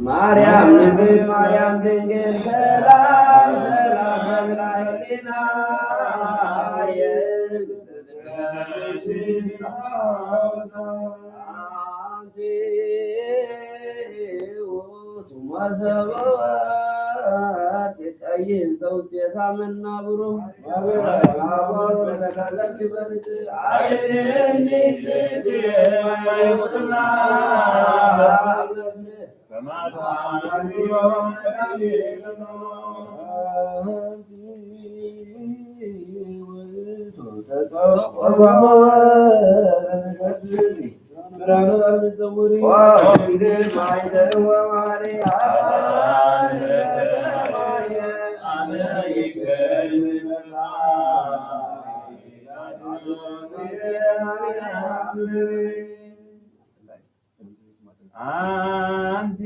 ማርያም ንግድ ማርያም ድንግል ሰላም ሰላም ለምላ ህሊና ኣንቲ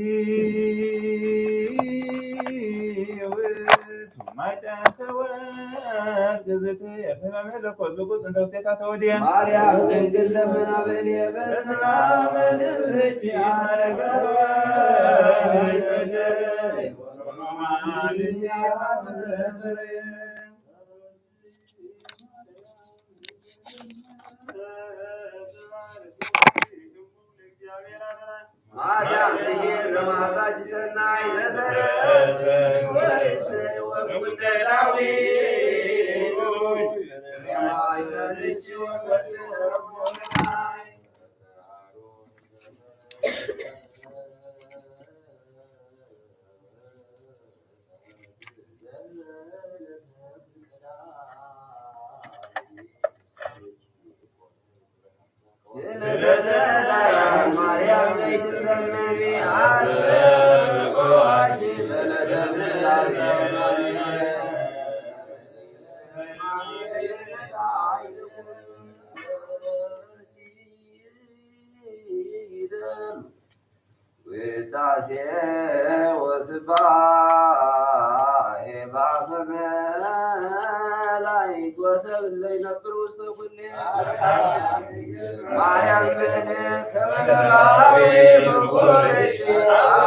ውእቱ ማይ ጠንከወት ግዝእቲ ኤፍሬም መለኮት ብቁጽ እንተ ውስቴታ ተወድየ ማርያም ድንግል ለመና በልየ በስመ አብ ወወልድ ወመንፈስ ቅዱስ። ማርያም ጽጌ ዘመዓዛኪ ሰናይ ዘሰረጽ ወርእስ ወኩለ ዳዊት ውዳሴ ወስብሐት በአፈ መላእክት ወሰብ እለ ይነብር ውስተ ኩሉ ማርያም ብእነ ከመ ለባዊ ምንኮርች አበ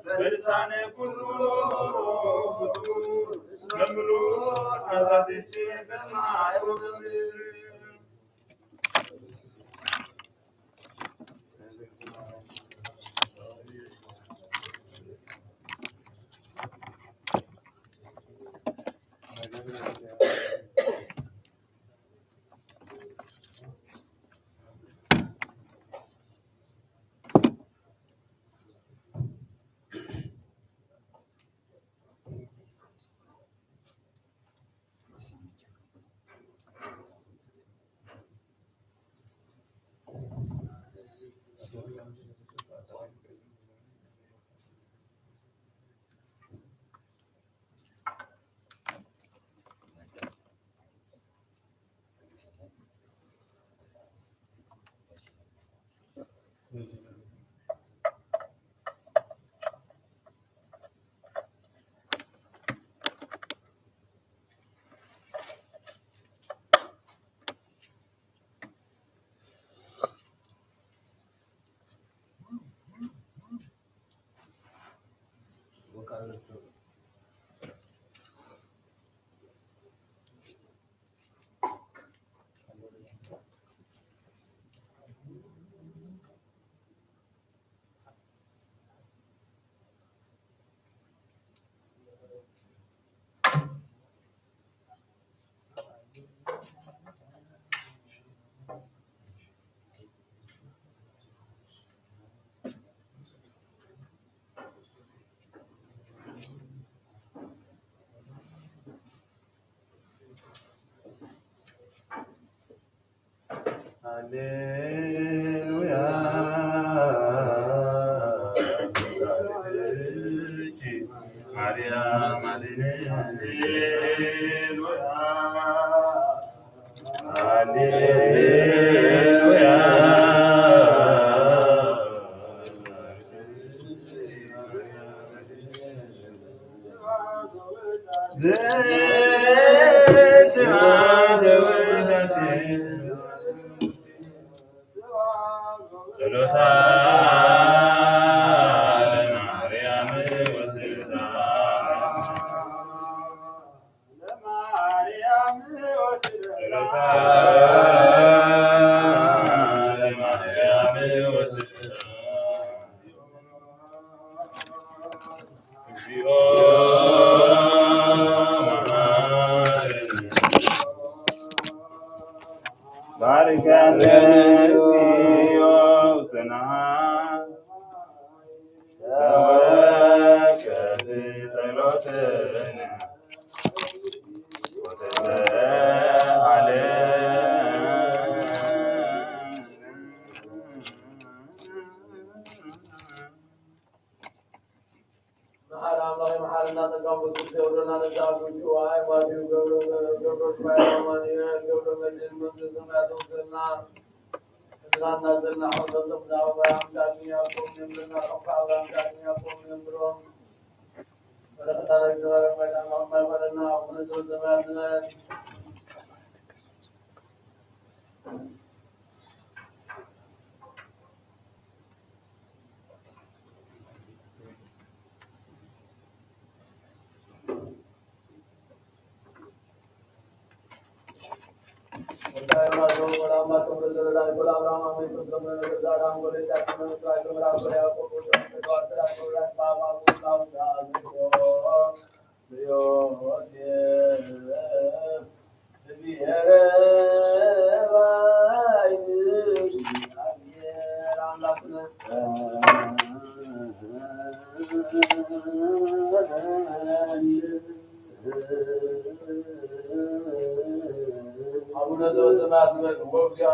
በልሳነ ኩሉ ፍጡር መምሉ ቃላትች ከሰማይ ወምድር። ሃሌሉያ። ማርያም አድነን። ሃሌሉያ። ዘስብሐት ውዳሴ ጸሎታ ለማርያም ወስብሐታ ለማርያም ወስብሐታ ጸሎታ ለማርያም ወስብሐታ እግዚኦ መሐረነ። ባርከነ እግዚኦ ውስና ተወከፍ ጸሎትነ ወተሰሃለ። መሓሪ ኣምላኽ መሓሪ እናጸጋም ቅዱስ ገብረና ነዛ ጉጅዋ ኣይማዲው ገብረ ገብረ ዱባይ ኣማኑኤል ገብረ መድህን መንግስት ሰማያት ውክልና ህዝባና ዘለና ሆኖም ዘምዛ ኣባይ ኣምሳልኒ ኣቦም የምርና ረፋ ኣባይ ኣምሳልኒ ኣቦም የምሮም በረከታ ረግዝና ረፋይ ኣምላኽ ማይ ሆነና ኣቡነ ዘበሰማያት ዝመን አቡነ ዘበሰማያት ንበል። ወእግዚኦ አምላክ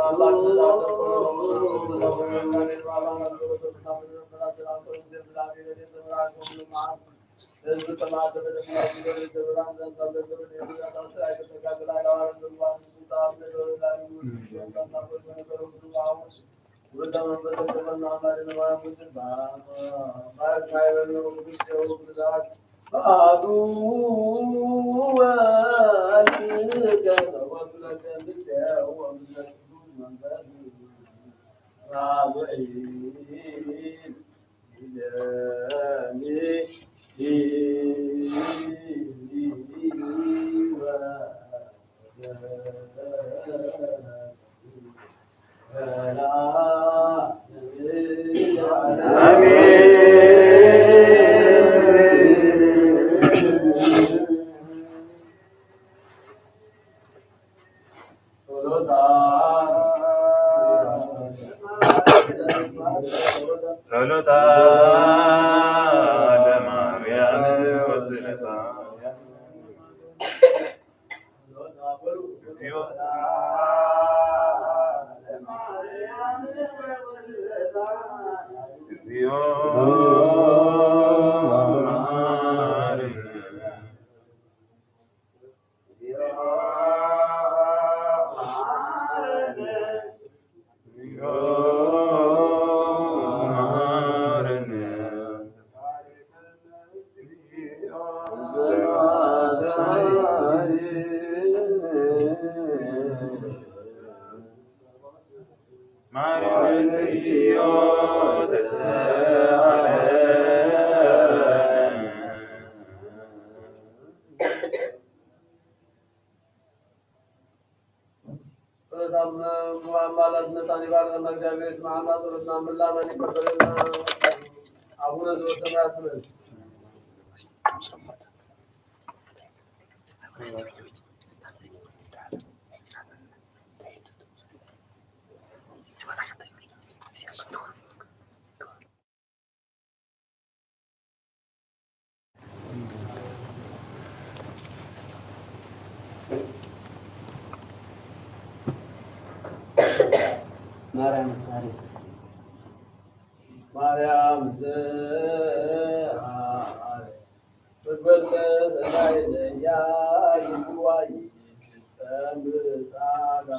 ጸሎታ ለማርያም ወስብሐታ። እግዚኦ መሐረነ። ጸሎት ኣማላድነታን ይባርከና። እግዚኣብሔር ይስምዓና፣ ጸሎትና ምላመን ይቀበለልና። ኣቡነ ዘበሰማያት ንበል። ማርያም መሳሪ ማርያም ዘ ትግበል ሰናይ ለያ ይዋይ ጸምጻላ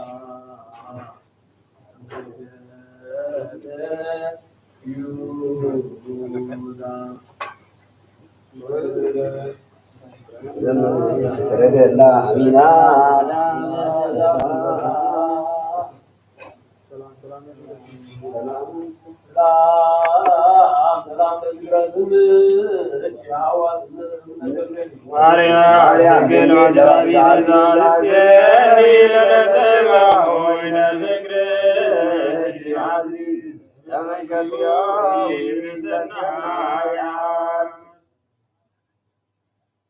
ሰረገላ አሚና ማርያም ድንግል ወላዲተ አምላክ ለፍቅርኪ አዚዝ ሰማያት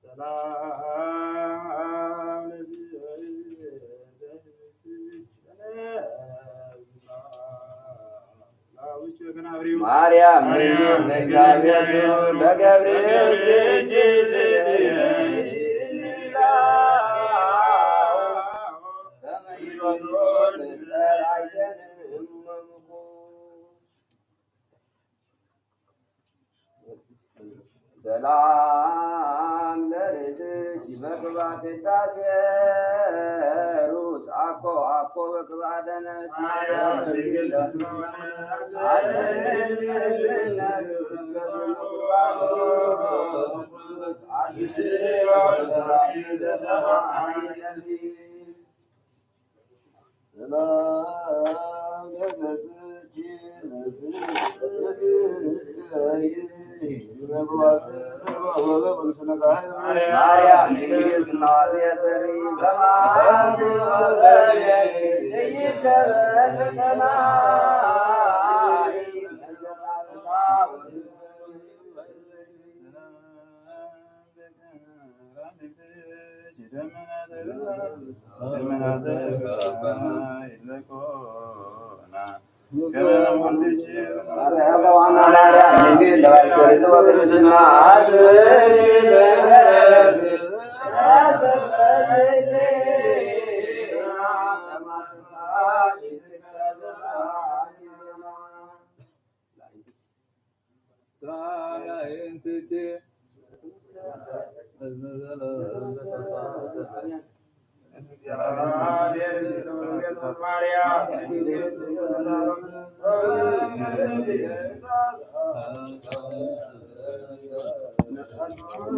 ሰላም ማርያም ድንግል ለእግዚአብሔር ለገብርኤል እጅ ሰላም ለርእስኪ በቅባ ቅዳሴ ሩስ አኮ አኮ በቅባ ደነስ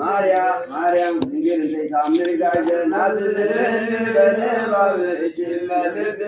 ማርያ ማርያም ድንግል ዘይታምር ጋጀ ናዝልን በንባብ እጅ መልብ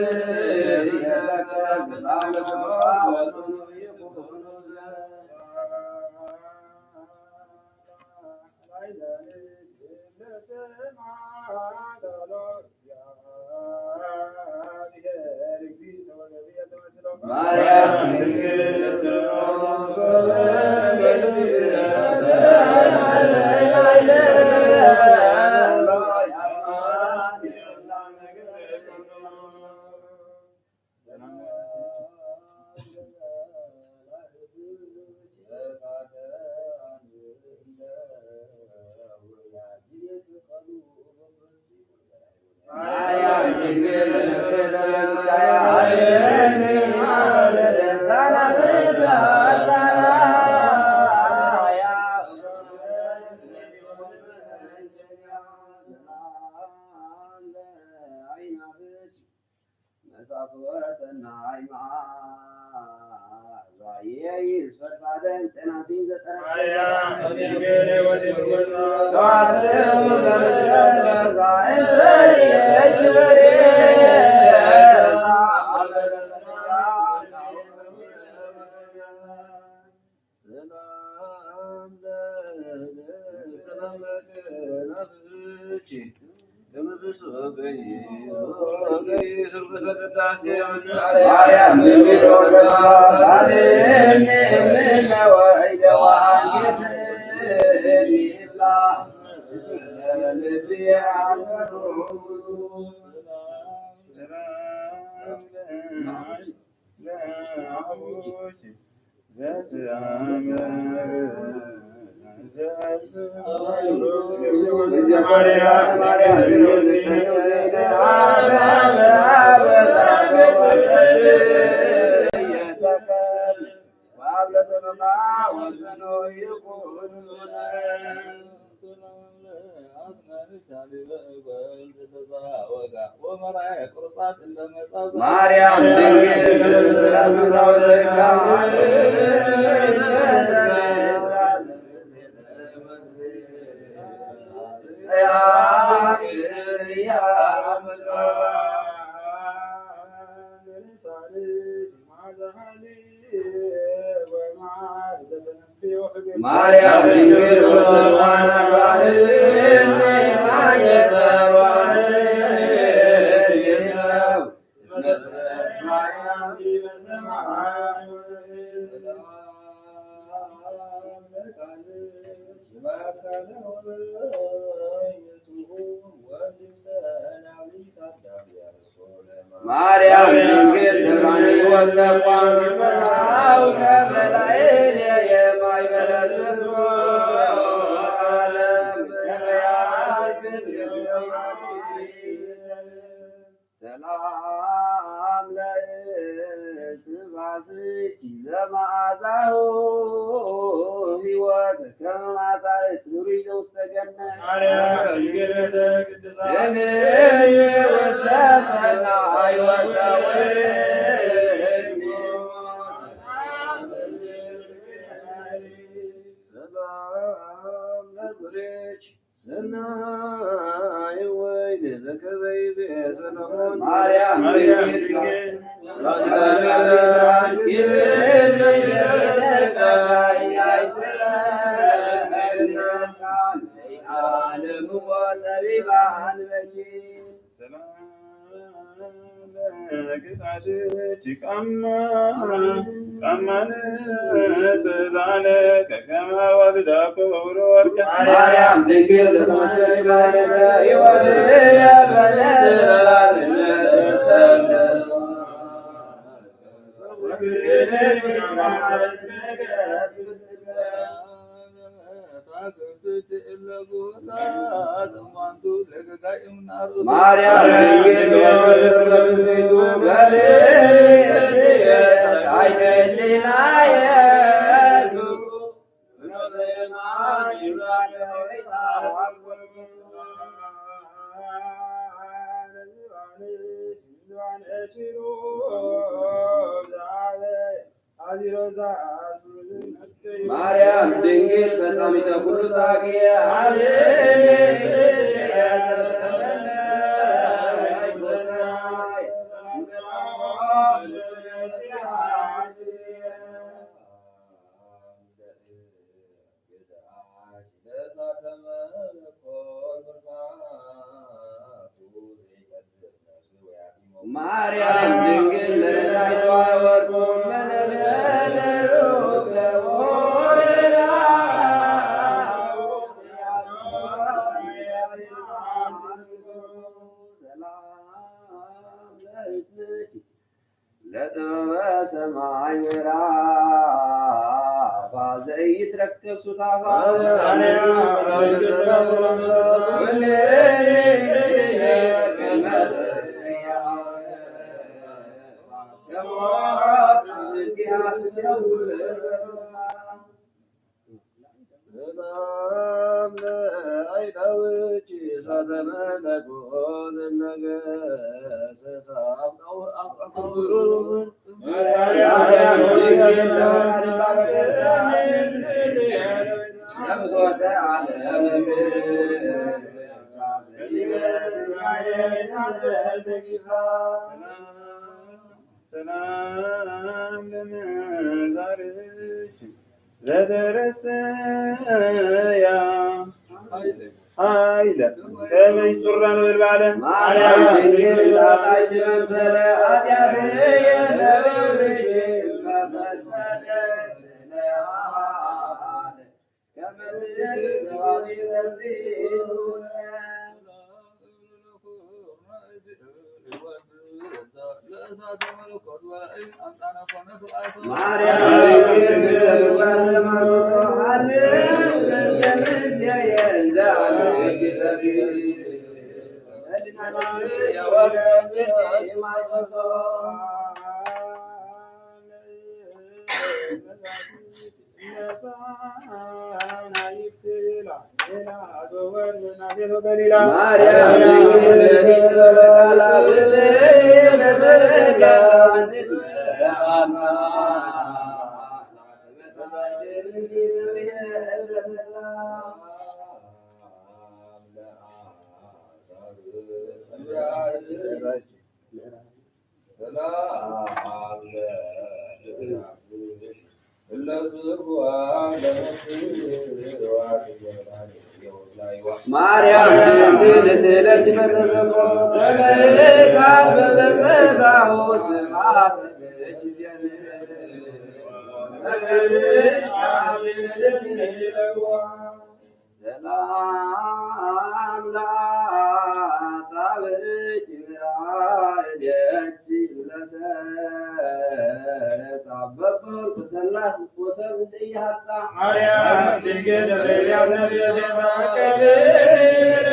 መጻፍ ወረሰናይ መዓዛ ይስፈር ባደን ጤናሲን ዘጠረቀ ሰዋስው ዘምስለዛ እንተ የሰች በሬ ማርያም ድንግል ማርያም ድንግል ወተዋና ባርኒ ማየተዋን ማርያም ድንግል ተባኒ ወተቋም በላው ከመላእክት የማይበለጽ ዓለም ሰላም ለእስትንፋስኪ ለመዓዛሁ ሕይወት ከመ መዓዛ ዕሩይ ዘውስተ ገነት። ማርያም ድንግል ቤተ ቅዱሳን ስምኪ ውስተ ሰማይ ወሰውርኒ። ሰላም ለእግርኪ ሰናይ ወይን ዘከበይ ቤተ ሰሎሞን። ማርያም ድንግል ዓለም ወጠቢባን በኪ። ሰላም ለክሳድኪ ቃማ ቃማ ንጽላለ ከከመ ወልዳኩ ውሩ ወርቀ። ማርያም ድንግል ዘተመሰለ ሕይወት የበለል ማርያም ድንግል ኢየሱስ በብፅቱ በልዕልት ኣይደሊናየ ማርያም ድንግል ፈጻሚተ ኩሉ ጻድቅ ማርያም ድንግል ለዳይዋ ወርቁ መለለሉ ለወረዳ ለጥበበ ሰማይ ምዕራፋ ዘይትረክብ ሱታፋ። ሰላም ለአይዳውች እሳተ መለኮት ነገሰ ሰአብ አፍቅሩ ሰላም ለመዛርች ዘተረሰያ ኃይለ ከመይ ጹራ ነበልባለ ማርያም ድንግል ጣጣች መምሰለ ኃጢአት የለብሽ መፈትፈት ማርያም ድንግል ምስለ ምግባር ለማርቆስ ሐልም ለምስያየ እንዘ አልኪ ተስቢሕ ወገንኪ ማይሰሶ። ማርያም ድንግል በዲበላ ብፅዕት ተዘርጋ ማርያም ድንግል ስለች በተሰቦ ተመካ በበጸባሁ ስብሐት ለኪ ዜነ ሰላም ለአጻብዕኪ ምራእየኪ ለሰረጻ በኩር ተሰላስ ወሰብ ዘይሃጻ ማርያም ድንግል በዚያ ዘንድ ቤዛ ከልል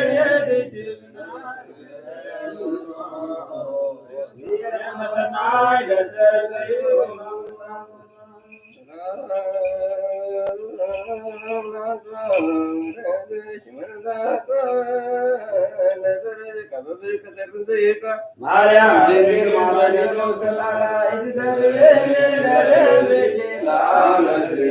ሰናይ ለሰብ ማርያም ድንግል ማርያም ነው ሰጣላ ኢትሰብእ ለአመት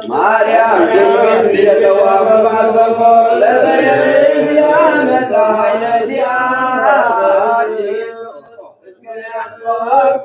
ማርያም ድንግል ቤተዋ በማሰቦ ለዘየርእስ ያመጣ ኃይለ ዚአኪ እስከ ያስቆም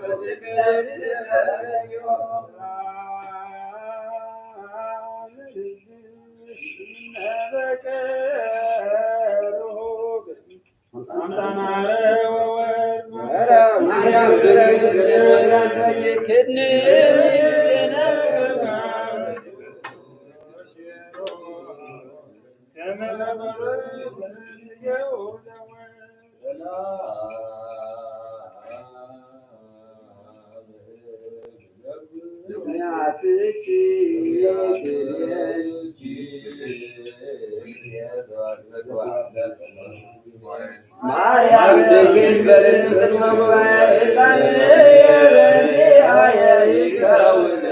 ማርያም ድንግል በልዕልቲ ቅድመ ጉባኤ ሕፃን የበኒ አየ ይከውን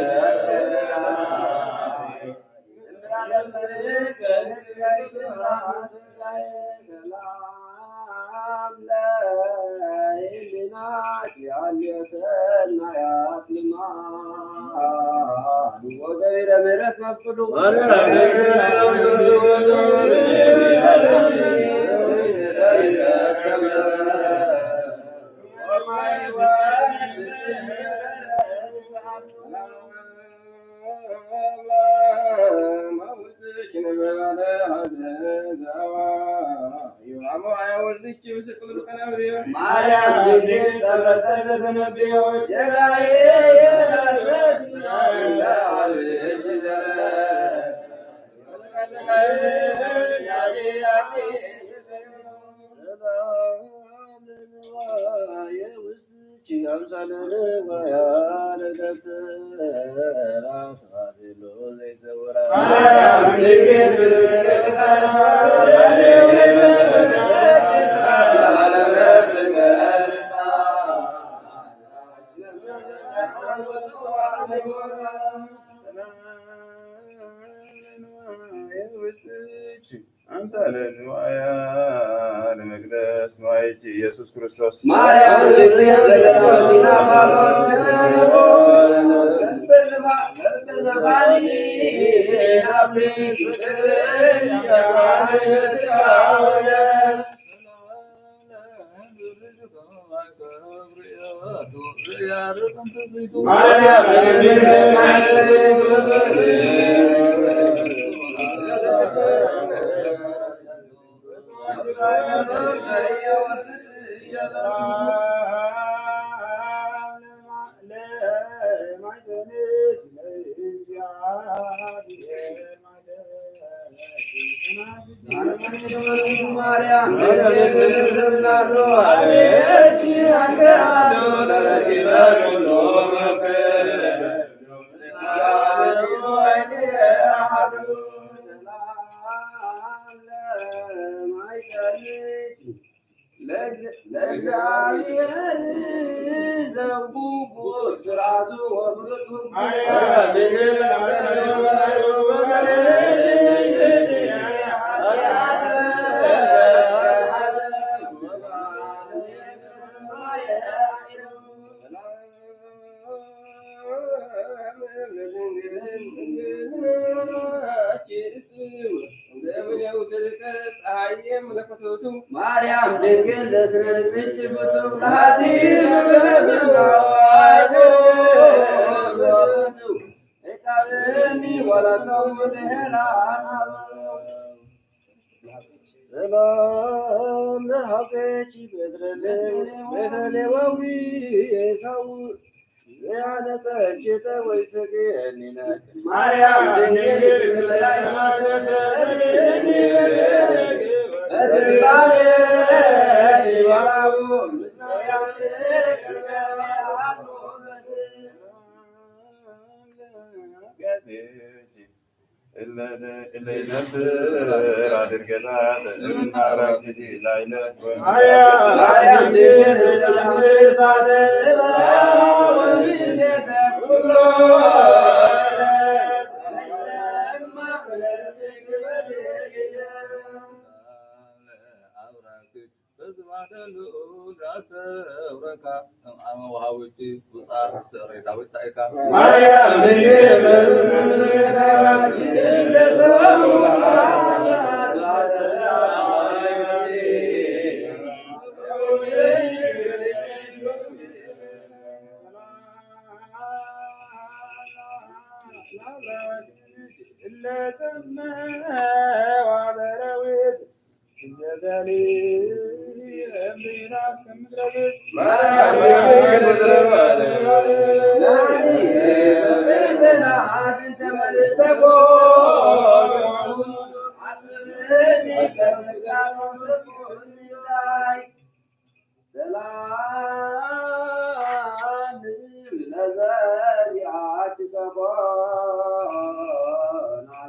ማርያም ድንግል ጸሎተ ዘተነብዮ ጀጋዬ የዳሰስ ኣምሳለ ንዋያ ለመግለጽ ንዋይኪ ኢየሱስ ክርስቶስ። ማርያም ድንግል ዘተወሲና ጳውሎስ ለእግዚአብሔር ዘውጉ ስርዓቱ ወምሕረቱ ማርያም ድንግል ለስነ ርእስኪ ብቱም ናቲ ሰላም ለሀብኪ በትረ ቤተ ሌዋዊ ኤሳው ዘያነጸችተ ወይስግኒ ነኪ ማርያም ድንግል ሰላም ለዘዚአኪ ሰኮና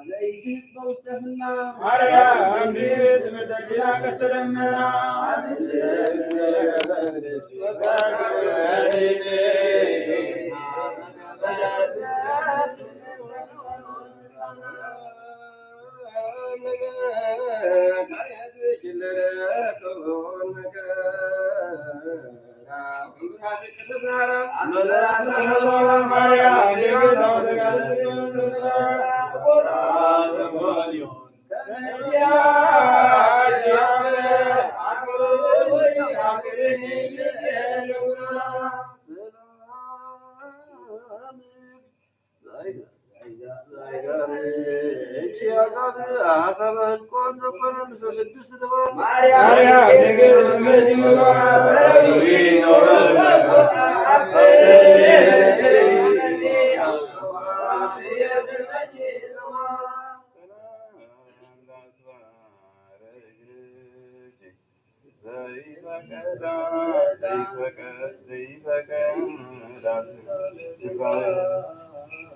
ዘይግጥ በውስተ ፍና ማርያም እንዲህ ትምልደሽና ቀስተ ደመና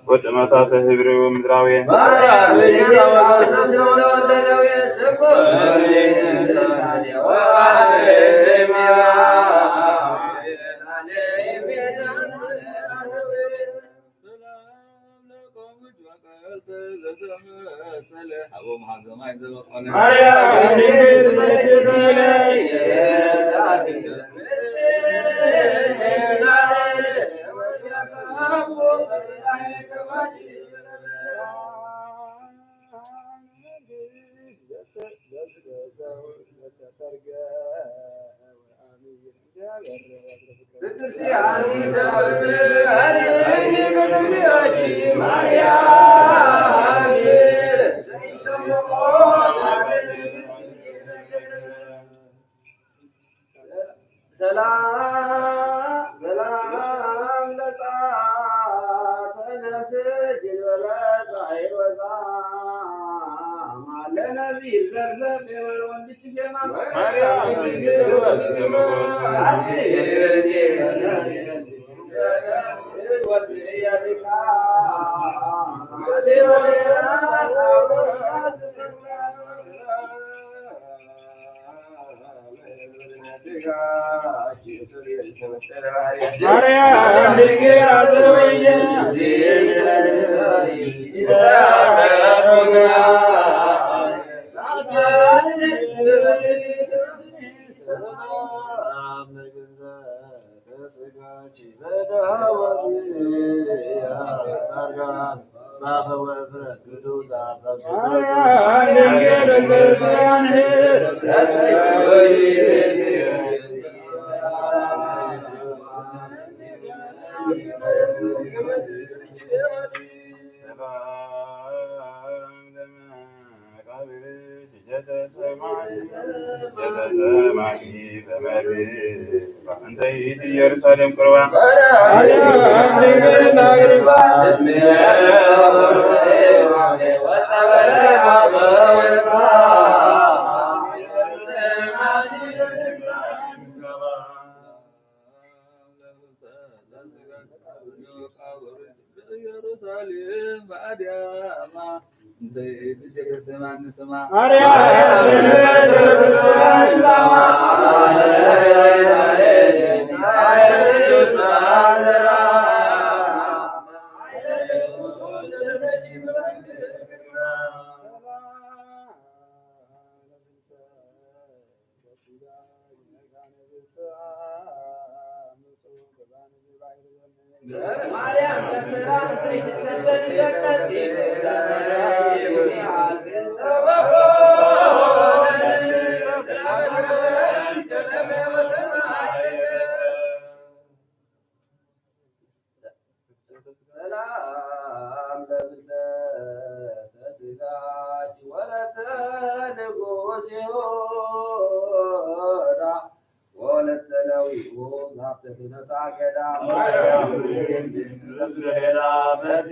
ወጥመታተ ህብሪ ወምድራዊ ሰላም ሰላም ለጻ ተነስጅ ወለጻ ይወጻ ማለነቢ ዘርበብ ወልድ ማርያም ድንግል አዘወይነ እንተ ይእቲ ኢየሩሳሌም ቅርባ ሰላም ለብልሰተ ስጋች ወለተ ንጉስ ይሁዳ ወለተ ለዊሁ ዛፍተ ክህነታ ገዳም ማርያም ሌላ በቲ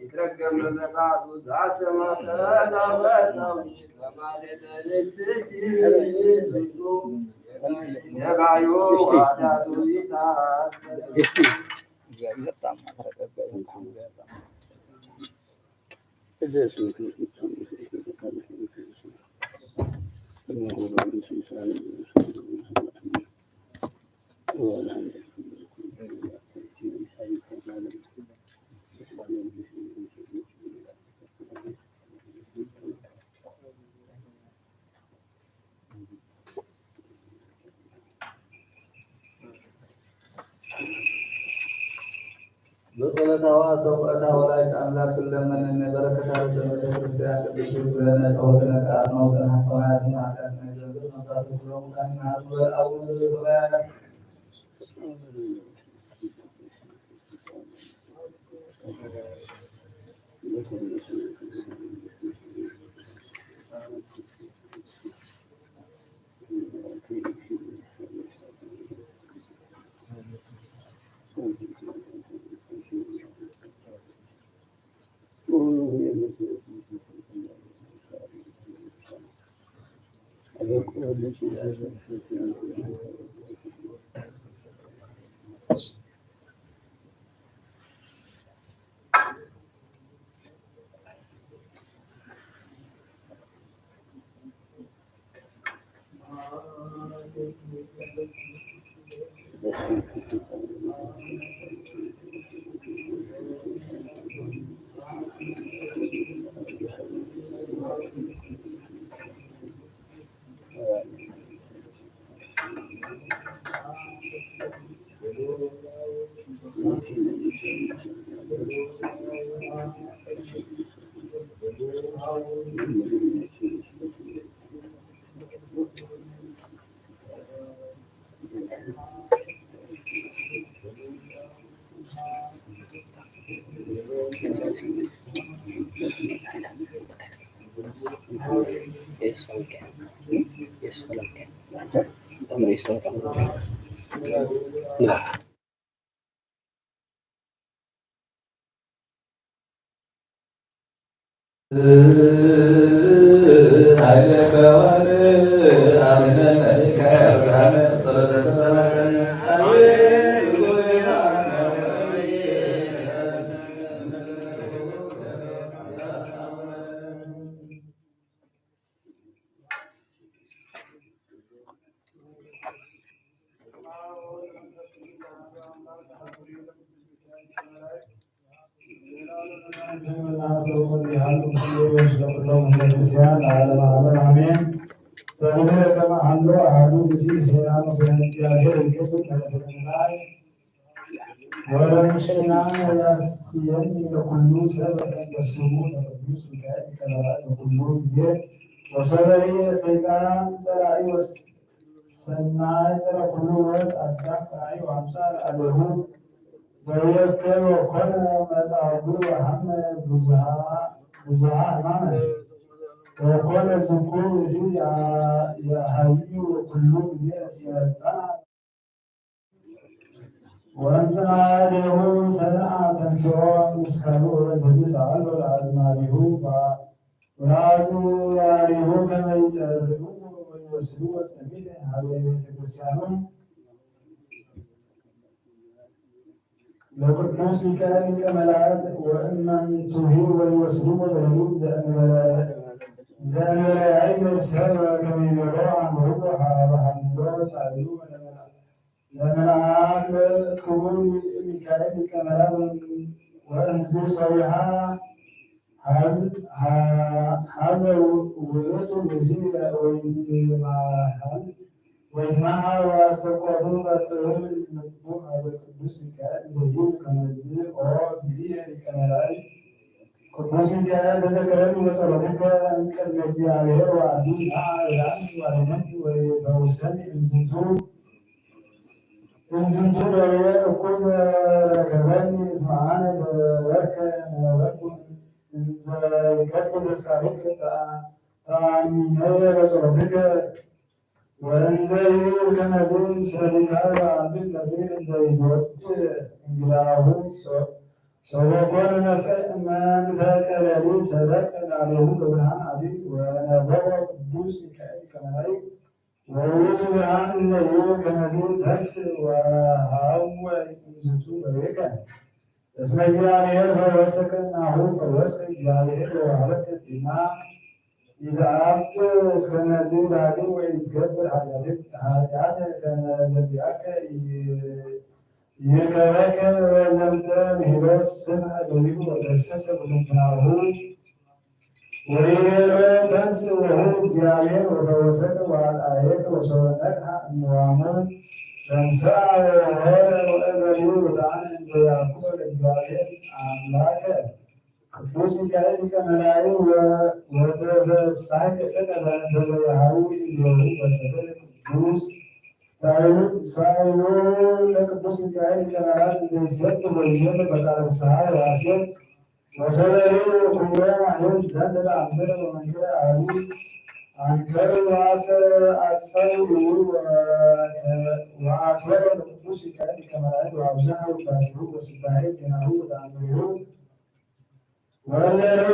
ይትረገም መሳቱ ዛሰማ ሰላም ለማለተ ልክስቲ ነጋዩ ዋዳቱ ይታ እስቲ በጣም አትረጋጋ። በጣም በጣም ብጸሎታ ወአስተብቆታ ወላዲተ ኣምላክ ክለመነነ በረከታ ርእሰ ቤተ ክርስቲያን ቅድስት ይኩለነ ጸወትነ ከኣርኖ ጽንሐት ሰማያት ስማዕከ ንገብር መሳቱ ኩሎም ሙታን ይመሃር ንበል ኣቡነ ዘበሰማያት። ወረንስና ያስየኒ ለኩሉ ሰብ እንተ ስሙ ለቅዱስ ሚካኤል ሊቀ መላእክት በኩሉ ጊዜ ወሶበ ሰይጣን ጸላኢ ወስ ሰናይ ጸረ ኩሉ ወት አዳም ራእይ ወአምሳል አለሁ ወየከ ወኮነ መጻጉዕ ወሐመ ብዙሃ ብዙሃ ሕማመ ወኮነ ዝኩ እዚ የሐዩ ኩሉ ጊዜ ሲመጻ ወንጽሐ ዴሁ ሰንዓ ተንሥኦ ምስካሉ ወበእንተዚ ሰአሎ ለአዝማዲሁ ወአብያሪሁ ከመ ይጸርኡ ወይወስድዎ ጸኒተ ሀበ ቤተ ክርስቲያኑ ለቅዱስ ሚካኤል ሊቀ መላእክት ወእመንቱሂ ወይወስድዎ ለሌሊት ዘእንበለ ዘእንበለ ያእምር ሰብ ከመ ይቤሎ አንብቦ ሀበ ሀሎ ሳይሉ ለመልአክ ክቡር ሚካኤል ሊቀ መላእክት ወእንዝ ሰዊሃ ሀዘ ውእቱ ብእሲ ወይትማሃል ወይትማሃል ወአስተቆቱ ቀጽል ልቡ ሀበ ቅዱስ ሚካኤል ዘይብል ከመዝ ኦ እግዚእ ሊቀ መላእክት ቅዱስ ሚካኤል ተዘከረኒ በጸሎትከ እምቅድመ እግዚአብሔር ወአቢ ነአ እላኒ ወአድነኒ ወፈውሰኒ እምዝንቱ እምዝንቱ ደዌ እኩይ ዘረከበኒ እስመ አነ ገበርከ ነበርኩ እንዘ ይገብር ተስካሪከ ተአሚነየ በጸሎትከ ወእንዘ ይብል ከመዝ ሰሊካ ወአንብብ ነቢር እንዘ ይጎድ እንግዳሁ ሰበኮን መፈቀለሊ ሰበቅ ላሌሁ በብርሃን አቢብ ወነበቦ ቅዱስ ሚካኤል ከመ መላእክት ወውእቱ ብርሃን እንዘ ይብል ከመዝ ተንስ ወሃወ እምዝቱ በቤከ እስመ እግዚኣብሔር ፈወሰከ ናሁ ፈወሰ እግዚኣብሔር ወወሃበከ ጤና። ኢትኣቱ እስከ መዚ ዳግም ወኢትገብር ኃጢአት፣ ኃጢአት ከመ ዘዚአከ ይርከበከ። ወዘንተ ብሂሎት ስምዐ ለሊሁ ወገሰሰ ኩልንትናሁ። ወይቤሎ ተንስ ወሁር እግዚአብሔር ወፈወሰከ ወአርአየከ ወሶበ ነቅሐ እምዋሙ ተንስአ ወሆረ ወእገሪሁ ወተአነ እንዘ ያዕቆብ ለእግዚአብሔር አምላከ ቅዱስ ሚካኤል ሊቀ መላእክት ወተፈሳከ እቀ በእንተ ዘያሃዊ እንዲሁ በሰደደ ቅዱስ ሳይሉ ለቅዱስ ሚካኤል ሊቀ መላእክት ዘይሰጥ ወይዘን በቃለ ፍስሐ ወሐሴት ወሰለሉ ኩሎ ማሕሌት ዘንተ ተአምር ወመንክር አዊ አንከር ወአሰ አጸው ወአክበረ ለቅዱስ ሚካኤል ሊቀ መላእክት ወአብዝሐ ውዳሴሁ ወስባሄ ዜናሁ ወተአምሪሁ። ወለሉ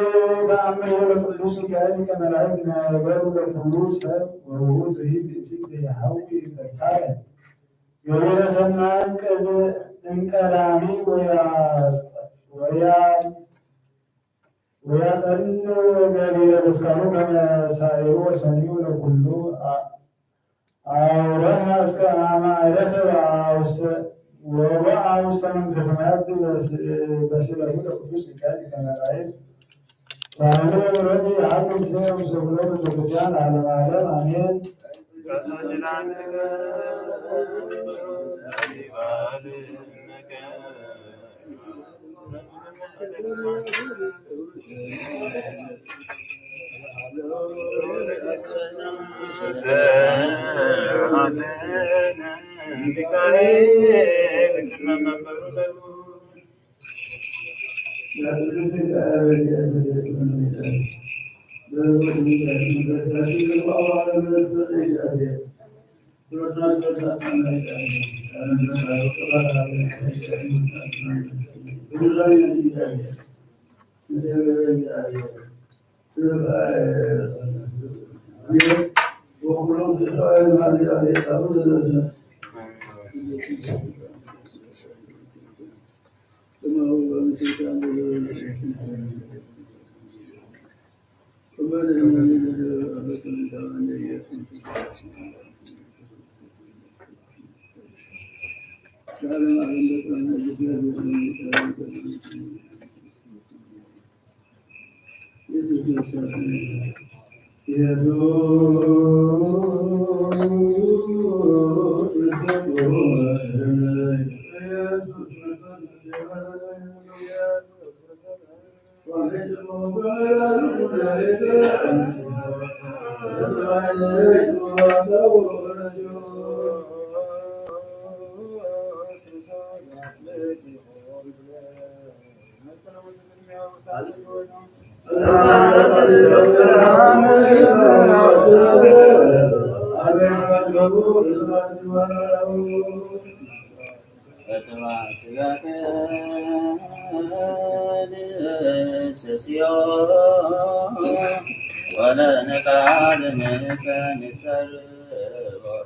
ተአምር ለቅዱስ ሚካኤል ሊቀ መላእክት ናያገሩ ለኩሉ ሰብ ወውቱ ይህ ብእሲት ዘይሃዊ ይበካለ። ገቢረ ሰናይ እንቀዳሚ ወያ ወያ ወያጠል ገቢረ በስካሙ ከመ ሳይሩ ወሰኒዩ ለኩሉ አውረሃ እስከ አመ አይረክብ ውስተ ወቦአ ውስተ መንግስተ ሰማያት በስእለቱ ለቅዱስ ሚካኤል ሊቀ መላእክት ሳህሉ ምሕረቱ የሀብ ምስሌነ ወምስለ ኩሎም ህዝበ ክርስቲያን ለዓለመ ዓለም አሜን።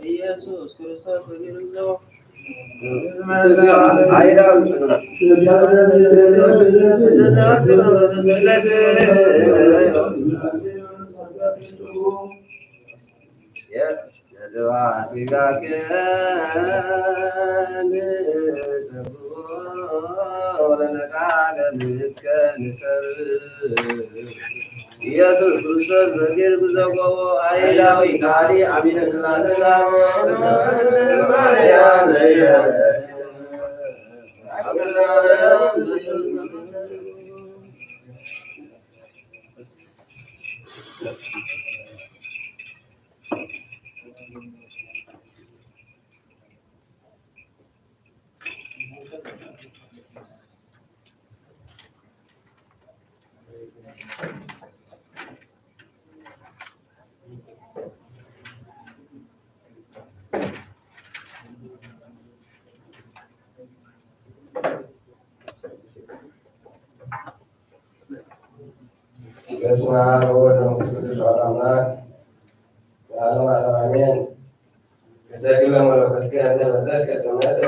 ኢየሱስ ክርስቶስ ኢየሱስ ክርስቶስ በጊር ብዘቆቦ ኣይላዊ ካሊ አሚነ ስላሴ በስመ አብ ወወልድ ወመንፈስ ቅዱስ አሐዱ አምላክ ለዓለመ ዓለም አሜን። እሰግድ ለመለኮትከ እንተ መጠን ከጽመተ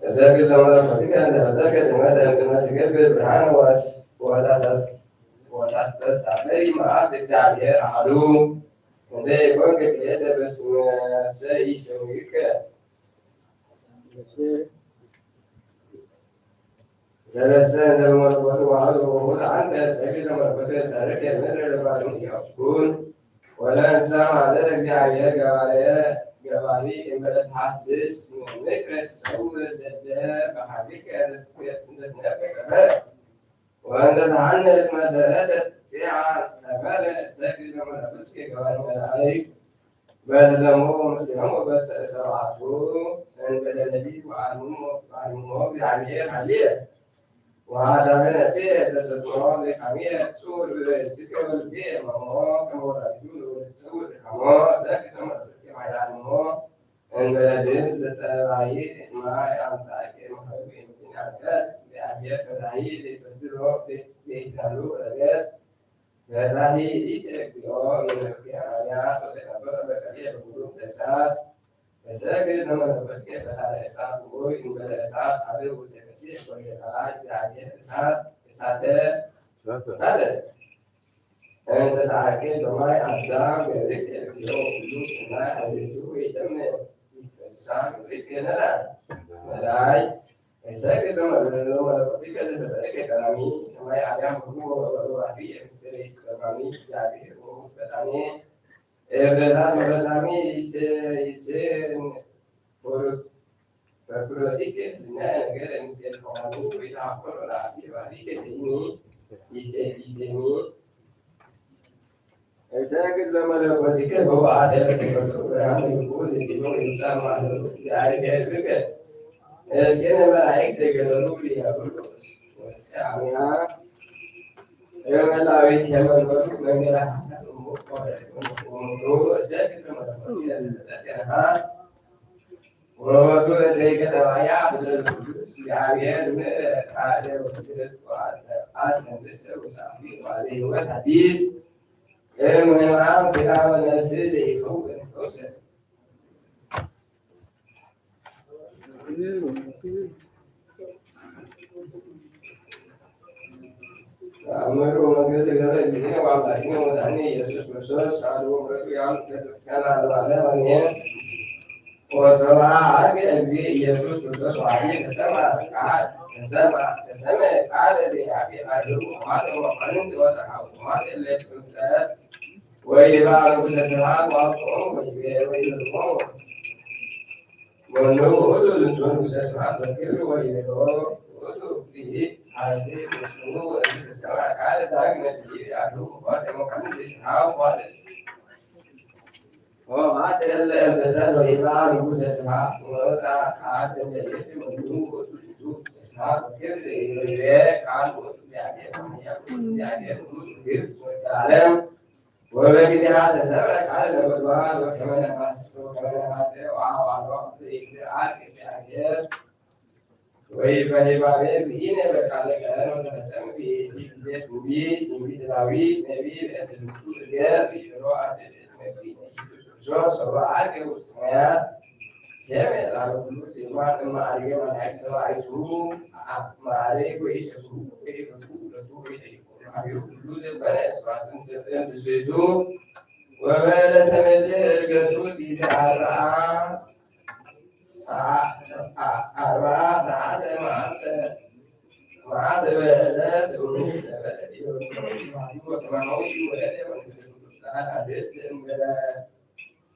እሰግድ ለመለኮትከ እንተ ፈጠርከ ዝመተ እምቅድመ ትገብር ብርሃነ ወስ-፣ ወታስተስ-፣ ወታስተሳፈሪ መዓት እግዚአብሔር አሐዱ። እንተ ይኮንከ ክልኤተ በስመሰ ኢሰምዩከ። ሰለስተ እንተ በመለኮቱ ዋህድ ወውሁድ አንተ እሰግድ ለመለኮትከ ሰርክ ምድር ለባሉ ያኩን። ወለእንስሳ ማዘር እግዚአብሔር ገባሬ ገባሪ እምበለ ተሐስስ ምክረ ትሰውር ደደ በሃሊከ ዘትነብር ቀበረ። ወእንተ ተሐንስ መሰረተ ጽያ ተመረ እሰግድ ለመለኮትከ ገባሪ መላእክት። በትለሞ ምስሌሆሙ በሰ ሰብዓቱ እንበለ ነቢይ ወአልሞ ወአልሞ እግዚአብሔር ሃልየ። ወአዳመ ነፍሴ ተሰጥኦ ለካምየ ጹር ብእድከ ወልቤ መሞ ከመ ወላዲቱ ለወለድ ሰው ድካሞ። ሰግድ ለመለኮትከ ማይዳንሞ እንበለ ድምፅ ጠባይ ማይ አምጻእከ እምሃሉ የምድን አንቀጽ። እግዚአብሔር ፈታሒ ዘይበድሎ ዘይትናሉ ረገጽ። ፈታሒ ይእቲ እግዚኦ እምነፍኪ አብያ ወተቀበለ በቀሌ በኩሉ እሳት። እሰግድ ለመለኮትከ ፈጣሪ እሳት ውእቱ እንበለ እሳት አብ ውስተ ነፍሴ ወይቤላ እግዚአብሔር እሳት እሳተ እሳተ። እንተ ተአቅብ በማይ አዳም ገብርከ እግዚኦ ኩሉ ሰናይ አቤቱ ወይደምም ይትፈሳ ገብርከ ነዳይ ነዳይ። እሰግድ ለመለኮትከ ዘፈጠርከ ቀዳሚ ሰማይ አርያም ሁሉ ወበሩ አቢ ምስሌ ቀዳሚ እግዚአብሔር ወፈጣኔ ኤፍሬታት ወፈጻሚ ይሴ-፣ ይሴን ወሩ-፣ ወፍሮቲከ ህልናየ ነገረ ምስሌ ከማኑ ወይተአኮሎ ለአቢ ባሪከ ስኢኒ ይሴ-፣ ይሴኒ። እሰግድ ለመለኮትከ በውአተ ለተፈጥሮ ብርሃን ይኩን ዝዲኖ ይምጻእ ማህበሩ እግዚአብሔር ብከ። እስኬነ መላእክት ተገለሉ ዲያብሎስ ወአሚሃ። የመላዊት የመንበሩ መንገድ ሐሳብ እሙ ቆረ ወምኑ እሰግድ ለመለኮትከ ለተፈጠርከ ነፋስ። ወወቱ ለዘይከተባያ ምድረ ቅዱስ እግዚአብሔር ምእረ ቃለ ወስስ ወአሰ-፣ አሰንብሰ ውሳፊ ዋዘ ሕይወት አዲስ እም ሕማም ሥጋ ወነፍስ ዘይከውን ሮሰ። ተአምር ወመንግስት ገብረ እግዚእነ ወአምላክነ ወመድኃኒነ ኢየሱስ ክርስቶስ አሐዱ ወምሕረቱ ያሉ ቤተክርስቲያን ለዓለመ ዓለም አሜን። ወስብሐት ለእግዚእ ኢየሱስ ክርስቶስ ወአሜን። ተሰማ ቃል፣ ተሰማ፣ ተሰመ ቃለ ዜናቤ አድሩ ማለ ወአንት ወተሐውማት ለፍጥረት ወይባ ንጉሰ ስብሐት ወአብጽሖሙ ወይቤ ወይቤ ወኑ ውእቱ ዝንቱ ንጉሰ ስብሐት ወክብር ወይቤሎ ውእቱ እግዚእ ኃይል ምስሉ ወእንተ ተሰማ ቃለ ዳግመ ትቤ አድሩ ሞተ መኮንን ዘይትሃው ሞተ። ወማተ ለእንተ ተዘይባ ንጉሰ ስብሐት ወፃ ቃል እንዘይብል ወኑ ውእቱ ዝንቱ ንጉሰ ስብሐት ወክብር ወይቤ ቃል ውእቱ እግዚአብሔር ማርያም ውእቱ እግዚአብሔር ውእቱ ግብፅ ወዘላለም። ወበጊዜሃ ተሰምዐ ቃለ ነጎድጓድ ወከመ ነፋስ ወከመ ነፋስ ወአዋሎ ዘይትለዓል እግዚአብሔር። ወይ በይባቤ እግዚእነ በቃለ ቀረን ወተፈጸመ በይእቲ ጊዜ ትንቢት ትንቢተ ዳዊት ነቢይ በእንተ ዝንቱ ነገር ይብሎ አርድእት እስመ እግዚእነ ኢየሱስ ክርስቶስ ወበአልከ ውስተ ሰማያት። ሴሜ ላሉ ሁሉ ዜማ እመ አርገ መላእክት ሰማይቱ ማዕረግ ወይ ሰብሩ ወይ ረቱ ረቱ ወይ ጠይቁ ሀቢሩ ሁሉ ዘበነ ስብሐትን ስብዕን ትስብእቱ። ወበዕለተ ምድር እርገቱ ጊዜ አርዓ ሰዓ-፣ ሰዓ-፣ አርዓ ሰዓተ መዓልተ መዓልተ በዕለት እሁድ ነበረ። ወከማሁ ወለደ መንግስተ ቅዱሳን አቤት ዘእንበለ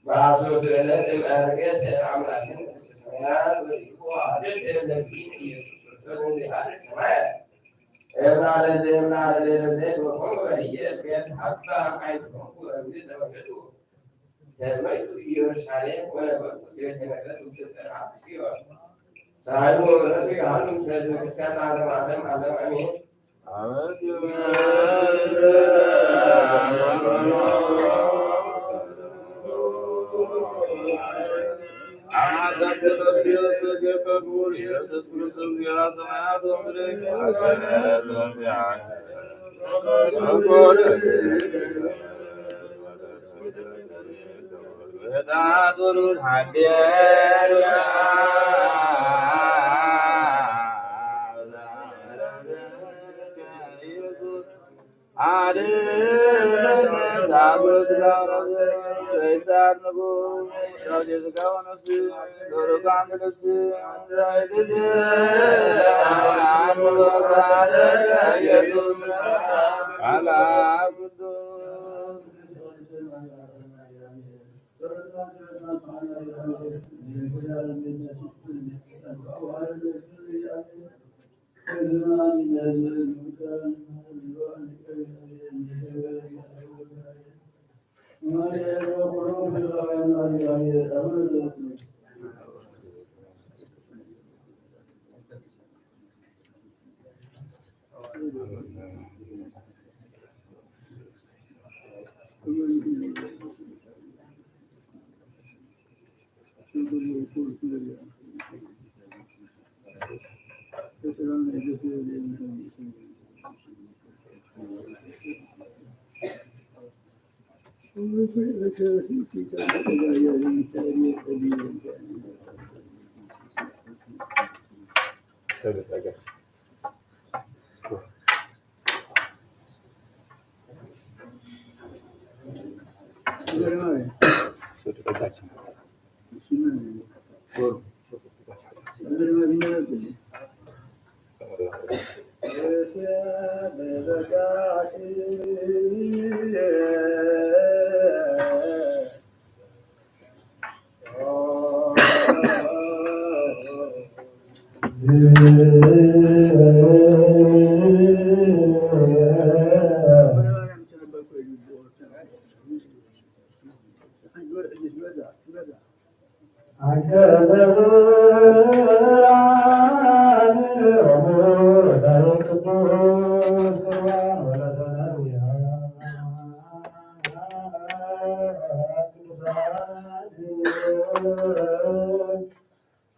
በአስርቱ ዕለት እምዐርገት አምላክን ቅድስተ ሰማያት ወሊድኮ አደተ ለእግዚእነ ኢየሱስ ክርስቶስ እንዘ አደት ሰማያት። እምናለ እምናለ ዘይት ወኮኑ በህየ እስከ ተሐባ አይትሆንኩ እምድ ተመገዱ። ተመይቱ ኢየሩሳሌም ወነበርኩ እስከ ተነግረት ውስተ ጽርሐ ጽዮን። ሳህሉ ወምሕረቱ ይሃሉ ምስለ ህዝበ ክርስቲያን ለዓለመ ዓለም ዓለም አሜን።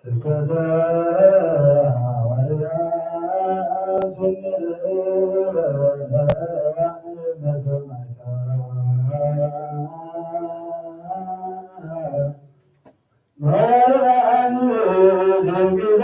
ስብከተ ሃዋርያት ወንበረ ሰማዕታት መርዓን ትንቢተ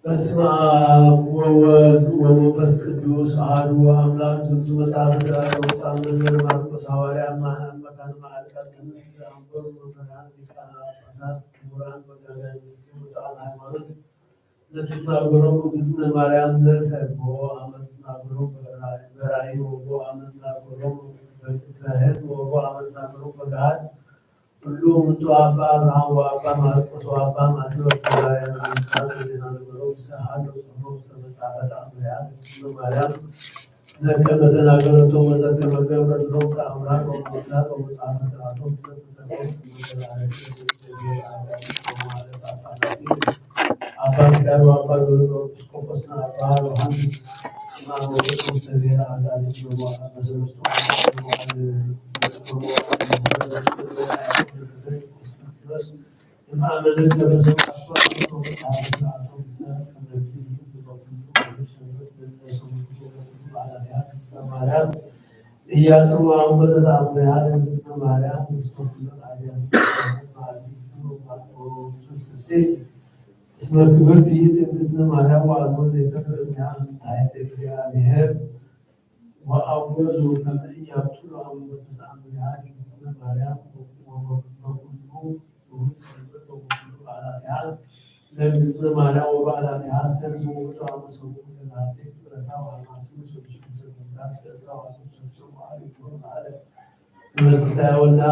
በስመ አብ ወወልድ ወመንፈስ ቅዱስ አሐዱ አምላክ። ዝንቱ መጽሐፈ ሥርዓተ ቅዱሳን መምህር ማርቆስ ሐዋርያ እምአንበርሃነ መካነ መዓልቃ ዘምስል ዘአንበሩ መምህራን ሊቃነ ጳጳሳት ክቡራን መጋቢያን ምስጢር ውጡዓን ሃይማኖት ዘትትናገሮም እግዝእትነ ማርያም ዘርፈ ቦ አመ ትትናገሮም በራእይ ወቦ አመ ትትናገሮም በህልም ወቦ አመ ትትናገሮም በገሃድ ኩሉ ምንቱ አባ አብርሃም ወአባ ማርቆስ ወአባ ማቴዎስ ሐዋርያ መድኃኒታን ዜና ነገሮም ይሰሃሎ ጸሎት ተመጻፈት አምሪያ እግዝእትነ ማርያም ዘከመ ተናገረቶም ወዘከመ ገብረትሎም ተአምራት ወምልክታት ወመጽሐፈ ሥርዓቶም ዘተዘከሩ አባ ኪዳኑ አባ ገብረ ኤጲስቆጶስና አባ ዮሐንስ ማሞ ቅዱስ ተቤራ አጋዚ ጀሞ አባ ሰለስቱ ኢያሱ አሁን በተአምሪሃ ለእግዝእትነ ማርያም ውስተ ኩለን አብያተ ክርስቲያናት በአቢይ ክብር ወማዕዶ ብዙሕ ትፍሥሕቲ እስመ ክብርት ይእቲ እግዝእትነ ማርያም ወአልቦ ዘይከፍእ እምኔሃ እምታይት እግዚአብሔር ወአውገዙ ከመ ኢያብጥሉ አሁን በተአምሪሃ ለእግዝእትነ ማርያም ወበኩሉ እሁድ ሰንበት ወበኩሉ በዓላቲሃ ለእግዝእትነ ማርያም ወበዓላቲሃ ሰዝ ውእቱ አመ ሰሙኑ ለነሐሴ ቅጽረታ ወአማስኑ ሰዱሱ ለሰንበት እስከ ዕስራ ወአርባዕቱ ሰዱሱ በዓል ይኩኖ በዓለ እመትንሳኤ ወልዳ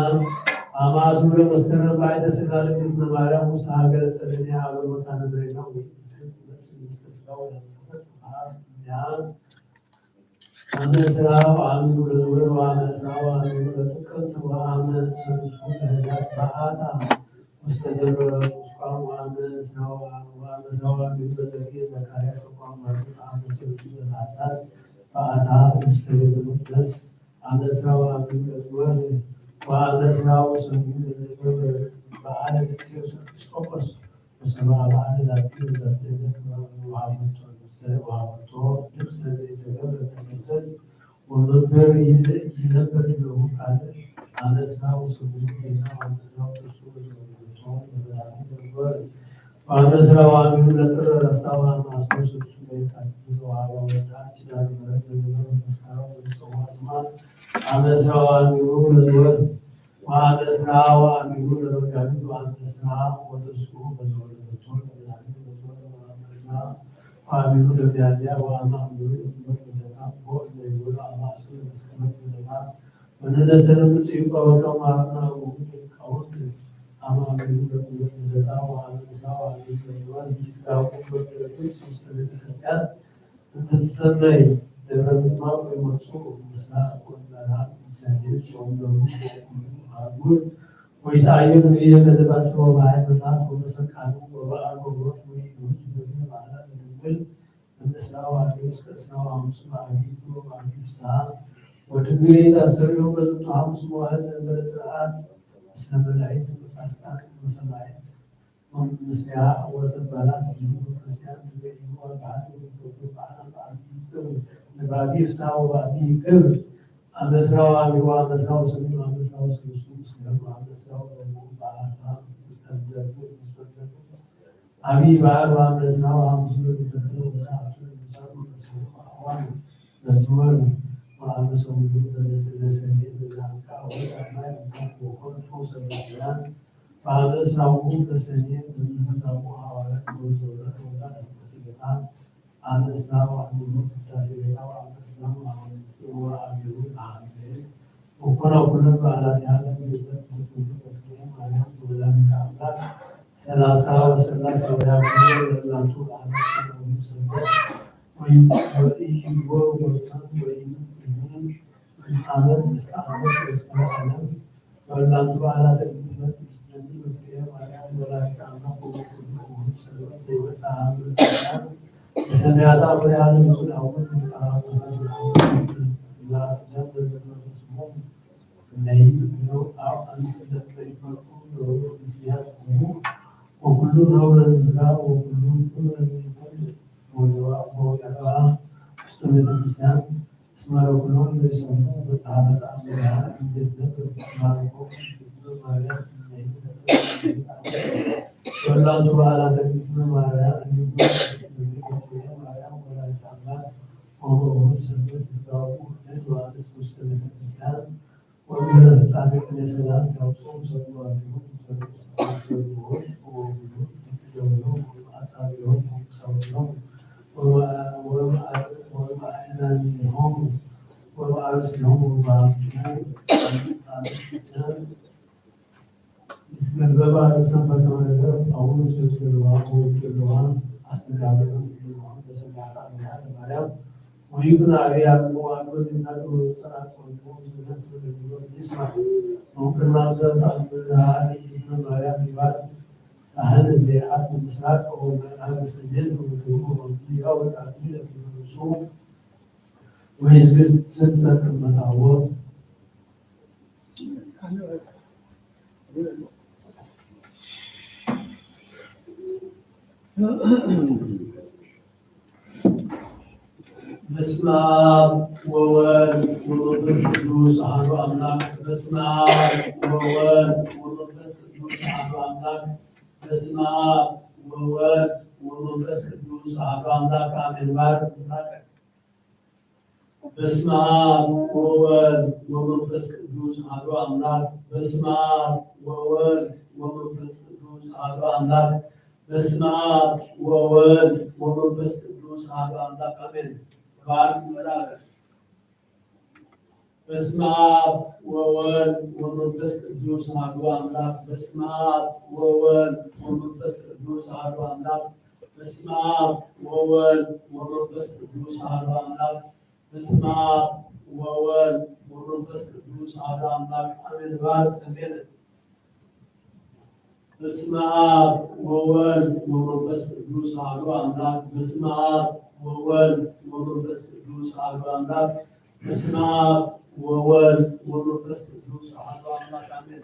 አማስኑ ለመስከረም በአይተ ስጋ ለእግዝእትነ ማርያም ውስተ ሀገረ ጸደንያ አበ መካነ ምሬና ወይእቲ ስዕል ትመስል ምስለ ስጋ ወደም ጽፈት ስብሐት እምኔሃ አመ ዕስራ ወአሚሩ ለዝወር ወአመ ዕስራ ወአሚሩ ለጥቅምት ወአመ ሰሉሱ ለህዳር በአታ ውስተ ደብረ ቁስቋም ወአመ ዕስራ ወአመ ዕስራ ወአሚሩ ለዘርጌ ዘካርያስ ወቋም ማርቆስ አመ ሰሉሱ ለታህሳስ በአታ ውስተ ቤተ መቅደስ አመ ዕስራ ወአሚሩ ለዝወር ወአመ ዕስራ ወሰሙኑ ለዘገብር በዓለ ጊዮርጊስ ኤጲስቆጶስ ወሰብአ በዓለ ላቲ በዛቲ ዕለት ወሀበቶ ልብሰ ወሀበቶ ልብሰ ዘይተገብረ መቅደሰን ወመንበር ይዘ-፣ ይነበር ዲበሁ ካልእ አመ ዕስራ ወሰሙኑ ጌና ወአመ ዕስራ ወሰሉሱ ወዘወለደቶ ለመድኃኒት ለእግዚኦ ወአመ ዕስራ ወአሚሩ ለጥር ዕረፍታ ወአመ አስሩ ሰሉሱ ለየካቲት ዘወሀባ ወልዳ ኪዳነ ምሕረት ለገበረ በተስካራ ወለጸውዓ ስማ አመ ዕስራ ወአሚሩ ለዝወር ወአመ ዕስራ ወአሚሩ ለመጋቢት ወአመ ዕስራ ወተስዑ በዘወለደቶ ለመድኃኒት ለእግዚኦ ወአመ ዕስራ ወአሚሩ ለሚያዝያ ወአመ አሚሩ ለግንቦት ልደታ እቦ እለ ይበሉ አመ አስሩ ለመስከረም ልደታ ወንህነሰ ለምንቱ ይቀወቀ ማርና ወውሉድ ሊቃውንት አመ አሚሩ ለግንቦት ልደታ ወአመ ዕስራ ወአሚሩ ለግንቦት ይትጋቡ በበለቱ ውስተ ቤተ ክርስቲያን እንተ ትሰመይ ደብረ ምጥማቅ ወይመጹ ምስላ ወመራ ምሳሌ ወንበሩ ወኩሉ አህጉር ወይትኣየሉ እየ መደባቱ ወበሃይመታት ወበሰካሉ ወበኣጎቦት ወይሁድ በግነ በዓላት ንድንግል እምእስራው ኣርዮስ ከእስራው ኣምሱ በአቢቱ ወበአቢ ፍስሓ ወድንግሌት አስተርእዮ በዝንቱ ሐሙስ መዋዕል ዘንበለ ስርዓት ምስለ መላእክት ወጻድቃን ወሰማዕት ምስያ ወተባላት ይሁን ክርስቲያን ትገኙ በዓል ወይቶቱ በዓል በአቢ ክብር በአቢ ፍስሓ ወበአቢ ክብር አመስራው አሚሮ አመስራው ሰሚኑ አመስራው ሰሉሱ ምስሌሆሙ አመስራው ረቡዕ በዓላታ ውስተ ምድር ውስተ ምድር አብይ በዓል ወአመስራው ሐሙስ በሚተክለ ወበአቱ ቅዱሳን ወበስሙ አዋን በዝወሩ ወአመሰውሉ በለሰኔ በዛንካ ወዳማይ ወኮን ፈውሰ በሚላን በአመስራው በሰኔ በዝተጋቡ ሐዋርያት ወዘወረ ወዳት ጽሕፈታ አመስራው አሚሮ ቅዳሴ ቤታ ወአመስራው አዋን ወአሚሩ አሜን። ወኮነ ኩለን በዓላቲሃ ለእግዚእነ ቅድስት ድንግል በክልኤ ማርያም ወላዲተ አምላክ ሠላሳ ወሠላሳ ወያዕቆብ ለእላቱ በዓላት ከማሁ ሰንበት ወኢይዎ ወርቅን ወኢይምንትኒ እምዓመት እስከ ዓመት ወእስከ ለዓለም። ወእላቱ በዓላተ እግዚእነ ቅድስት ድንግል በክልኤ ማርያም ወላዲተ አምላክ ወበኩሉ እሁድ ሰንበት ዘይበጽሐ ሀብለ በሰማያት አቡነ አለ ይኩን አቡነ ሊቀ ጳጳሳት ወአቡነ ላ ደም በዘመኑ ስሙ እነሂ ትብሎ አብ አንስለ ከይፈርቁ ዶሮ ምክንያት ሆኑ ወኩሉ ነውረ ንስጋ ወኩሉ ክብረ ይኩን ወደዋ ወደዋ ውስተ ቤተክርስቲያን እስመ ለኩሎም ለይሰምዑ መጽሐፈ ተአምሪሃ እንዘይትነብር ማርቆስ ዝክብር ማርያም እነሂ ተፈጸመ። ወላቱ በዓላተ እግዚእነ ማርያም እግዚእነ ቅድስት ድንግል በክልኤ ማርያም ወላዲተ አምላክ ወበእሁድ ሰንበት ይትጋቡ እድ ወአንስት ውስተ ቤተ ክርስቲያን ወእምነ ፍጻሜ ቅኔ ሰላም ያውፅኡ ሰብዋቲሁ ዘርኡ ሰብዋቲሁ ወወጉዱ እደዊሁ ወአጻብዒሁ ወቅሳዊሁ ወመአዛኒሆሙ ወበአርእስቲሆሙ ወበአንስቲሰ ይትገበባ ርእሰን በከመ ነገር ጳውሎስ ወይትገበባ ወይትገበባ አስተጋብእን ይገበባን በሰማያት አቡነ ማርያም ወይኩን አብያ ወአልቦ ዜና ወሰዓት ወልቦ ዝነት ወደግሎ ይስማ ወቅድማ ብዛት አቡነ ሀሪ ማርያም ይባል ካህን ዘይዓት ምስራቅ ወምዕራብ ሰሜን ወደቡብ ወምስያ ወቃቢል ለሚመልሱ ወይዝግድ ስልሰ ቅድመ ታቦት በስመ አብ ወወልድ ወመንፈስ ቅዱስ አሐዱ አምላክ። በስመ አብ ወወልድ ወመንፈስ ቅዱስ አሐዱ አምላክ። በስመ አብ ወወልድ ወመንፈስ ቅዱስ አሐዱ አምላክ አሜን። ባርክ ምሳቀ። በስመ አብ ወወልድ ወመንፈስ ቅዱስ አሐዱ አምላክ። በስመ አብ ወወልድ ወመንፈስ ቅዱስ አሐዱ አምላክ። በስመ አብ ወወልድ ወመንፈስ ቅዱስ አሐዱ አምላክ አሜን። ባርክ መልአከ። በስመ አብ ወወልድ ወመንፈስ ቅዱስ አሐዱ አምላክ። በስመ አብ ወወልድ ወመንፈስ ቅዱስ አሐዱ አምላክ። በስመ አብ ወወልድ ወመንፈስ ቅዱስ አሐዱ አምላክ። በስመ አብ ወወልድ ወመንፈስ ቅዱስ አሐዱ አምላክ አሜን። ባርክ ሰሜነ። በስመ አብ ወወልድ ወመንፈስ ቅዱስ አሐዱ አምላክ። በስመ አብ ወወልድ ወመንፈስ ቅዱስ አሐዱ አምላክ። በስመ አብ ወወልድ ወመንፈስ ቅዱስ አሐዱ አምላክ አሜን።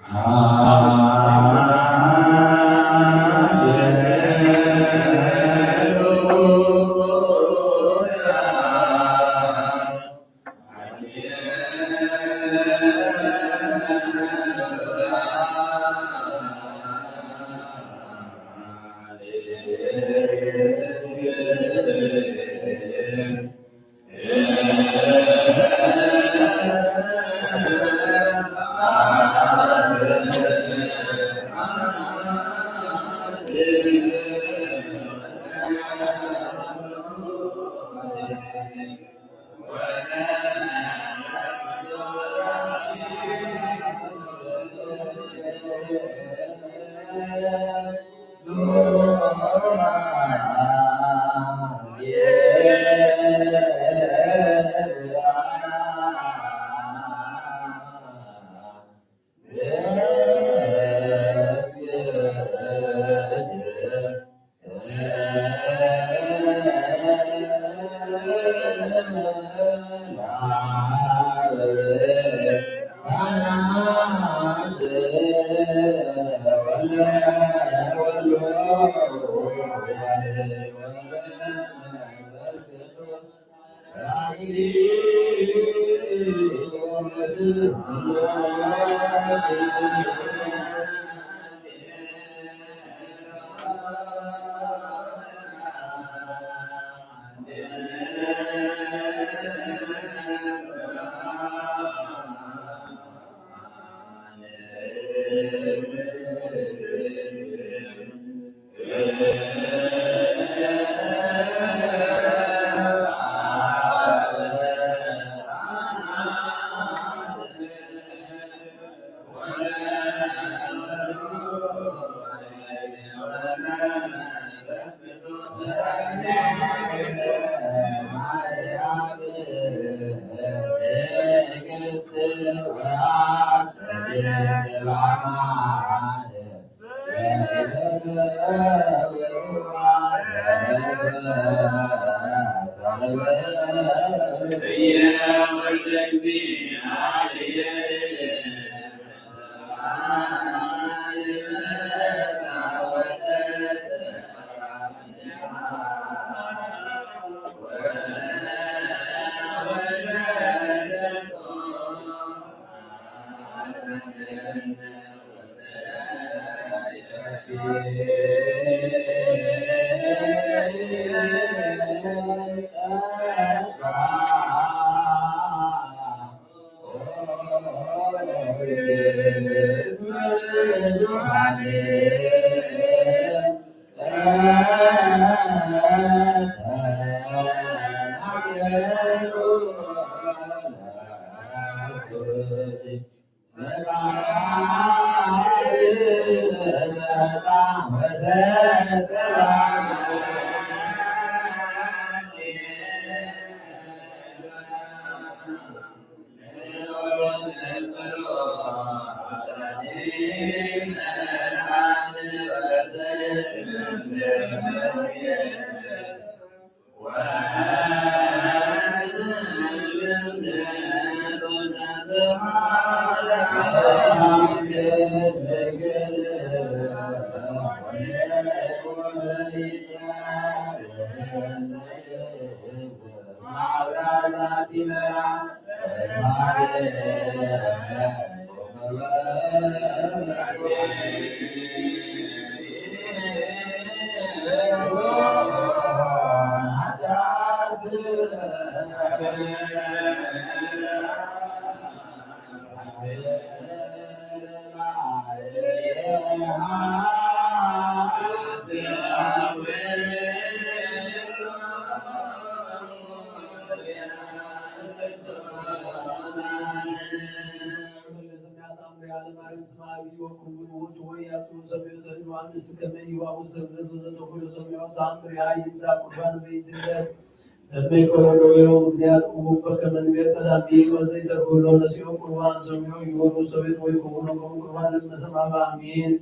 እመይ ከሎ ደዌው ምኽንያት እዉ በከመ ንቤት ቀዳሚ ወዘይተርፍሎ ነሲኦም ቁርባን ሰሚዖ ይወሩ ሰቤት ወይ ክውኖ ከም ቁርባን ለመሰማማ አሜን።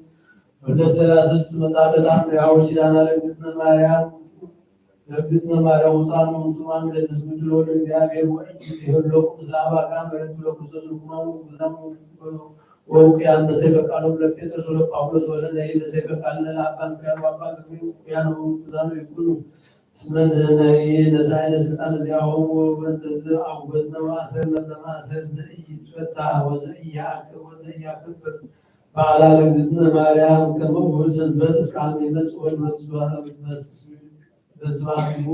ወደ ሥላሴ መጻሕፍት አምሪሃ ወኪዳና ለእግዝእትነ ማርያም ለእግዝእትነ ማርያም ውፃን ውንቱማን ለትስብእቱ ለወልደ እግዚአብሔር ወእጅ ይህሎ ምስለ አባካ መረቱ ለክርስቶስ ርኩማን ውጉዛን ወውቅያን በሰይፈ ቃሎም ለጴጥሮስ ወለጳውሎስ ወለነይ በሰይፈ ቃልነ ለአባ ሚካኤል ወአባ ገብርኤል ውቅያን ወውጉዛን ይኩኑ። እስመ ንሕነኒ ነሳኢነ ስልጣን እዚአሆሙ ወበእንተዝ አውገዝነ ወአሰርነ በማእሰር ዘኢይትፈታ ወዘኢያእክል ወዘኢያከብር በዓላ ለእግዝእትነ ማርያም ከመ ውእቱ ሰንበት እስከ አመ ይመጽእ ወንመጽእ በስባቲሁ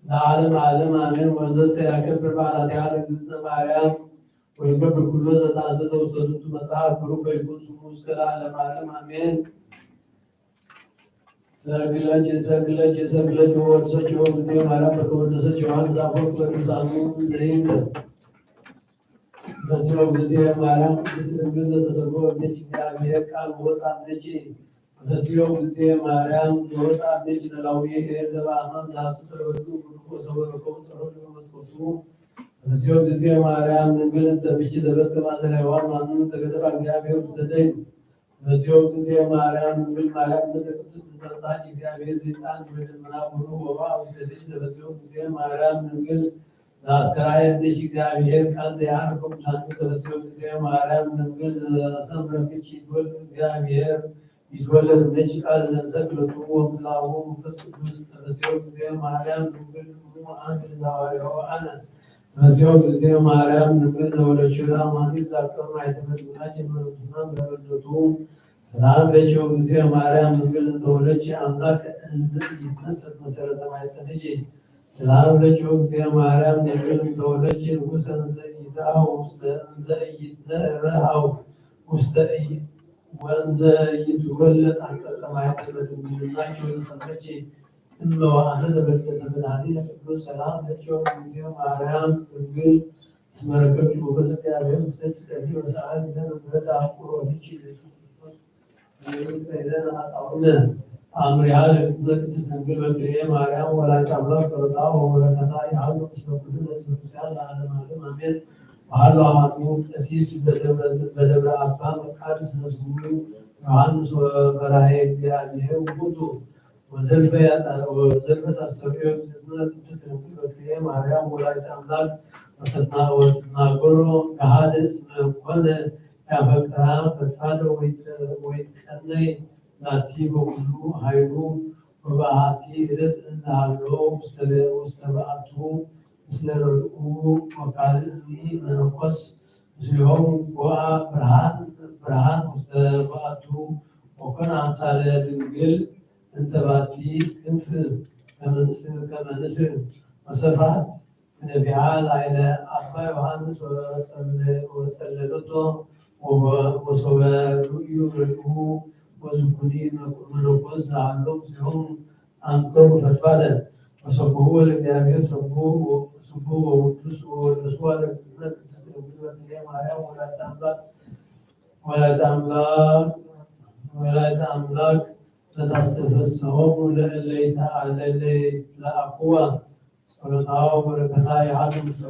ለዓለም ዓለም አሜን። ወዘሰ ያከብር በዓላቲሃ ለእግዝእትነ ማርያም ወይገብር ኩሎ ዘተአዘዘ ውስተ ዝንቱ መጽሐፍ ብሩክ ወይኩን ስሙ እስከ ለዓለም ዓለም አሜን። ሰግለኪ ሰግለኪ ሰግለኪ ወወድሰኪ ወእግዝእትየ ማርያም በከመ ወደሰኪ ዮሐንስ አፈወርቅ በቅዱሳኑ ዘይንበብ። በስመ እግዝእትየ ማርያም ቅድስት ድንግል ዘተሰብኦ እምኔኪ እግዚአብሔር ቃል ወወፅአ እምኔኪ። በስመ እግዝእትየ ማርያም ወወፅአ እምኔኪ ኖላዊ ኄር ዘበአማን ዘሐስሶ ለወልዱ ብሩክ ወሰወረከሙ ጸሎት በመንፈሱ። በስመ እግዝእትየ ማርያም ድንግል እንተ ብኪ ዘበት ከማሰለ ሔዋን ማንም ተገደባ እግዚአብሔር ውስተ ደይን። በዚሁ ጊዜ ማርያም ድንግል ማርያም ምልዕተ ቅድስት ተንሳች እግዚአብሔር ዘይጻን በደመና ብሩህ ወባ ውስተ ልጅ። በዚሁ ጊዜ ማርያም ድንግል ለአስተርአየ እምኔኪ እግዚአብሔር ቃል ዘያዕርግ ቅዱሳን። በዚሁ ጊዜ ማርያም ድንግል ዘሰምረ ብኪ ወልድ እግዚአብሔር ይትወለድ ነጭ ቃል ዘንሰክለቱ ወምስላሁ መንፈስ ቅዱስ ተፈስዮ ጊዜ ማርያም ድንግል እሙ አንቲ ለዘሐዋርያሁ አነ ተፈስዮ ጊዜ ማርያም ድንግል ዘወለችው ለአማኑኤል ዛቅር ማይተመ ድንግላችን መንግስና በረከቱ ሰላም ለኪ ጊዜ ማርያም ድንግል እንተወለች አምላክ እንዘ ይትነሰት መሰረተ ማይጸንጂ ሰላም ለኪ ጊዜ ማርያም ድንግል እንተወለች ንጉሰ እንዘ ይትረሃው ውስተ እንዘ ይትረሃው ውስተ ወእንዘ ይትወለድ አንቀጸ ማይተመ ድንግልናኪ ወተሰመኪ እመ ወአመተ በልደተ መድኃኒነ ቅዱስ ሰላም ለኪ ጊዜ ማርያም ድንግል እስመ ረከብኪ ሞገሰ እግዚአብሔር ምስሌኪ ጸልዪ ወሰአሊ ለነ ምሕረተ አፍቅሮ ወልድኪ ኢየሱስ ክርስቶስ ወይምስለ ኃጣውነ ተአምሪሃ ለእግዝእትነ ቅድስት ድንግል በክልኤ ማርያም ወላዲተ አምላክ ጸሎታ ወበረከታ ይሃሉ ምስለ ኩልነ ህዝበ ክርስቲያን ለዓለመ ዓለም አሜን። ወሃሎ አሐዱ ቀሲስ በደብረ አባ መቃርስ ዘስሙ ዮሐንስ ወበራሄ እግዚአብሔር ውእቱ ወዘልፈ ያጣ- ወዘልፈ ታስተርእዮ እግዝእትነ ቅድስት ድንግል በክልኤ ማርያም ወላዲተ አምላክ ወትትና- ወትትናገሮ ገሃደ እስመ ኮነ ያፈቅራ ፈድፋደ ወይት- ወይትቀነይ ላቲ በኩሉ ኃይሉ ወበአሐቲ ዕለት እንዘ ሀሎ ውስተ ለ- ውስተ በአቱ ምስለ ርድኡ ወካልእኒ መነኮስ ምስሌሆሙ ቦአ ብርሃን ብርሃን ውስተ በአቱ ወኮነ አምሳለ ድንግል እንተ ባቲ ክንፍ ከመንስር ከመንስር ወሰፋት ክነፊሃ ላዕለ አባ ዮሐንስ ወጸለ- ወጸለለቶ ወበ- ወሶበ ርእዩ ርእዩ ወዝኩኒ መነኮስ ዘሃሎ ምስሌሆሙ አንከሩ ፈድፋደ ወሰብሕዎ ለእግዚአብሔር ስቡሕ ወውዱስ ወወደስዋ ለእግዝእትነ ቅድስት ድንግል በክልኤ ማርያም ወላዲተ አምላክ ወላዲተ አምላክ ወላዲተ አምላክ ለታስተፈስሖሙ ለእለ ይትለአክዋ ጸሎታ ወበረከታ ይሃሉ ምስለ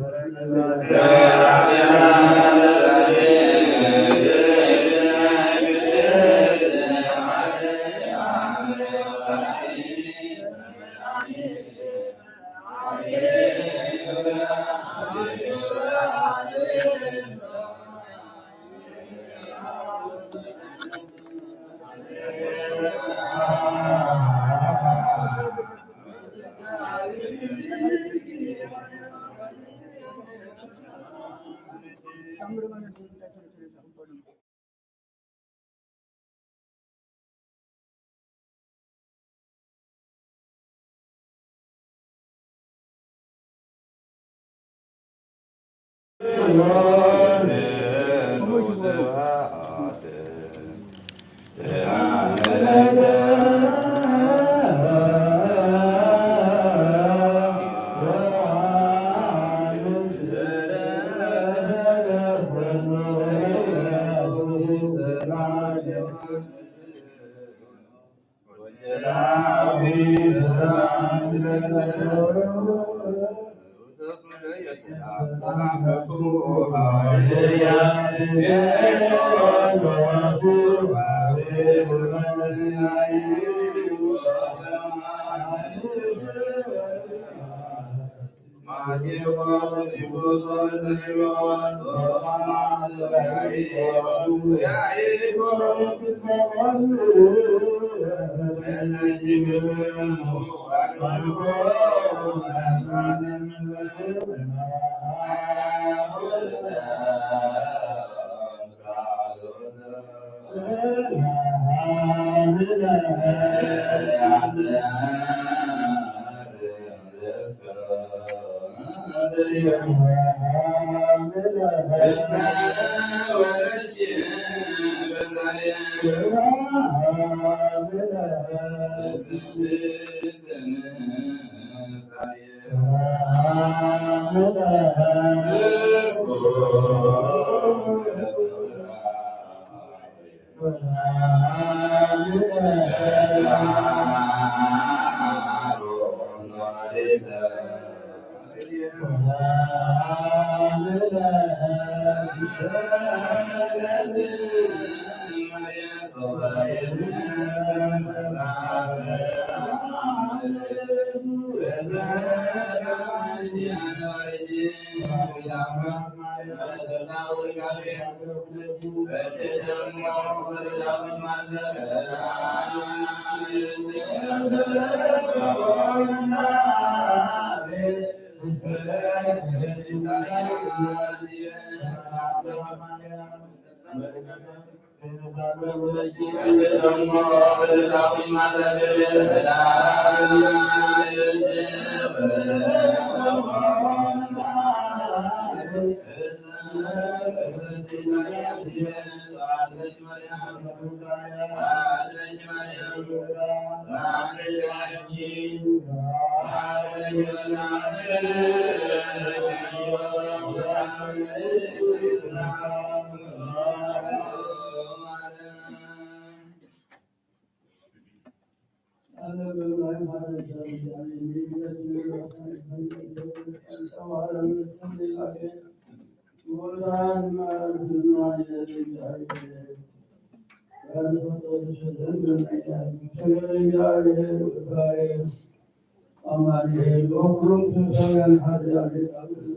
ኣማኑኤል ወኩሎም ክርስቲያን ሓደ ኣቤት ኣቤት።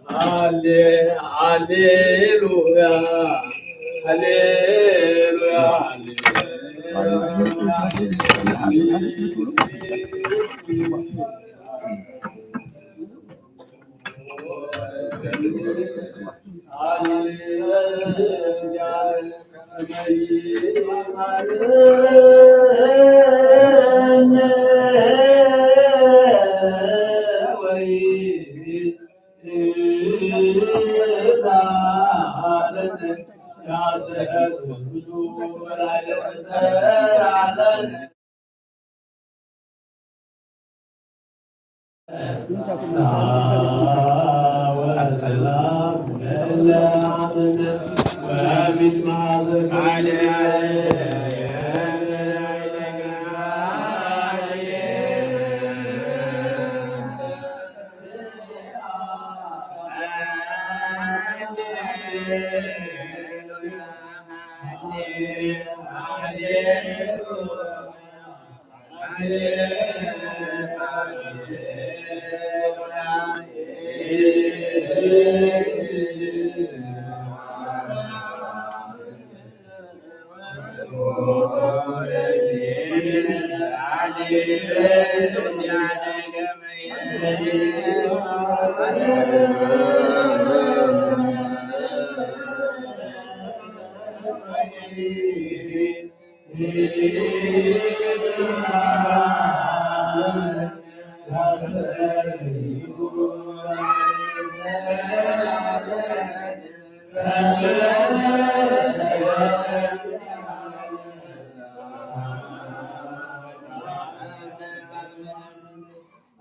ሃሌ-፣ ሃሌሉያ፣ ሃሌሉያ፣ ሃሌሉያ።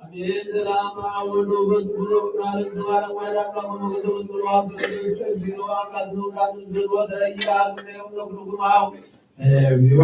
አሜን። ሰላም አብ ወወልድ ወመንፈስ ቅዱስ ወቅዱስ ዓለም ተባረክ። ዋሕድ አምላክ ወመንፈስ ቅዱስ ወአብ ቅዱስ እግዚኦ አምላክ ዘወዳት ዝህልዎ ተለየ አብ ምድር ወኩልኩም አብ እግዚኦ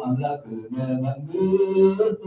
ኣምላክ መንግስት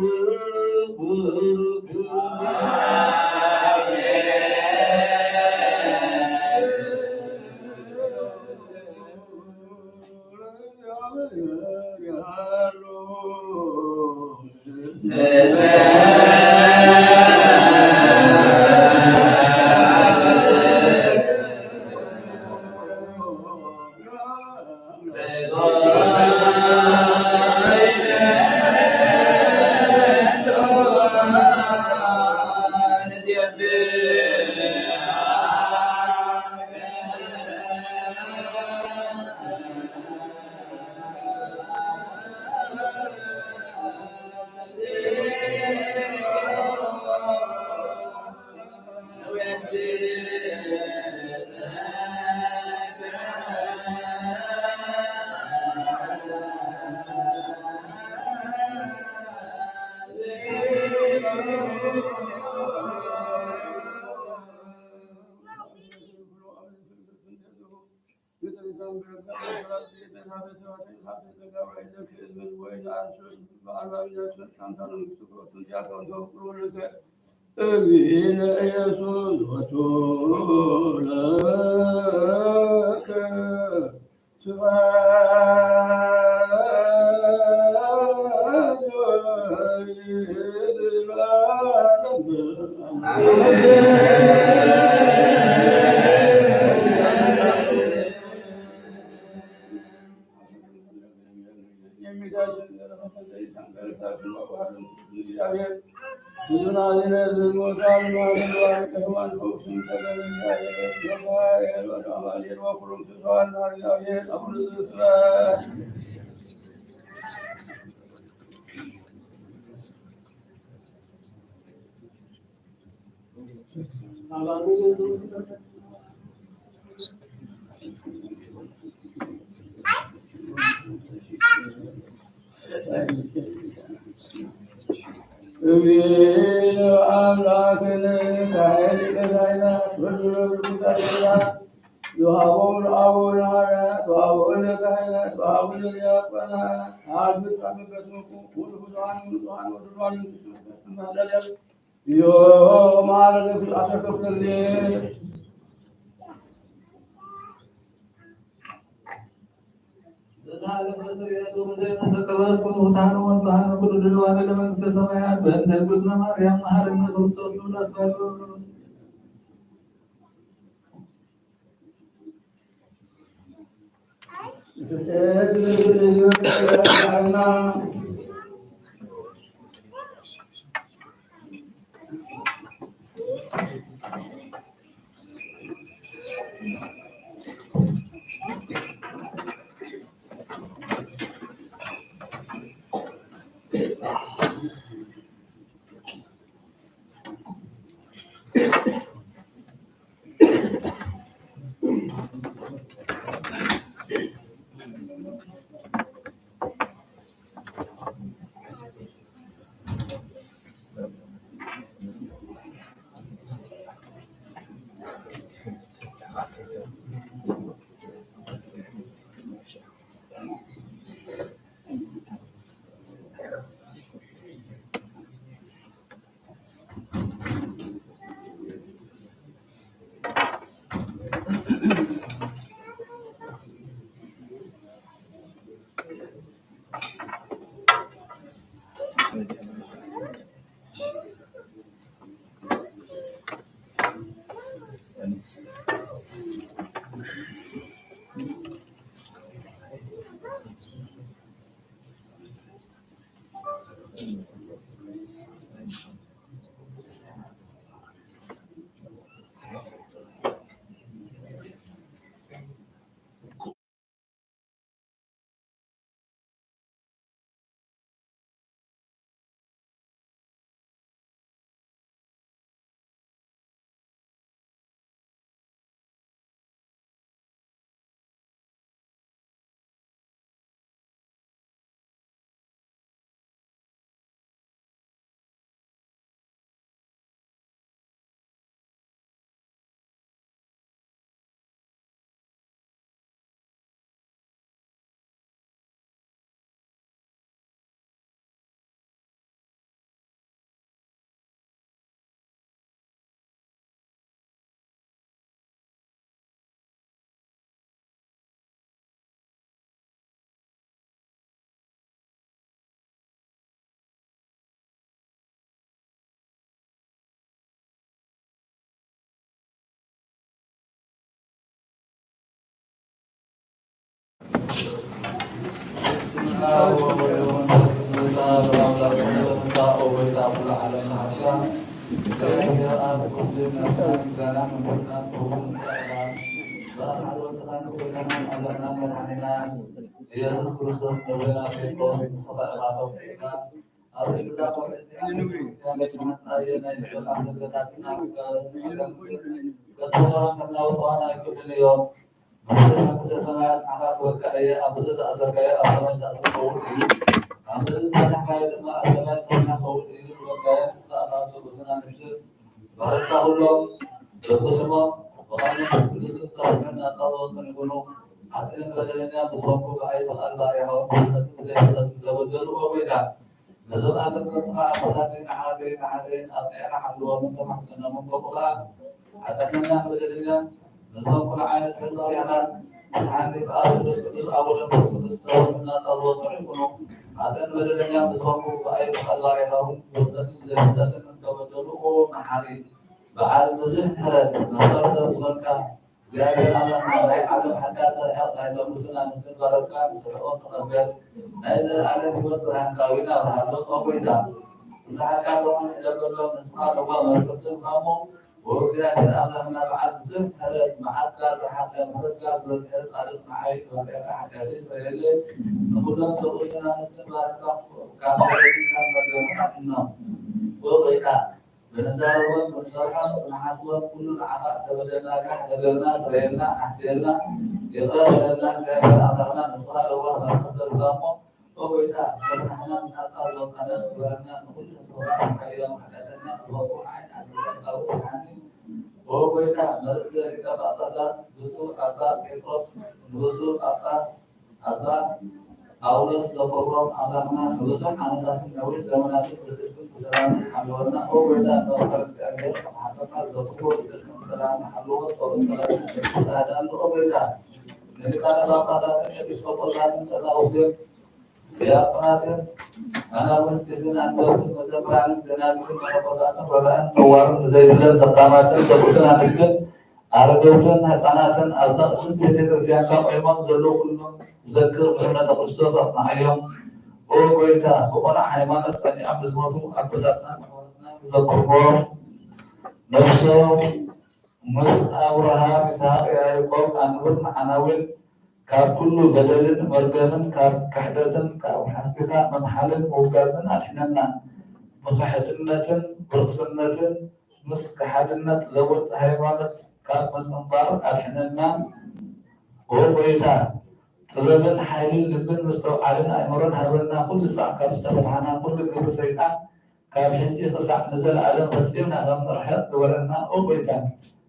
እግዚእነ ኢየሱስ ወቱ ለከ እግዚኦ አምላክነ ካህን ይቅረታይና ፍርድ ፍርድ ይቅረታይና። ወሀቦሙ ለአበዊነ ሐዋርያት ወአበዊነ ካህናት ወአበዊነ ዲያቆናት። አልፍ አልፍ በስመኩ ኩሉ ብዙኃን ንጹሐን ወድሉዋን መንግስት መንግስት መህለለ ዮም አረገ አሸከፍተልየ። ዘተሃለፈ ስርየቱ ብዘይ መሰከበት ኩሉ ሙታን ወንጽሐነ ኩሉ ድልዋነ ለመንግስተ ሰማያት በእንተ እግዝእትነ ማርያም መሐረነ ክርስቶስ ንብለሰሉ። ኣብ ወወልድ ወመንፈስ ቅዱስ ኣሐዱ ኣምላክ። ምስጋና ኣብ ቁስሊ ነፍስና ምስጋና መንፈስና ትሁን ምስጋና በኣብ ሓደ ወድኻ ንጎይታና ኣምላኽና መድሓኒና ኢየሱስ ክርስቶስ ነቦና ጴጥሮስ ንስኻ ኢኻ ተውሒድካ ኣብ ርእሲ እዛ ከውሒ እዚኣ ቤተክርስትያን ክትሓንጻ እየ ናይ ሰላም ደገታትና ክተንጽር ገጽኻ ከናውጽዋ ናይ ግድን እዮም። ብስም መንግስተ ሰማያት ንዓኻ ክወድካ እየ፣ ኣብ ብዙሕ ዝኣሰርካዮ ኣብ ሰማይ ዝተኣስረ ክኸውን እዩ፣ ኣብ ምድሪ ዝፈታሕካዮ ድማ ኣብ ሰማይ ዝተፈትሐ ክኸውን እዩ ዝበልካዮ ንስኻ ኢኻ ሰብኡትን ኣንስትን ባረካ ኩሎም በብስሞም ብቓል መንፈስ ቅዱስን ተባርሑን ናጻ ዝወጹን ይኹኑ። ሓጥእን በደለኛን ዝኾንኩ ብኣይ ብቓል ባርያኻውን ብፍልጠትን ብዘይፍልጠትን ዝተበደሉ ኦ ጎይታ፣ ነዞም ኣገልገልትኻ ኣቦታተይን ኣሓተይን ኣሓተይን ኣጽኒዕካ ሓልዎም፣ ተማሕጸኖምን፣ ከምኡ ከኣ ሓጢኣተኛን በደለኛን ነዞም ኩሉ ዓይነት ሕቶ ርኢኻ ፍትሓኒ። ብኣብ ቅዱስ ቅዱስ ኣቡነ መንፈስ ቅዱስ ዝተባረኹ ናጻ ዝወጽዑ ይኹኑ። ሓጥእን በደለኛን ብዝኾንኩ ብኣይ ብቓል ባርያኻውን ብፍልጠትን ብዘይፍልጠትን ዝተበደሉ ኦ መሓሪ በዓል ብዙሕ ምሕረት መፍቀር ሰብ ዝኾንካ እግዚኣብሔር ኣምላኽና ናይ ዓለም ሓጢኣት ተርሕቕ ናይ ሰብኡትን ኣንስትን ባሮትካ ንስሕኦም ተቐበል ናይ ዘለኣለም ህይወት ብርሃንካ እውን ኣብርሃሎም ኦ ጎይታ። ኩሉ ሓጢኣቶምን ሕደገሎም ንስኻ ለዋህ መርፍእ ስምካ እሞ ኦ እግዚኣብሔር ኣምላኽና በዓል ብዙሕ ምሕረት መዓትካ ዝረሓቐ ምሕረትካ ዝበዝሐ ጻድቕ ንዓይ ባርያኻ ሓጢኣተይ ስረየለይ ንኹሎም ሰብኡትን ኣንስትን ባሮትካ ካብ መርገምን ካብ መርገምን ኣድሕኖም ኦ ጎይታ። ብንዛረቦን ብንሰርሖን ብንሓስቦን ኩሉ ንዓኻ እተበደልናካ ሕደገልና ስረየልና ኣሕስየልና ይቕረ በለልና እግዚኣብሔር ኣምላኽና ንስኻ ለዋህ መርፍእ ሰብ እሞ ኦ ጎይታ ከም ንሕና ናጻ ዝወጻና ግበረና ንኹሉ ንፍቕራን ሓዮም ሓጢኣተኛ ንዝኾንኩ ንዓይ ንኣገልጋልካ እውን ድሓኒ ኦ ጎይታ መርእሰ ሊቀ ጳጳሳት ብፁዕ ኣባ ጴጥሮስ ንብፁዕ ጳጳስ ኣባ ጳውሎስ ዘክሮም ኣምላኽና ንብዙሕ ዓመታትን ነዊሕ ዘመናትን ብጽድቅን ብሰላምን ሓለወና። ኦ ጎይታ መፍቀር እግዚኣብሔር ንሓጥኣትና ዘክሮ ብጽድቅን ብሰላምን ሓልዎ። ጸሎት ሰላም ኣዳሉ ኦ ጎይታ ንሊቃነ ጳጳሳትን ኤጲስቆጶሳትን ቀሳውስትን ዲያቆናትን ኣናብስትን ኣንበብትን መዘምራንን ደናግልን መነኮሳትን ረዳእን ጠዋርን ንዘይብለን ጸጋማትን ሰብኡትን ኣንስትን ኣረገውትን ህፃናትን ኣብዛ ቅድስቲ ቤተ ክርስቲያንካ ቆይሞም ዘለዉ ኩሎም ዘክር ብእምነተ ክርስቶስ ኣጽንዓዮም። ኦ ጎይታ፣ ብቕኑዕ ሃይማኖት ጸኒዖም ንዝሞቱ ኣቦታትናን ኣሕዋትናን ዘክርዎም። ነፍሶም ምስ ኣብርሃም፣ ይስሐቅ፣ ያዕቆብ ኣንብር ንዓና እውን ካብ ኩሉ በደልን መርገምን ካብ ክሕደትን ካብ ሓሲኻ ምምሓልን ምውጋዝን ኣድሕነና። ብኽሕድነትን ብርኽስነትን ምስ ከሓድነት ዘወጽእ ሃይማኖት ካብ ምጽንባር ኣድሕነና። ኦ ጐይታ፣ ጥበብን ሓይልን ልብን ምስትውዓልን ኣእምሮን ሃበና። ኩሉ ሳዕ ካብ ዝተፈትሓና ኩሉ ግብሪ ሰይጣን ካብ ሕጂ ክሳዕ ንዘለኣለም ፈጺምና ከም ንርሕቕ ግበረና። ኦ ጐይታ፣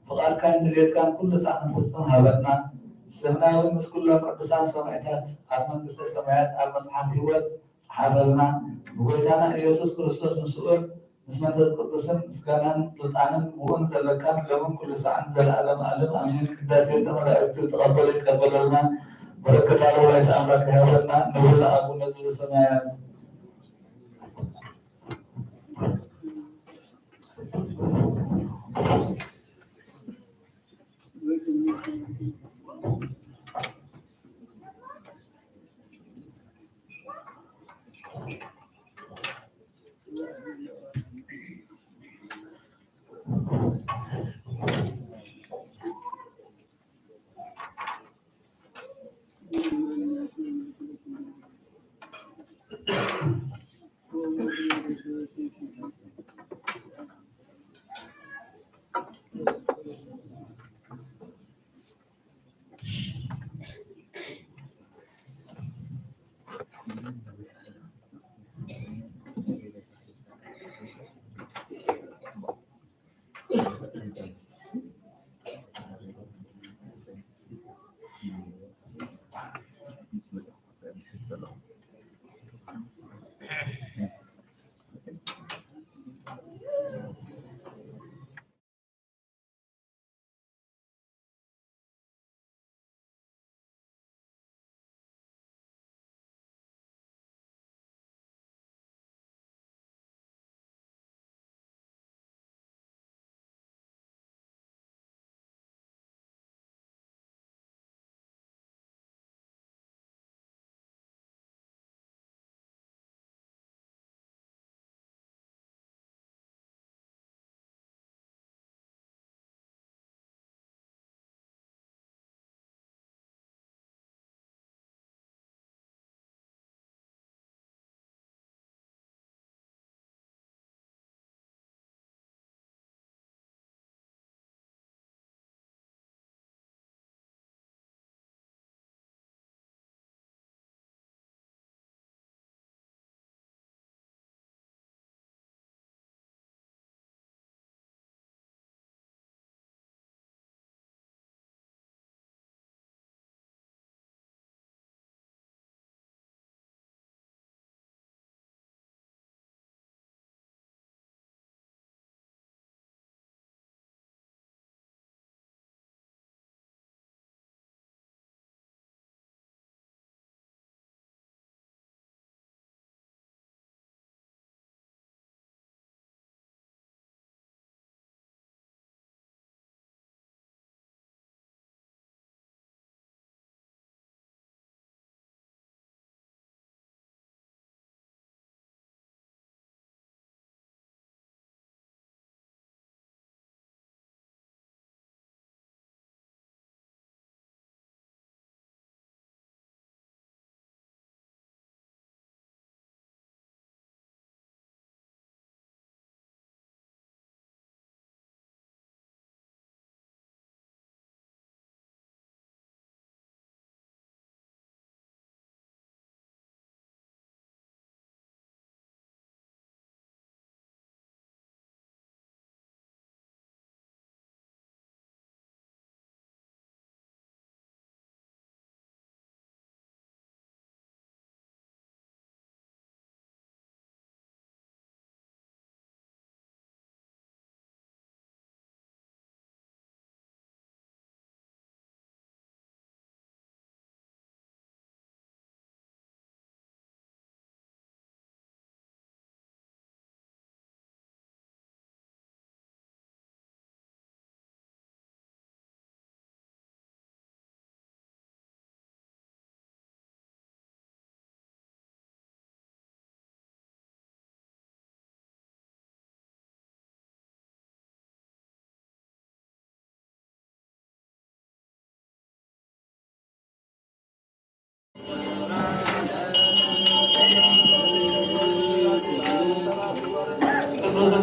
ፍቓድካን ድሌትካን ኩሉ ሳዕ ክንፍጽም ሃበና። ስምና እውን ምስ ኩሎም ቅዱሳን ሰማዕታት ኣብ መንግስተ ሰማያት ኣብ መጽሓፍ ህይወት ጸሓፈልና። ብጐይታና ኢየሱስ ክርስቶስ ምስኡን ምስ መንፈስ ቅዱስን ምስጋናን ስልጣንን ምእውን ዘለካን ሎምን ኩሉ ሳዕን ንዘለኣለመ ኣለም ኣሜን። ቅዳሴ መላእክት ዝተቐበለ ይቀበለልና። በረከት ኣልወላዲተ ኣምላክ ይሃበና። ንብል ኣቡነ ዘበሰማያት።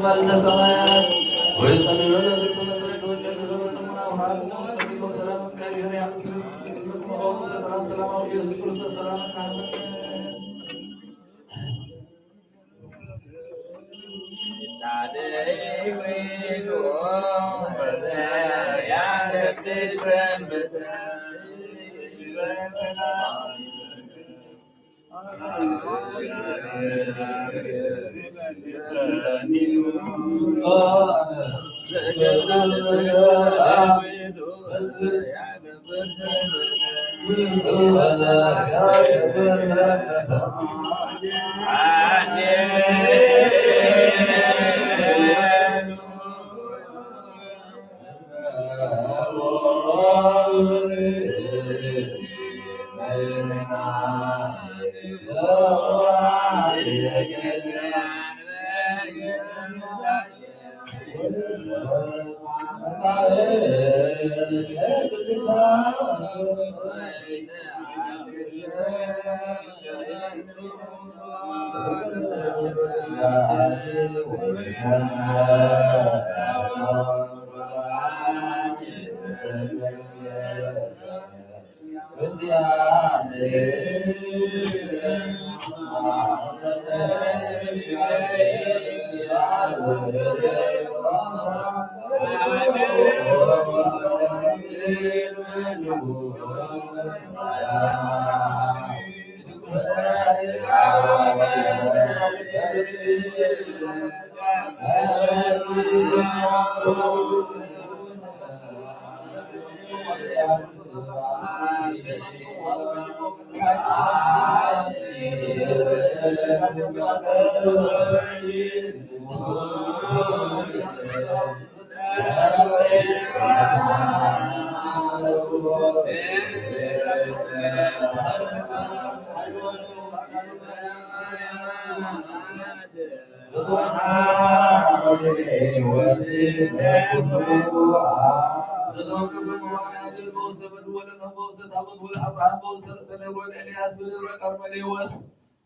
ሰማያት ወይ ጸልሎ ለዝክቱ መሰረት ወቀድሶ በሰሙና አውራት ነው። ጸልሎ ሰላም እግዚአብሔር ያምጡ። ሰላም ሰላማዊ ኢየሱስ ክርስቶስ ሰላም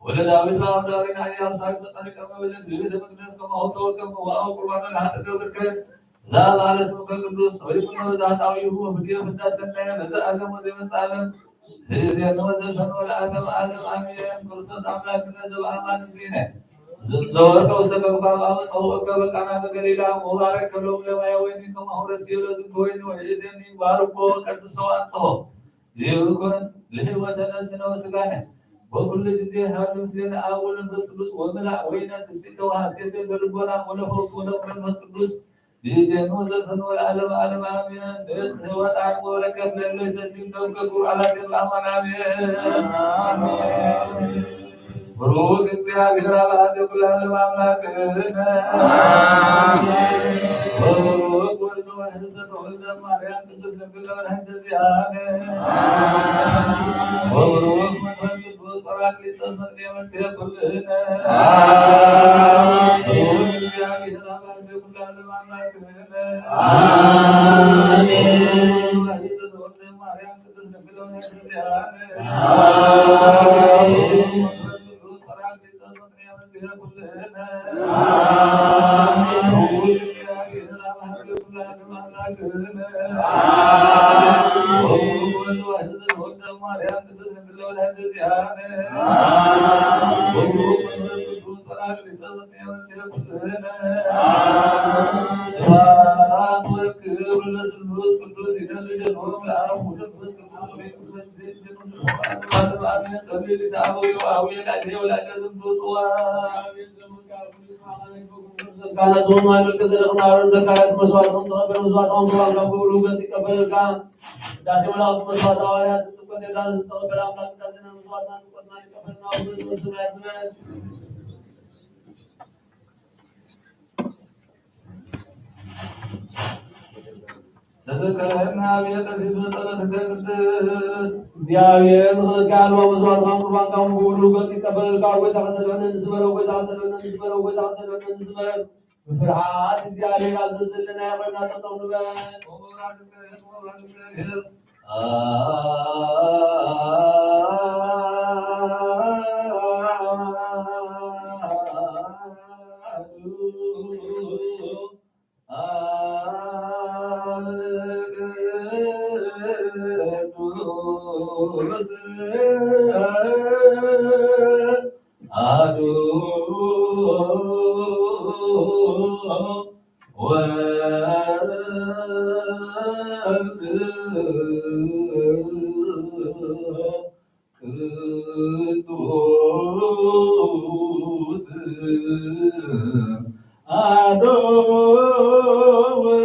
ወለዳዊት በአብ ዳዊት አያም ሳቅ በጻድቃን መበለት በቤተ መቅደስ ከማሁ ተወልደ እምበአሁ ቁርባነ ለኃጥእ ገብርከ። ዛብ አለ ስምከ ቅዱስ ወይኩኖ ዛታዊሁ ወፍድዮ ፍዳ ሰናየ በዘ ዓለም ወዘይመጽእ ዓለም። ዘይዜን ወዘልፈን ወለዓለም ዓለም አሜን። ክርስቶስ አምላክነ ዘበአማን እግዚእነ። ዘወርከ ውስተ ከፋ አመፀውከ በቃና ዘገሊላ ወባረከ ሎሙ ለማየ ወይኒ ከማሁ ረስዮ ለዝንቱ ወይኒ ወይዜኒ ባርኮ ቀድሶ አንጽሖ። ይኩን ለሕይወተ ነፍስነ ወሥጋነ በኩሉ ጊዜ ሀሉ ምስሌነ አብ ወመንፈስ ቅዱስ ወምልአ ወይነ ትስብእተ ወሐሴተ ለልቦና ወለፈውስ ወለመንፈስ ቅዱስ ይእዜኑ ወዘልፈኑ ወለዓለመ ዓለም አሜን። ርስት ወጣዕም ወበረከት ለእለ ይሰትዩ እምደብከ ክቡር አላሴ በአማን አሜን። ብሩክ እግዚአብሔር አብ አሐቲ ኩሉ ዓለም አምላክነ። ወብሩክ ወልድ ዋሕድ ዘተወልደ ማርያም ቅድስት ድንግል ለመድኃኒተ ዚአነ። ወብሩክ መንፈስ ቅዱስ ጳራቅሊጦስ መጽንኤ መጽሔ ኩልነ። ብሩክ እግዚአብሔር አብ አሐቲ ኩሉ ዓለም አምላክነ። አሜን። ወብሩክ ወልድ ዋሕድ ዘተወልደ ማርያም ቅድስት ድንግል ለመድኃኒተ ዚአነ። አሜን። ወብሩክ መንፈስ ቅዱስ ጳራቅሊጦስ ስብሐት ወክብር ለስሉስ ቅዱስ ይደሉ ይደሉ ለአብ ወወልድ ወመንፈስ ቅዱስ። ተዘከረና አቤት ቀሲስ በጸሎትከ ቅድስት። እግዚአብሔር ምሕረትካ ያልባ መስዋዕትካን ቁርባንካን ክቡር ገጽ ይቀበለልካ። ጎይታ ከተድሕነን ንስበር፣ ጎይታ ከተድሕነን ንስበር፣ ጎይታ ከተድሕነን ንስበር። ብፍርሃት እግዚኣብሔር ኣብ ዘዘለና ኮይና ጠጠው ንበል። ቅዱስ አሐዱ ውእቱ።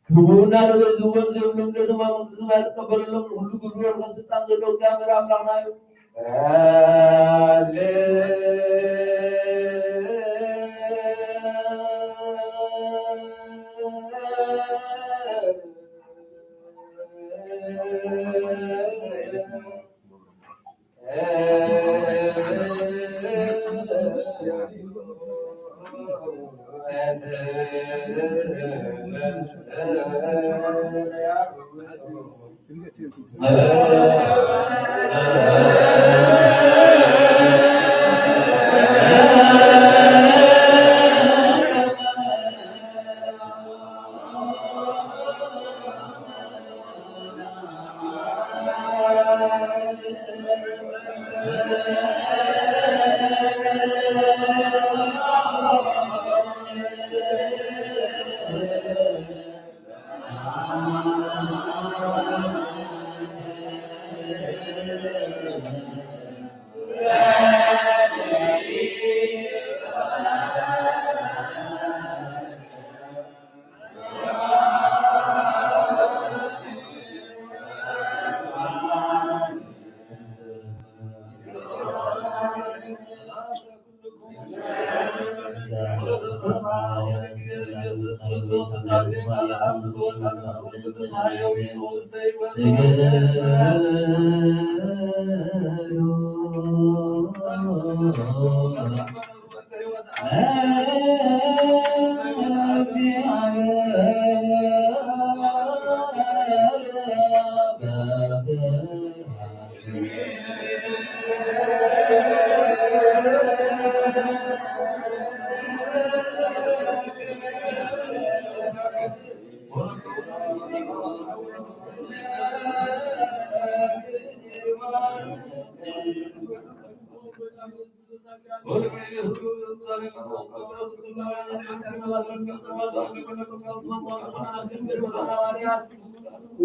ክቡርና ደገ ዝህቦም ዘይብሎም ነቶም ኣብ መንግስቲ ሰማይ ዝቀበለሎም ንኹሉ ግብሪ ወርሒ ስልጣን ዘለዎ እግዚኣብሔር ኣምላኽና እዩ። ጸልእ።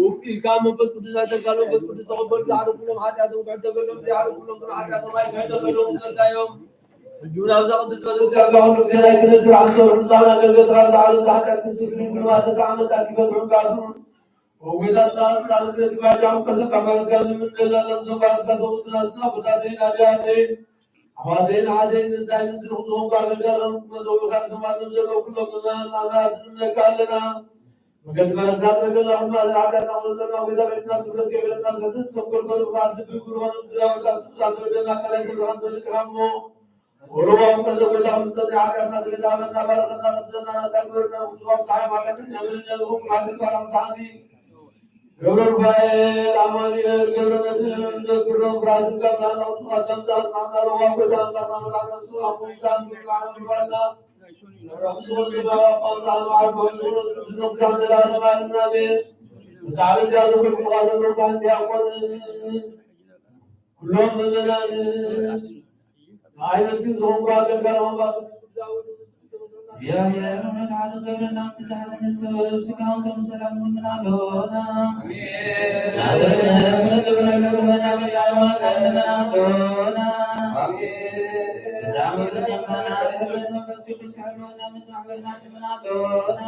ውፍ ኢልካ መንፈስ ቅዱስ ኣተልካ መንፈስ ቅዱስ ተቐበሉ። ዝሓለፉሎም ሓጢኣቶም ክሕደገሎም፣ ዘይሓለፉሎም ግን ሓጢኣቶም ኣይክሕደገሎም ዘጋዮም። ሕጂ እውን ኣብዛ ቅድስት ቤተክርስትያን ካብ ኩሉ ግዜ ናይ ክህነት ስራሕ ዝሰርሑ ንስኻን ኣገልገልትኻን ኣብዚ ዓለም ዝሓጢኣት ክስስሉ፣ ብልማሰ ተኣመፃ ክፈትሑ ንቃሱ። ኦ ጎይታ፣ ንስኻ ስልጣን ክህነት ይባጃኹም፣ ከሰብ ካብ ማለትካ ንምንደላለን ዞም ባለትካ ሰብኡትና ስና ቦታተይ ናብያተይ ኣሕዋተይን ኣሓተይን እንታይ ምንድርኹም ዝኾንኩ ኣገልጋሎም ክመዘውካ ንሰማዕቶም ዘለዉ ኩሎም ምእመናን ኣምላኽ ንምነካ ኣለና። መገዲ መረስካ ጽረገልና ኩሉ ማእሰር ሓጢኣትና ክወጸልና ጎይታ ቤትና ብድፍረት ከይበለና ብሰሰት ተንኮል ኮነ ብፍርሃት ልቢ ግብር ኮነ ብዝራወድ ኣብ ትምጻእ ተወደና ካልኣይ ሰብ ብርሃን ተወሊድካ እሞ ወረዋ ፍቅር ዘጎይታ ምንጠኒ ሓጢኣትና ስለ ዝኣመና ባረኸና ቀድሰና ናጻ ግበረና ብፁዕ ኣብጽሓ ማለትን ነብርነ ዝኾንኩ ሓጢኣት ባራ ምሳንቲ ገብረ ሩፋኤል ኣማኑኤል ገብረ መድህን ዘክሮም ብራስን ካብ ናና ውጹዓት ከምዛ ኣጽናዕና ረዋ ጎይታ ኣምላኽና መድኃኒነ ስብሐት ወምሳን ብርሃን ይባልና። ንረሕም ዝኾን ስጋ ኣባን ዛዕባ ዓርቦ ዝኾን ስጋ ዘላለም ኣልና ኣሜን። ብዛዕባ እዚኣ ዘክርኩምኻ ዘለኹ ካህን ዲያቆን ኩሎም ምእመናን ንዓይ መስኪን ዝኾንኩ ኣገልጋሊ ኣምላኽ እግዚኣብሔር ምሕረት ሓጢኣት ገብረና ምትሳሕትን ንሰበብ ስጋውን ከም ሰላም ንምን ኣሎና። ናበነ ስለ ዝበለና ገብረና ገብረ ሃይማኖት ንምን ኣሎና። እዛ ምድሪ ዘመና ክብረት መንፈስ ቅዱስ ክሕልወና ምን ማሕበርና ንምን ኣሎና።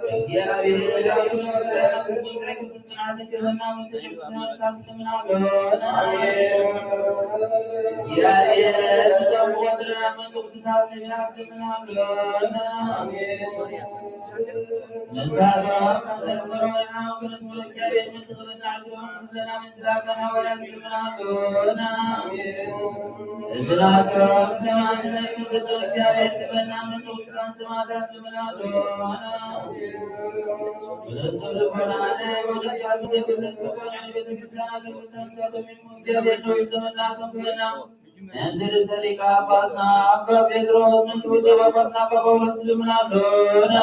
እግዚኣብሔር ፍጹም ትዕግስትን ጽንዓትን ክህበና ምን ትዕግስትን ነፍሳት ንምን ኣሎና። እግዚኣብሔር ብሰብኡ ወድረና ምን ቅዱሳት ነቢያት ንምን ኣሎና። ነፍሳት ከም ተዝመረና ወገነስ ወደ እግዚኣብሔር ምን ትኽብርና ዕድሎም ኩለና ምን ትዳጋና ወዳጅ ንምን ኣሎና። እዚ ላከም ሰማዕት ናይ ምድር ገጸ እግዚኣብሔር ክበና ምን ቅዱሳን ሰማዕታት ንብል ኣሎና። ብንጹህ ልቦና ናይ ወደጃ ብዘይብለን ዝኾነ ቤተ ክርስቲያን ኣገልግሎት ተምሳቶም ይኹን እግዚኣብሔር ነዊሕ ዘመንና ክብረና። ምእንቲ ርእሰ ሊቀ ጳጳስና ኣባ ጴጥሮስ፣ ምእንቲ ብፁዕ ጳጳስና ኣባ ጳውሎስ ንልምን ኣሎና።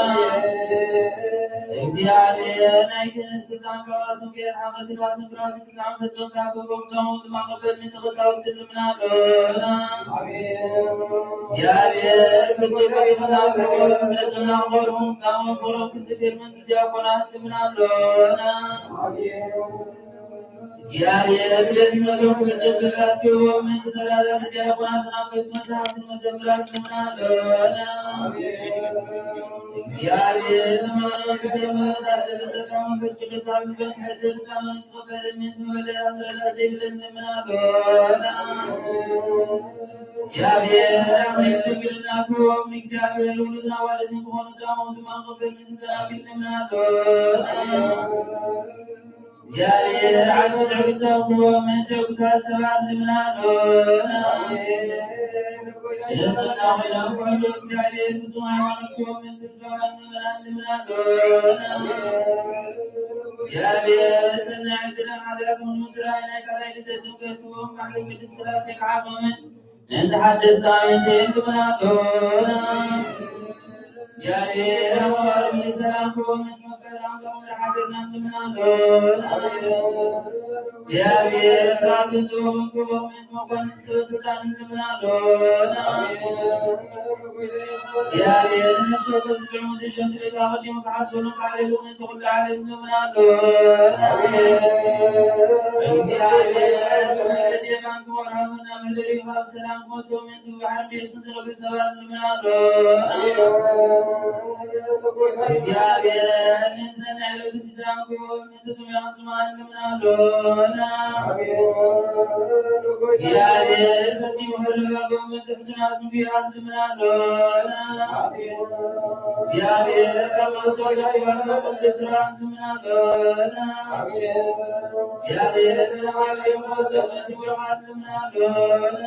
እግዚኣብሔር ናይ ክህነት ስልጣን ካብኣቶም ከየርሓቐ፣ ትግሃትን ፍርሃትን ክሳዕ መፈጸምታ ክህቦም፣ ንሳቶም ድማ ክቕበል ምእንቲ ቀሳውስት ንልምን ኣሎና። እግዚኣብሔር በቲ ይቕሬታና ክብሮም፣ ምሕረትና ክቐርቡ፣ ንሳቶም ፍቕሮም ክዝክር ምእንቲ ዲያቆናት ንልምን ኣሎና። እግዚኣብሔር ብደግነቶም ክብረት ጸጋታት ክህቦም ምእንቲ ተራዳእቲ ዲያቆናትን ኣንበብቲ መጻሕፍትን መዘምራን ንልምን ኣሎና። እግዚኣብሔር ሃይማኖት ሰብ መመሳሰሊ ጸጋ መንፈስ ቅዱስ ኣብ ልበን ሕድር ጻመን ክቕበልን ምእንቲ መበለታት ረዳእ ዘይብለን ንልምን ኣሎና። እግዚኣብሔር ኣምላኽ ድንግልና ክህቦም ንእግዚኣብሔር ውሉድን ኣዋልድን ክኾኑ ጻሞም ድማ ክቕበል ምእንቲ ደናግል ንልምን ኣሎና። እግዚኣብሔር ዓርሰ ትዕግስቲ ክህቦም ምእንቲ ዕጉሳት ሰባት ንልምን ኣሎና። እዞም ኮይኖም ክሕሉ እግዚኣብሔር ፍጹም ሃይማኖት ክህቦም ምእንቲ ዝባን ምእመናን ንልምን ኣሎና። እግዚኣብሔር ሰናይ ዕድልን ሓጢኣቶም ንምስራይ ናይ ካልኣይ ልደት ጥምቀት ክህቦም ማሕተም ቅድስት ሥላሴ ክዓቕምን እንተ ሓደስ ኣሜን ንልምን ኣሎና። እግዚኣብሔር ኣምላኽ ሰላም ክህቦም መምህር ኣምላኽ መምህር ሓገርና ንልምን ኣሎና። እግዚኣብሔር ስርዓትን ጥበብን ክህቦም መኳንንት ሰበ ስልጣን ንልምን ኣሎና። እግዚኣብሔር ነፍሲ ወከፍ ዝጥዕሙ ዝሸቱ ደቂ ኣቐዲሙ ክሓስበሉ ክዓልየሉ ነቲ ኩሉ ዓለም ንልምን ኣሎና። እግዚኣብሔር ብመንገድ የማን ክመርሖም እና ምድሪ ካብ ሰላም ክመልሶም ምእንቲ ብባሕሪ ንየሱስ ዝነግር ሰባት ንልምን ኣሎና። እግዚኣብሔር ምእንቲ ነንሕለቱ ሲሳን ክህቦም ምእንቲ ጥሙያት ስምዓን ንልምን ኣሎና። እግዚኣብሔር ፈጺሙ ከረጋግኦም ምእንቲ ሕዙናት ንጉያት ንልምን ኣሎና። እግዚኣብሔር ካብ መሰዊያ ይባርኽ ምእንቲ ስራት ንልምን ኣሎና። እግዚኣብሔር ንለማላዮም መሰዊያ ይባርኽ ንልምን ኣሎና።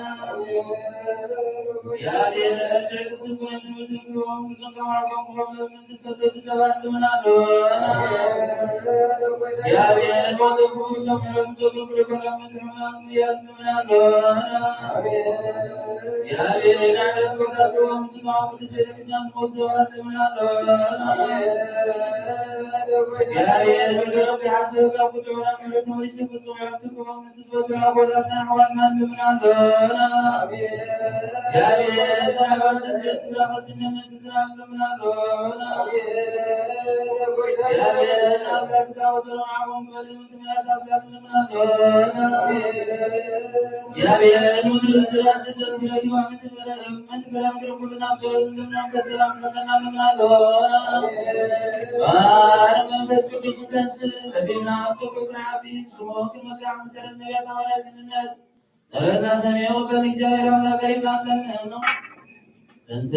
እግዚኣብሔር ትዕግስቲ ኩነትን ምትግቦም ግጹን ተማርኮም ክኾኑ ምእንቲ ዝተሰዱ ሰባት ንልምን ኣሎና። እግዚኣብሔር ሞቶም ክብሩ ሰሚሮም ዘገልግሉ ኮሎም ምእንቲ ሕሙማን ምያት ንልምን ኣሎና። እግዚኣብሔር ንዓለም ክወዳድሮም ዝነዋ ቅዱስ ቤተክርስቲያን ዝሞቱ ሰባት ንልምን ኣሎና። እግዚኣብሔር ነገሮም ይሓስብ ካብ ኩሉ ዕውራ ምሕረት ተመሊሱ ፍጹም ዕረፍቲ ክህቦም ምእንቲ ዝፈትሑና ኣቦታትና ኣሕዋትና ንልምን ኣሎና። እግዚኣብሔር ሰላም ዘንደስ ብራኸ ስነ ምእንቲ ዝናም ንልምን ኣሎና። እግዚኣብሔር ኣምላክ ክሳብ ሰላም ዓቦም ክበል ምእንቲ ምሕረት ኣምላክ ንልምን ኣሎና። እግዚኣብሔር ምድሪ ዝራት ዘንትረግባ ምእንቲ ምሕረት ምእንቲ ገዳም ግርም ኩሉ ናብ ጸሎት ንልምን ኣምላክ ሰላም ክፈተና ንልምን ኣሎና። ባር መንፈስ ቅዱስ ንተንስእ ለቢና ኣብ ጸሎት ንዓቢ ስሙ ክንመካዕ መሰረት ነቢያት ሃዋርያት ክንነት ጸሎትና ሰሚዑ ቅዱስ እግዚኣብሔር ኣምላክ ይብላን ለምንም ነው። እንስ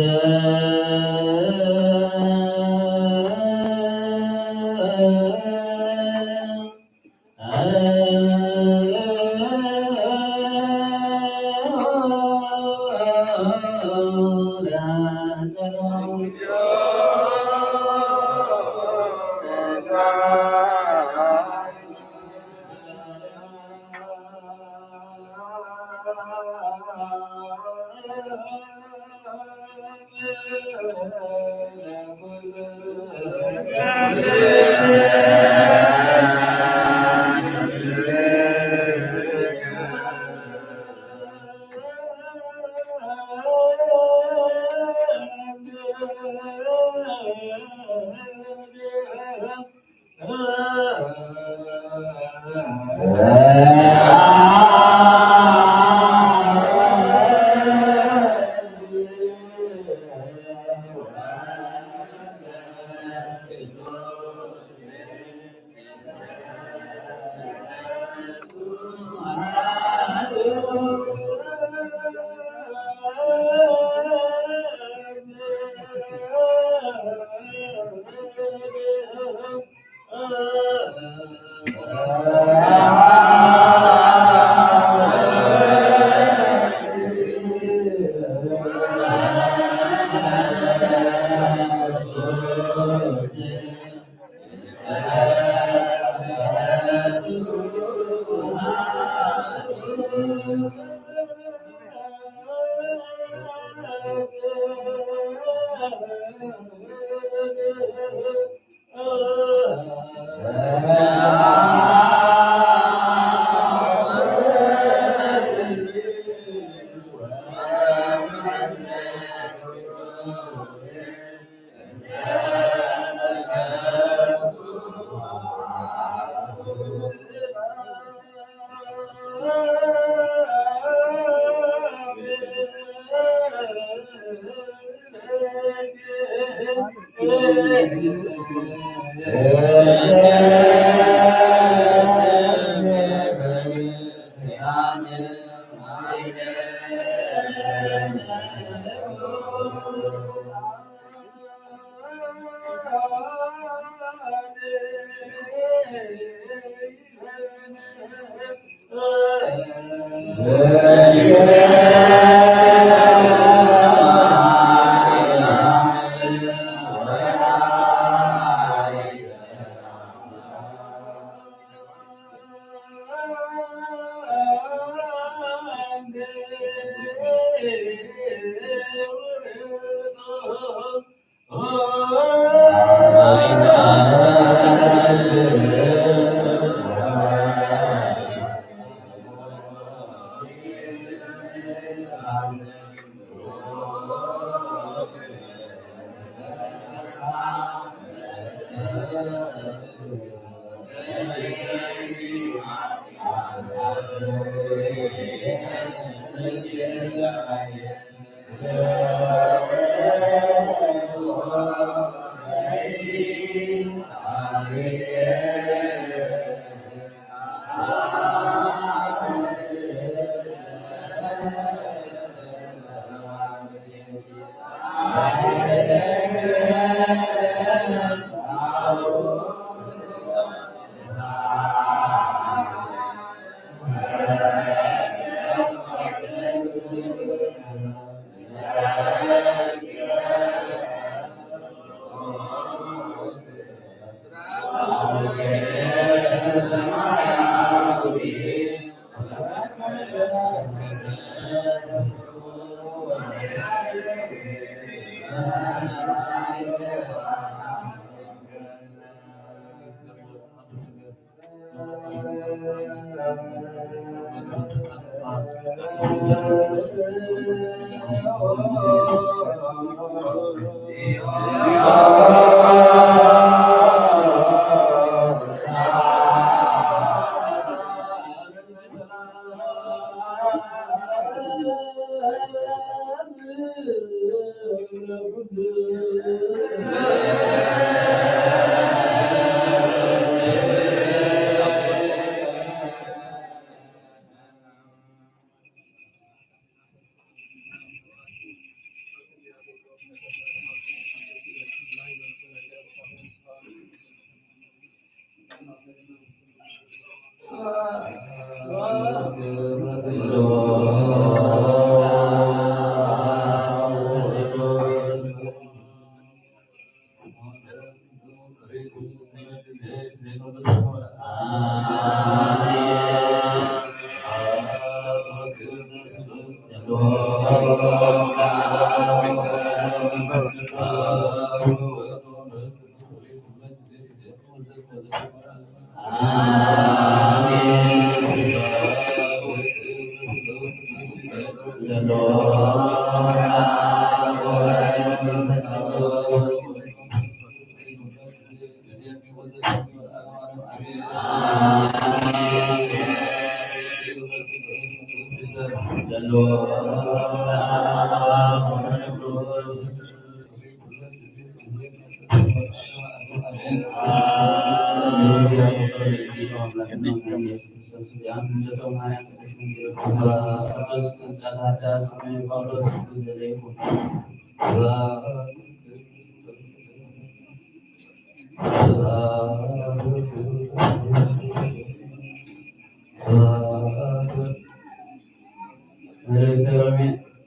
መልእክተ ሮሜ፣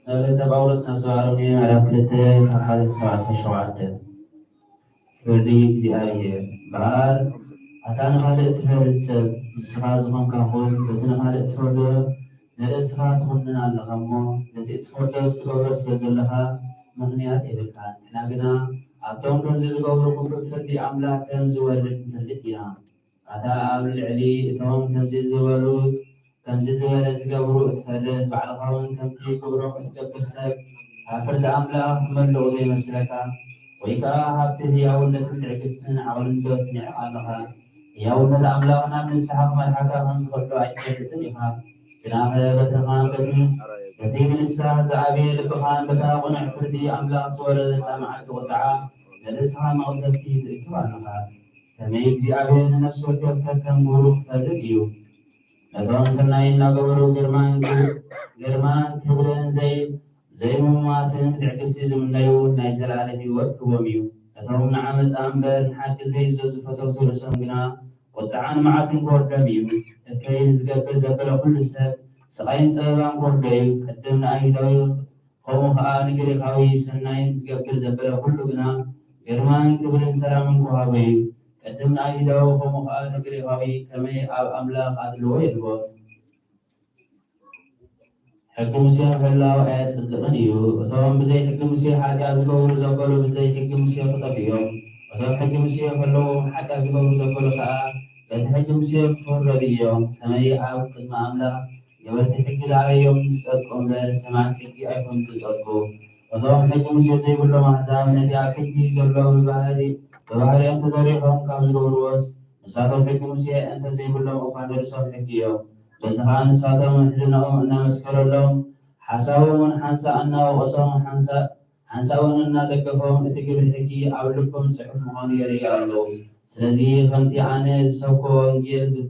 መልእክተ ጳውሎስ ናብ ሰብኣ ሮሜ ምዕራፍ ክልተ ካብ ሓደ ክሳብ ዓሰርተ ሸውዓተ። ፍርዲ እግዚኣብሔር እምበኣር፣ ኣታ ንኻልእ እትፈርድ ሰብ፣ ንስኻ ዝኾንካ ኹን፣ በቲ ንኻልእ እትፈርዶ ንርእስኻ ትኹንን ኣለኻ እሞ፣ ነቲ እትፈርዶስ ትገብሮ ስለ ዘለኻ ምኽንያት የብልካን። ንሕና ግና ኣብቶም ከምዚ ዝገብሩ ግቡእ ፍርዲ ኣምላኽ ከም ዝወርድ ንፈልጥ ኢና። ኣታ ኣብ ልዕሊ እቶም ከምዚ ዝበሉ፣ ከምዚ ዝበለ ዝገብሩ እትፈርድ፣ ባዕልኻ እውን ከምቲ ግብሮም እትገብር ሰብ፣ ኣብ ፍርዲ ኣምላኽ ትመልቕ ዘይመስለካ? ወይ ከኣ ሃብቲ ህያውነትን ትዕግስትን ዓቕልን ዶ ትንዕቕ ኣለኻ? ህያውነት ኣምላኽ ናብ ንስሓ ክመርሓካ ከም ዝኸዶ ኣይትፈልጥን ኢኻ። ግናኸ በትርኻ በቲ፣ በቲ ብንስሓ ዝኣብየ ልብኻን በታ ቅኑዕ ፍርዲ ኣምላኽ ዝወረደታ መዓልቲ ቁጥዓ፣ ንርእስኻ መቕሰፍቲ ትእክብ ኣለኻ። ከመይ እግዚኣብሔር ንነፍሲ ወከፍ ከከም ግብሩ ክፈርድ እዩ። ነቶም ሰናይ እናገበሩ ግርማን፣ ግርማን ክብርን ዘይ-፣ ዘይምሟትን ብትዕግስቲ ዝምነዩ ናይ ዘለኣለም ህይወት ክህቦም እዩ። ነቶም ንዓመፃ እምበር ንሓቂ ዘይእዘዙ ፈተውቲ ርእሶም ግና ቁጥዓን መዓትን ክወርዶም እዩ። እከይ ንዝገብር ዘበለ ኩሉ ሰብ ስቓይን ጸበባን ክወርዶ እዩ። ቅድም ንኣይሁዳዊ ከምኡ ኸኣ ንግሪኻዊ ሰናይን ዝገብር ዘበለ ኩሉ ግና ግርማን ክብርን ሰላምን ክወሃቦ እዩ። ቅድም ንኣይሁዳዊ ከምኡ ኸኣ ንግሪኻዊ ከመይ ኣብ ኣምላኽ ኣድልዎ የልቦን። ሕጊ ሙሴ ምህላው ኣየጽድቕን እዩ። እቶም ብዘይ ሕጊ ሙሴ ሓጢኣት ዝገብሩ ዘበሉ ብዘይ ሕጊ ሙሴ ክጠፍኡ እዮም። እቶም ሕጊ ሙሴ ከለዎም ሓጢኣት ዝገብሩ ዘበሉ ከኣ በቲ ሕጊ ሙሴ ክፍረዱ እዮም። ከመይ ኣብ ቅድሚ ኣምላኽ ገበርቲ ሕጊ ደኣ እዮም ዝጸድቁ እምበር፣ ሰማዕቲ ሕጊ ኣይኮኑን ዝጸድቁ። እቶም ሕጊ ሙሴ ዘይብሎም ኣሕዛብ ነቲ ኣብ ሕጊ ዘሎ ብባህሪ-፣ ብባህሪኦም ተደሪኾም ካብ ዝገብርዎስ፣ ንሳቶም ሕጊ ሙሴ እንተ ዘይብሎም እኳ ንርእሶም ሕጊ እዮም። በዚ ኸኣ ንሳቶም ሕልናኦም እናመስከረሎም፣ ሓሳቦም እውን ሓንሳእ እናወቐሶም፣ ሓንሳእ ሓንሳእ እውን እናደገፎም፣ እቲ ግብሪ ሕጊ ኣብ ልቦም ጽሑፍ ምዃኑ የርእዩ ኣለዉ። ስለዚ ከምቲ ኣነ ዝሰብኮ ወንጌል ዝ-፣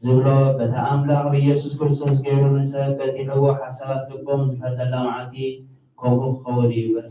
ዝብሎ፣ በቲ ኣምላኽ ብኢየሱስ ክርስቶስ ገይሩ ንሰብ በቲ ሕቡእ ሓሳባት ልቦም ዝፈርደላ መዓልቲ ከምኡ ክኸውን እዩ ይብል።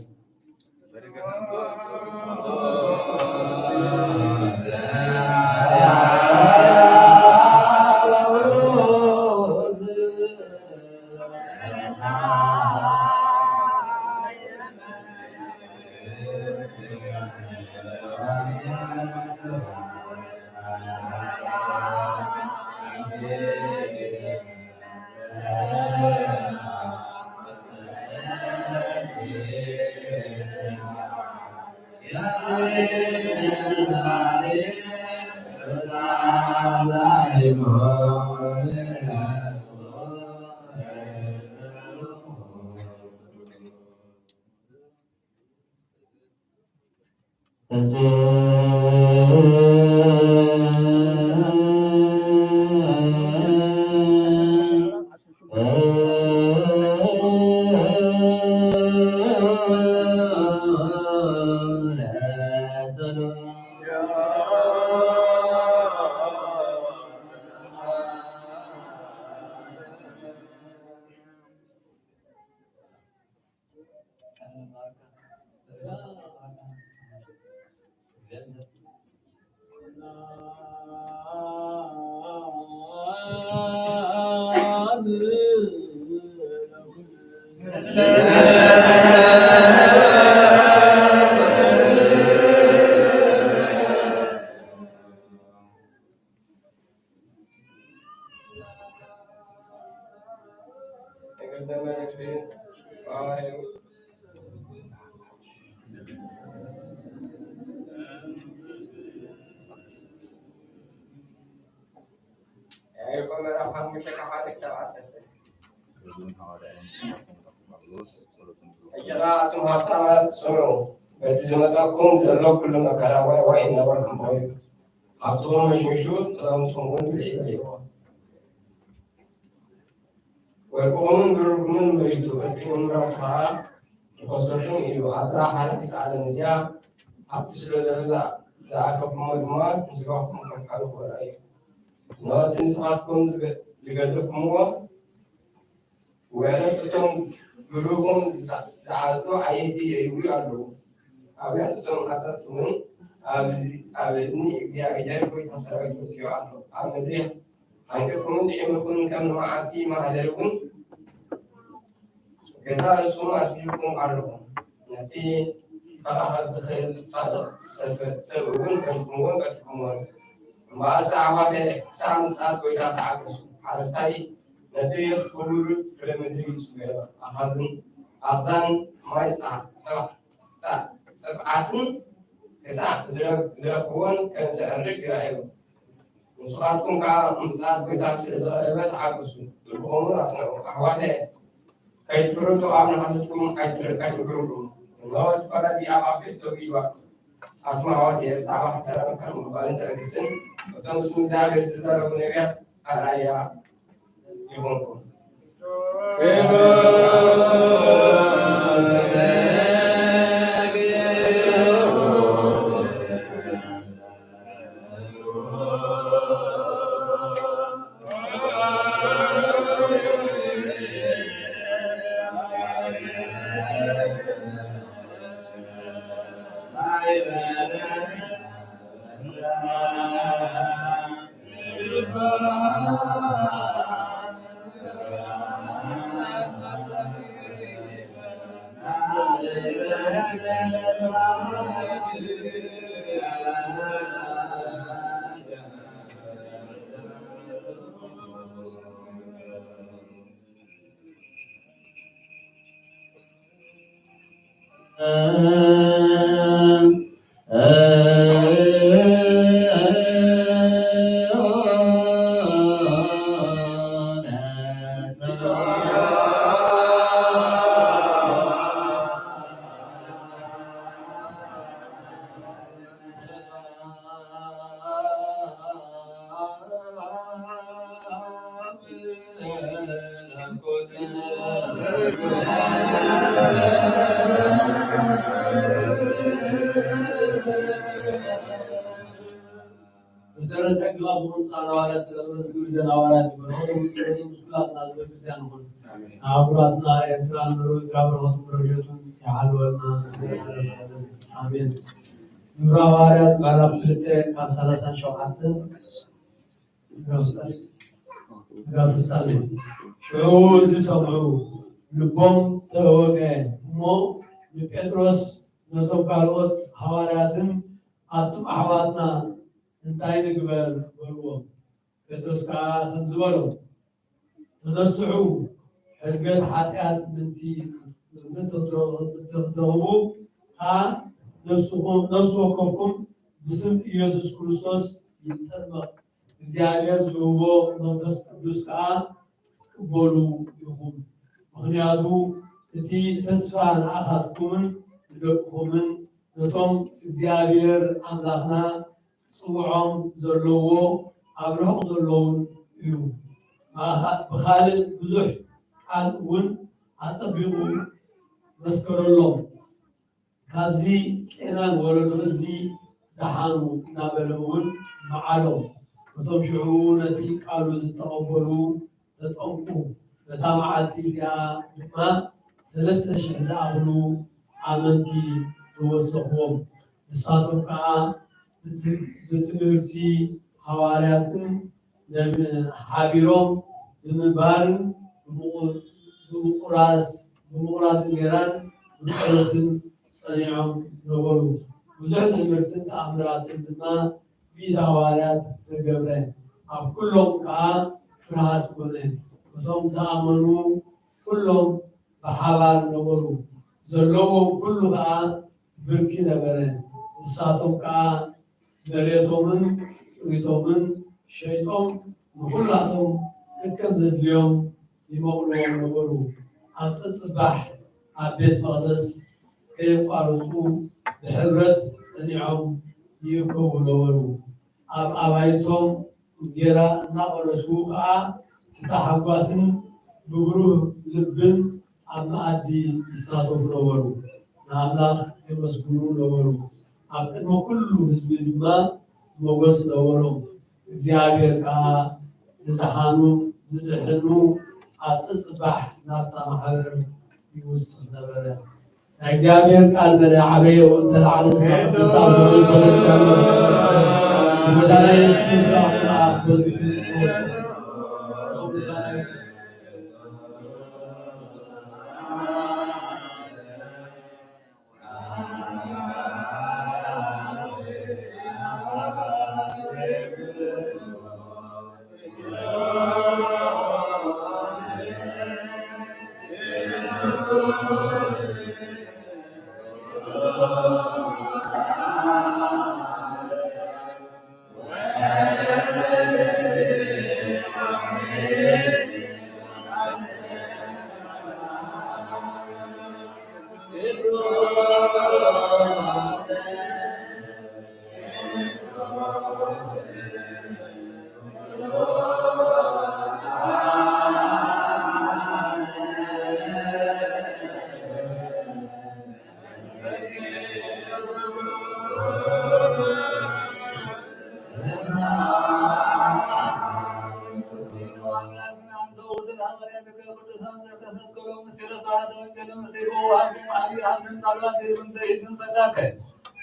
ሕጂ ኸዓ ኣቱም ሃብታማት ስምዑ፣ በቲ ዝመጻኩም ዘሎ ኩሉ መከራ ዋይ ዋይ እናበልኩም በዩ። ሃብትኹም መሽሚሹ፣ ክዳውንትኹም እውን ብልዒ በሊዕዎ። ወርቅኹምን ብሩርኩምን መሪቱ፣ እቲ ምምራቱ ኸዓ ይኸሰኩም እዩ። ኣብዛ ሓላፊት ዓለም እዚኣ ሃብቲ ስለ ዘሎ ዝኣ-፣ ዝኣከብኩሞ ድማ ንስጋኹም ከም ሓዊ ክበልዖ እዩ። እነሆ እቲ ንስኻትኩም ዝገ-፣ ዝገደፍኩምዎ ውዕለት እቶም ብሩኹም ዝዓ-፣ ዝዓጽዱ ዓየይቲ የእውዩ ኣለዉ። ኣብያት እቶም ኣሰርቲ እውን ኣብ እዚ-፣ ኣብ እዝኒ እግዚኣብሔር ጐይታ ሰራዊት መጺኡ ኣሎ። ኣብ ምድሪ ሓንቂቕኩምን ጥዒምኩምን ከም ንመዓልቲ ማህደር እውን ገዛእ ርእስኹም ኣስቢሕኩም ኣለኹም። ነቲ ክራኸብ ዝኽእል ጻድቕ ሰብ እውን ከድክምዎን ከድክምዎን። እምበኣርስ ኣሕዋተይ፣ ክሳብ ምጽኣት ጐይታ ተዓገሱ። ሓረስታይ ነቲ ክቡር ፍረ ምድሪ ይጽበዮ። ኣኻዝን ኣኽዛን ማይ ጸዓ-፣ ጸባ-፣ ጸ-፣ ጸብዓትን ክሳዕ ዝረ-፣ ዝረኽብዎን ከም ዘዕርግ ይረኣዩ። ንስኻትኩም ከኣ ምጽኣት ጐይታ ስለ ዝቐረበ ተዓገሱ፣ ልብኹም እውን ኣጽንዑ። ኣሕዋተይ፣ ከይትፍረዱ ኣብ ንሓተትኩም ኣይትር-፣ ኣይትግረዱ። እነሆ እቲ ፈራዲ ኣብ ኣፍደገ ደው ኢሉ ኣሎ። ኣቱም ኣሕዋተይ፣ ብዛዕባ ሓሳብ ከም ምቕባልን ትዕግስትን እቶም ስም እግዚኣብሔር ዝተዛረቡ ነቢያት ኣርኣያ ይኹንኩም። መሰረት ሕግኻ ዝኾኑ ቃል ሃዋርያት ስለ እነመስግን፣ እዘን ሃዋርያት ይበርኸቶም፣ ውፅዕትን ምስጉናትን ህዝበ ክርስቲያን ንኹን። ኣሜን። ኣህጉራትና ኤርትራን ኖርዌን ካብ በረኸቱን ረድኤቱን ይሓልወልና። ኣሜን። ግብረ ሃዋርያት ምዕራፍ ክልተ ካብ ሰላሳን ሸውዓተን ስጋብ ፍጻሜ። ሽዑ ዝሰምዑ ልቦም ተወግአ እሞ ንጴጥሮስ ነቶም ካልኦት ሃዋርያትን ኣቱም ኣሕዋትና እንታይ ንግበር? በልዎም። ጴጥሮስ ከኣ ከምዚ በሎም፣ ተነስሑ፣ ሕድገት ሓጢኣት ምእንቲ ምእንቲ ክትረኽቡ ከኣ ነፍስኹም ነፍሲ ወከፍኩም ብስም ኢየሱስ ክርስቶስ ይጠመቕ፣ እግዚኣብሔር ዝህቦ መንፈስ ቅዱስ ከኣ ክትቅበሉ ኢኹም። ምኽንያቱ እቲ ተስፋ ንኣኻትኩምን ንደቅኹምን ነቶም እግዚኣብሔር ኣምላኽና ክጽውዖም ዘለዎ ኣብ ርሑቕ ዘለውን እዩ። ብኻልእ ብዙሕ ቃል እውን ኣጸቢቑ መስከረሎም። ካብዚ ቄናን ወለዶ እዚ ደሓኑ እናበለ እውን መዓሎም። እቶም ሽዑ ነቲ ቃሉ ዝተቐበሉ ተጠምቁ። በታ መዓልቲ እቲኣ ድማ ሰለስተ ሽሕ ዝኣኽሉ ኣመንቲ ተወሰኽዎም። ንሳቶም ከኣ ብትምህርቲ ሃዋርያትን ሓቢሮም ብምንባርን ብምቑራስ እንጌራን ብጸሎትን ጸኒዖም ነበሩ። ብዙሕ ትምህርትን ተኣምራትን ድማ ብኢድ ሃዋርያት ተገብረ። ኣብ ኩሎም ከኣ ፍርሃት ኮነ። እቶም ዝኣመኑ ኩሎም ብሓባር ነበሩ። ዘለዎም ኩሉ ከኣ ብርኪ ነበረ። ንሳቶም ከኣ መሬቶምን ጥሪቶምን ሸይጦም ንኹላቶም ከከም ዘድልዮም ይመቕልዎም ነበሩ። ኣብ ጸጽባሕ ኣብ ቤት መቕደስ ከየቋረጹ ብሕብረት ጸኒዖም ይእከቡ ነበሩ። ኣብ ኣባይቶም እንጌራ እናቐረሱ ኸኣ ብታሕጓስን ብብሩህ ልብን ኣብ መኣዲ ይሳተፉ ነበሩ። ንኣምላኽ የመስግኑ ነበሩ። ኣብ ቅድሚ ኩሉ ህዝቢ ድማ ሞገስ ነበሮም። እግዚኣብሔር ከኣ ዝደሓኑ ዝድሕኑ ኣብ ጽጽባሕ ናብታ ማሕበር ይውስኽ ነበረ። ናይ እግዚኣብሔር ቃል መለ ዓበየ እውን ተላዕለ ድማ ቅድስት ኣብ ዝኾነት ቤተክርስትያን መጣና የሱስ ክርስቶስ ኣምላኽ በዚ ክፍል ተወሰነ።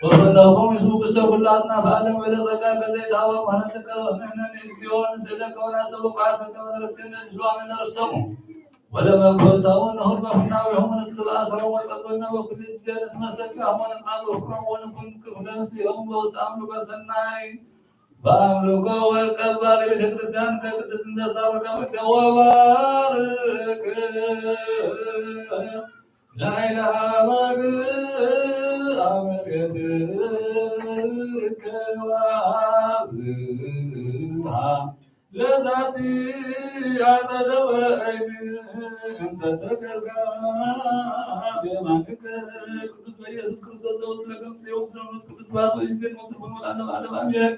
ወፈነኹም ምስሉ ውስተ ኩሉ አጽናፈ ዓለም ወለ ጸጋ ከዘይታወቅ ምህረትከ ወንሕነኒ እግዚኦ ንስእለከ ወናሰብከ ከመ ንርእስነ ድልዋነ ነርስተሙ ወለመክፈልታውን ንሁር በፍናዊሆም ንጥልብ አሰሮም ወጸበነ በኩሉ ጊዜ ንትመሰል ኪያሆም ወነጽናሉ ፍቅሮም ወንኩን ክፍለ ምስሊሆም በውስጥ አምልኮ ሰናይ በአምልኮ ወቀባል ቤተ ክርስቲያን ከቅድስት እንተ ሳብከ ወባርክ ላይለ አባግ አመልከትከ ወአብዝሃ ለዛቲ አጸደ ወይን እንተ ተከልካ በየማንከ ቅዱስ በኢየሱስ ክርስቶስ ዘውት ለገምጽ የውት ለመንፈስ ቅዱስ ስብሐት ወይዜን ወትርጉም ወለዓለመ ዓለም አሜን።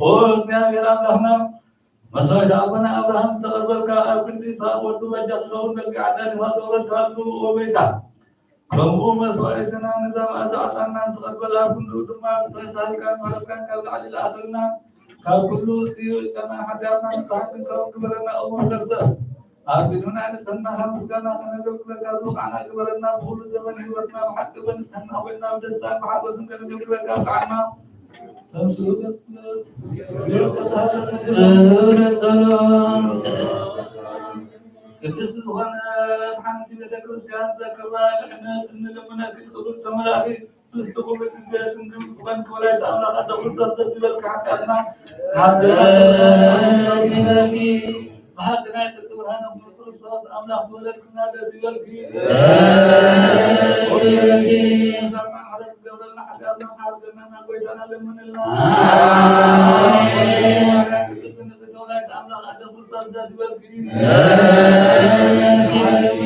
ኦ እግዚአብሔር አምላክና መስዋዕት አቡነ አብርሃም ዝተቐበልካ ኣብ ክንዲ ይስሐቅ ወዱ በጃ ክኸውን መልክዕ አዳም ይፋ ዘውረድካሉ ኦ ጎይታ ከምኡ መስዋዕትና ነዛ መዓልቲ ዕጣንና እንትቐበል፣ ኣብ ክንድኡ ድማ ተሳሂልካን ምሕረትካን ካብ ላዕሊ ለኣኸልና፣ ካብ ኩሉ ጽዩዕ ጨና ሓጢኣትና ንስሓ ክንከውን ግበረና። እሞ ከርሰ ኣብ ቅድሚ ናይ ንስሕና ካብ ምስጋና ከነገልግለካ ዝበቕዓና ግበረና። ብኹሉ ዘመን ህይወትና ብሓቂ ብንስሕና ኮይና ብደስታን ብሓጎስን ከነገልግለካ ኣብቅዓና። ተንሥኡ ለጸሎት። ጸሎተ ሰላም። ቅድስቲ ዝኾነት ሓንቲ ቤተ ክርስቲያን ዘክብራ ድሕነት እንልምነኪ ክብርቲ መልኣኪ ምስቲ ኩሉ ግዜ ድንግል ዝኾንኪ ወላዲተ ኣምላኽ ኣደ ክርስቶስ ደስ ይበልኪ። ሓጢኣትና ካብ ገዛ ደስ ይበልኪ። ብሓቂ ናይ ጽድቂ ብርሃን ኣቦ ክርስቶስ ኣምላኽ ተወለድክና ደስ ይበልኪ። ደስ ይበልኪ። ሰላም ማለት ገብረልና ሓጢኣትና ሓርገና ናብ ጎይታና ለምንልና። ኣሜን። ቅድስቲ ንጽሕቲ ወላዲተ ኣምላኽ ኣደ ክርስቶስ ደስ ይበልኪ። ደስ ይበልኪ።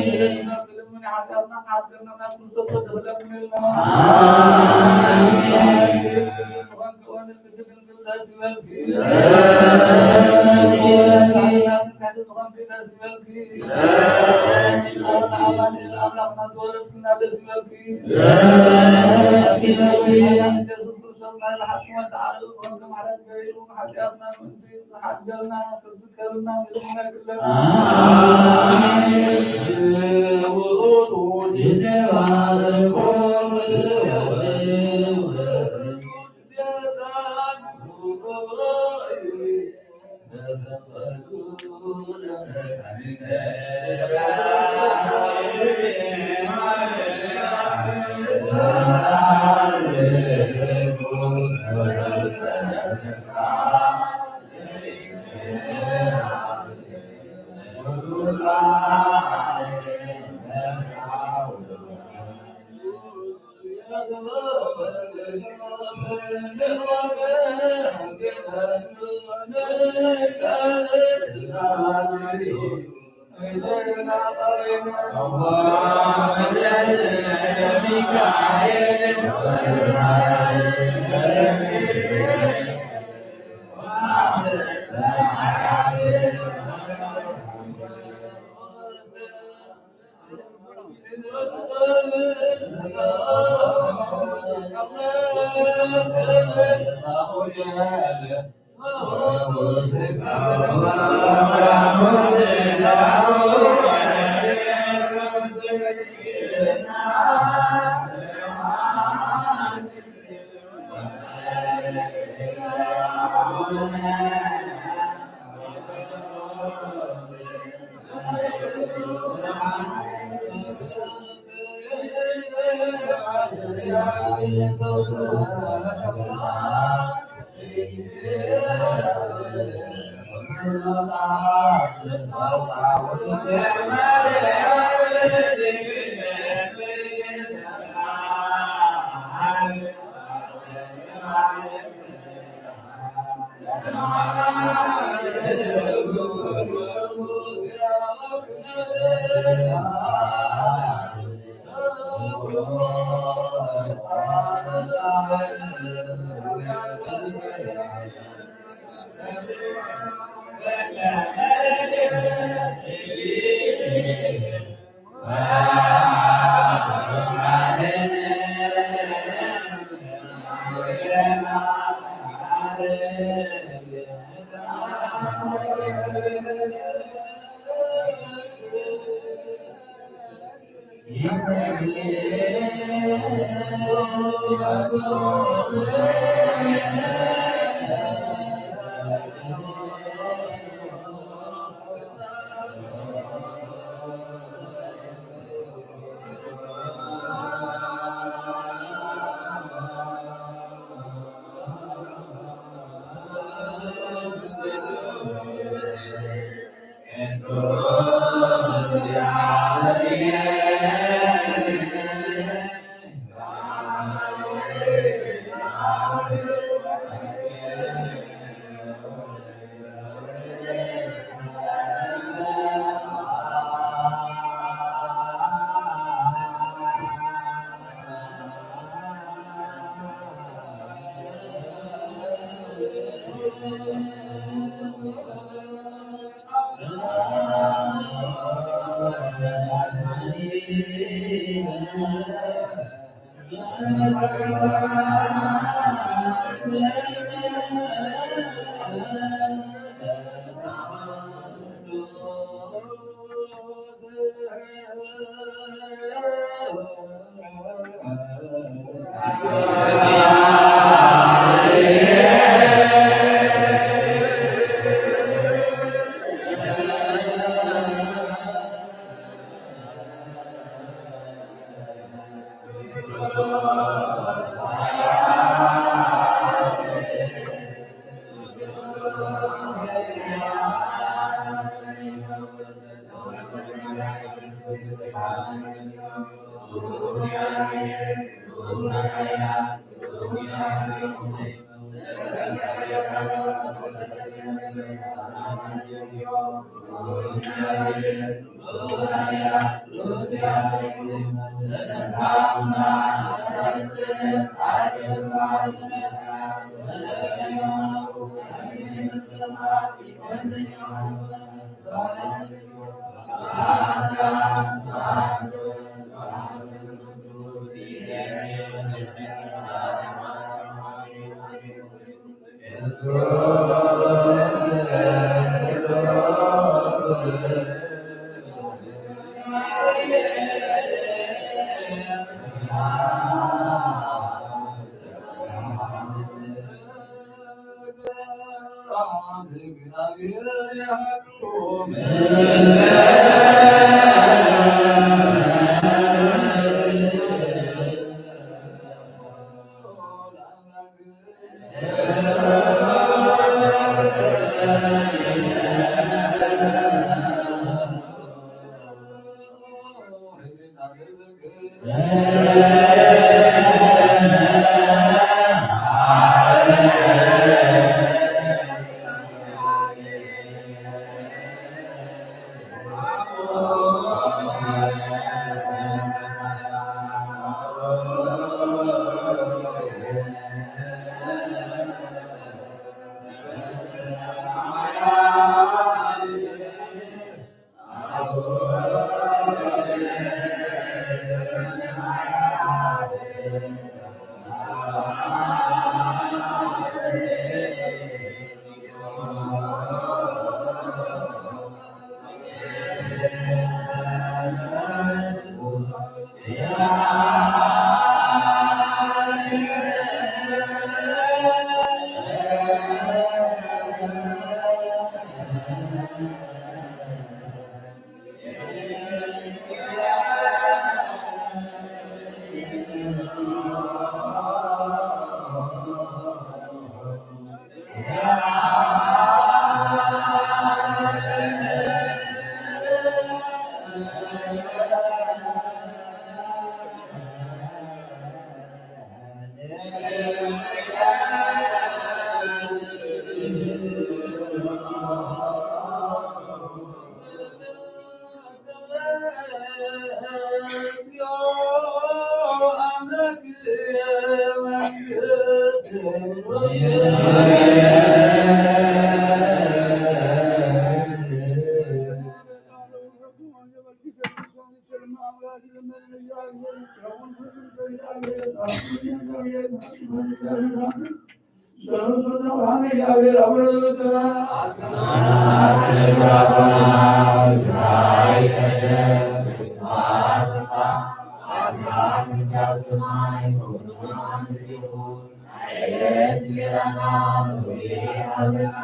እንጀራና ንውይ ሃበና፣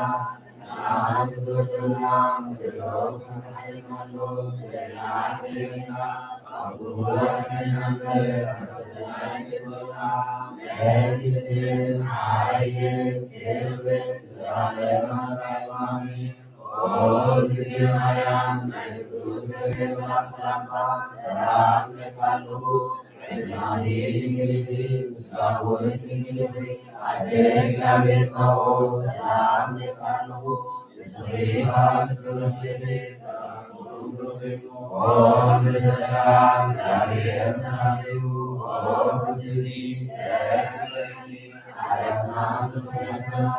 ንዓመት ወርቅና ንብሎ ክንሓልናሉ ዘለና ሕሊና፣ ኣብ ክቡር ሕሊና እምበር፣ ኣብ ተዘናጊ ጎና፣ መንግስትን ሓይልን ክብርን ዘላለማት ኣሜን። ኦ እግዝእትየ ማርያም፣ ናይ ቅዱስ ገብርኤል መልኣክ ሰላምታ ሰላም እብለኪ ኣለኹ። ሕሊናኺ ድንግል ኢኺ፣ ስጋኺ እውን ድንግል ኢኺ። ኣደ እግዚኣብሔር ጸባኦት ሰላም እብለኪ ኣለኹ። ንስኺ ካብ ኣንስቲ ተፈሊኺ፣ ኦ ምልዕቲ ጸጋ እግዚኣብሔር ምሳኺ እዩ። ኦ ፍስሕቲ ደስ ይበልኪ። ኃጢአትና ተሰናክለና፣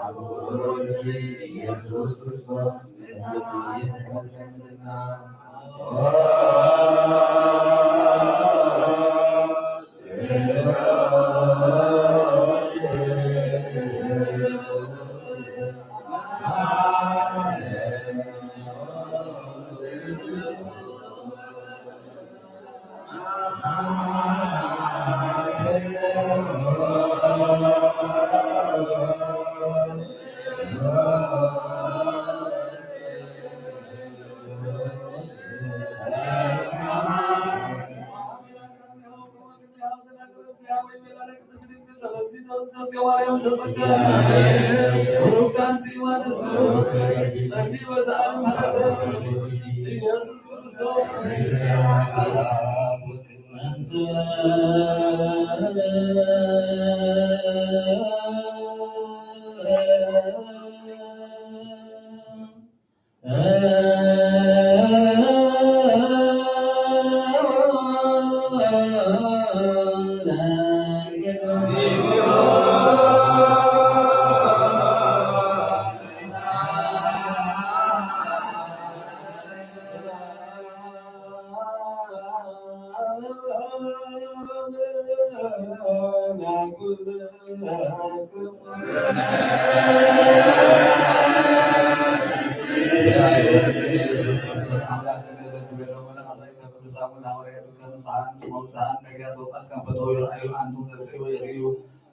ክቡር ወልድኪ ኢየሱስ ክርስቶስ ምስለ ኃጢአትና ይፍረደልና።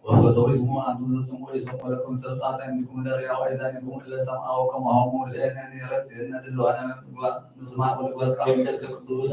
ወፈተዊትሙ ኣንቱም ዘስምዑ ይስምዑ ለኩም፣ ሰብጻት ኣዕይንቲኩም ለርእያ ወኣዛኒኩም እለ ሰምዓ፣ ወከማሆሙ ለእዝናኒ ርእስየነ ድልዋነ ምግባእ ምስማዕ ወልግበር ቃል ወንጌል ከቅዱስ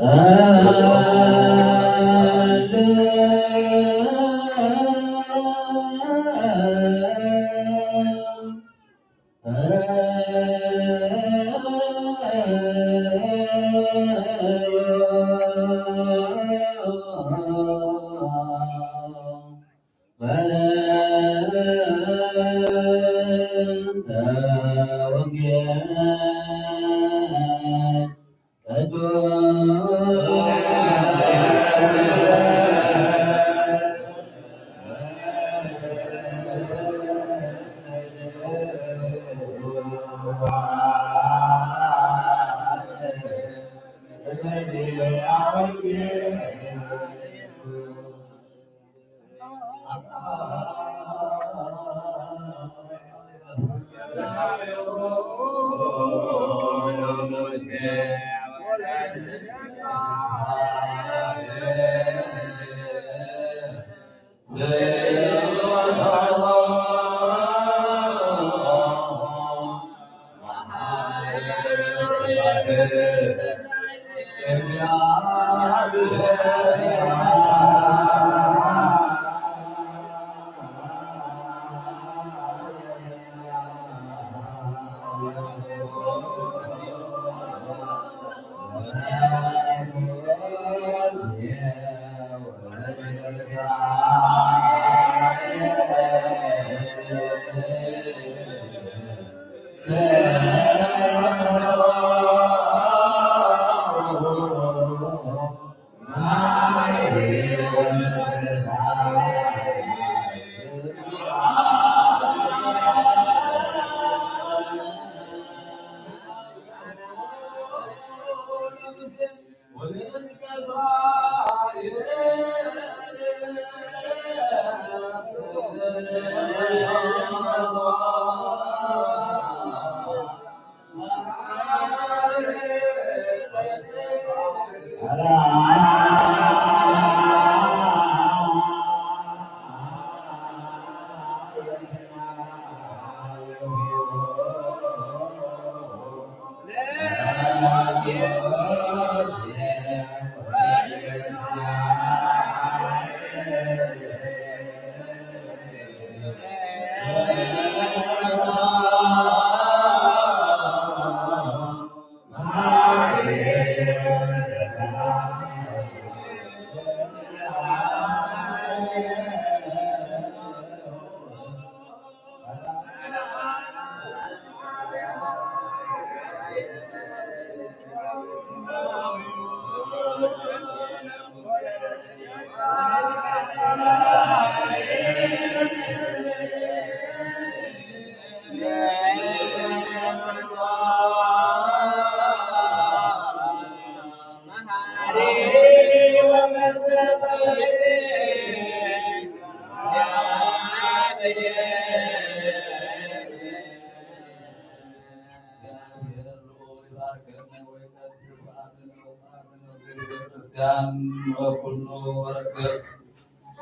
ያን ወኩሉ በረከት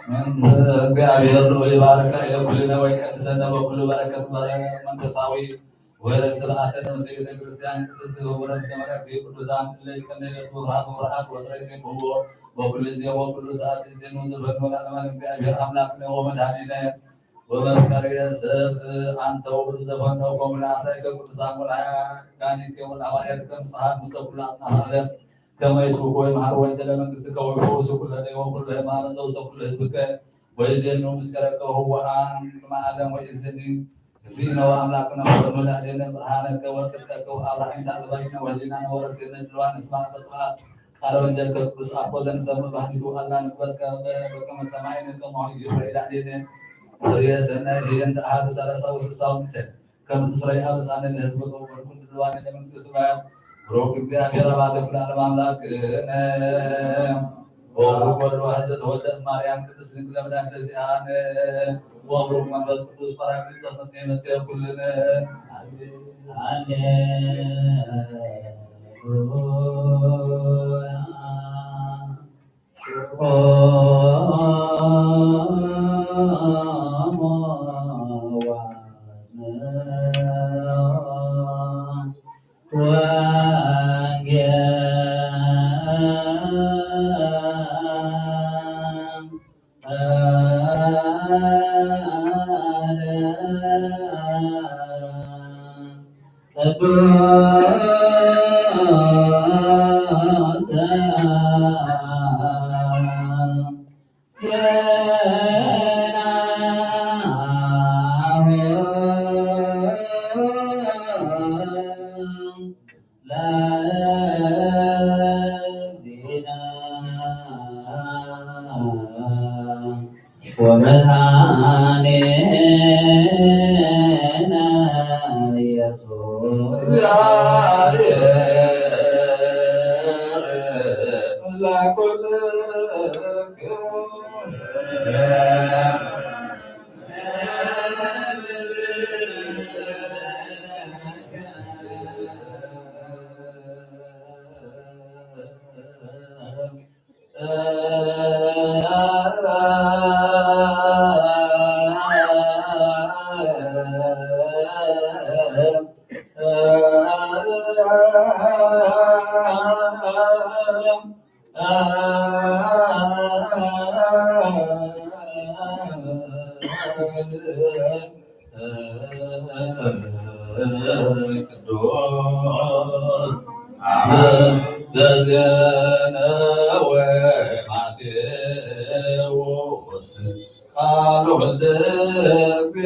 መንፈስ እግዚአብሔር ልዑል ይባርካ ኢለ ኩልነ ወይ ቀድሰነ በኩሉ በረከት በረ መንፈሳዊ ወረስ ስርዓተ ነፍሲ ቤተ ክርስቲያን ቅድስት ወረስ መላእክት ቅዱሳን እለ ይቀነ ለቱ ራቱ ረአት ወጥረ ሴፍዎ በኩሉ ጊዜ ወኩሉ ሰዓት ዜኑ ዝበኑ ለዓለማን እግዚአብሔር አምላክነ ወመድኃኒነ ወመፍቀሬ ሰብ አንተ ውእቱ ዘፈነውኮሙ ለአርዳኢከ ቅዱሳን ወለአካኒከ ወለሐዋርያትከ ንስሓት ምስለ ኩሉ አጽናፈ ዓለም ከመ ይስብኩ ወይምሃሩ ወንጌለ መንግሥትከ ወይፈውሱ ኩለ ደዌ ወኩለ ሕማመ ዘውስተ ኩሉ ሕዝብከ ወይዜኑ ምስጢረከ ህወአን ቅድመ ዓለም ወይእዜኒ እግዚእነ ወአምላክነ ፈኑ ለአሌነ ብርሃነከ ወጽድቀከ ወአብርሃሚተ አልባይነ ወህሊናነ ወረስቴነ ድልዋን ንስማዕ በጥፋት ቃለ ወንጌል ከቅዱስ አቦ ዘንሰምዕ ባህሊቱ አላ ንግበርከ በከመ ሰማይነ ከማሁ ይስረ ኢላዕሌነ ፍሬ ሰናይ ህየንተ አሐዱ ሰላሳ ወስሳ ወምእተ ከም ትስረይ አበሳነ ለህዝብ ወልኩን ድልዋነ ለመንግስተ ሰማያት ብሩክ እግዚአብሔር አባተ ኩሉ ዓለም አምላክነ ወብሩክ ወልድ ዋሕድ ዘተወልደ እም ማርያም ቅድስት ድንግል መድኃኒተ ዚአነ ወብሩክ መንፈስ ቅዱስ ጳራቅሊጦስ መጽአ መጽአ ኩልነ። አሜን። አሜን። ቅዱስ ዜናሁ ለእግዚእነ ወመድኃኒነ ኢየሱስ እግዚአብሔር ለኩልክሙ። ቅዱስ በዜነ ወማቴዎስ ቃሉ ለእግዚአብሔር።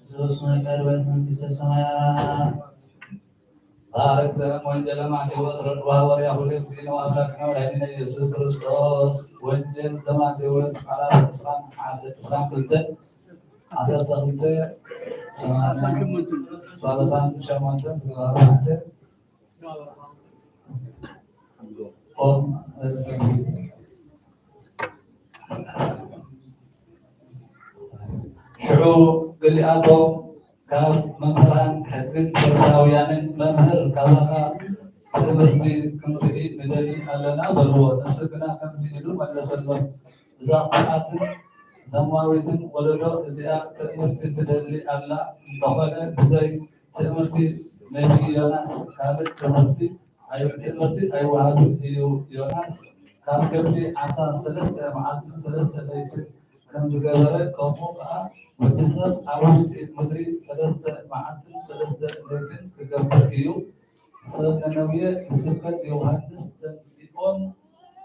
ቅዱስ መቃርበት መንግስተ ሰማያት። ባርክ ዘእም ወንጌለ ማቴዎስ ረድዋ ወሪያ ሁሉ ጊዜ ነው አምላክና ወላዲነ ኢየሱስ ክርስቶስ። ወንጌል ዘማቴዎስ ምዕራፍ ዕስራን ሓደ፣ ዕስራን ክልተ፣ ዓሰርተ ክልተ፣ ሰማንያ፣ ሰላሳን ሸሞንተን፣ ሰላሳ ኣርባዕተ፣ ኦም፣ ሽዑ ገሊኣቶም ካብ መምህራን ሕግን ፈሪሳውያንን፣ "መምህር፣ ካባኻ ትእምርቲ ክንርኢ ንደሊ ኣለና" በልዎ። ንሱ ግና ከምዚ ኢሉ መለሰሎም፣ "እዛ ክፍኣትን ዘማዊትን ወለዶ እዚኣ ትእምርቲ ትደሊ ኣላ። እንተኾነ ብዘይ ትእምርቲ ነቢ ዮናስ ካልእ ትምህርቲ ኣይ-፣ ትእምርቲ ኣይወሃብን እዩ። ዮናስ ካብ ከብዲ ዓሳ ሰለስተ መዓልትን ሰለስተ ለይትን ከም ዝገበረ፣ ከምኡ ከኣ ወዲ ሰብ ኣብ ውሽጢ ምድሪ ሰለስተ መዓልትን ሰለስተ ለይትን ክገብር እዩ። ሰብ ነነዌ ብስብከት ዮሃንስ ተንሲኦም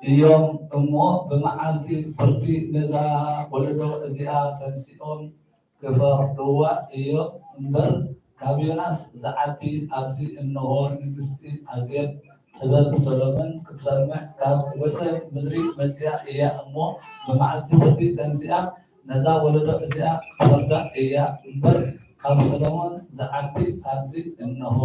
እዮም እሞ፣ ብመዓልቲ ፍርዲ ነዛ ወለዶ እዚኣ ተንሲኦም ክፈርድዋ እዮም እምበር፣ ካብ ዮናስ ዝዓቢ ኣብዚ እንሆ። ንግስቲ ኣዜብ ጥበብ ሰሎሞን ክትሰምዕ ካብ ወሰን ምድሪ መጺኣ እያ እሞ፣ ብመዓልቲ ፍርዲ ተንሲኣ ነዛ ወለዶ እዚኣ ክትፈርዳ እያ እምበር፣ ካብ ሰሎሞን ዝዓቢ ኣብዚ እንሆ።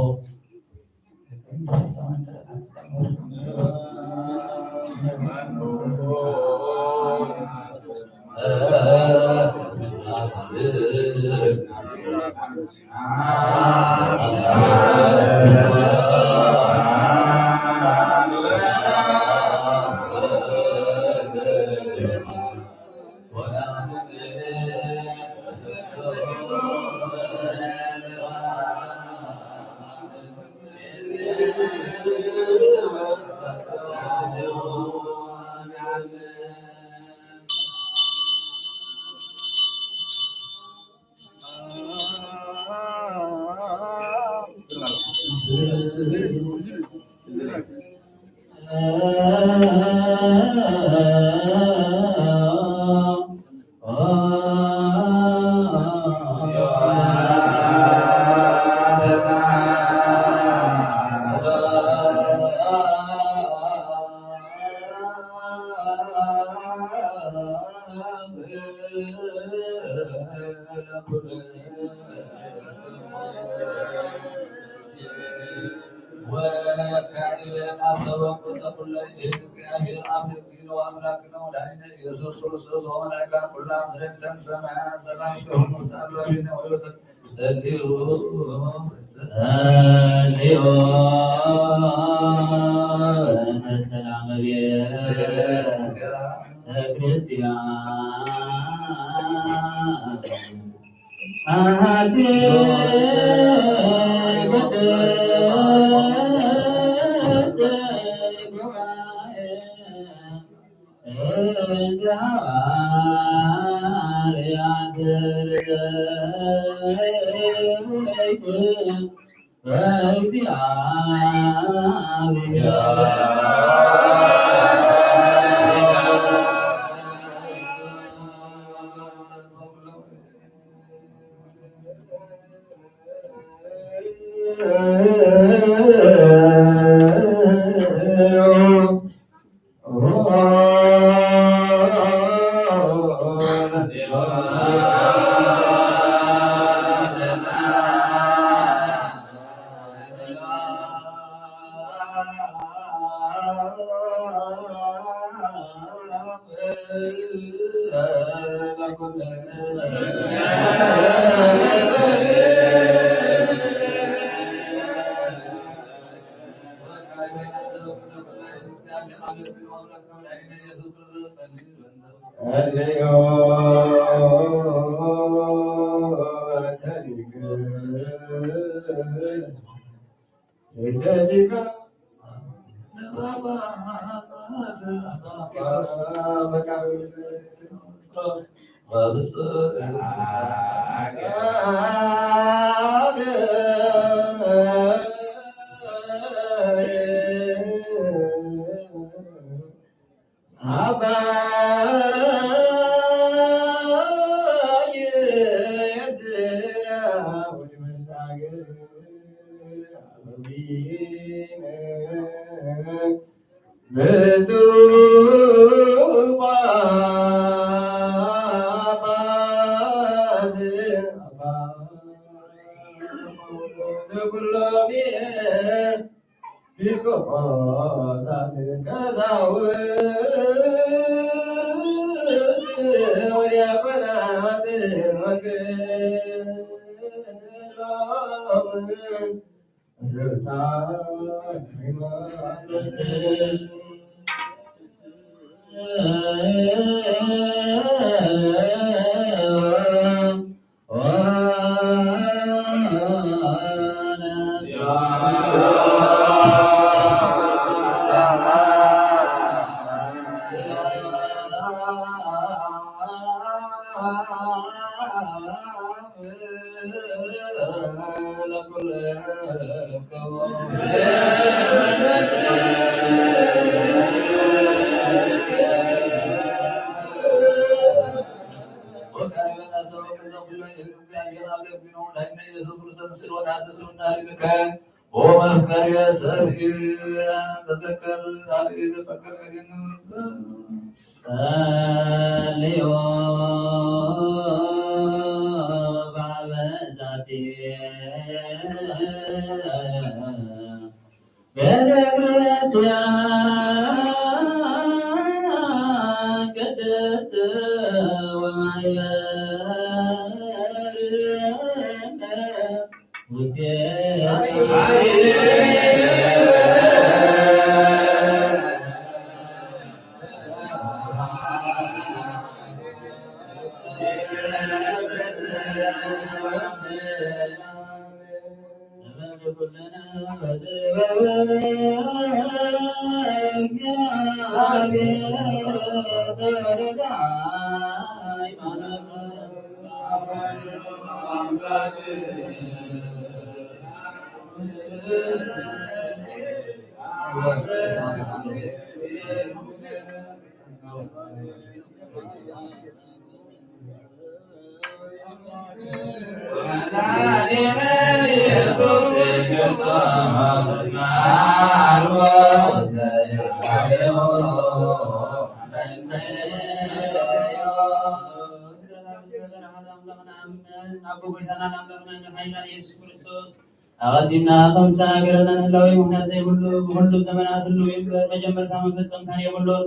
ኢየሱስ ክርስቶስ ወመላእክቱ ኩላ ምድርን ሰማያት ሰላም ይኹን ምስለ ኣልባቢነ ወለተ ጸልዩ ጸልዩ በሰላም ቤተ ክርስቲያን አሐቲ ቅድስት ጉባኤ እንተ ሐዋርያት ርእይክን በእግዚአብሔር ጸልዮ ተሊክ ርእሰ ሊቃነ ጳጳሳት አባ ጴጥሮስ ወብፁዕ አባ ኤርትራ ወድመርስ ሀገር አበዊነ ብፁዕ ጳጳስ አባ ዘኩሎም ኤጲስቆጶሳት ቀሳውስት ወዲያቆናት ወክሎም ርታ ሃይማኖት ዘምስል ወናስስ ውዳሪትከ ኦ መፍቀሪ ሰብእ ተዘከር ዛርኢ ተዘከር ጸልዮ ባበዛቲ ቤተክርስቲያን ቅድስት ወማሕበርነ ውስቴታ። ኣብ ጎይታናን ኣምላኽናን መድሓኒናን የሱስ ክርስቶስ ኣቐዲምና ከም ዝተናገረና ንህላዌ ምኽንያት ዘይብሉ፣ ብኹሉ ዘመናት ህልው እዩ እምበር፣ መጀመርታ መፈጸምታን የብሉን።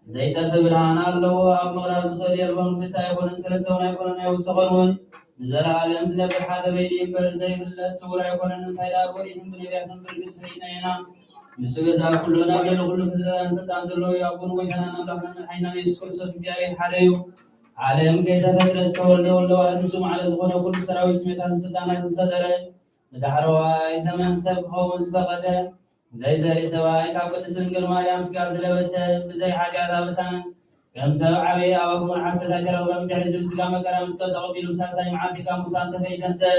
ዘይጠፍእ ብርሃን ኣለዎ። ኣብ ምቕራብ ዝኽእል የልቦን፣ ክልተ ኣይኮነን፣ ሰለስተ እውን ኣይኮነን፣ ኣይውሰኾን እውን። ንዘለኣለም ዝነብር ሓደ በይኑ እዩ እምበር፣ ዘይፍለጥ ስውር ኣይኮነን። እንታይ ደኣ ብኦሪትን ብነቢያትን ብርግጽ ፈሊጥናዮ ኢና። ንሱ ገዛ ኩሉ፣ ኣብ ልዕሊ ኩሉ ፍጥረታትን ስልጣን ዘለዎ እዩ። ኣቦን ጎይታናን ኣምላኽናን መድሓኒናን የሱስ ክርስቶስ እግዚኣብሔር ሓደ እዩ። ዓለም ከይተፈጥረ ዝተወልደ፣ ወልደ ዋሕድ፣ ንሱ ማዕረ ዝኾነ፣ ኩሉ ሰራዊት፣ ስሜታትን ስልጣናትን ዝፈጠረ፣ ንዳሕረዋይ ዘመን ሰብ ክኸውን ዝፈቐደ፣ ዘይዘርኢ ሰብኣይ፣ ካብ ቅድስት ድንግል ማርያም ስጋ ዝለበሰ፣ ብዘይ ሓጢኣት ኣበሳን ከም ሰብ ዓበየ፣ ኣብ ኣፉ እውን ሓሰት ኣይተረኽበን። ድሕሪ እዚ ብስጋ መከራ ምስ ተቐቢሉ፣ ብሳልሳይ መዓልቲ ካብ ሙታን ተፈልዩ ተንስአ።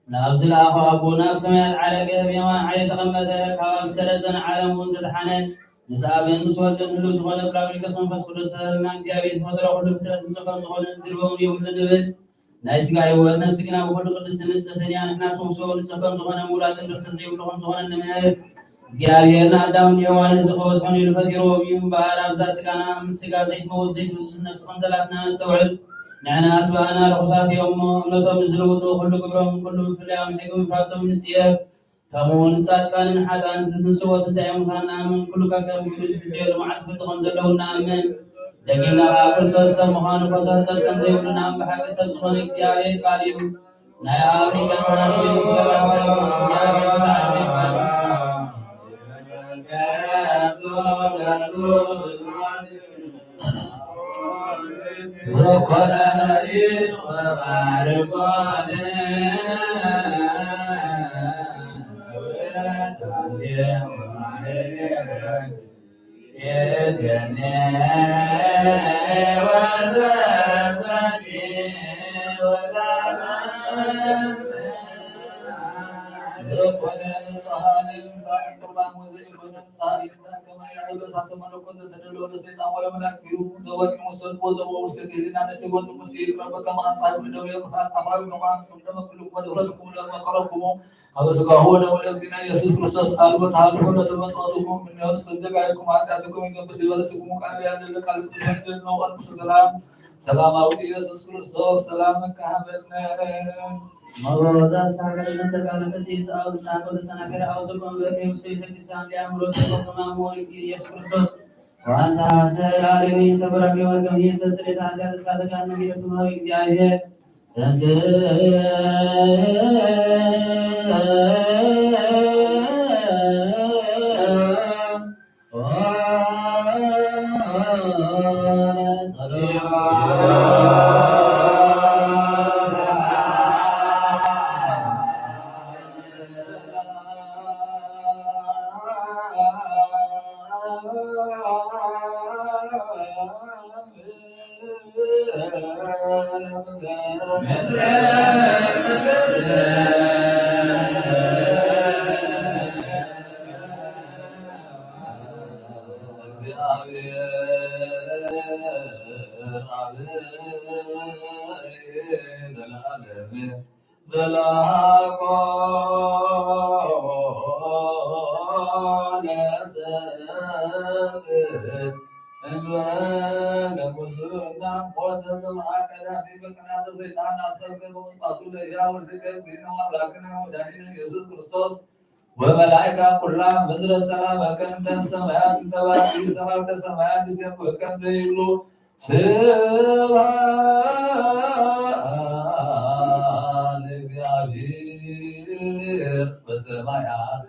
ናብ ዝለኣኾ ኣቦ ናብ ሰማያት ዓረገ፣ ብየማን ዓይኑ ተቐመጠ። ካብ ኣብ ዝሰረጸን ዓለም እውን ዘድሓነ፣ ምስ ኣብን ምስ ወልድን ህሉው ዝኾነ ጳራቅሊጦስ መንፈስ ቅዱስ ተሰረልና። እግዚኣብሔር ዝፈጠሮ ኩሉ ፍጥረት ንሱ ከም ዝኾነ ዝርበ እውን የብሉን ንብል። ናይ ስጋ ህይወት፣ ነፍሲ ግና ብኹሉ ቅድስትን ንጽሕትን እያ። ንሕናስ ንሱ ንጹሕ ከም ዝኾነ፣ ምውላድን ርኽሰት ዘይብሉ ከም ዝኾነ ንምህር። እግዚኣብሔር ንኣዳምን ንሄዋንን እዚ ክበጽሖም ኢሉ ፈጢርዎም እዩ እምበኣር፣ ኣብዛ ስጋና ምስ ስጋ ዘይትመውት ዘይትብስስ ነፍሲ ከም ዘላትና ነስተውዕል። ንሕናስ ብኣና ርኹሳት እዮም እሞ፣ እምነቶም ንዝልውጡ ኩሉ ግብሮም ኩሉ ምፍላዮም ሕጊ ምፍራሶም ንጽየፍ። ከምኡውን ጻድቃንን ሓጥኣንን ዝትንስዎ ትንሳኤ ሙታን ንኣምን። ኩሉ ከከም ግብሩ ዝፍደየሉ መዓልቲ ፍርዲ ከም ዘለዉ ንኣምን። ደጊምና ከኣ ክርስቶስ ሰብ ምዃኑ ኮታ ሕጸጽ ከም ዘይብሉ ንኣምን። ብሓቂ ሰብ ዝኾነ እግዚኣብሔር ቃል እዩ። ናይ ኣብ ሊቀ ካህናት ኮይኑ ክበላ ሰብ ምስ እግዚኣብሔር ዝተዓደመ ይባል። ኣብ ስጋሁ ወደሙ ለእግዚእነ ኢየሱስ ክርስቶስ ኣልቦ ተሃልፎ ለተመጠወትኩም እምኔሁ፣ ስለ ጌጋይኩም ኃጢአትኩም ይገብር ሊበለ ስግሙ ቃል ያለ ለቃል ቅዱስ ወንጌል ነው። ቅዱስ ሰላም ሰላማዊ ኢየሱስ ክርስቶስ ሰላም መካህበነ። መሮዛ ሳገር ዘተቃለ ቀሲስ አብ ሳቆ ዘተናገረ አብ ዘቆም በእቴ ውስጥ ቤተክርስቲያን ሊያምሮ ተቆማ ሞሪት ኢየሱስ ክርስቶስ ዋንሳ ሰላሌ ተበራሪ ወገን ተስሬታ ኃጢአት ሳተቃ ነቢረ ትማዊ እግዚአብሔር ዘላኮ ለሰብእ እንበለ ሙስና ሞተ ዘበአ ቀዳሚ በቀናተ ሰይጣን አሰርከ በመጥፋቱ ለያ ወልድከ እግዚእነ ወአምላክነ ወመድኃኒነ ኢየሱስ ክርስቶስ ወመላእክታ ኩላ ምድረ ሰላመከ እንተ እምሰማያት እንተ ባቲ ሰራዊተ ሰማያት ይሴብሑከ እንተ ይብሉ ስብሐት ለእግዚአብሔር በሰማያት።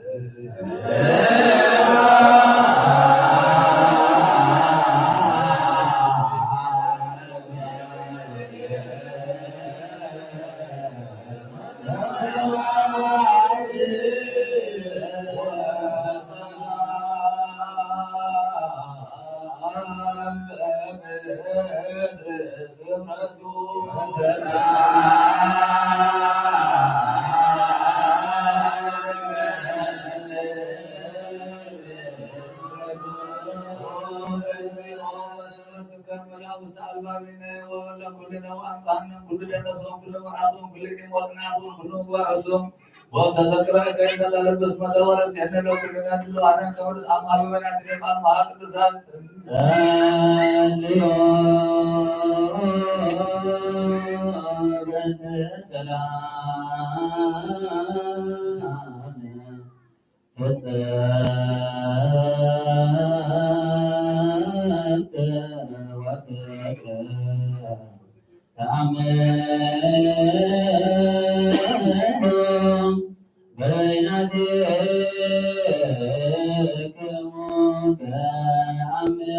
ወተዘክረ ከይተ ተለብስ መተ ወረስ የነ ለኩልነ ድሉዋነ ከወድስ አማሉ በናት ደፋን መሃ ቅዱሳት ጸልዮ በእንተ ሰላም ፈጸምተ ወፍቅረ ተአምኖ በይናቲክሙ በአምሃ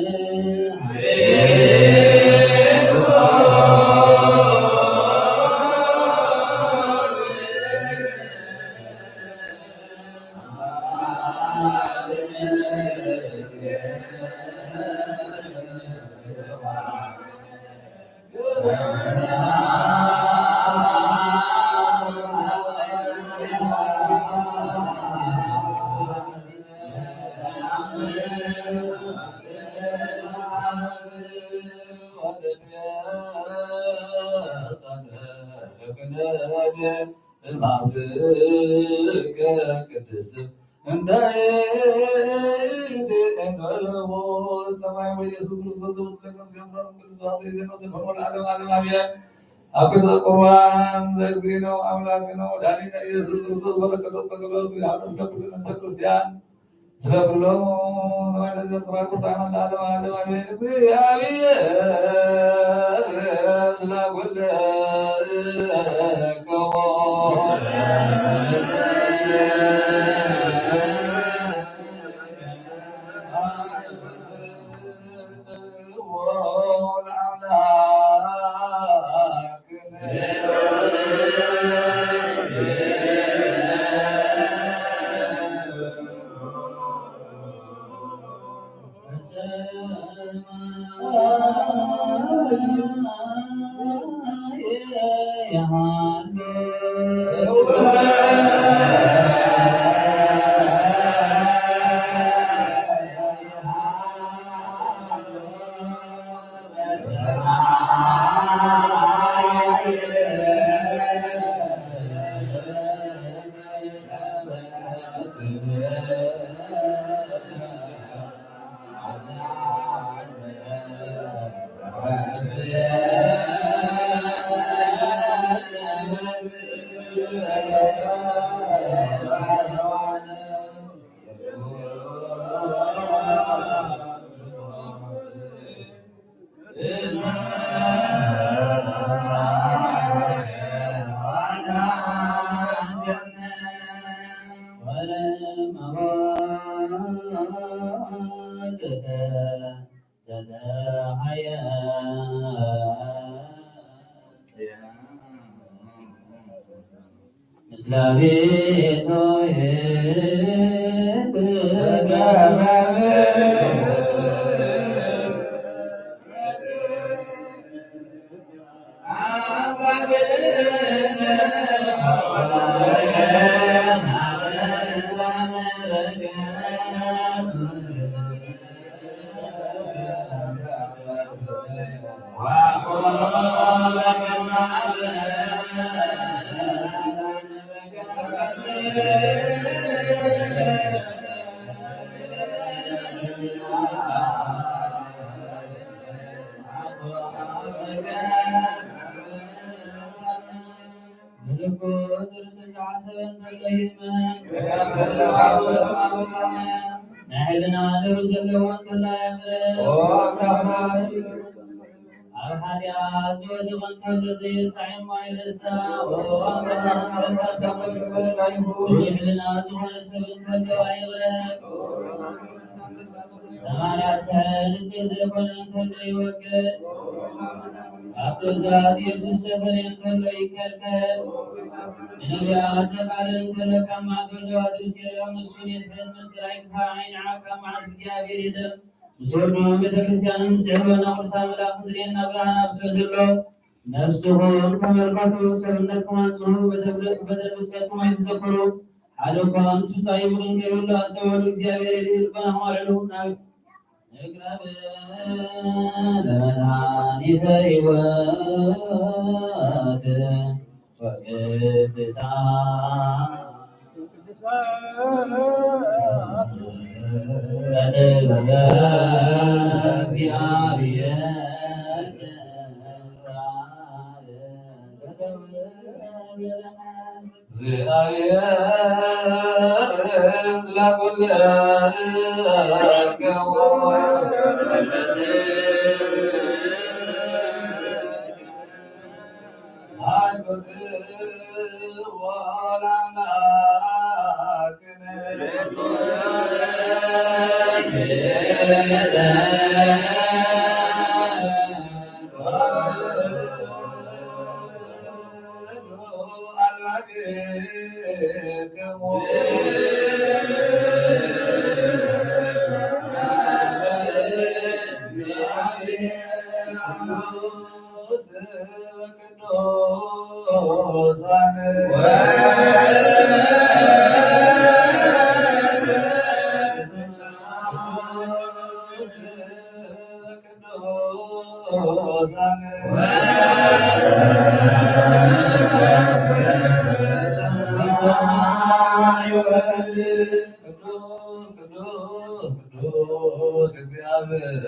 እምአብዝከ ቅድስት እንተ ይእቲ እንበልዎ ሰማይ ወኢየሱስ ክርስቶስ ዘወትለከም ሲሆን ቅዱስ ዋሴ ዜኖ ተፈርሞ ለዓለም ዓለም አሜን። አኩተ ቁርባን ዘእግዚእነ አምላክነ ወመድኃኒነ ኢየሱስ ክርስቶስ በረከተ ጸሎቱ ይሃድር ለኩልነ ቤተ ክርስቲያን። ስለ ኩሎም ሰማዕታት ዘክብራ ቅዱሳን ለዓለመ ዓለም አሜን። እግዚአብሔር ስለ ኩልክሙ ምልኩ ድርት ዝሓሰበ እንተሎ ይእመን። ናይ ሕልና ደብር ዘለዎ እንተሎ የምልክ። ኣብ ሓጢኣት ዝወድቕ እንተሎ ዘይሳዕ እሞ ኣይረሳዕ። ብሕልና ዝኾነ ሰብ እንተሎ ኣይቕረብ። ሰማንያ ስሕል ንጹህ ዘይኮነ እንተሎ ይወግድ። ካብ ትእዛዝ ኢየሱስ ተፈልየ እንተሎ ይከልከል። ንነቢያት ዘቃለለ እንተሎ ካብ መዓት ወልደ ዋድርስ የርያ ነፍሱን የድሕን መስቀል ኣይክፋ ዓይኒ ዓብ ካብ መዓት እግዚኣብሔር ይድም። ምስ ወዱ ቤተ ክርስቲያንን ምስ ዕልወና ቅዱሳን መላእክት ዝርእየና ብርሃን ኣብ ስለ ዘሎ ነፍስኹም ተመልከቱ፣ ሰብነትኩም ኣንጽሁ፣ በደል ብጸትኩም ኣይትዘክሩ። ሓደ እኳ ምስ ብጻይ ይኹን ከይብሉ ኣስተውዕሉ፣ እግዚኣብሔር የድሊ ልቦናኹም ኣልዕሉ። ናብ ንቅረብ ለመድኃኒተ ሕይወት ወቅድሳ ለጥበበ እግዚአብሔር ቅዱስ ቅዱስ ቅዱስ እግዚአብሔር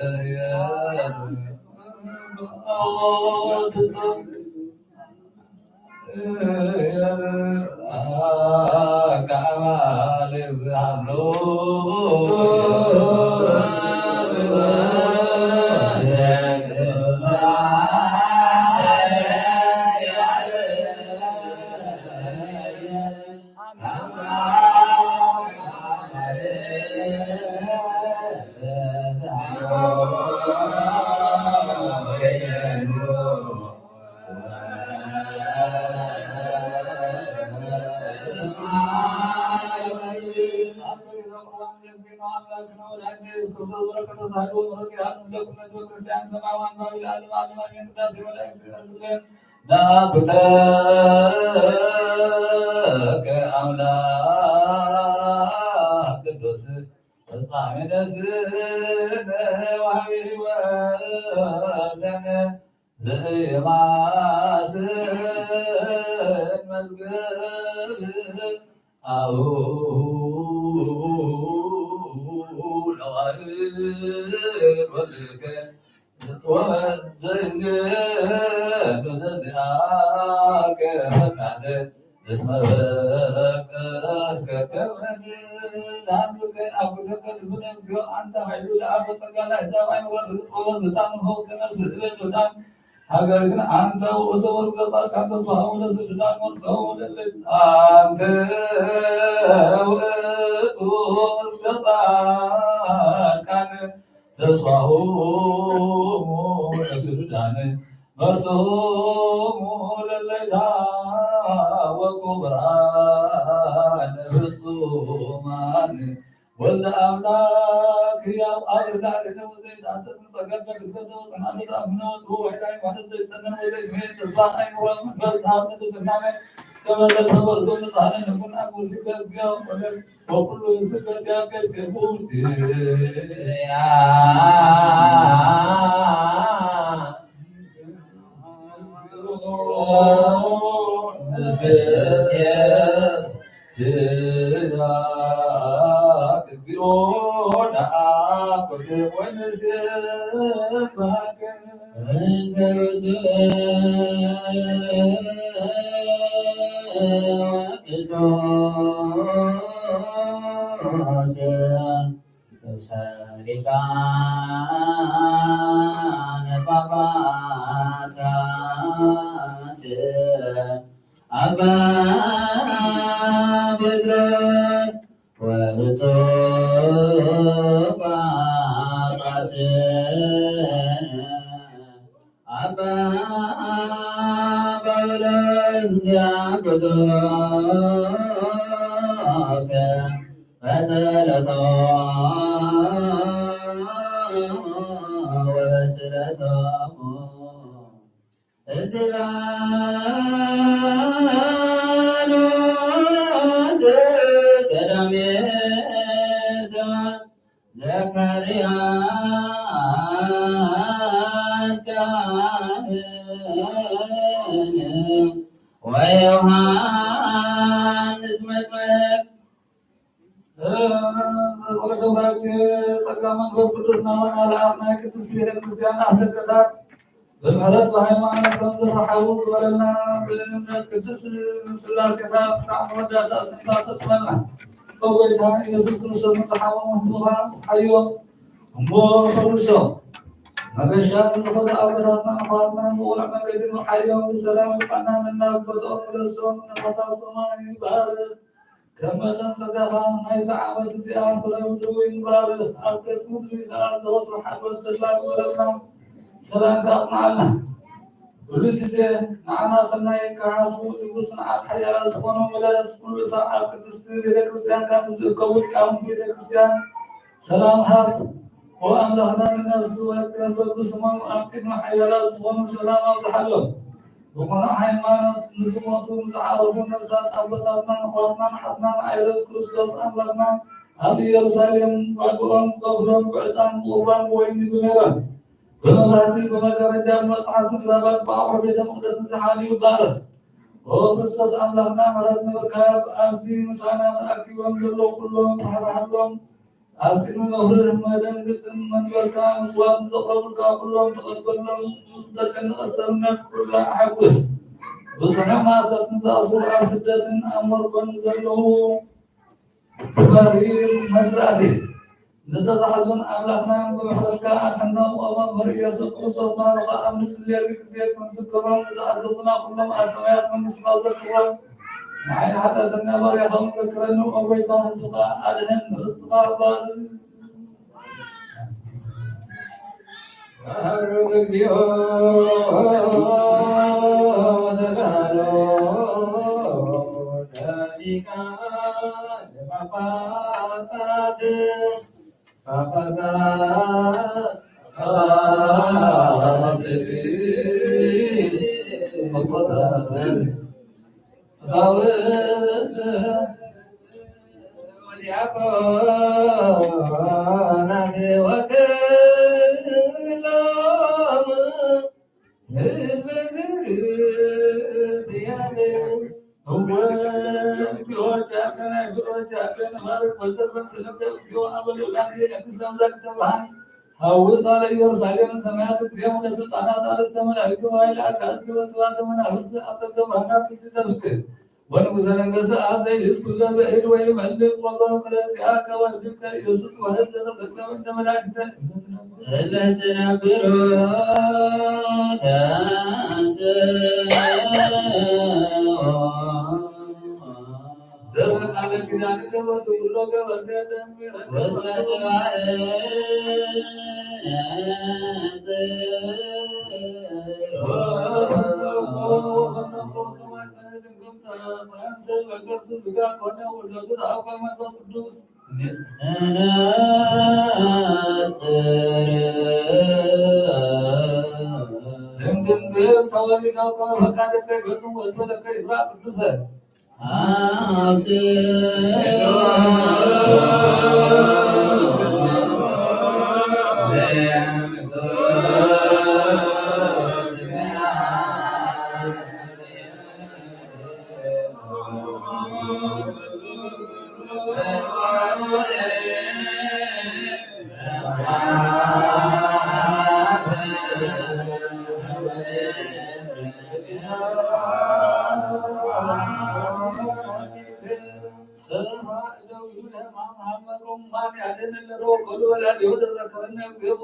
ለአኩተከ አምላክ ቅዱስ ፍጻሜ ነፍስነ ወሃቢ ሕይወተነ ዘየማስን መዝገብ አቡነ ወልድ ወልድከ ወዘይዜ በዘዚአከ ፈቃደ እስመ በቀልከ ከመ ንሃምከ አኩተከ ልቡነ እግዚኦ አንተ ኃይሉ ለአብ ወጸጋ ለአሕዛብ አይምሮ ርግጥ ወበዝ በጣም ንፈውስ ተነስ እቤት በጣም ሀገሪቱን አንተ ውእቱ ወርቅ ዘጻድቃን ተስፋሆሙ ለስዱዳን ወርሰሆሙ ለእለ አንተ ውእቱ ወርቅ ዘጻድቃን ተስፋሆሙ ለስዱዳን መርሶሙ ለለይታ ወቁ ብርሃን ፍጹማን ወልደ አምላክ ያው አብርሃ ለነው ዘይታተ ጸጋታ ክትፈተው ጽናተ ታምኖ ወይላይ ማለት ዘይጸነን ወዘይ ተስፋ አይኖርም። በዛ ትትናመ ከመዘተወርዶ ምጻነ ንኩና ኩልከ እግዚኦ ወለ ወኩሉ ይትከ ያከስ የቡቲ እንተ ብፁዕ ወቅዱስ ርእሰ ሊቃነ ጳጳሳት አባ ጴጥሮስ ወብፁዕ ጳጳስ አባ ጳውሎስ ዚአኩቶከ በጸሎቶም ወበስእለቶም እስጢፋኖስ ቀዳሜ ሰማዕት ዘካርያስ ካህን ወዮሃንስ መጥምቅ። ጸሎተ በረከት ጸጋ መንፈስ ቅዱስ ናባና ለኣብ ናይ ቅድስት ቤተ ክርስቲያን ኣፍለቀታት ብምሕረት ብሃይማኖት ከም ዝረሓቡ ግበረልና። ብእምነት ቅድስት ስላሴኻ ክሳዕ መወዳእታ ስም ታሰስመና። ኦ ጎይታ ኢየሱስ ክርስቶስ ንዝሓመሙ ህዝብኻ ሓዮም እሞ ፈውሶም። መገሻ ንዝኾኑ ኣቦታትና ኣሕዋትና ብቕኑዕ መንገዲ ምርሓዮም ብሰላም ይውጣና። ነናብ ቦታኦም ምለሶም። ነፋሳት ሰማይ ባርኽ። ከም መጠን ጸጋኻ ናይዛ ዓመት እዚኣ ፍረ ምድሪ ወይኒ ባርኽ። ኣብ ገጽ ምድሪ ከኣ ዘወትሩ ሓጎስ ተድላ ግበረልና። ሰላምካ ኣጽንዓልና። ኩሉ ግዜ ንዓና ሰናይ ክሓስቡ፣ ልቢ ጽንዓት ሓያላት ዝኾኑ ምለስ። ኩሉ ሳዕ ኣብ ቅድስቲ ቤተ ክርስቲያንካ ንዝእከቡ ሊቃውንቲ ቤተ ክርስቲያን ሰላም ሃብ። ኦ ኣምላኽና፣ ንነፍሲ ወከፍ በብስሞም ኣብ ቅድሚ ሓያላት ዝኾኑ ሰላም ኣብዝሓሎም። ብቕኑዕ ሃይማኖት ንዝሞቱ ንዝዓረፉ ነፍሳት ኣቦታትናን ኣሕዋትናን ኣሓትናን ኣይረብ ክርስቶስ ኣምላኽና ኣብ ኢየሩሳሌም ዋግኦም ዝኸፍሎም ብዕጣን ብቑርባን ብወይኒ ብሜሮን ብመብራህቲ ብመጋረጃ ብመጽሓፍቲ ክታባት ብኣቑሑ ቤተ መቕደስን ዝሓልዩ ባርኽ። ኦ ክርስቶስ ኣምላኽና ምሕረት ንምርካብ ኣብዚ ምሳና ተኣኪቦም ዘለዉ ኩሎም ራህራሃሎም። ኣብ ቅድሚ መፍርህን መደንግጽን መንበርካ መስዋዕቲ ዘቕረቡልካ ኩሎም ተቐበሎም። ንዝተጨነቐት ሰብነት ኩላ ኣሐጉስ። ብጽኑዕ ማእሰርትን ዝኣስሩ ኣብ ስደትን ኣብ መርኮን ዘለዉ ብመሪር መግዛእቲ ንዝተታሕዙን ኣምላኽና ብምሕረትካ ኣድሕኖም። ኦ መምህር ኢየሱስ ክርስቶስ ናባኻ ኣብ ንጽልየሉ ግዜ ክንዝክሮም ንዝኣዘዙና ኩሎም ኣብ ሰማያት መንግስትኻ ዘክሮም። ንዓይ ንሓጢኣተኛ ባርያኻ እውን ዘክረኒ። ኦ ጎይታ ህዝብኻ ኣድሕን ርስትኻ ባርኽ። ማረነ እግዚኦ ተሳሎ ሊቃነ ጳጳሳት ጳጳሳት ጳጳሳት ዲያቆናት ወክሎም ህዝበ ክርስቲያን። እወ፣ እግዚኦ ጃከ ናይ ፍቅሮ ጃከ ንባርክ ወዘርበን ስለከ እግዚኦ አበ ልዑላን ዘይነግስ ለምዘግተ ብርሃን ሐውስ አለ ኢየሩሳሌም ሰማያት እግዚኦ ለስልጣናት አርእስተ መላእክት ወኃይለ አጋእዝት ወስብሐተ መናፍስት አሰብተ ብርሃናት ትስተ ፍቅር ወንጉሰ ነገስት አብ ዘይእዝ ኩለ ብዕድ ወይመልእ ወገኑ ክለዚአከ ወልድከ ኢየሱስ ወህብ ዘተሰቅለ እንተ መድኃኒተ እለ ትነብሮ ተንሥኦ። ዘበቃለ ኪዳንከ ወትኩሎ ገበርከ ደሚረ ውስተ ጽባሕ ድንግል ተወሊዳ ከመ ፈቃድከ ይፈጽም ወዝበለከ ይስራ ቅዱሰ። መሐመድ ኡማን ያድን ለተወከሉ ወላዲሁ ተዘከረነ እግዚኦ።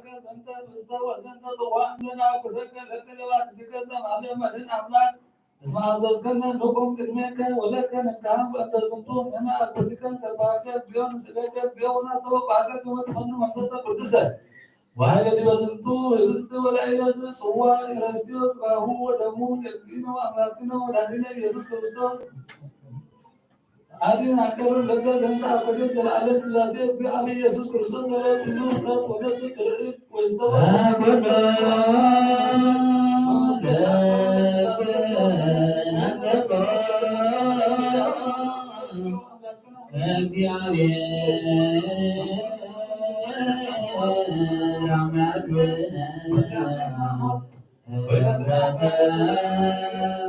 ወዘንተ ብእሳ ወዘንተ ጽዋዕ እምነና ኩለከ ለከ ለባትከ ዘማለ መድን ኣምላክ እስመ አዘዝከነ ንቁም ቅድሜከ ወለከ ንትሃን በእንተ ዝንቱ ንሕነ አበትከ ጸባከ እግዚኦ ንስእለከ እግዚኦ ወናስተበቅዓከ ከመ ትፈኑ መንፈሰ ቅዱሰ ወኃይለ ዲበ ዝንቱ ህብስት ወላዕለ ጽዋ ኢረስዮ ስጋሁ ወደሙ ለእግዚእነ ወአምላክነ ወመድኃኒነ ኢየሱስ ክርስቶስ። አዲን አቀርብ ለከ ዘንተ አበደት ዘለዓለም ሥላሴ እግዚአብሔር ኢየሱስ ክርስቶስ ዘለ ኩሉ ፍጥረት ወነፍስ ትርእድ ወይሰባ አቡነ ዘበነሰማይ እግዚአብሔር አምላክነ።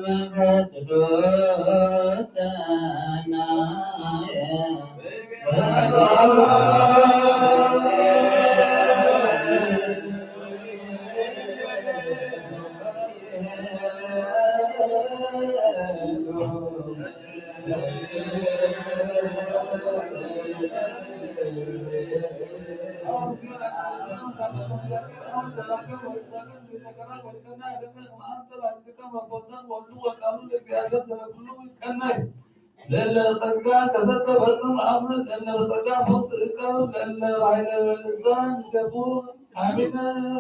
መንፈስ ቅዱስ ሰናየ ለእለ ጸጋ ከሰተ ፈጽም አብ ለእለ ጸጋ ፈውስ እቀብ ለእለ ባሕረ ልሳን ሰቡ አሚነ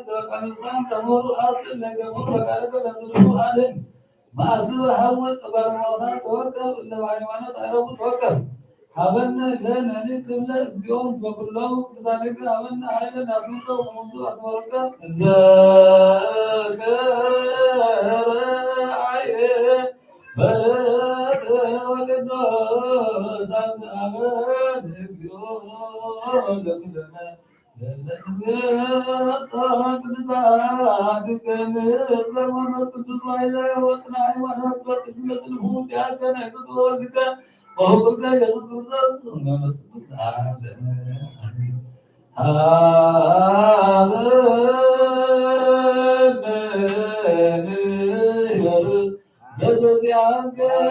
ዘበቃ ልሳን ተመሩ አርቅ ለገቡ ፈቃድከ ለጽድፉ አድን ማእስበ ሐውፅ ጓለማውታ ተወከብ እለ በሃይማኖት አይረፉ ተወከብ ሀበነ ለነኒ ክብለ እግዚኦ ምስለ ኩሎም ቅዱሳንከ ሀበነ ኃይለ ናስምከ ወሙንቱ አስመሩከ ዘከረ አየ በለሰ ወቅዱሳን አበን እግዚኦ ለኩለነ ለለእንታ ቅዱሳት ገነት በመንፈስ ቅዱስ ዋይለ ወፅና ሃይማኖት በስግደት ልቡ ያከነ ክትወልድከ ወሁቁልከ ኢየሱስ ክርስቶስ መንፈስ ቅዱስ አለ። ሀበነ ንበሩ በዚያን ቀን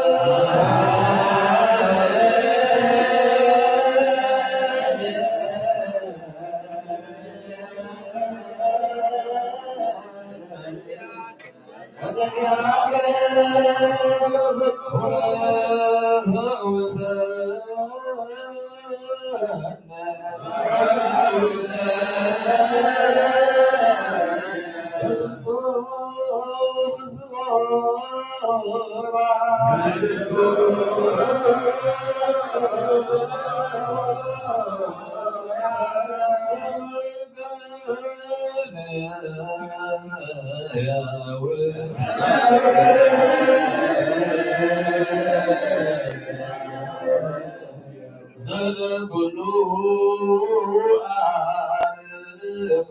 በዚያን ቀን መንፈስ ቅዱስ ዘለኩሉ ዓለም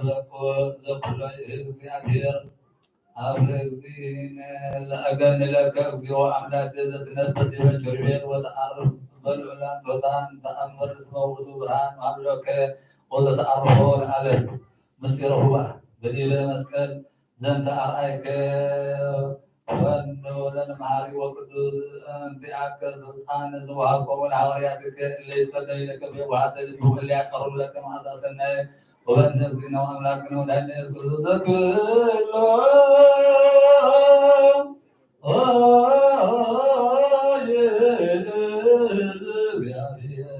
ዘኩ-፣ ዘኩሎ ይእዝ እግዚኣብሔር። አፍረ እግዚእነ ለአገንለከ እግዚኦ አምላኬ ዘትነብር ዲበ ኪሩቤል ወተዐርፍ በልዑል አንጾታን ተአምር እስመ ውእቱ ብርሃን ወአምሎከ ወዘተዐርፎ ለዓለም። ምስጢረ ሁባ በዲበ መስቀል ዘንተ አርአይከ ፈኑ ለነ መሐሪ ወቅዱስ እንቲአከ ስልጣን ዘወሃብኮሙ ለሐዋርያትከ እለ ይትጸለዩ ለከ በየዋሃተ ልብ ወእለ ያቀርቡ ለከ መዓዛ ሰናየ ወበእንተ እግዚእነ ወአምላክነ ወመድኃኒነ ኢየሱስ ክርስቶስ ዘክሎ ኦ እግዚአብሔር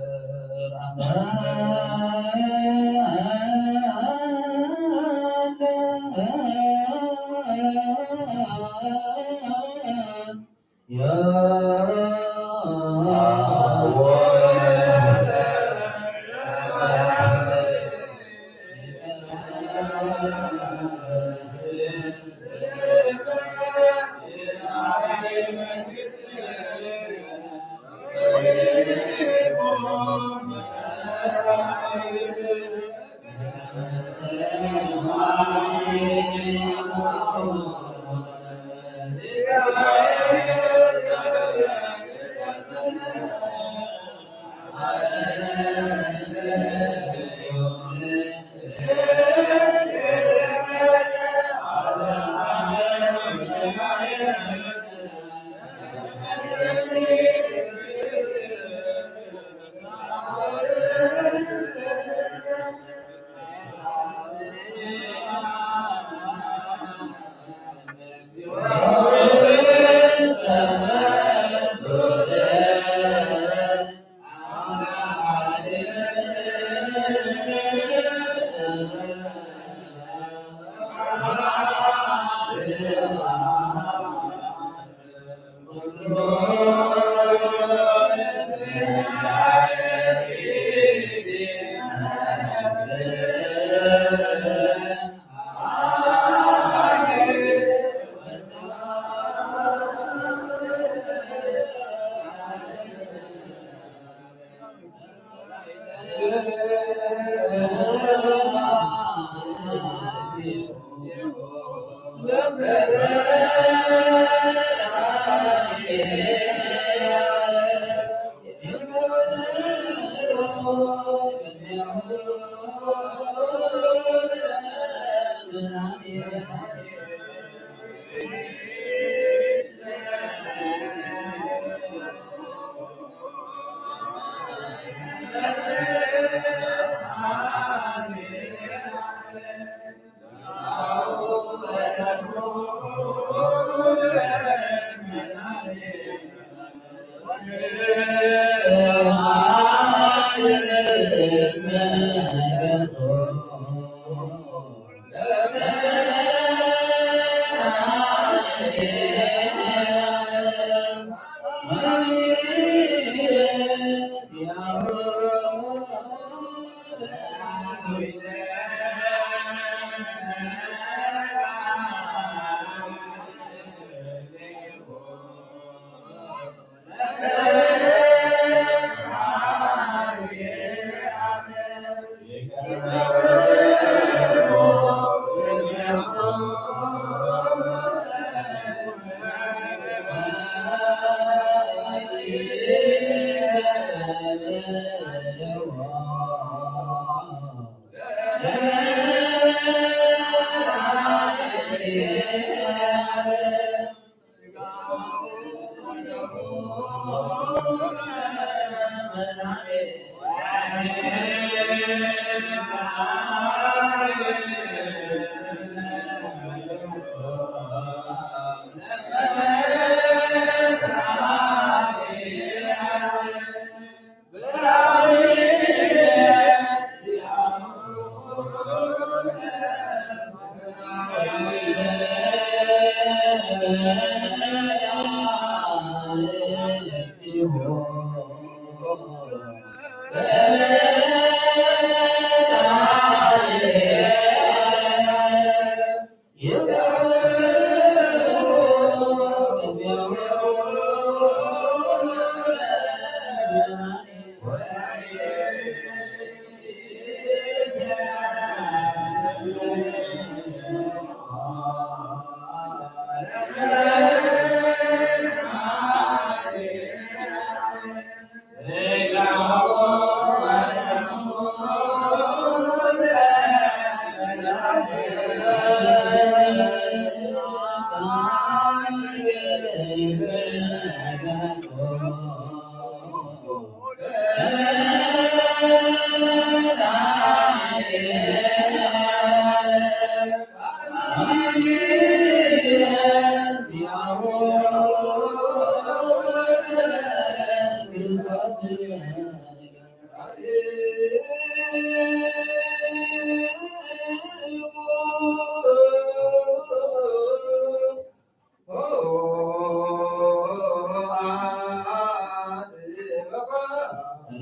አምላክ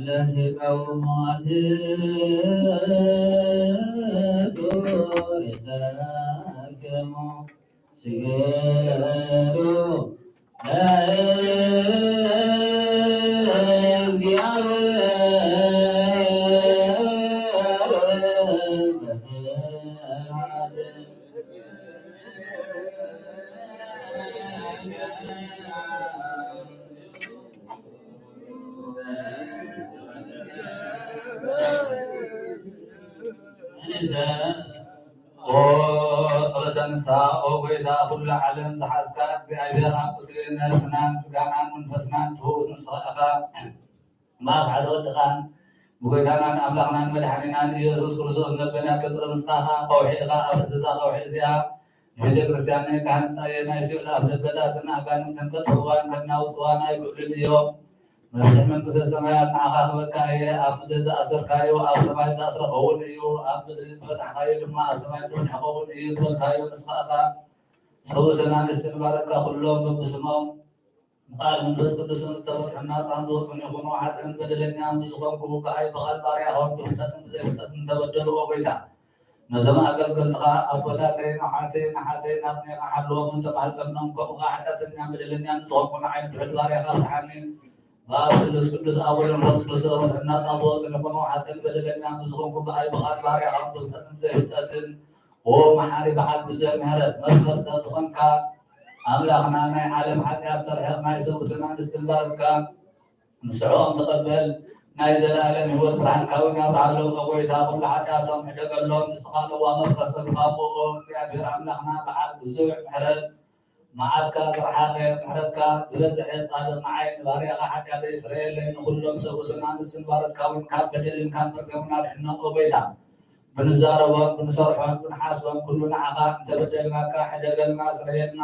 ለትቀውሙ አትቱ ይሰክሙ ስገዱ ለእግዚአብሔር በፍርሃት። ኦ ጸሎተ ንስሓ፣ ኦ ጐይታ ኩሉ ዓለም ዝሓዝካ እግዚኣብሔር፣ ኣብ ቁስሊ ነፍስናን ስጋናን መንፈስናን ትፍውስ ንስኻ ኢኻ። እምበኣር ሓደ ወድኻን ብጐይታናን ኣምላኽናን መድሓኒናን ኢየሱስ ክርስቶስ መበና ጴጥሮስ ንስኻ ኢኻ ከውሒ ኢኻ። ኣብ ርእሲ እዛ ከውሒ እዚኣ ንቤተ ክርስቲያን ናይ ካህን ጻየ ናይ ሲኦል ኣፍደገታትን ኣጋንንትን ከጥፍእዋን ከናውጽዋን ኣይክእሉን እዮም። መፍትሒ መንግስተ ሰማያት ንዓኻ ክበካ እየ። ኣብ ምድሪ ዝኣሰርካዮ ኣብ ሰማይ ዝተኣስረ ክኸውን እዩ፣ ኣብ ምድሪ ዝፈታሕካዮ ድማ ኣብ ሰማይ ዝተፈትሐ ክኸውን እዩ ዝበልካዮ ንስኻ ኢኻ። ሰብኡትን ኣንስትን ባረትካ ኩሎም በብስሞም ብቃል መንፈስ ቅዱስን ዝተፈትሑን ናጻን ዝወጹን ይኹኑ። ሓጥእን በደለኛን ብዝኾንኩ ብኣይ ብቃል ባርያኻውን ብፍልጠትን ብዘይፍልጠትን ዝተበደሉ ኦ ጐይታ፣ ነዞም ኣገልገልትኻ ኣቦታተይን ኣሓተይን ኣሓተይን ኣጽኒዕካ ሓልዎም እንተማሕጸንኩም፣ ከምኡ ከኣ ሓጢኣተኛን በደለኛን ንዝኾንኩ ንዓይ ንትሑት ባርያኻ ፍትሓኒ። ብኣብ ስሉስ ቅዱስ ኣብ ወልድ መንፈስ ቅዱስ ጸሎት እናጻወጽን ይኹኑ። ሓጥእን በደለኛን ብዝኾንኩ ብኣይ ብቃል ባርያኻ ብፍልጠትን ብዘይፍልጠትን ኦ መሓሪ በዓል ብዙሕ ምሕረት መስከር ሰብ ዝኾንካ ኣምላኽና ናይ ዓለም ሓጢኣት ተርሕቕ ናይ ሰብኡትን ኣንስትን ባረትካ ንስሕኦም ተቐበል። ናይ ዘለኣለም ህይወት ብርሃንካ እውን ኣብርሃሎም። ኦ ጐይታ፣ ኩሉ ሓጢኣቶም ሕደገሎም። ንስኻ ለዋህ መፍቀር ሰብ ኢኻ። ኦ እግዚኣብሔር ኣምላኽና፣ በዓል ብዙሕ ምሕረት፣ መዓትካ ዝረሓቐ፣ ምሕረትካ ዝበዝሐ ጻድቕ፣ ንዓይ ንባርያኻ ሓጢኣተይ ስረየለይ፣ ንኹሎም ሰብኡትን ኣንስትን ባረትካ እውን ካብ በደልን ካብ መርገምን ኣድሕኖም። ኦ ጐይታ፣ ብንዛረቦን ብንሰርሖን ብንሓስቦን ኩሉ ንዓኻ እንተበደልናካ ሕደገልና፣ ስረየልና።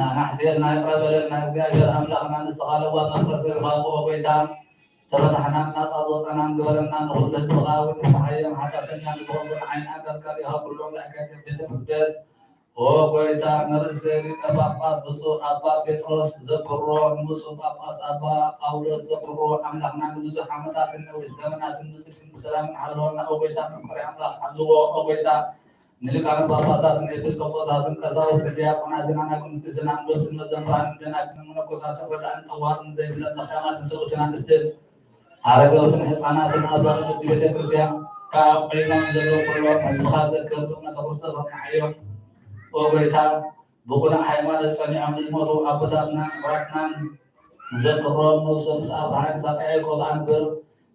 ኣናሕስየልና፣ ይቕረ በለልና። እግዚኣብሔር ኣምላኽና ንስኻ ለዋህ መፍቀር ሰብ ኢኻ። ኦ ጐይታ፣ ተፈታሕናን ናጻ ዝወጻናን ግበረና። ንኹሉ ህዝብኻ እውን ፍትሓዮም። ሓጢኣተኛ ንዝኾንኩ ንዓይን ኣገልጋሊኻ ኩሎም ላእካት ቤተ መቅደስ ኦ ጐይታ፣ ንርእሰ ሊቀ ጳጳስ ብፁዕ ኣባ ጴጥሮስ ዘክሮ፣ ንብፁዕ ጳጳስ ኣባ ጳውሎስ ዘክሮ። ኣምላኽና ንብዙሕ ዓመታትን ነዊሕ ዘመናትን ብጽድቅን ብሰላምን ሓለወና። ኦ ጐይታ፣ መምከሪ ኣምላኽ ሓልዎ። ኦ ጐይታ፣ ንሊቃነ ጳጳሳትን ኤጲስቆጶሳትን ቀሳውስትን ዲያቆናትን ኣናጉንስጢስን ኣንበብትን መዘምራንን ደናግልን መነኮሳትን ረዳእን ጠዋርን ዘይብለን ዘኽራናትን ሰብኡትን ኣንስትን ኣረጋውትን ህፃናትን ኣብዛ ቅድስቲ ቤተ ክርስቲያን ካብ ኮይኖም ዘለዉ ኩሎም ህዝብኻ ዘክር፣ ብእምነተ ክርስቶስ ኣጽንዓዮም። ኦ ጐይታ፣ ብቕኑዕ ሃይማኖት ጸኒዖም ንዝሞቱ ኣቦታትናን ኣሕዋትናን ዘክሮም። ነብሶም ምስ ኣብርሃም፣ ይስሐቅ፣ ያዕቆብ ኣንብር።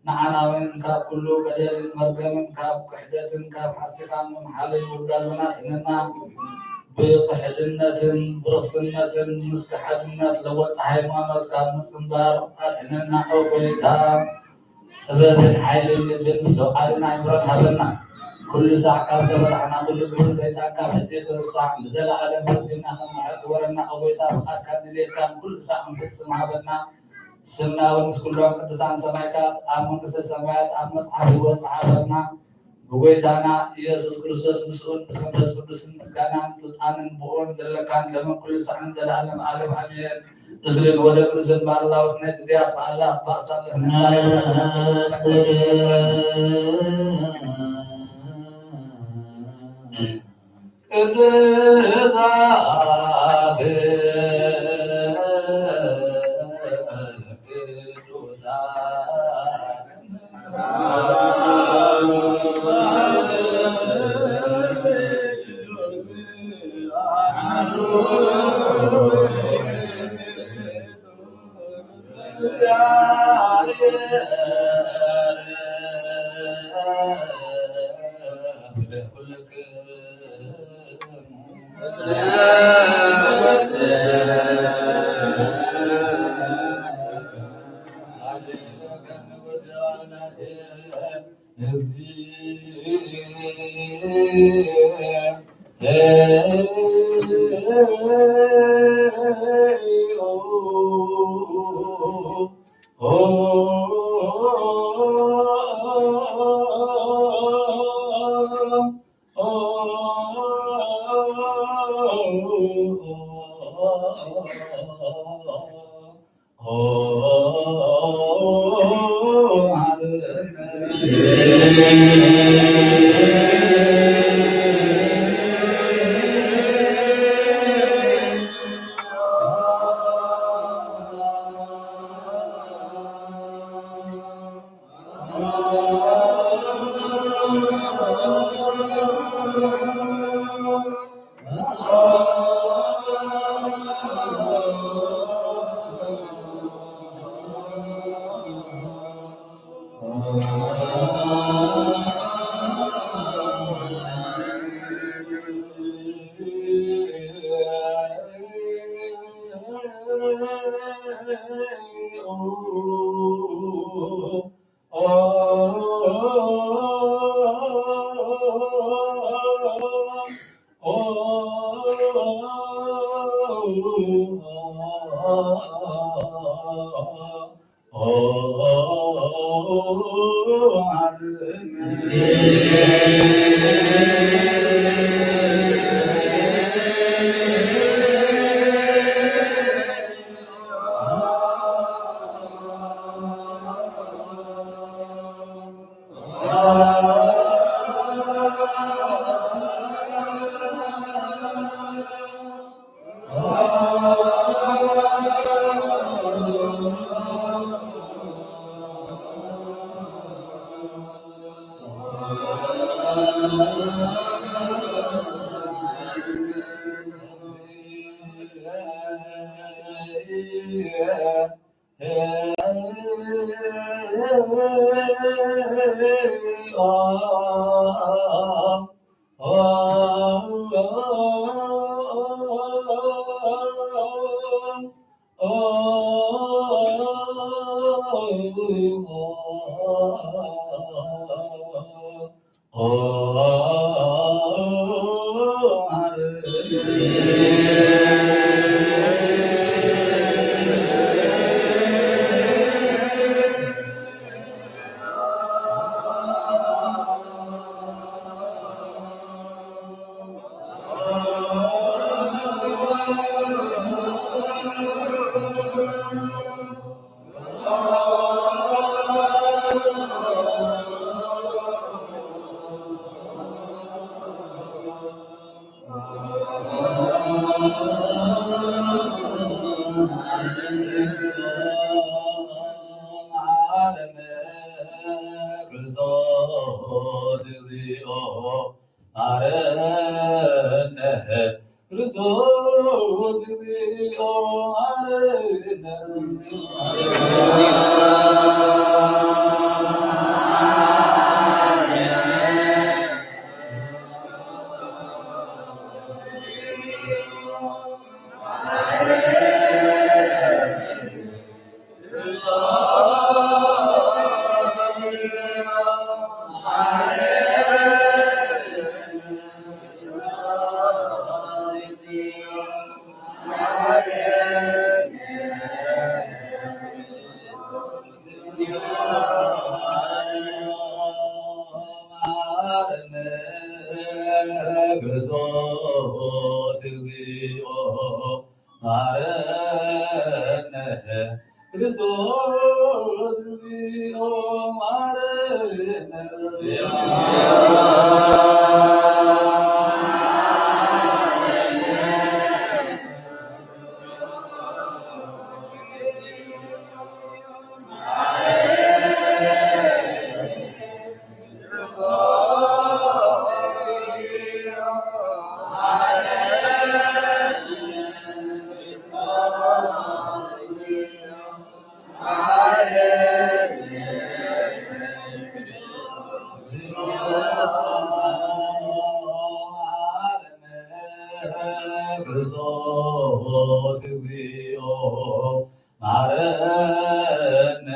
ንዓና እውን ካብ ኩሉ በደልን መርገምን ካብ ክሕደትን ካብ ሓሲኻን ምምሓልን ውዳበን ኣድሕነና። ብኽሕድነትን ብርኽስነትን ምስ ከሓድነት ለወጥ ሃይማኖት ካብ ምጽንባር ኣድሕነና። ኦ ጐይታ፣ ጥበብን ሓይልን ልብን ምስትውዓልን ኣእምሮን ሃበና። ኩሉ ሳዕ ካብ ተፈታሕና፣ ኩሉ ግብሪ ሰይጣን ካብ ሕጂ ክርሳዕ፣ ንዘለኣለም ፈጺምና ክንምርዖ ግበረና። ኦ ጐይታ፣ ፍቓድካን ድሌትካን ኩሉ ሳዕ ክንፍጽም ሃበና። ስምና እውን ምስ ኩሎም ቅዱሳን ሰማዕታት ኣብ መንግስተ ሰማያት ኣብ መጽሓፍ ህይወት ጸሓፈልና። ብጐይታና ኢየሱስ ክርስቶስ ምስኡን ምስ መንፈስ ቅዱስን ምስጋናን ስልጣንን ብኡን ዘለካን ለምን ኩሉ ሳዕን ዘለዓለም ዓለም ኣሜን። እዝልን ወደ እዝን ባላውት ናይ ግዚያት በዓላት ባሳለፍ ቅዱሳት ክርስቶስ እግዚኦ ማረነ። ክርስቶስ እግዚኦ ማረነ። ክርስቶስ እግዚኦ ማረነ። ክርስቶስ እግዚኦ ማረነ። ክርስቶስ እግዚኦ ማረነ።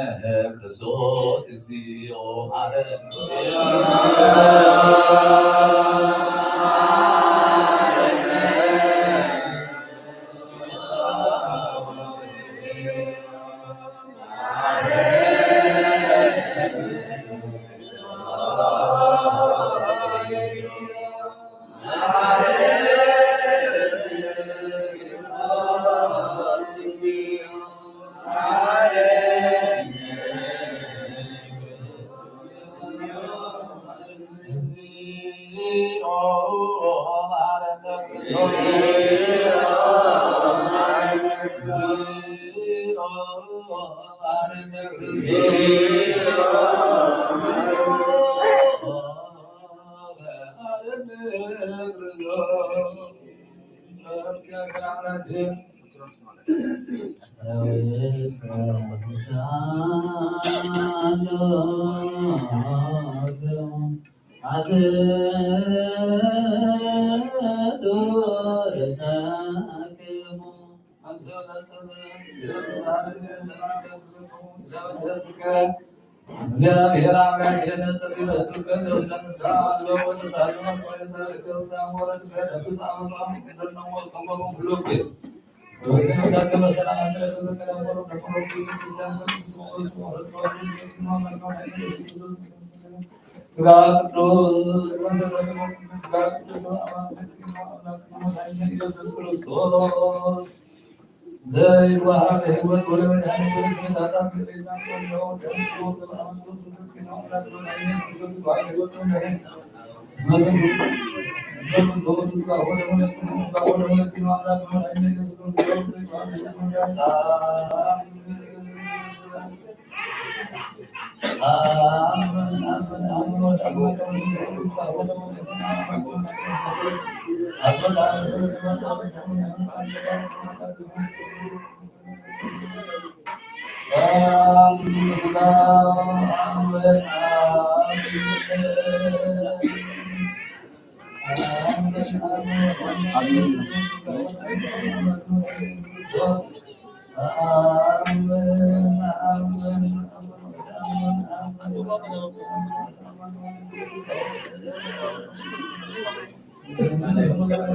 ክርስቶስ እግዚኦ ማረነ። እግዚአብሔር አምላክ የነጽር ይበትከ ነፍሰ ንስሐ አለው ወተሳሉ መኮይ ሰብከ ሳሞረት ከነፍስ አመጻ ምክንደር ነው ወቀመሩ ብሎክ ዘይዋሃብ ህይወት ወደ መድኃኒት ወደ ስሜት አጣም ቤዛ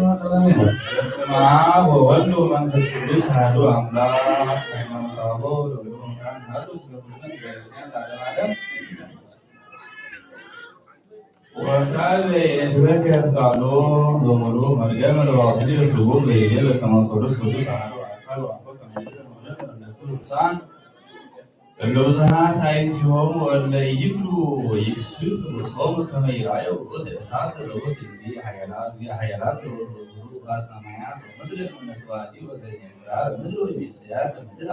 በስመ አብ ወወልድ ወመንፈስ ቅዱስ አሐዱ አምላክ። ሃይማኖተ አበው ለብዙ መካን አሐዱ ትገብርነ ቤተክርስቲያን ለዓለመ ዓለም። ወካዕበ ይትበከት ቃሉ ዘሙሉ መርገመ ለባስሊ ስጉም ዘይብል ከመ ሶሉስ ቅዱስ አሐዱ አካል ወአኮ ከመ ይእቲ መውለድ መለክቱ ቅዱሳን እለ ብዙኃት አዕይንቲሆሙ ወእለ ኢይክሉ ወይስስ ውእቶሙ ከመ ይርአዩ ውእቱ እሳት ዘውእቱ እግዚእ ኃያላት፣ እግዚእ ኃያላት ዘውእቱ ራስ ሰማያት ወምድር እምነ ስብሐቲሁ ወዘይነጽር ምድር ወይቤስያ በምድር።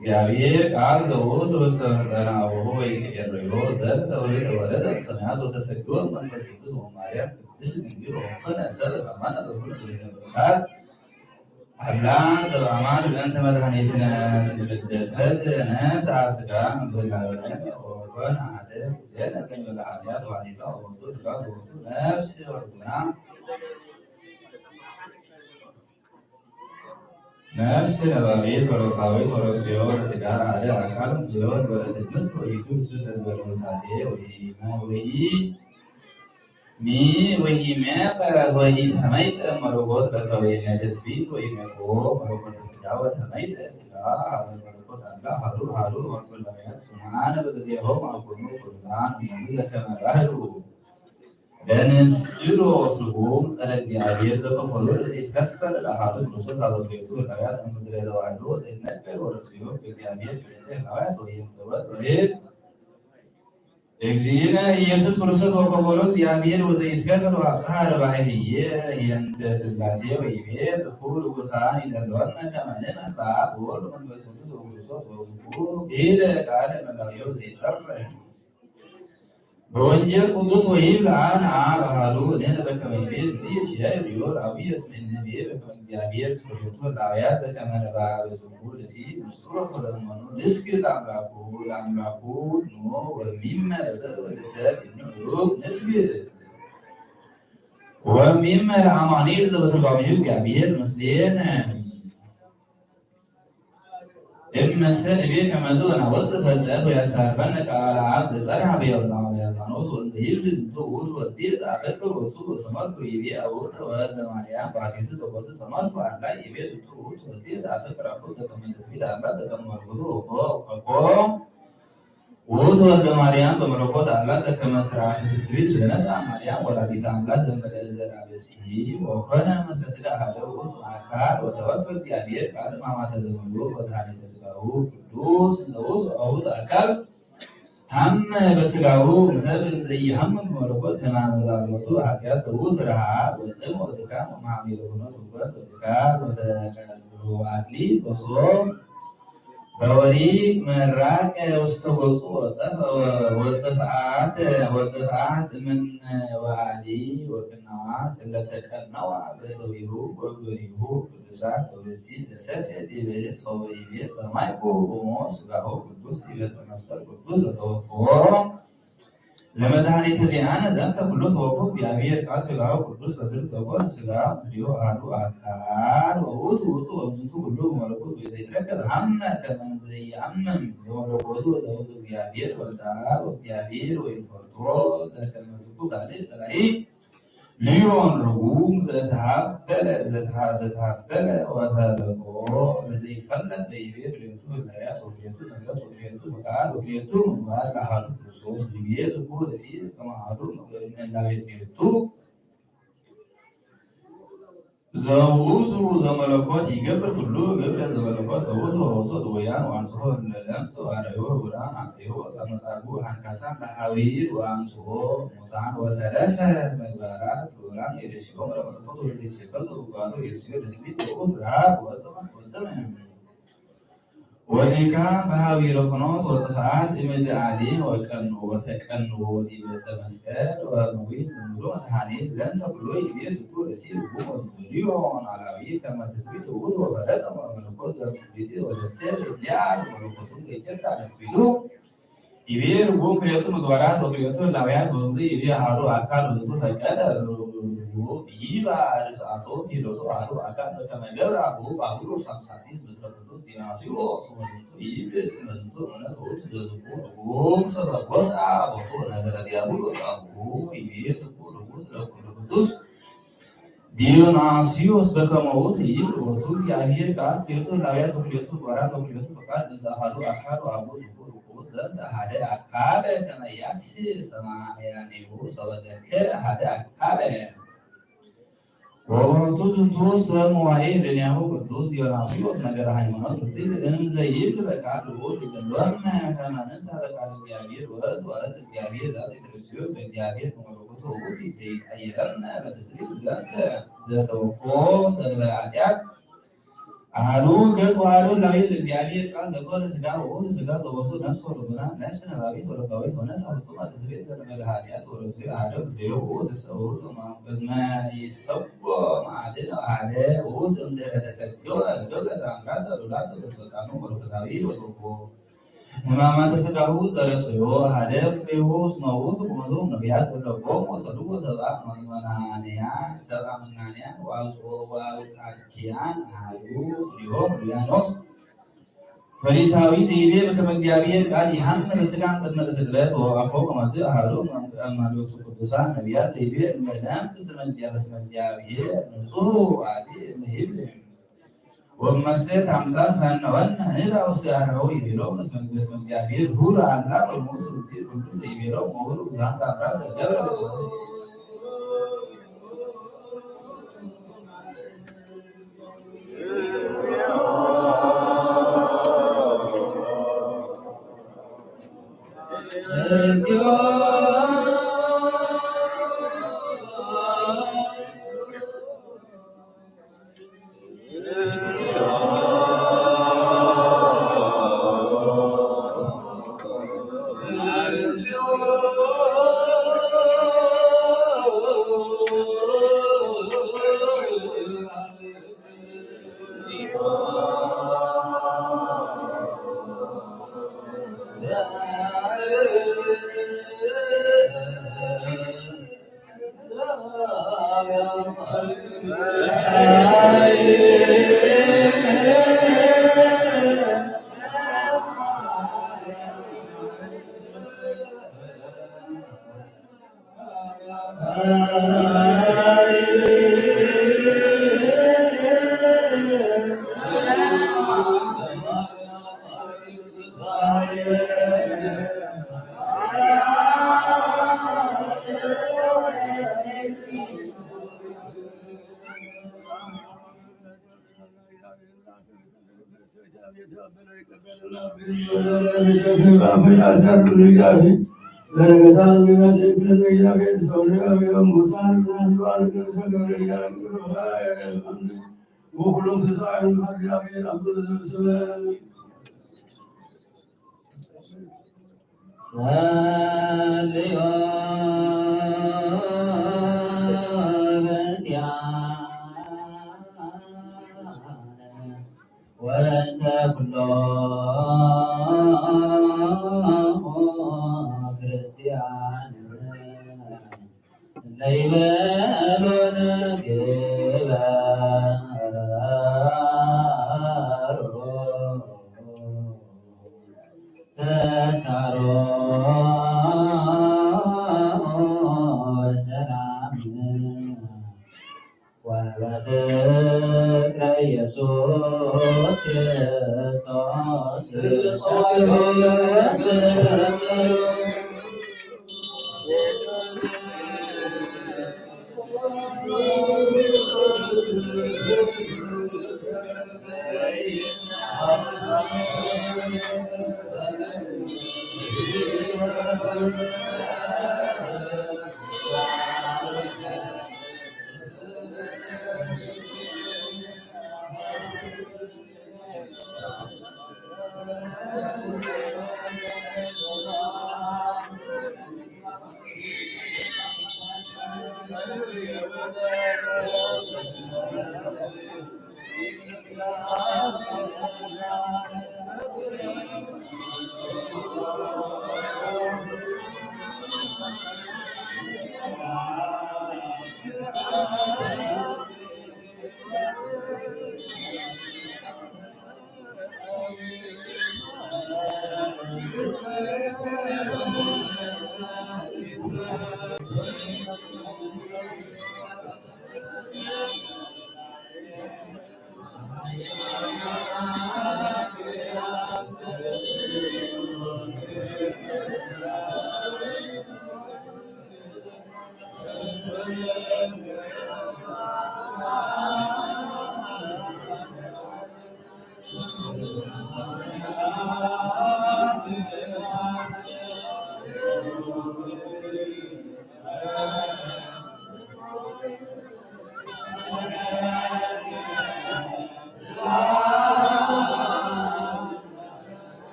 እግዚአብሔር ቃል ዘውእቱ ውስተ ማሕፀነ አቡሁ ወይትዔረዮ ዘንተ ወልደ ወረደ እምሰማያት ወተሰገወ መንፈስ ቅዱስ ወማርያም ቅድስት ድንግል ወኮነ ሰብእ ከማነ ዘኩነ ሌተ በረከት። አላ ዘበአማን በእንተ መድኃኒትነ ትትበደሰት ነስአ ሥጋ እምብላዌነ ወኮነ አሐደ ምስሌነ ዘእንበለ ኃጢአት ወኃጢአታ ወወቱ ሥጋ ወወቱ ነፍስ ወልቡና። ነፍስ ነባቤት ወለባቤት ወረስዮ ለሥጋ አሐደ አካል ምስሌሆ እንበለ ትድምርት ወኢቱ እሱ ዘእንበለ ውሳጤ ወኢመ ወኢ ሚ ወኢሜቀ ወኢተመይጠ መለኮት ለከ ወኢሜ ትስብእት ወኢሜቆ መለኮተ ሥጋ ወተመይጠ ሥጋ ሀበ መለኮት አላ ሀሉ ሀሉ መኩላውያን ፍጹማን በዘዚአሆም አኮኑ ፍጹማን እሞሙ ዘከመ ባህሉ ለንስጥሮ ስጉም ጸረ እግዚአብሔር ዘከፈሎ ለዘይትከፈል ለአሃዱ ክርስቶስ አበክሬቱ ህላውያት እምድረ ተዋህዶ ዘይነገር ወረስዮ እግዚአብሔር ብእንተ ህላውያት ወይም ጥበብ ወይም እግዚእነ ኢየሱስ ክርስቶስ ወከፈሎ እግዚአብሔር ወዘይትከፈል ወአብጽሐ ርባኤ ህዬ የንተ ሥላሴ ወይቤ ዝኩ ርኩሳን ይደለወነ ከመ ንእመን በአብ ወወልድ ወመንፈስ ቅዱስ ወክርስቶስ ወዝኩ ብሂለ ቃለ መላውየው ዘይጸርሕ በወንጌል ቅዱስ ወይብል አነ አብ አሐዱ እኔነ በከመ ይቤ ዝእየ ኪያየ ሪዮ ለአቡየ እስመ እንቤ በከመ እግዚአብሔር ስብሐቱ ለአውያት ዘከመ ነባበ ዝኩ ለሲ ምስጢሮ ተለመኑ ንስግድ ለአምላኩ ለአምላኩ ኖ ወሚመ ለሰብ ወለሰብ እንዕሩግ ንስግድ ወሚመ ለአማኑኤል ዘበትርጓሜሁ እግዚአብሔር ምስሌነ። እመሰ ንቤ ከመዝ ወናወፅእ ፈልጠት ወያስተርፈነ ቃለ አብ ዘጸርሐ በዮርና ወያርዳኖስ ወእንዘ ይብል ዝንቱ ውእቱ ወልድየ ዘአፈቅር ወእቱ ዘሰመርኩ ይቤ አውተ ወልደ ማርያም ባሕቲቱ ዘቦቱ ሰመርኩ አላ ይቤ ዝንቱ ውእቱ ወልድየ ዘአፈቅር አኮ ዘከመ ትስብእት አላ ዘከመ መለኮቱ እኮ እኮ ውእቱ ወልደ ማርያም በመለኮት አላ ዘከመ ሥርዓተ ትስብእት ዘነስአ ማርያም ወላዲተ አምላክ ዘእንበለ ዘርአ ብእሲ ወኮነ ምስለ ሥጋ አሐደ ውእቱ አካል ወተወክፈ እግዚአብሔር ቃል ማማተ ዘመሉ ወተሃኔተ ሥጋሁ ቅዱስ እንዘ ውእቱ አውት አካል ሐመ በሥጋሁ እምሰብ ዘይሐምም በመለኮት ሕማመ ዛልወቱ ኃጢአት ዘውእቱ ረሃብ ወጽም ወድካም ወመሃሜ ለኩኖት ውበት ወድካም ወተቀጽ ወአድሊ ዞሶ በወሪ መራቅ ውስተ ገጹ ወጸፍ-፣ ወጽፍአት፣ ወጽፍአት ምን ወአሊ ወቅናዋ ክለተ ቀነዋ በእደዊሁ ወእገሪሁ ቅዱሳት ወበሲ ዘሰተ ዲበ ሶበ ይቤ ሰማይኩ እሞ ስጋሁ ቅዱስ ይቤ መስቀል ቅዱስ ዘተወፍዎ ለመድኃኒተ ዚአነ ዘንተ ኩሎ ተወክፎ እግዚአብሔር ቃል ሥጋው ቅዱስ በዝርግ ዘኮነ ሥጋ ምስሌሁ አሐዱ አካል ወውእቱ ውእቱ ወእምዝንቱ ኩሉ መለኮት ወዘይትረከብ ሀመ ከመ እንዘ ኢየአምም በመለኮቱ ወዘውቱ እግዚአብሔር ወልደ አብ ወእግዚአብሔር ወይፈልጦ ዘከመ ዝኩ ካልእ ጸላኢ ልዮን ርጉም ዘተሃበለ ዘተሃ-፣ ዘተሃበለ ወፈለቆ ለዘይፈለጥ በይቤ ክልኤቱ ህላውያት ወክልኤቱ ዘንበት ወክልኤቱ ፍቃድ ወክልኤቱ ምግባር ለአሐዱ ክርስቶስ ይቤ ዝኩ ርእሲ ከመ አሐዱ መላቤ ክልኤቱ ዘውቱ ዘመለኮት ይገብር ኩሉ ግብረ ዘመለኮት ዘውቱ ወውሶ ድውያን ወአንጽሖ ለለምጽ ወአረዮ ውራን አጥዮ ወሰመሳጉ አንካሳን ለሐዊር ወአንጽሖ ሙታን ወተረፈ መግባራት ዱራን የደሽጎም ለመለኮት ወለዘይትፌቀር ዘውጋሉ የስዮ ለትቢት ወቁት ረሃብ ወዘመን ወዘመን ወዲካ በሃዊረ ፍኖት ወጽፍዓት እምድ አሊን ወቀንዎ ተቀንዎ ዲበ ሰመስቀል ወመዊት እምሩ መድኃኒት ዘንተ ኩሎ ይቤ ዝኩ ርእሲ ርጉም ወትደልዮ ኖላዊ ከመ ትስብእት ውእቱ ወፈለጠ መለኮት ዘምስሊት ወደሰ እድያ መለኮቱ ዘይቸካ ለትቢቱ ይቤ ርጉም ክልኤቱ ምግባራት ወክልኤቱ ህላውያት በብዙ ይቤ አሐዱ አካል ውእቱ ፈቀደ ርቡብ ይባ ርእሳቶ ሂደቱ አሐዱ አካል በከመ ገብረ አቡሁ ጳውሎስ አምሳጢስ ምስለ ቅዱስ ዲዮናስዮስ ወዝንቱ ይብል እስመ ዝንቱ እምነት ውእቱ ዘዝኩ ርጉም ሰበ ጎስአ ቦቱ ነገረ ዲያብሎስ አቡሁ ይቤ ዝኩ ርጉም ለኩሉ ቅዱስ ዲዮናስዮስ በከመ ውእቱ ይብል ቦቱ እግዚአብሔር ቃል ክልኤቱ ህላውያት ወክልኤቱ ምግባራት ወክልኤቱ ፈቃድ እንዘ አሐዱ አካል ወአቡ ዝኩ ርጉም ዘንተ አሐደ አካል ከመ ያሲ ሰማያኒሁ ሰበ ዘከረ አሐደ አካል ወቦቱ ዝንቱ ሰብ መዋዕል እድያሁ ቅዱስ ዲዮናስዮስ ነገረ ሃይማኖት ርትዕት እንዘ ይብል በቃል ልዑል ይደልወነ ከመ ንንሳ በቃል እግዚአብሔር ወእት ወእት እግዚአብሔር ዛት ይትርእስዮ በእግዚአብሔር ከመለኮቱ ውእቱ ይትቀየረነ በትስብእት ዘንተ ዘተወክፎ ዘንበለ ኃጢአት አሐዱ ገጽ ወአሐዱ ላዊ ለእግዚአብሔር ቃል ዘኮነ ሥጋ ወውእቱ ሥጋ ዘወቱ ነፍስ ወልቡና ነፍስ ነባቢት ወለባዊት ወነፍስ ፍጹመ ትስብእት ዘንበለ ኃጢአት ወርእሱ አሐደ ምስሌሁ ውእቱ ሰውቱ ቅድመ ይሰጎ መዓልን አሐደ ውእቱ እምድኅረ ተሰገወ ገብረ ተአምራተ ሉላተ በስልጣኑ መለኮታዊ ወተወክፎ ሕማማተ ሥጋሁ ዘረሰዮ አሐደ ምስሌሁ እስመ ውእቱ ቁመቱ ነቢያት ዘለቦሙ ወሰልዎ ሰብአ መናንያን ሰብአ መናንያን ወአውጽኦ ወአውጣችያን አሐዱ እምኔሆሙ ዲዮናስዮስ ፈሪሳዊ ዘይቤ በከመ እግዚአብሔር ቃል ይሃምር ሥጋን ቅድመ ስግደት ወአኮ ከማዚ አሐዱ እም አማልክቱ ቅዱሳን ነቢያት ዘይቤ እለ ለምጽ ስመ እግዚአ-፣ ስመ እግዚአብሔር ንጹሕ አዲ እለ ይብል ወመሰት አምሳል ፈነወነ ንዳ ውስተ አርአው ይቤሎም እስመ መንግስት እግዚአብሔር ሁር አላ በሞት ጊዜ ኩሉ ዘይቤሎም ወሁር ብዙሃን ታምራት ዘገብረ በሞት ወኩሎም ተስፋ ይኹን፣ እግዚኣብሔር ኣብ ዘሎ ዘበሰበ ጸልዮ በእንቲኣነ ወእንተ ኩሎሙ ክርስቲያን እለ ይቤሉ ንግበሮ ተስካሮ ሰላም ወበፍቅረ ኢየሱስ ክርስቶስ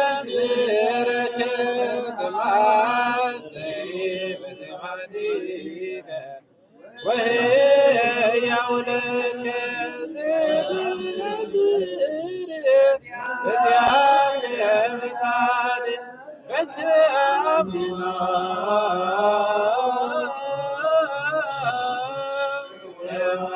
ወሰምረከ ከማሰይ በሰማዲከ ወህያው ለከ ዘትነብር በዚያከ ምጣድ በተአምና ሰማ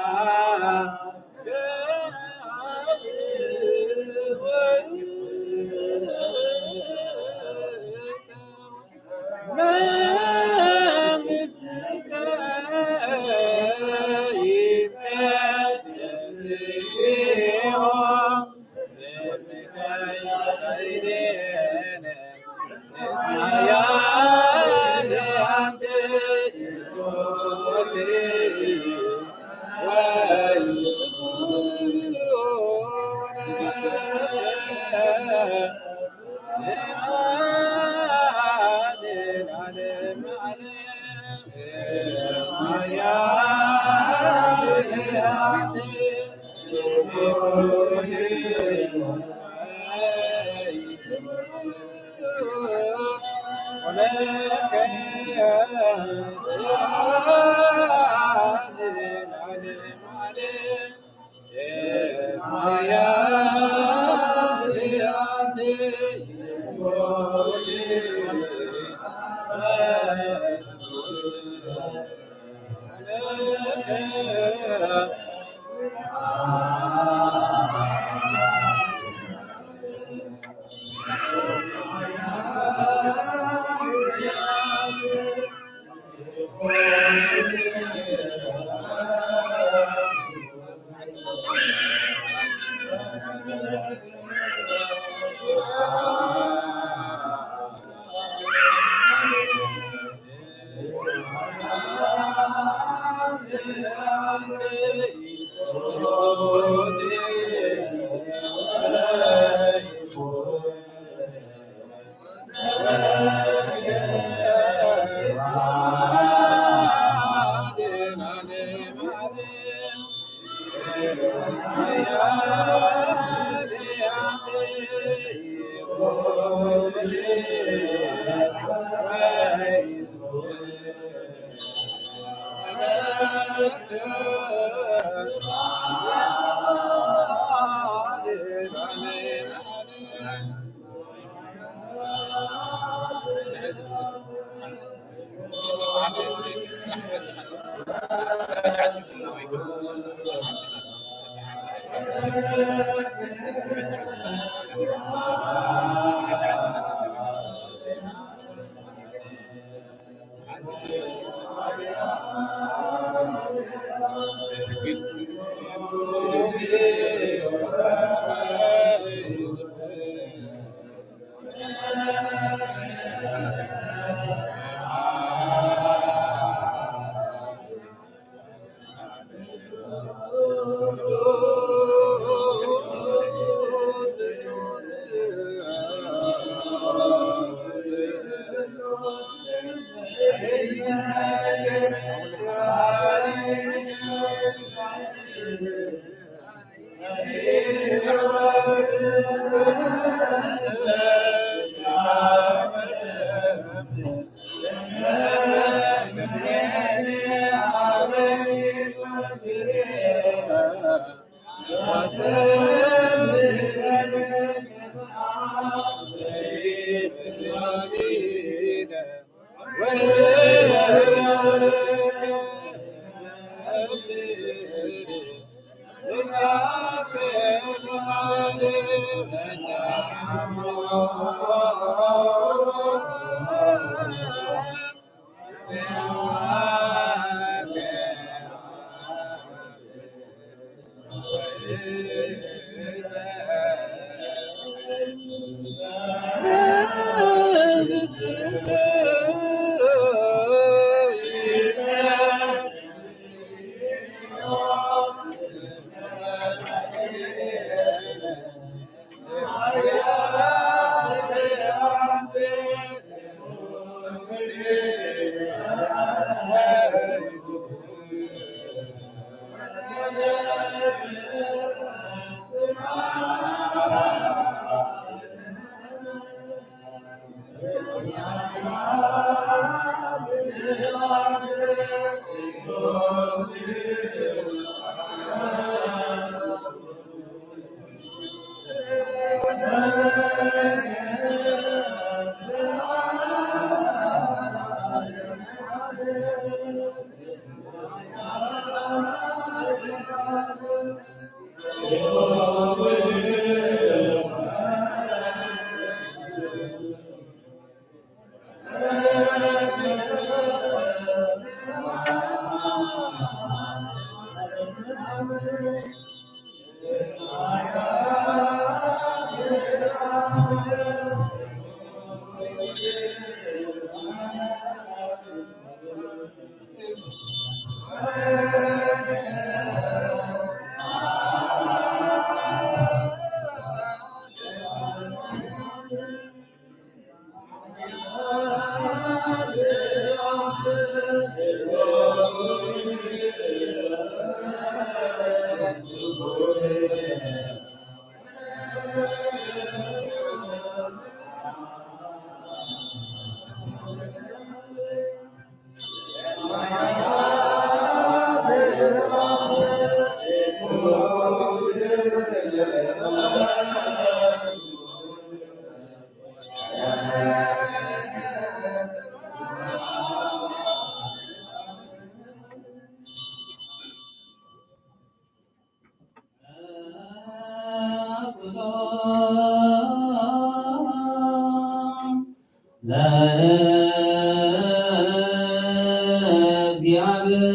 ለእግዚአብሔር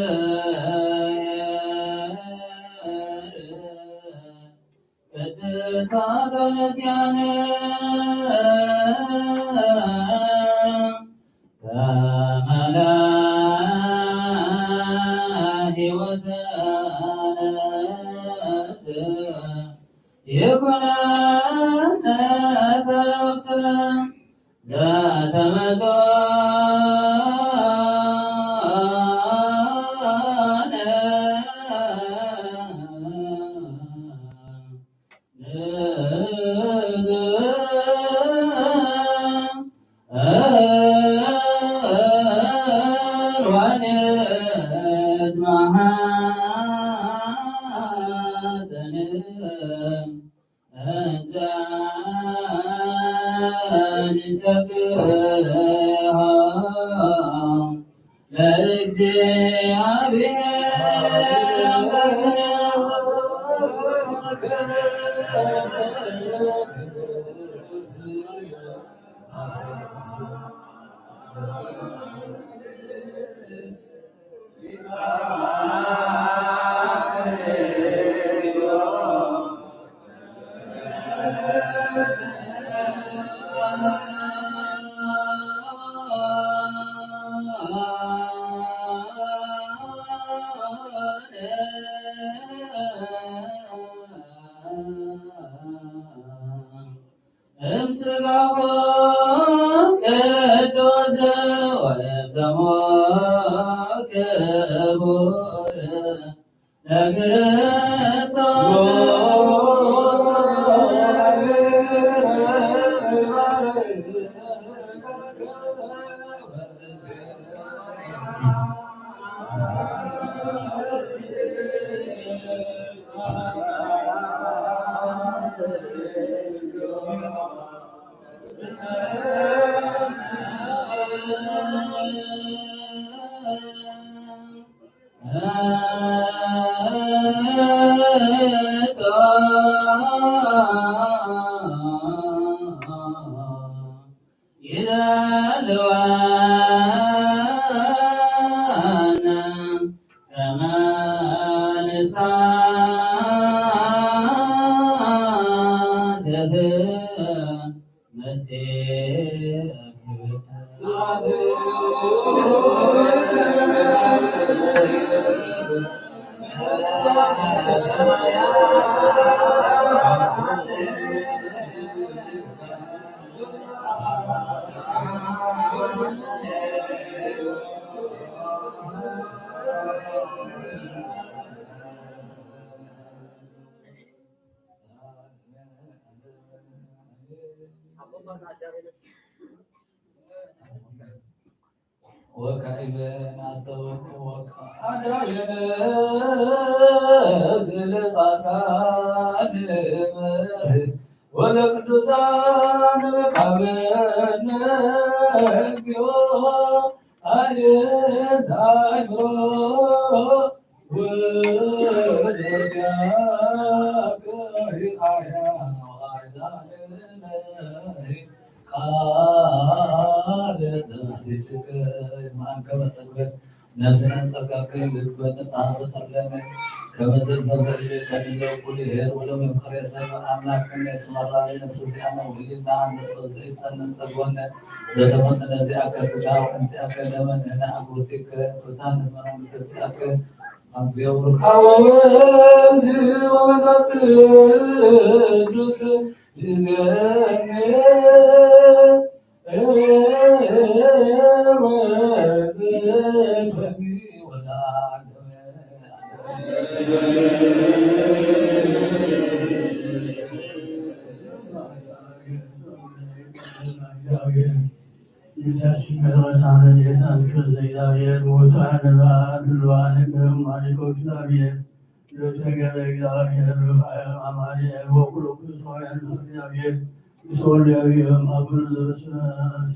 ቅድሳት ኦነስያነ ተመላ ሕይወተ ነፍስ ይኩነነ ፈውሰ ዘተመጦነ ለእግዚአብሔር አምላክነ እምስጋሁ ቅዱስ ወደሙ ክቡር ለክርስቶስ። ይለልወነ ከመ ንሳተፍ ምስሌኪ። ወካዕበ ማስተወቅ ወካዕበ ዝልጻታ ንመርህ ወለቅዱሳን መካብነ እግዚኦ አድን አእምሮ ነፍስና ጸጋከ ልበ ንጽሐ ፍጠር ለነ ከመ ዘንተብለ ተንለው ኩሉ ኄር ወለመፍቀሬ ሰብ አምላክ ከመ ይስመራ ለነፍስ ዚአነ ወህሊና አንሶ ዘይጸንን ጸግወነ ለተመጠነ ዚአከ ስጋ ወእንቲአከ ደመ ንሕነ አግብርቲከ ፍታን ንትመ መንግስተ ዚአከ። አብ ዚአው ርካ ወወልድ ወመንፈስ ቅዱስ ይዜኔ ወዘተኒ ወለዓለመ። ጌታችን በረከት አመል የታን ክል ለእግዚአብሔር ሞታ ነባ ድልዋ ነገር ማሪኮ እግዚአብሔር ለተገረ እግዚአብሔር ሩፋኤል አማኑኤል ወኩሉ ክርስቶስ እግዚአብሔር ይሰወል ያብየም አቡነ ዘበሰማያት።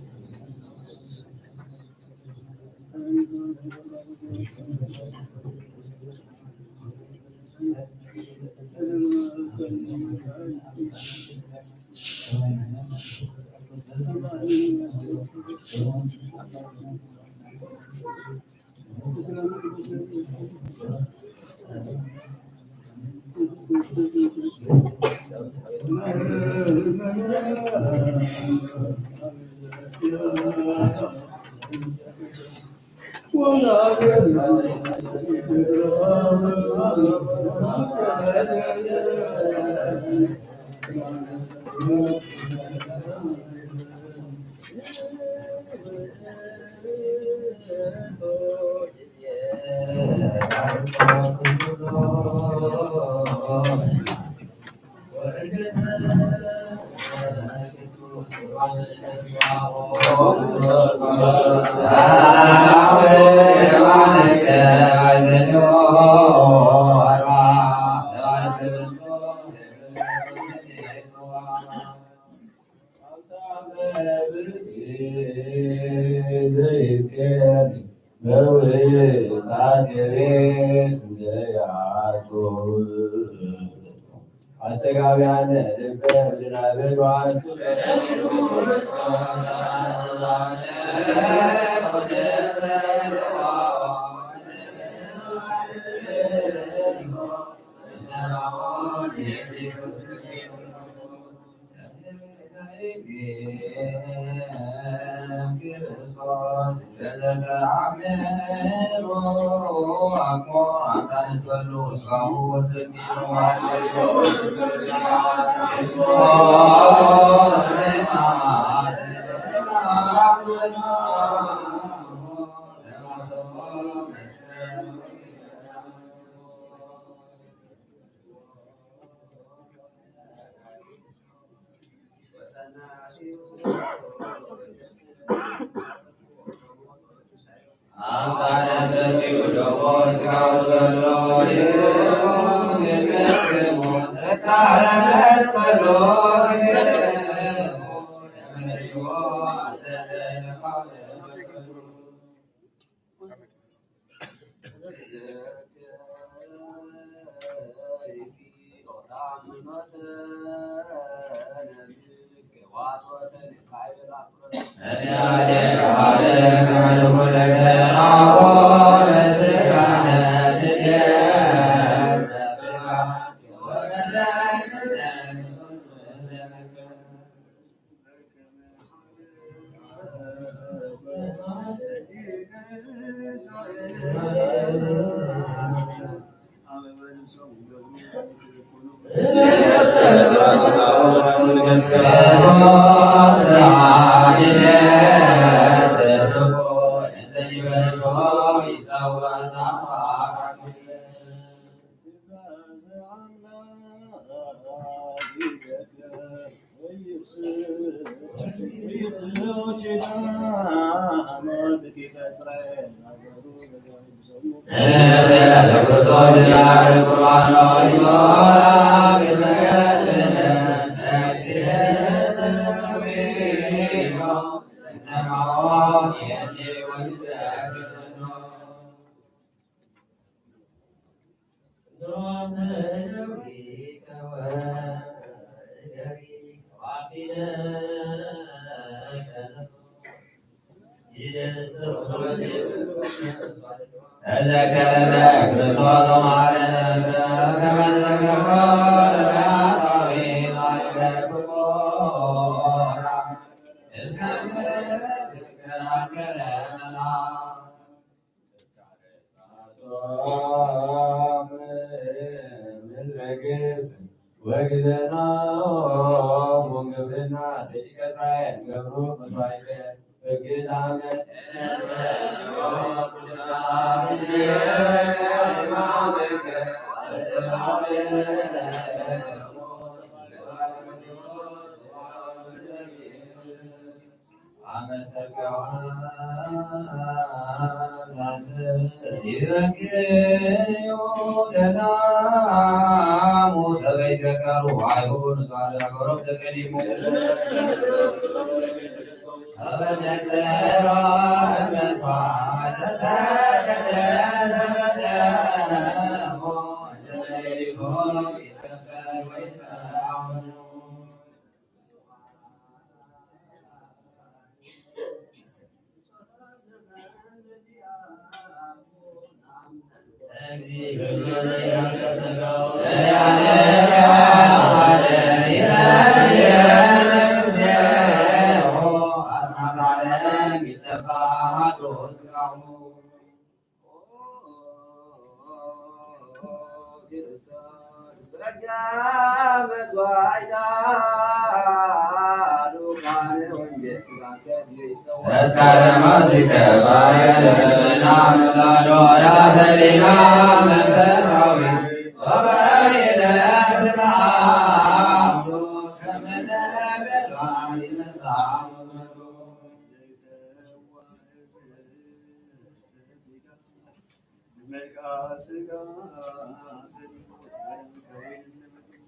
አስተጋብያነ ልበ ምድናበድ ዋስቱ አምጣነ ሰቲው ደሞ ስጋው ዘሎ ይሁን የለክሙ ተስካረ መስቀሎ ይሁን ለመለዮ አዘለ ለቃለ ተዘከረነ ክርስቶስ መሐረነ ከመ ዘከርኮ ለፈያታዊ ማሪከ ፍቁራ እስከ ምትከራከረ መና ወግዘና ወግብርና ደቂቀ እስራኤል ገብሩ መስዋዕተ በግዛመ አመሰ ይበክዩ ገዳሙ ሰበይ ዘከሩ አይሁድ ዛለ ሀገሮም ዘቀዲሙ።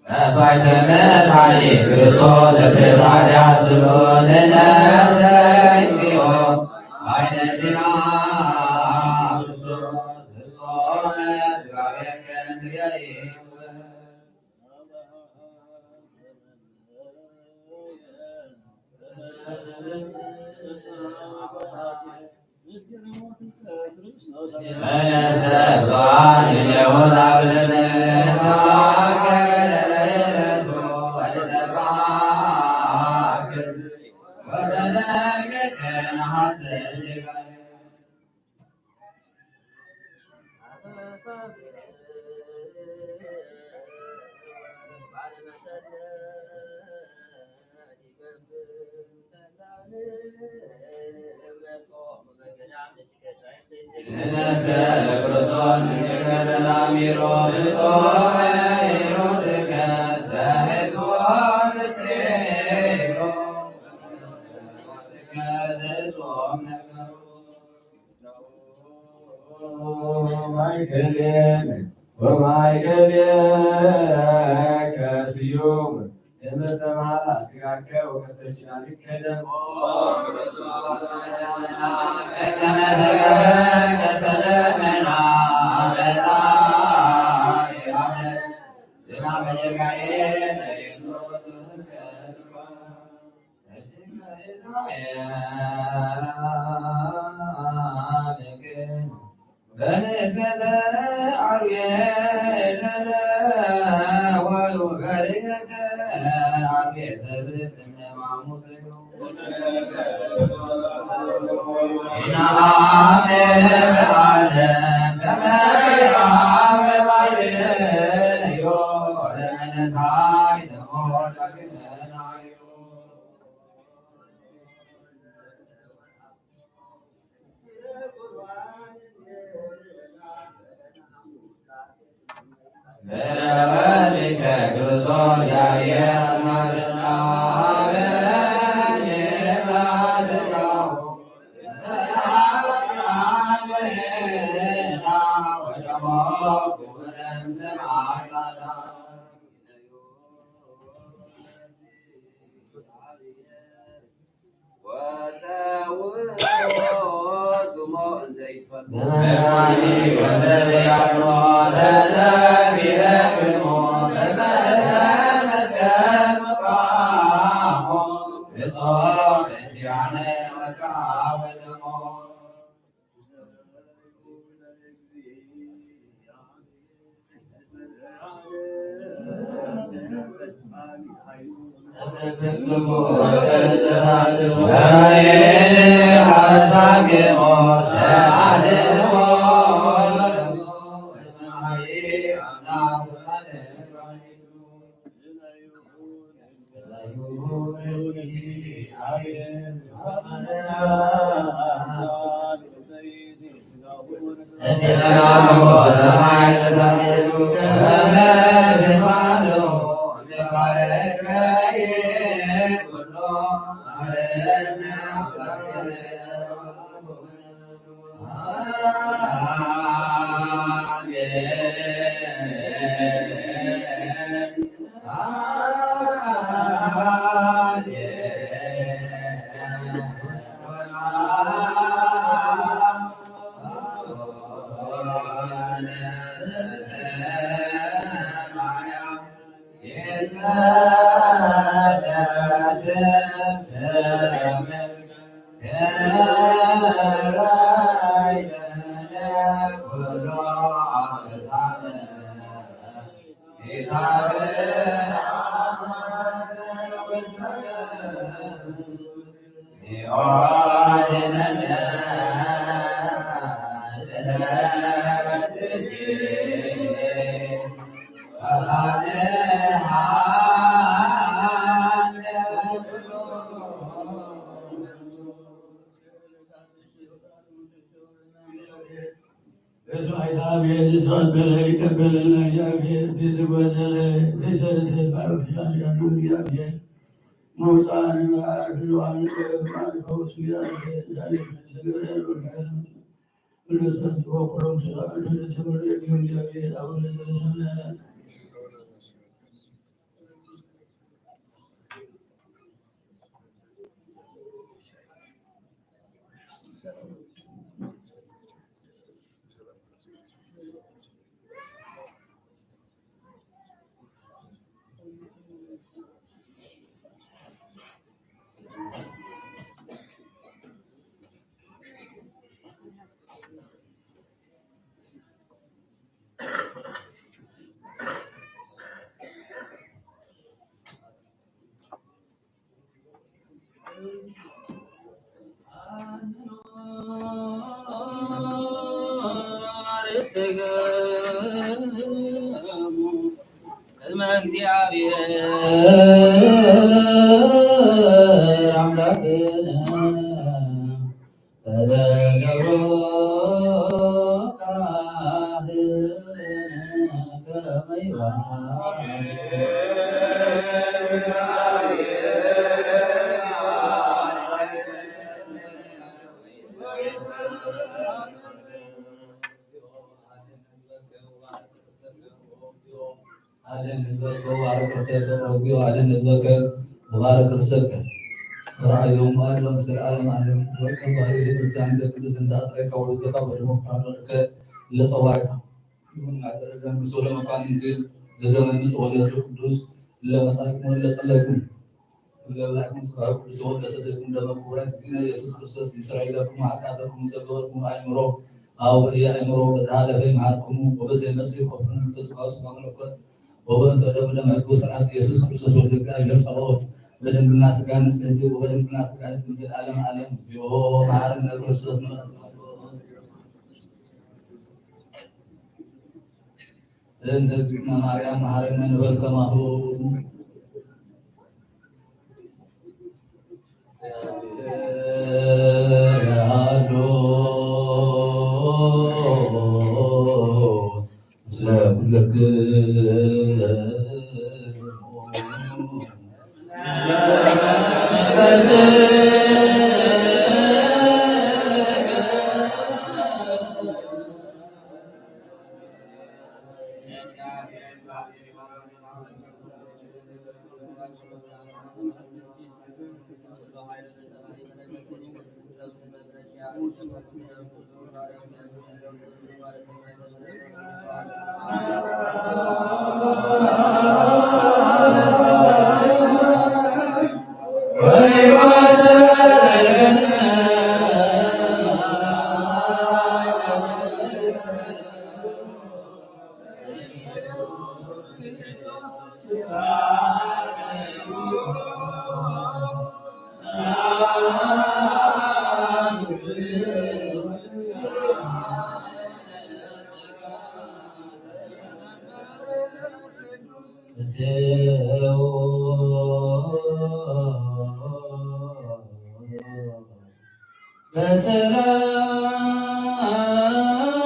መስዋዕተ መድኃኒት ክርስቶስ እስከ ታዲያ ስሉ ንነፍሰ እግዚኦ አይነ ዲና ፍጹም ፍጹም ስጋቤከ ንርያይ ማይከሌነ ወማይከሌከ ስዩም ትምህርተ መሐላ ስጋከ ወቀስተ ኪዳንከ ደም ከመ ተገብረ ከሰለመና አበላ ያለ ስማ በጀጋዬ በረከተ ክርስቶስ ያየ አዝማድና አበኔና ስጋው በስማይታ ቤት ዝተቐበለ ይቀበለልና እግዚኣብሔር፣ ብዝጎደለ ብሰለተ ባርክ ያሉ እግዚኣብሔር፣ መውፃእን መዓር ህልዋን ማዕድ ፈውስ እግዚኣብሔር፣ ዳዊት ዝተገብረ ቅድመ እግዚኣብሔር ኣምላክነ ተዘከሮ ካህን ከመ ዮሐንስ። አድን ህዝበከ ወባርክ ርእሰከ። ኦ እግዚኦ አድን ህዝበከ ወባርክ ርእሰከ። ተራእዮም ወአድሎም እስከ ለዓለመ ዓለም። ወርቀ ባህሪ ቤተ ክርስቲያን ዘቅድስ እንተ አጽረይከ ወርዘካ ወደሞ ፍቃድ ወርቀ ለጸዋይታ። ይሁን ማዕጠረ ደንግሶ ለመኳንንት ለዘመንስ ወለቱ ቅዱስ ለመጻእኩም ወለጸለኩም። ለበላዕኩም ስጋሁ ቅዱስ ወለሰተይኩም ደመ ክቡራት እግዚእነ ኢየሱስ ክርስቶስ ይስረይ ለኩም ኃጢአተኩም ዘገበርኩም አእምሮ አውዕየ አእምሮ በዝሓለፈ ይምሓርኩሙ ወበዘይመጽእ ይኮብኩም ተስፋ ስጋ መለኮት ወበእንተ ደሙ ለመሕኩ ስርዓት ኢየሱስ ክርስቶስ ወልደ እግዚአብሔር ጸባኦት በድንግልና ስጋ ንጽሕቲ ወበድንግልና ስጋ ንጽሕቲ ለዓለመ ዓለም። እግዚኦ መሐረነ ክርስቶስ ንረክብ። እንተ እግዝእትነ ማርያም መሐረነ ንበል ከማሁ።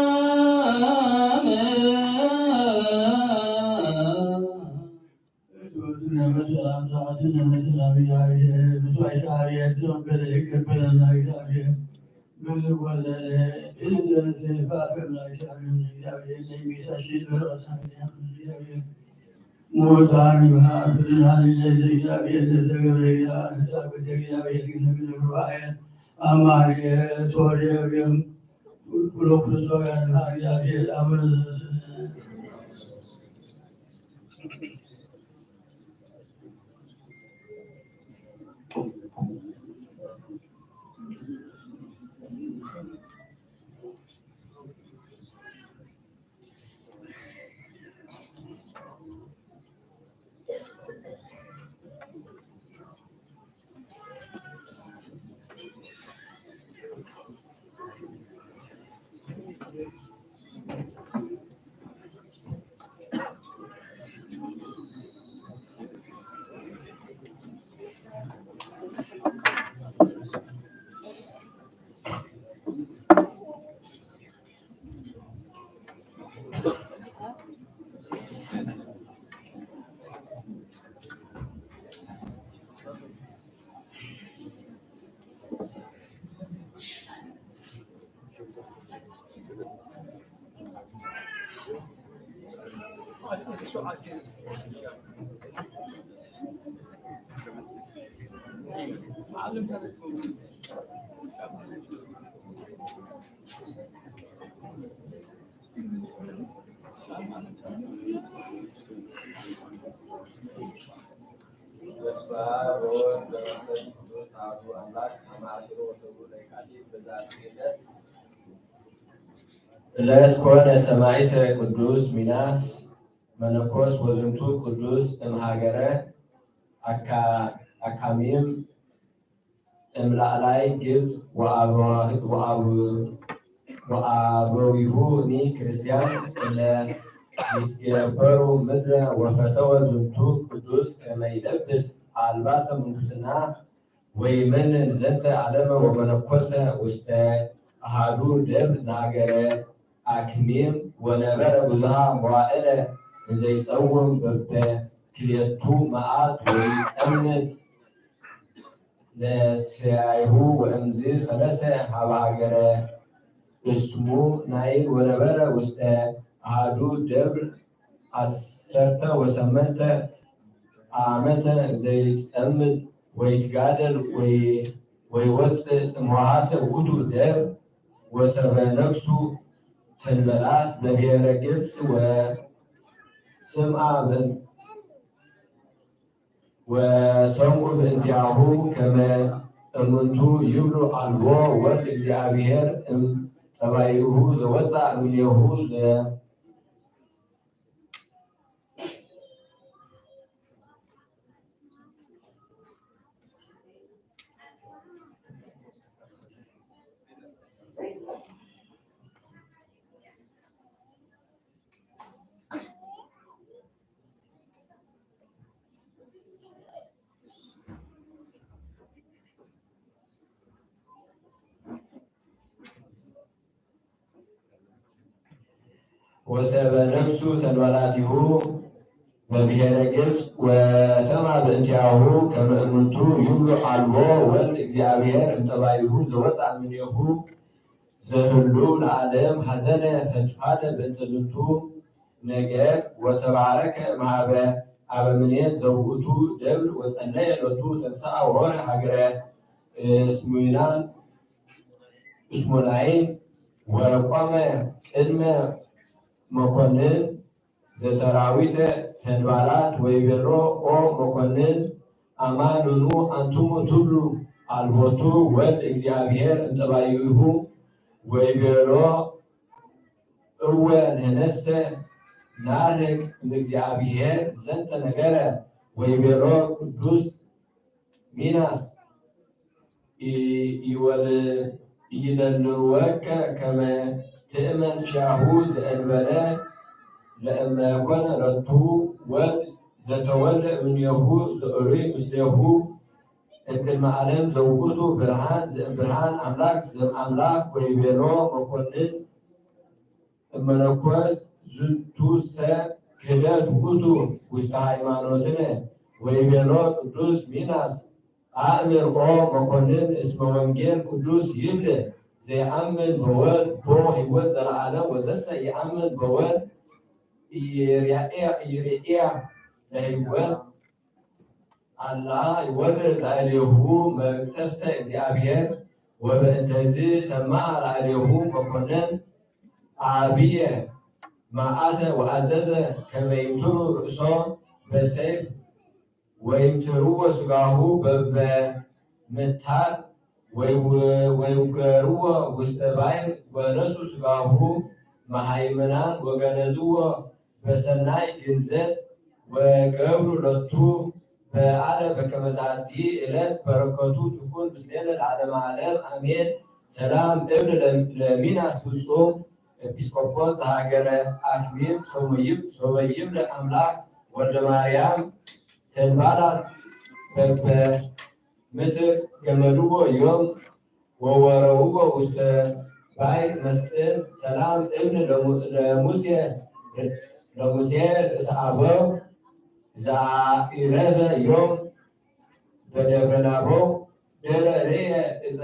በሰላም እትወስነ በሰላም ሰዓትነ በሰላም እግዚአብሔር፣ ምስዋዕተ እግዚአብሔር፣ ትረንበለ ይቀበለና እግዚአብሔር፣ ብዙ ወዘለ ኢልዘነት ፋፍና እግዚአብሔር፣ እግዚአብሔር ለሚሳሽል በረከት እግዚአብሔር፣ ሙታን ይብሃ ፍትናን ለዘእግዚኣብሔር ለዘገብረ ይብሃ። ንሳብ ቤተ እግዚኣብሔር ግን ነግረ ሩባኤ አማኑኤል ተወልደ እብዮም ኩሎ ክርስቶውያን ይብሃ። እግዚኣብሔር አቡነ ዘበሰማያት። በስመ አብ ወወልድ ወመንፈስ ቅዱስ አሐዱ አምላክ። አመ ዐሥሩ ወሰሉስ ለየካቲት በዛቲ ዕለት ዕለት ኮነ ሰማዕተ ቅዱስ ሚናስ መነኮስ ወዝንቱ ቅዱስ እምሃገረ አካ-፣ አካሚም እምላእላይ ግብጽ ወአበዋህ-፣ ወአብ-፣ ወአበዊሁ ኒ ክርስቲያን እለ ይትገበሩ ምድረ ወፈተወ ዝንቱ ቅዱስ ከመ ይለብስ አልባሰ ምንኩስና ወይመንን ዘንተ ዓለመ ወመነኮሰ ውስተ አሃዱ ደብር ዘሃገረ አክሚም ወነበረ ብዙሃ መዋዕለ እንዘይጸውም በበ ክልኤቱ መዓት ወይጸምድ ለሰያይሁ ወእምዝ ፈለሰ ሀበ ሀገረ እስሙ ናይል ወነበረ ውስተ አሃዱ ደብር ዐሰርተ ወሰመንተ ዓመተ ዘይጸምድ ወይትጋደል ወይ-፣ ወይወፅእ እምዋሃተ ውእቱ ደብር ወሰበ ነፍሱ ተንበላት በብሔረ ግብፅ ወስምአ በ-፣ ወሰምኡ በእንቲአሁ ከመ እምንቱ ይብሉ አልቦ ወልድ እግዚአብሔር እም ጠባይሁ ዘወፅአ እምኔሁ ዘ-፣ ወሰበ ነፍሱ ተንበላቲሁ በብሔረ ግብፅ ወሰማ በእንቲአሁ ከመ እምንቱ ይብሉ አልቦ ወልድ እግዚአብሔር እምጠባይሁ ዘወፅአ እምኔሁ ዘህሉ ለዓለም ሐዘነ ፈድፋደ በእንተ ዝንቱ ነገር ወተባረከ እምሃበ አበምኔት ዘውእቱ ደብር ወጸለየ ሎቱ ተንሥአ ወሆረ ሀገረ እስሙናን እስሙናይን ወቆመ ቅድመ መኮንን ዘሰራዊተ ተንባላት ወይቤሎ ኦ መኮንን አማንኑ አንትሙ ትብሉ አልቦቱ ወልድ እግዚአብሔር እንጠባይሁ ወይቤሎ እወ ንሕነሰ ናርህቅ እምእግዚአብሔር ዘንተ ነገረ ወይቤሎ ቅዱስ ሚናስ ኢ-፣ ኢወል-፣ ኢይደልወከ ከመ ትእመን ኪያሁ ዘእንበለ ለእመ ኮነ ሎቱ ወልድ ዘተወልደ እምኔሁ ዘእሩይ ምስሌሁ እምቅድመ ዓለም ዘውእቱ ብርሃን ዘእምብርሃን አምላክ ዘእምአምላክ ወይቤሎ መኮንን እመነኮስ ዝንቱሰ ክህደት ውእቱ ውስተ ሃይማኖትነ ወይቤሎ ቅዱስ ሚናስ አእምር ኦ መኮንን እስመ ወንጌል ቅዱስ ይብል ዘይአምን በወልድ ቦ ህይወት ዘለዓለም ወዘሰ ይአምን በወልድ ኢይርኤያ ኢይርኤያ ለህይወት ኣላ ይወርድ ላዕሌሁ መቅሰፍተ እግዚኣብሔር፣ ወበእንተዝ ተማ ላዕሌሁ መኮነን አብየ መዓተ ወአዘዘ ከመ ይምትሩ ርእሶ በሰይፍ ወይምትርዎ ስጋሁ በበምታር ወይውገርዎ ውስተ ባሕር ወነሱ ስጋሁ መሃይምናን ወገነዝዎ በሰናይ ግንዘብ ወገብሩ ሎቱ በዓለ በከመ ዛቲ ዕለት በረከቱ ትኩን ምስሌነ ለዓለመ ዓለም አሜን። ሰላም እብል ለሚናስ ፍጹም ኤጲስቆጶስ ዘሃገረ አክሚም ሶበይብ ለአምላክ ወልደ ማርያም ተንባላት በበ ምድር ገመድዎ ዮም ወወረውዎ ውስተ ባሕር መስጥም ሰላም እብን ለሙሴ ለሙሴ ርእሰ አበው ዘኢረፈ ዮም በደብረ ናበው ደረ ርእየ እፀ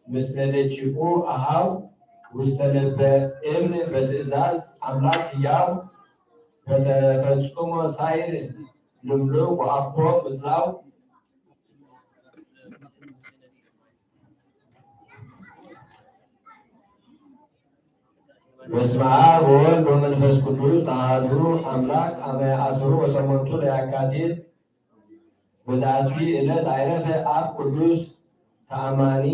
ምስለ ደቂቁ አሃው ውስተ ልበ እብን በትእዛዝ አምላክ ህያው በተፈጽሞ ሳይል ልምሉም ወአኮ ምጽላው በስመ አብ ወወልድ ወመንፈስ ቅዱስ አሐዱ አምላክ አመ አስሩ ወሰመንቱ ለያካቲት በዛቲ ዕለት አይረፈ አብ ቅዱስ ተአማኒ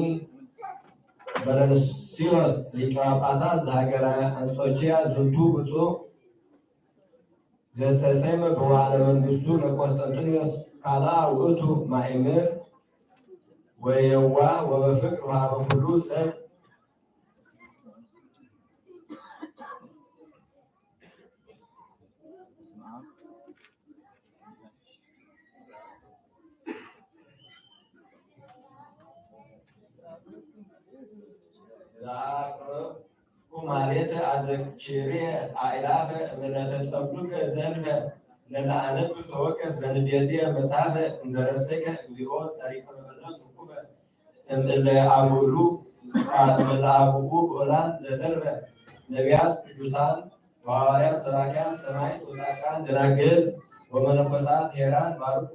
በረንሲዮስ ሊቀ ጳጳሳት ዘሀገረ አንጾኪያ ዝንቱ ብፁዕ ዘተሰይመ በዋዕለ መንግስቱ ለቆስጠንጢኖስ ካልአ ውእቱ ማእምር ወየዋ ወበፍቅር ወሀበ ኩሉ ሰብ ዘአቅረብኩ ማሌተ አዘኪርየ አእላፈ እምዕለተ ጸምዱከ ዘልፈ ለለአነብብ ተወከፍ ዘንዴትየ መጽሐፈ እንዘረሰከ እግዚኦ ጸሪቀ መበለት ውኩፈ እምእለ አቡሉ እምእለ አቡኡ ብዑላን ዘተርፈ ነቢያት ቅዱሳን ወሐዋርያት ሰባኪያን ሰማዕት ወጻድቃን ደናግል ወመነኮሳት ሄራን ባርኩ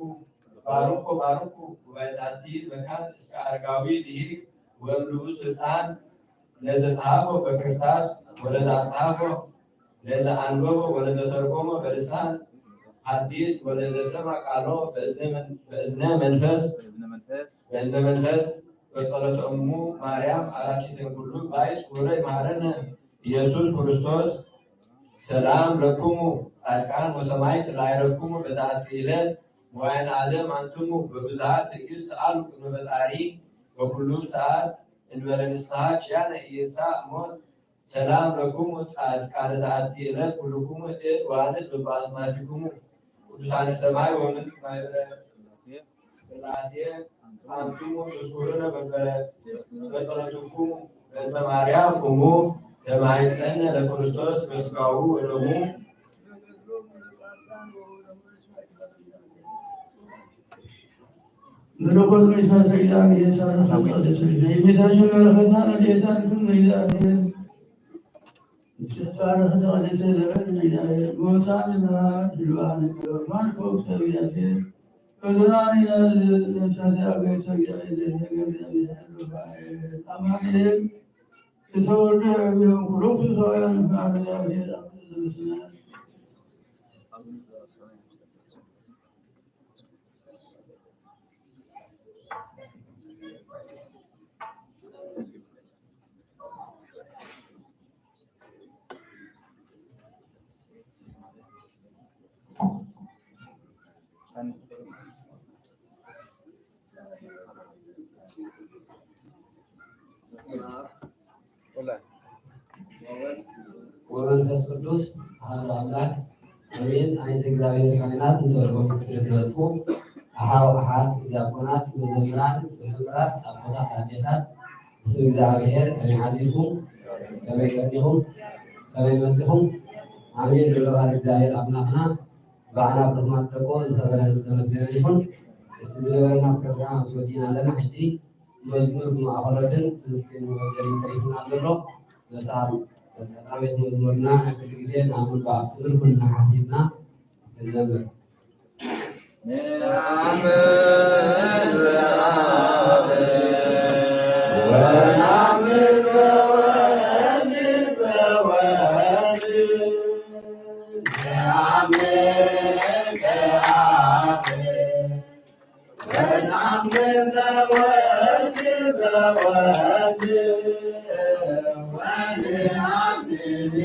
ባርኮ ባርኩ ጉባኤ ዛቲ መካን እስከ አረጋዊ ልሂቅ ወእምንኡስ ህፃን ለዘ ጸሐፎ በክርታስ ወለዘ አጽሐፎ ለዘ አንበቦ ወለዘ ተርጎሞ በልሳን ሐዲስ ወለዘ ሰማ ቃሎ በእዝነ መንፈስ በእዝነ መንፈስ በጸሎተ እሙ ማርያም አራኪተ ኩሉ ባይስ ውረይ መሐረነ ኢየሱስ ክርስቶስ ሰላም ለኩሙ ጻድቃን ወሰማዕት ለአይረፍኩሙ በዛቲ ዕለት መዋዕለ ዓለም አንትሙ በብዝሃ ትዕግስት ሰአሉ ቅድመ ፈጣሪ በኩሉ ሰዓት እንበለ ንስሐ ኪያነ ኢየሳ ሞት ሰላም ለኩሙ ጻድቃነ ዛቲ ዕለት ኩልኩሙ እድ ወአንስት በበአስማቲኩሙ ቅዱሳነ ሰማይ ወምድር ማይበረ ስላሴ አንትሙ ትዝኩሩነ በበ በጸሎትኩሙ በእንተ ማርያም እሙ ተማይጸነ ለክርስቶስ በስጋሁ ወደሙ መለኮት መንፈስ እግዚአብሔር ሳለ ፈጸደ ስጋ የጌታችን በረከታ ረድኤታ እንትን እግዚአብሔር ተባረከ ተቀደሰ ዘበን እግዚአብሔር መውሳን ና ድልዋን ማን ፈውሰ እግዚአብሔር በዘማን ይላል ተሳተ አገር እግዚአብሔር እግዚአብሔር ሩፋኤል አማኑኤል የተወልደ ቢሆን ኩሎም ፍስሐውያን እግዚአብሔር አብ ዘበሰማያት ወመንፈስ ቅዱስ አሐዱ አምላክ አሜን። ኣይንተ እግዚኣብሔር ካህናት፣ እንተልቦ ምስጢር ትነጥፉ፣ ኣሓው ኣሓት ዲያቆናት፣ መዘምራን፣ መዘምራት፣ ኣቦታት፣ ኣዴታት፣ ብስም እግዚኣብሔር ከመይ ሓዲርኩም? ከመይ ቀኒኹም? ከመይ መጺኹም? ኣሜን። ልዑል እግዚኣብሔር ኣምላኽና ባዕላ ብርኽማት ደቆ ዝተበለን ዝተመስገነ ይኹን። እስቲ ዝነበረና ፕሮግራም ኣብዚ ወዲእና ኣለና። ሕጂ መዝሙር ብማእኸሎትን ትምህርቲ ንመጀመሪ ተሪፉና ዘሎ ነታ ቀዳመይቲ መዝሙርና ናይ ኩሉ ግዜ ንኣምን ብኣብ ትብል ኩልና ሓፊርና ንዘምር። ነአምን በአብ ወነአምን በወልድ በወልድ ነአምን በአብ ወነአምን በወልድ በወልድ ወነአምን ወነአምን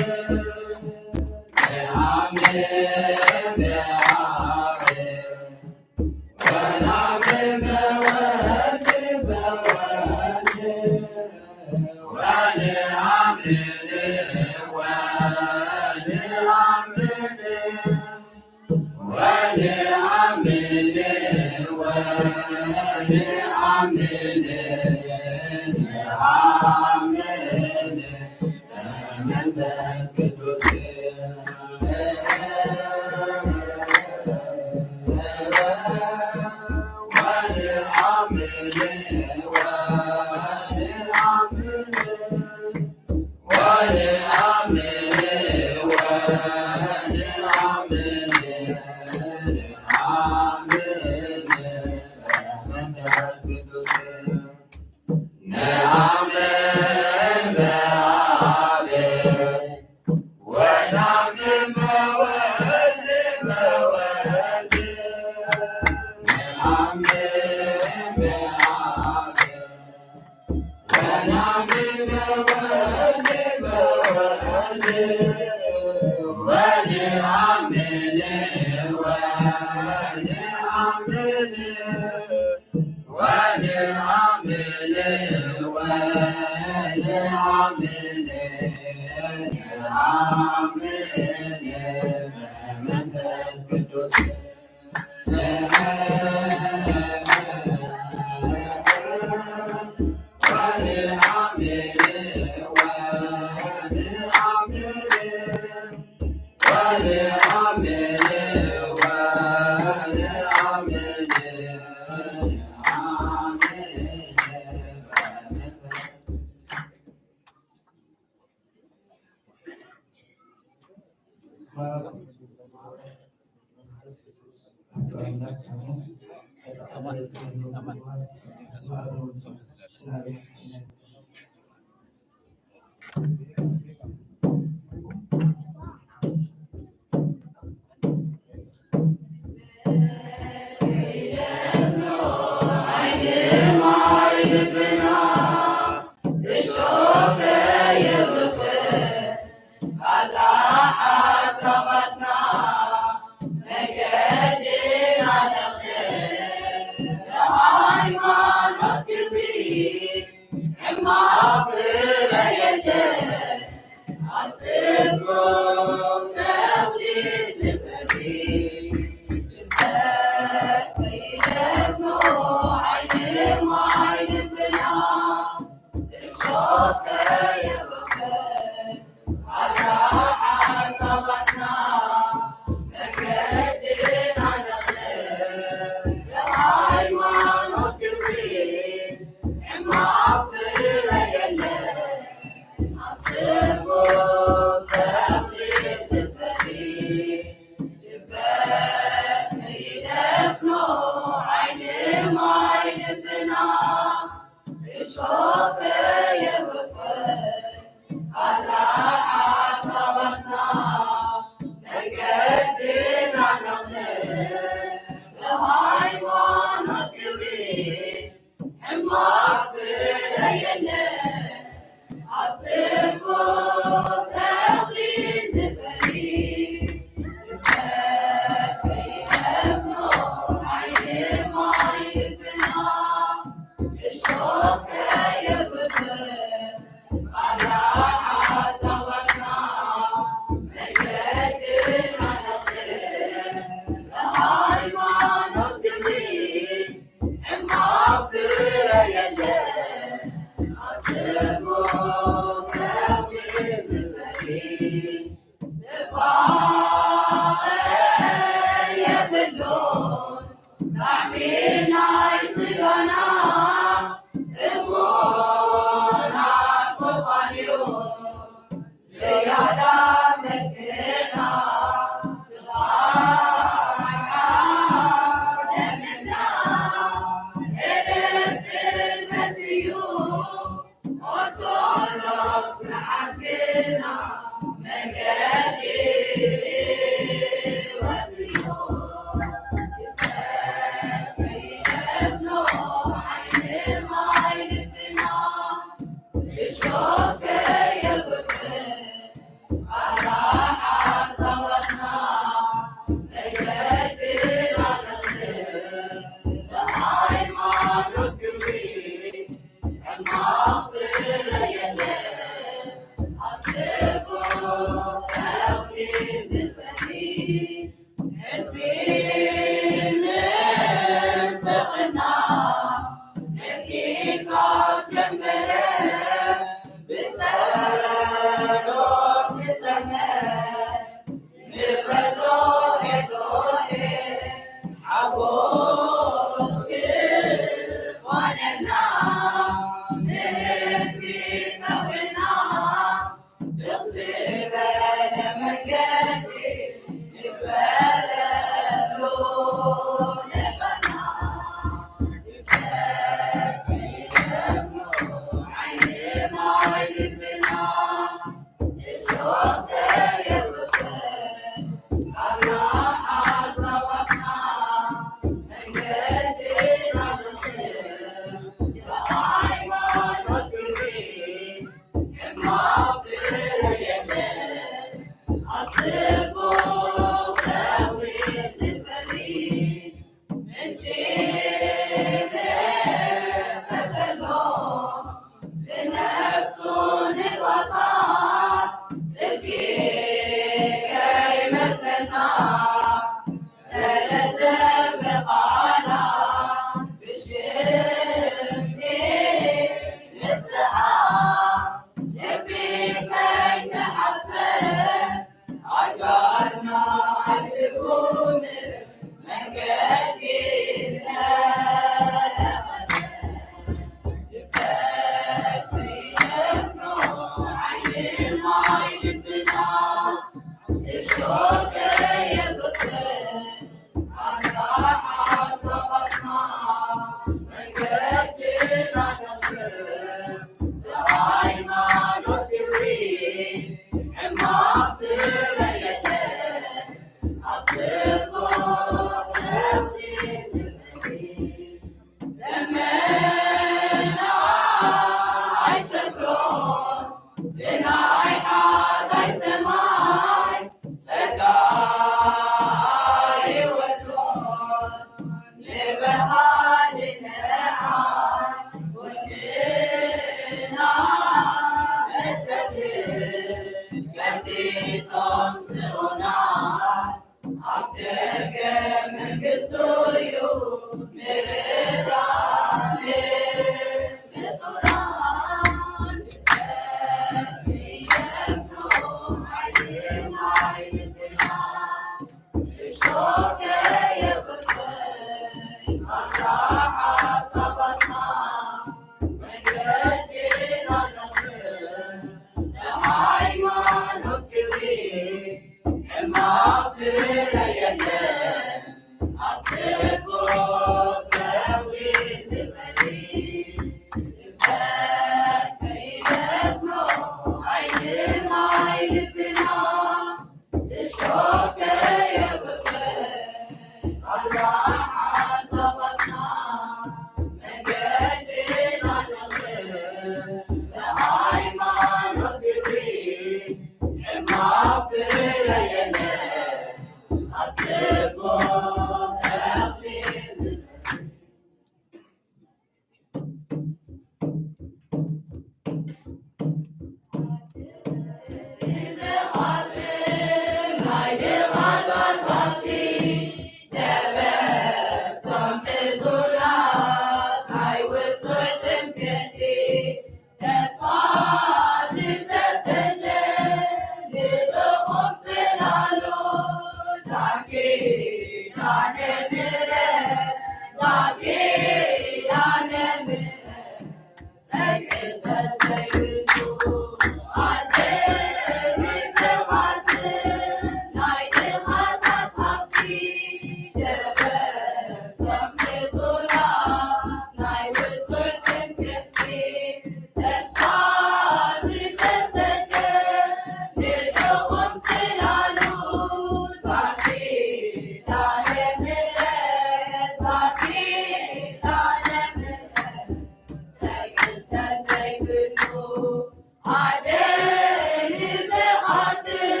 ኣደይ ንዝኻትም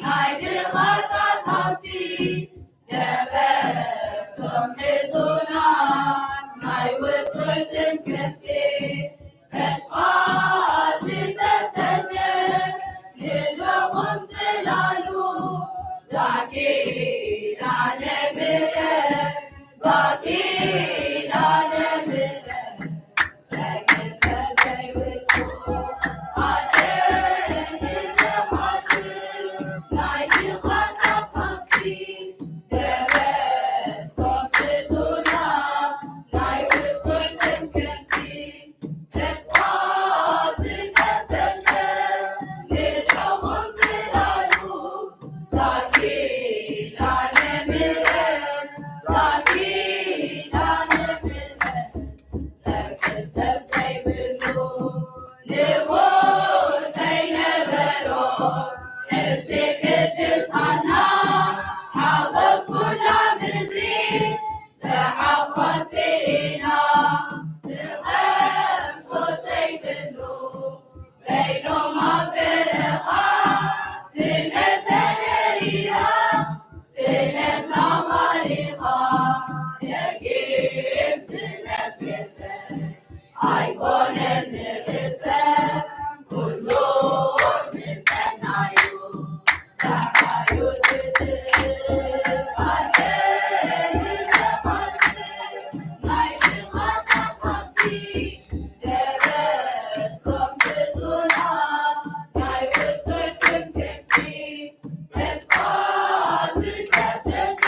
ናይ ድኻታት ሃብቲ ደበስቶም ሒዙና ናይ ውጹዕ ትምክሕቲ ተስፋ ዝተሰደ ንድኹም ጽላሉ ዛኪ ዳነ ምሕረት ዛኪ ዳነ ምሕረት ጸርቂ ሰብ ዘይብሉ ንቡር ዘይነበሮ ሕርሲ ቅድስት ሃና ሓጎስ ኩላ ምድሪ ዝሓፋስ ኢና ትቐምሶ ዘይብሉ በይኖም ኣብ በረኻ ስለ ተደሪራ ስለ ተማሪኻ ደጊም ስለ ትብተን ኣይኮነን ንርእሰ ኩሉ ምሰናዩ ዳሓዩ ትትር ኣደን ዘኻትር ናይ ድኻታት ሃብቲ ደበስቶም ብዙና ናይ ውጹዕ ትምክሕቲ ተስፋ ዝተሰደ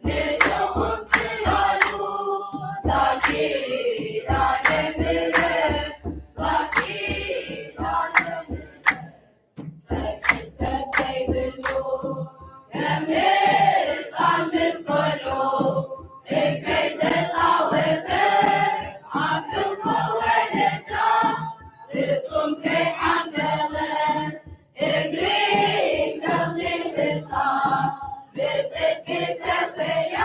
ንድኹም ጽላሉ ዛኪ ዳነ ምሕረት ዛኪ ዳነ ምሕረት ጸርቂ ሰብ ዘይብሉ ከም ህጻን ምስ ቆልዑ እከይ ተጻወተ ኣብ ሕልፎ ወለዳ ፍጹም ከይሓንቀቐ እግሪ ተኽሊ ህጻን ብጽድቂ ተፈልያ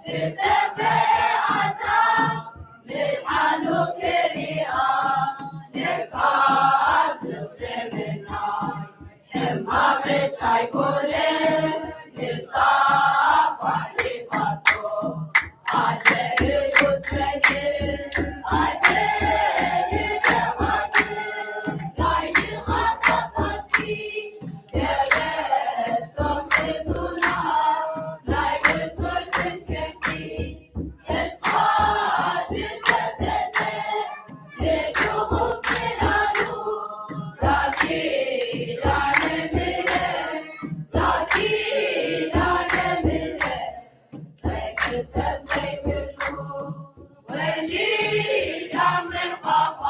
ዝጠፍአ ኣዳም ምድሓኑ ክሪኣ ለካ ዝኽዘበና ሕማቕ ርቻ ኣይኮነን ንሳ ኳሊፋቶ ኣደ ቅዱስ መድን ኣደ ንዘኻትም ናይ ድኻታት ሃብቲ ደበሶም ብዙና ናይ ውጹዕ ትምክሕቲ ተስፋ ዝተሰጠ ንድኹም ጽላሉ ዛኪ ዳነ ምሕረት ዛኪ ዳነ ምሕረት ጸርቂ ሰብ ዘይብሉ ወሊዳ ምሕቋፋ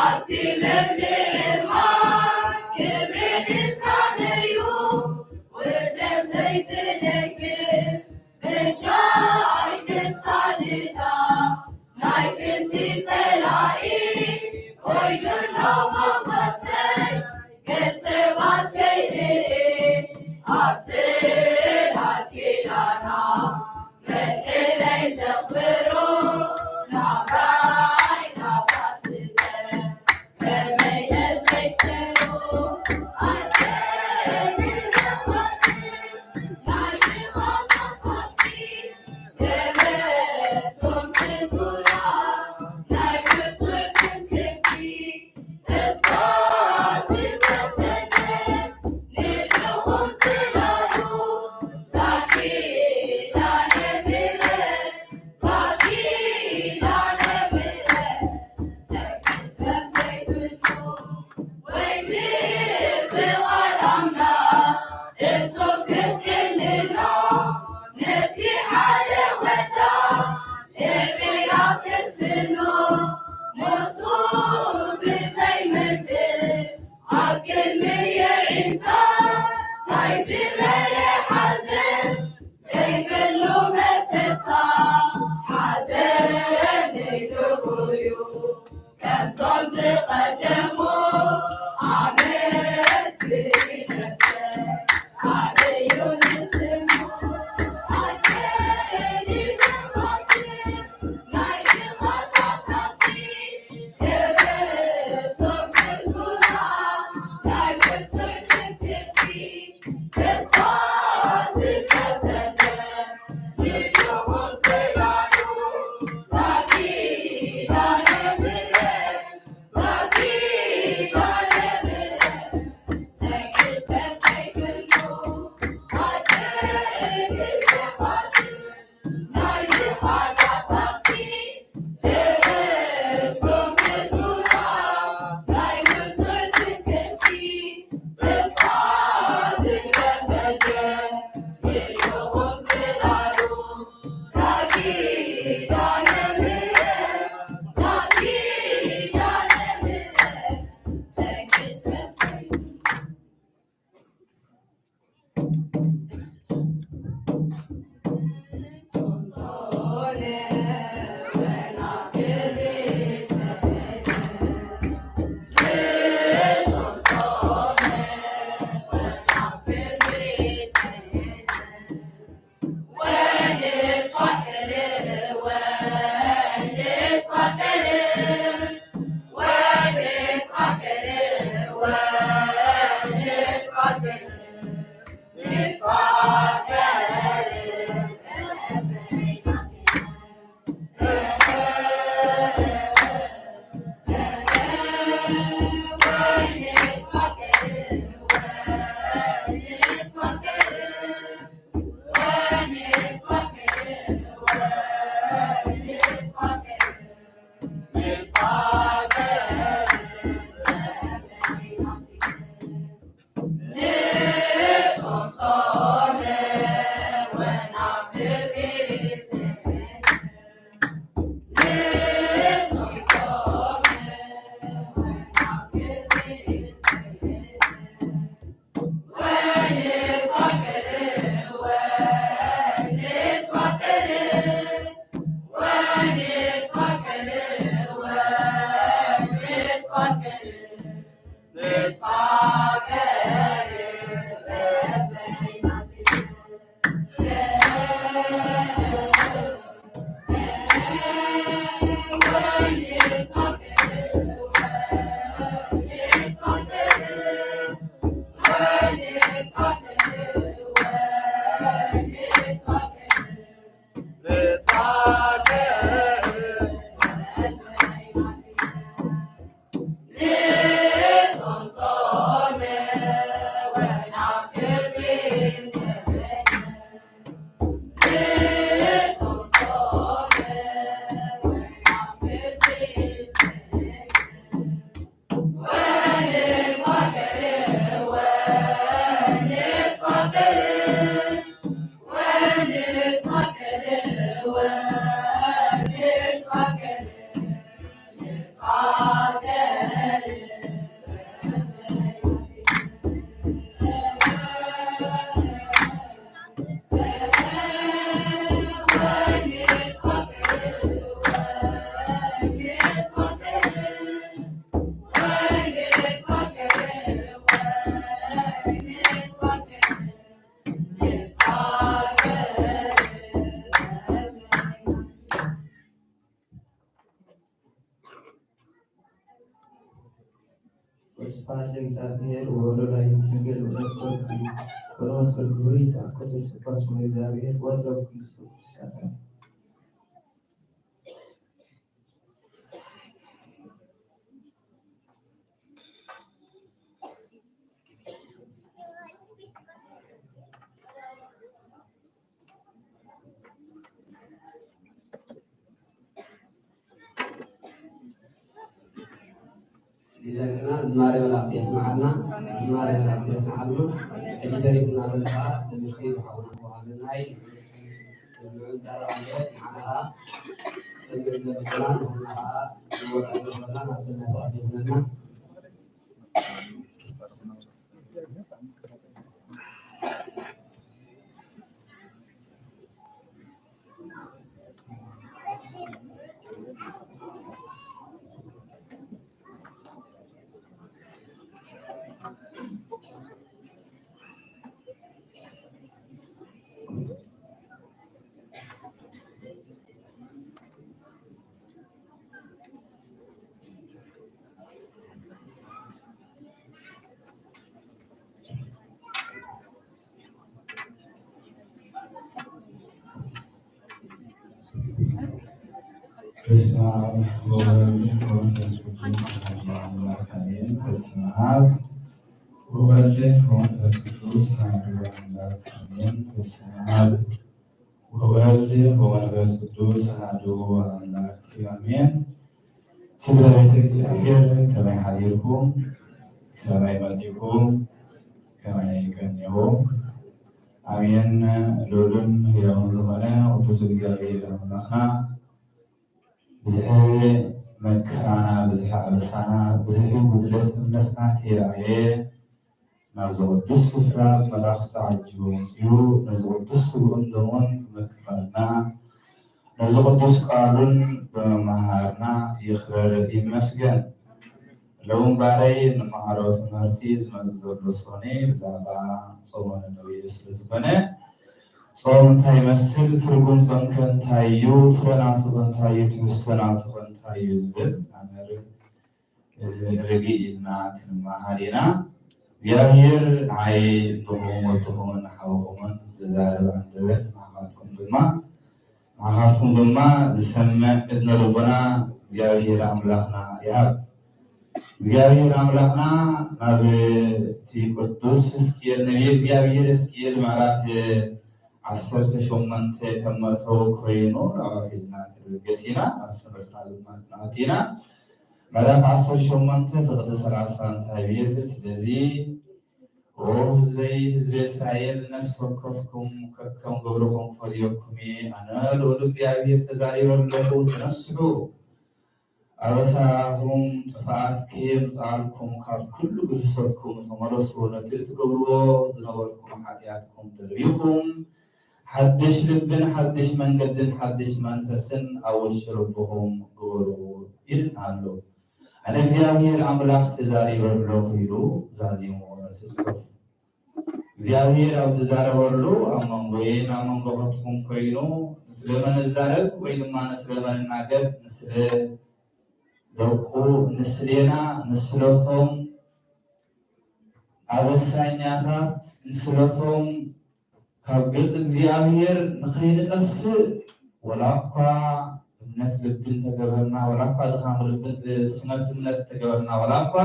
ኣብቲ መብልዒ ማይ ክብሪ ንስኻ እዩ ውርደት ዘይዝነግር በጃይ ክሳድዳ ናይ ጥንቲ ጸላኢ ኮይኑ ኣሎ ሞገሰይ ገጽ ሰባት ከይርኢ ኣብ ጽላት ኪዳና መድሕነይ ዘኽብሮ ናብራይ ናብራ ስለ ከመይ ነዘይትሩ ኣዘኒ ዘኽብር ናይ ድኻታት ሃብቲ ደበሶም ብዙና ናይ ብጹዕ ትምክሕቲ ተስፋ ወስብሐት ለእግዚአብሔር ወወለወላዲቱ ድንግል ወለመስቀሉ ክቡር። ወለመስቀሉ ክቡር ይትሐጎስ ስብሐት ለእግዚአብሔር ወትረብኩ ቅዱሳን። ዲዛይንና ዝማሬ መላእክቲ የስምዓልና፣ ዝማሬ መላእክቲ የስምዓልና። ሕጂ ተሪፉና ዘሎ ከዓ ትምህርቲ ብሓውና ተዋሃበናይ ንዕኡ ዝዛረብ ኣሎ። ንዓና ከዓ ስምዒት ዘብልና ንኹልና ከዓ ዝወጣ ይኾና ናብ ስነ ፍቕሪ ይኹነና። በስመ አብ ወወልድ ወመንፈስ ቅዱስ አሐዱ አምላክ አሜን። በስመ አብ ወወልድ ወመንፈስ ቅዱስ አሐዱ አምላክ አሜን። በስመ አብ ወወልድ ወመንፈስ ቅዱስ አሐዱ አምላክ አሜን። ስድራ ቤተ እግዚኣብሔር ከመይ ሓዲርኩም? ከመይ መጺእኩም? ከመይ ቀኒኹም? ኣሜን። ልዑልን ህያውን ዝኾነ ቅዱስ እግዚኣብሔር ኣምላኽና ብዝሒ መከራና፣ ብዝሒ ኣበሳና፣ ብዝሒ ጉድለት እምነትና ከይረኣየ ናብዚ ቅዱስ ስፍራ ብመላእኽቱ ተዓጂቡ መጺኡ ነዚ ቅዱስ ስግኡን ደሙን ብምክፋልና ነዚ ቅዱስ ቃሉን ብምምሃርና ይኽበር ይመስገን። ሎሚ እምበኣረይ ንመሃሮ ትምህርቲ ዝመጽእ ዘሎ ሶኔ ብዛዕባ ጾመ ነነዌ ስለ ዝኾነ ጾም እንታይ ይመስል፣ ትርጉም ጾም ከ እንታይ እዩ፣ ፍረ ናቱ ከ እንታይ እዩ፣ ትሕዝቶ ናቱ ከ እንታይ እዩ ዝብል ኣነ ርግእ ኢልና ክንመሃር ኢና። እግዚኣብሔር ንዓይ እንተኹም ወድኹምን ሓውኹምን ዝዛረብ ኣንደበት ንዓኻትኩም ድማ ንዓኻትኩም ድማ ዝሰምዕ እዝነ ልቦና እግዚኣብሔር ኣምላኽና ይሃብ። እግዚኣብሔር ኣምላኽና ናብ እቲ ቅዱስ ሕዝቅኤል ነቢየ እግዚኣብሔር ሕዝቅኤል ምዕራፍ ዓሰርተ ሸሞንተ ከም መእተዊ ኮይኑ ንዕኡ ሒዝና ክንብገስ ኢና። ናብ ትምህርትና ድማ ክንኣቱ ኢና። ምዕራፍ ዓሰርተ ሸሞንተ ፍቕዲ ሰላሳ እንታይ ይብል? ስለዚ ኦ ህዝበይ፣ ህዝበ እስራኤል፣ ነፍሲ ወከፍኩም ከከም ግብርኹም ክፈድየኩም እየ። ኣነ ልዑል እግዚኣብሔር ተዛሪበ ኣለኹ። ተነስሑ፣ ኣበሳኹም ጥፍኣት ከየምጽኣልኩም ካብ ኩሉ ግህሰትኩም ተመለሱ። ነቲ እትገብርዎ ዝነበርኩም ሓጢኣትኩም ደርቢኹም፣ ሓድሽ ልብን ሓድሽ መንገድን ሓድሽ መንፈስን ኣብ ውሽጢ ልብኹም ግበሩ ኢልና ኣሎ። ኣነ እግዚኣብሔር ኣምላኽ ተዛሪበ ኣለኹ ኢሉ ዛዚሙ ነቲ ጽሑፍ። እግዚኣብሔር ኣብ ዝዛረበሉ ኣብ መንጎየን ኣብ መንጎ ኸትኹም ኮይኑ ንስለ መን እዛረብ ወይ ድማ ንስለ መን እናገር፣ ንስለ ደቁ፣ ንስሌና፣ ንስለቶም ኣበሳኛታት፣ ንስለቶም ካብ ገጽ እግዚኣብሔር ንኸይንጠፍእ፣ ወላ እኳ እምነት ልቢ እንተገበርና፣ ወላ እኳ ድኻም ልቢ፣ ድኽመት እምነት እንተገበርና፣ ወላ እኳ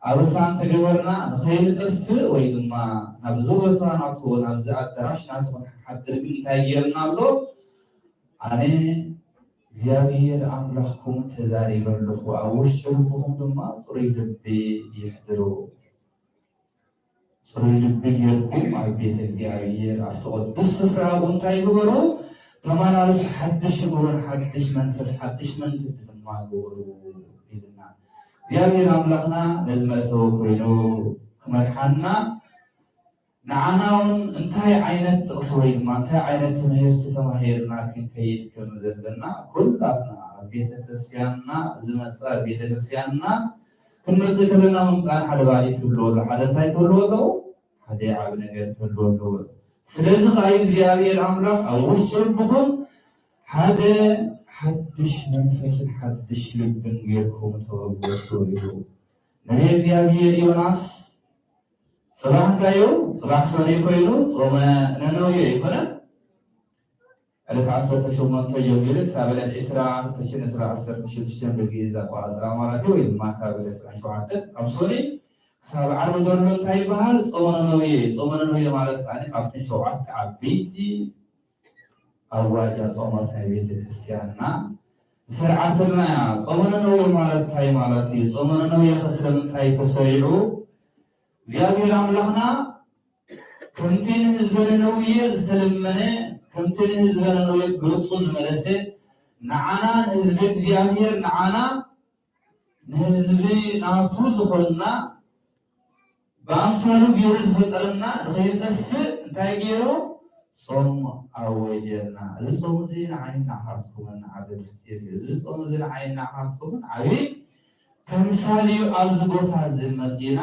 ኣበሳ እንተገበርና፣ ንኸይንጠፍእ ወይ ድማ ናብዚ ቦታ ናቱ፣ ናብዚ ኣዳራሽ ናቱ ክንሓድር ግን እንታይ ጌርና ኣሎ? ኣነ እግዚኣብሔር ኣምላኽኩም ተዛሪበ ኣለኹ፣ ኣብ ውሽጢ ልብኹም ድማ ጽሩይ ልቢ የሕድሩ። ጽሩይ ልቢ ጌርኩም ኣብ ቤተ እግዚኣብሔር ኣብቲ ቅዱስ ስፍራ ኣብኡ እንታይ ግበሩ? ተመላለሱ፣ ሓድሽ እግሮን ሓድሽ መንፈስ ሓድሽ መንገዲ ድማ ግበሩ ኢልና። እግዚኣብሔር ኣምላኽና ነዚ መእተዊ ኮይኑ ክመርሓና፣ ንዓና እውን እንታይ ዓይነት ጥቕሲ ወይ ድማ እንታይ ዓይነት ትምህርቲ ተማሂርና ክንከይድ ከም ዘለና ኩላትና ኣብ ቤተ ክርስቲያንና ዝመጽእ ኣብ ቤተ ክርስቲያንና ክንመጽእ ከለና ምምጻእና ሓደ ባህሪ ክህልዎ ኣለዎ። ሓደ እንታይ ክህልዎ ኣለዎ? ሓደ ዓቢ ነገር ክህልዎ ኣለዎ። ስለዚ ኸዓ እግዚኣብሔር ኣምላኽ ኣብ ውሽጢ ልብኹም ሓደ ሓድሽ መንፈስን ሓድሽ ልብን ጌርኩም ተበገሱ ኢሉ። ነቢይ እግዚኣብሔር ዮናስ ጽባሕ እንታይ እዩ? ጽባሕ ሰኑይ ኮይኑ ጾመ ነነዌ ኣይኮነን? ዕለት ዓሰርተ ሸሞንተ ጀሚሩ ክሳብ ዕለት ዕስራ፣ ክልተ ሽሕን ዕስራን ዓሰርተ ሽዱሽተ ብግእዝ ኣቆጻጽራ ማለት እዩ፣ ወይ ድማ ካብ ዕለት ዕስራን ሸውዓተን ካብ ሰኑይ ክሳብ ዓርቢ ዘሎ እንታይ ይበሃል? ጾመ ነነዌ። ጾመ ነነዌ ማለት ከኣ ካብተን ሸውዓተ ዓበይቲ ኣዋጅ ኣጾማት ናይ ቤተ ክርስቲያንና ዝሰርዓትልና እያ። ጾመ ነነዌ ማለት እንታይ ማለት እዩ? ጾመ ነነዌ ከ ስለምንታይ ተሰሪዑ? እግዚኣብሔር ኣምላኽና ከምቲ ንህዝበ ነነዌ ዝተለመነ፣ ከምቲ ንህዝበ ነነዌ ገጹ ዝመለሰ፣ ንዓና ንህዝቢ እግዚኣብሔር፣ ንዓና ንህዝቢ ናቱ ዝኾንና፣ ብኣምሳሉ ገይሩ ዝፈጠረና ንኸይንጠፍእ እንታይ ገይሩ? ጾም ኣወጀልና። እዚ ጾም እዚ ንዓይን ንዓኻትኩምን ዓቢ ምስጢር እዩ። እዚ ጾም እዚ ንዓይን ንዓኻትኩምን ዓቢ ተምሳል እዩ። ኣብዚ ቦታ እዚ መጺና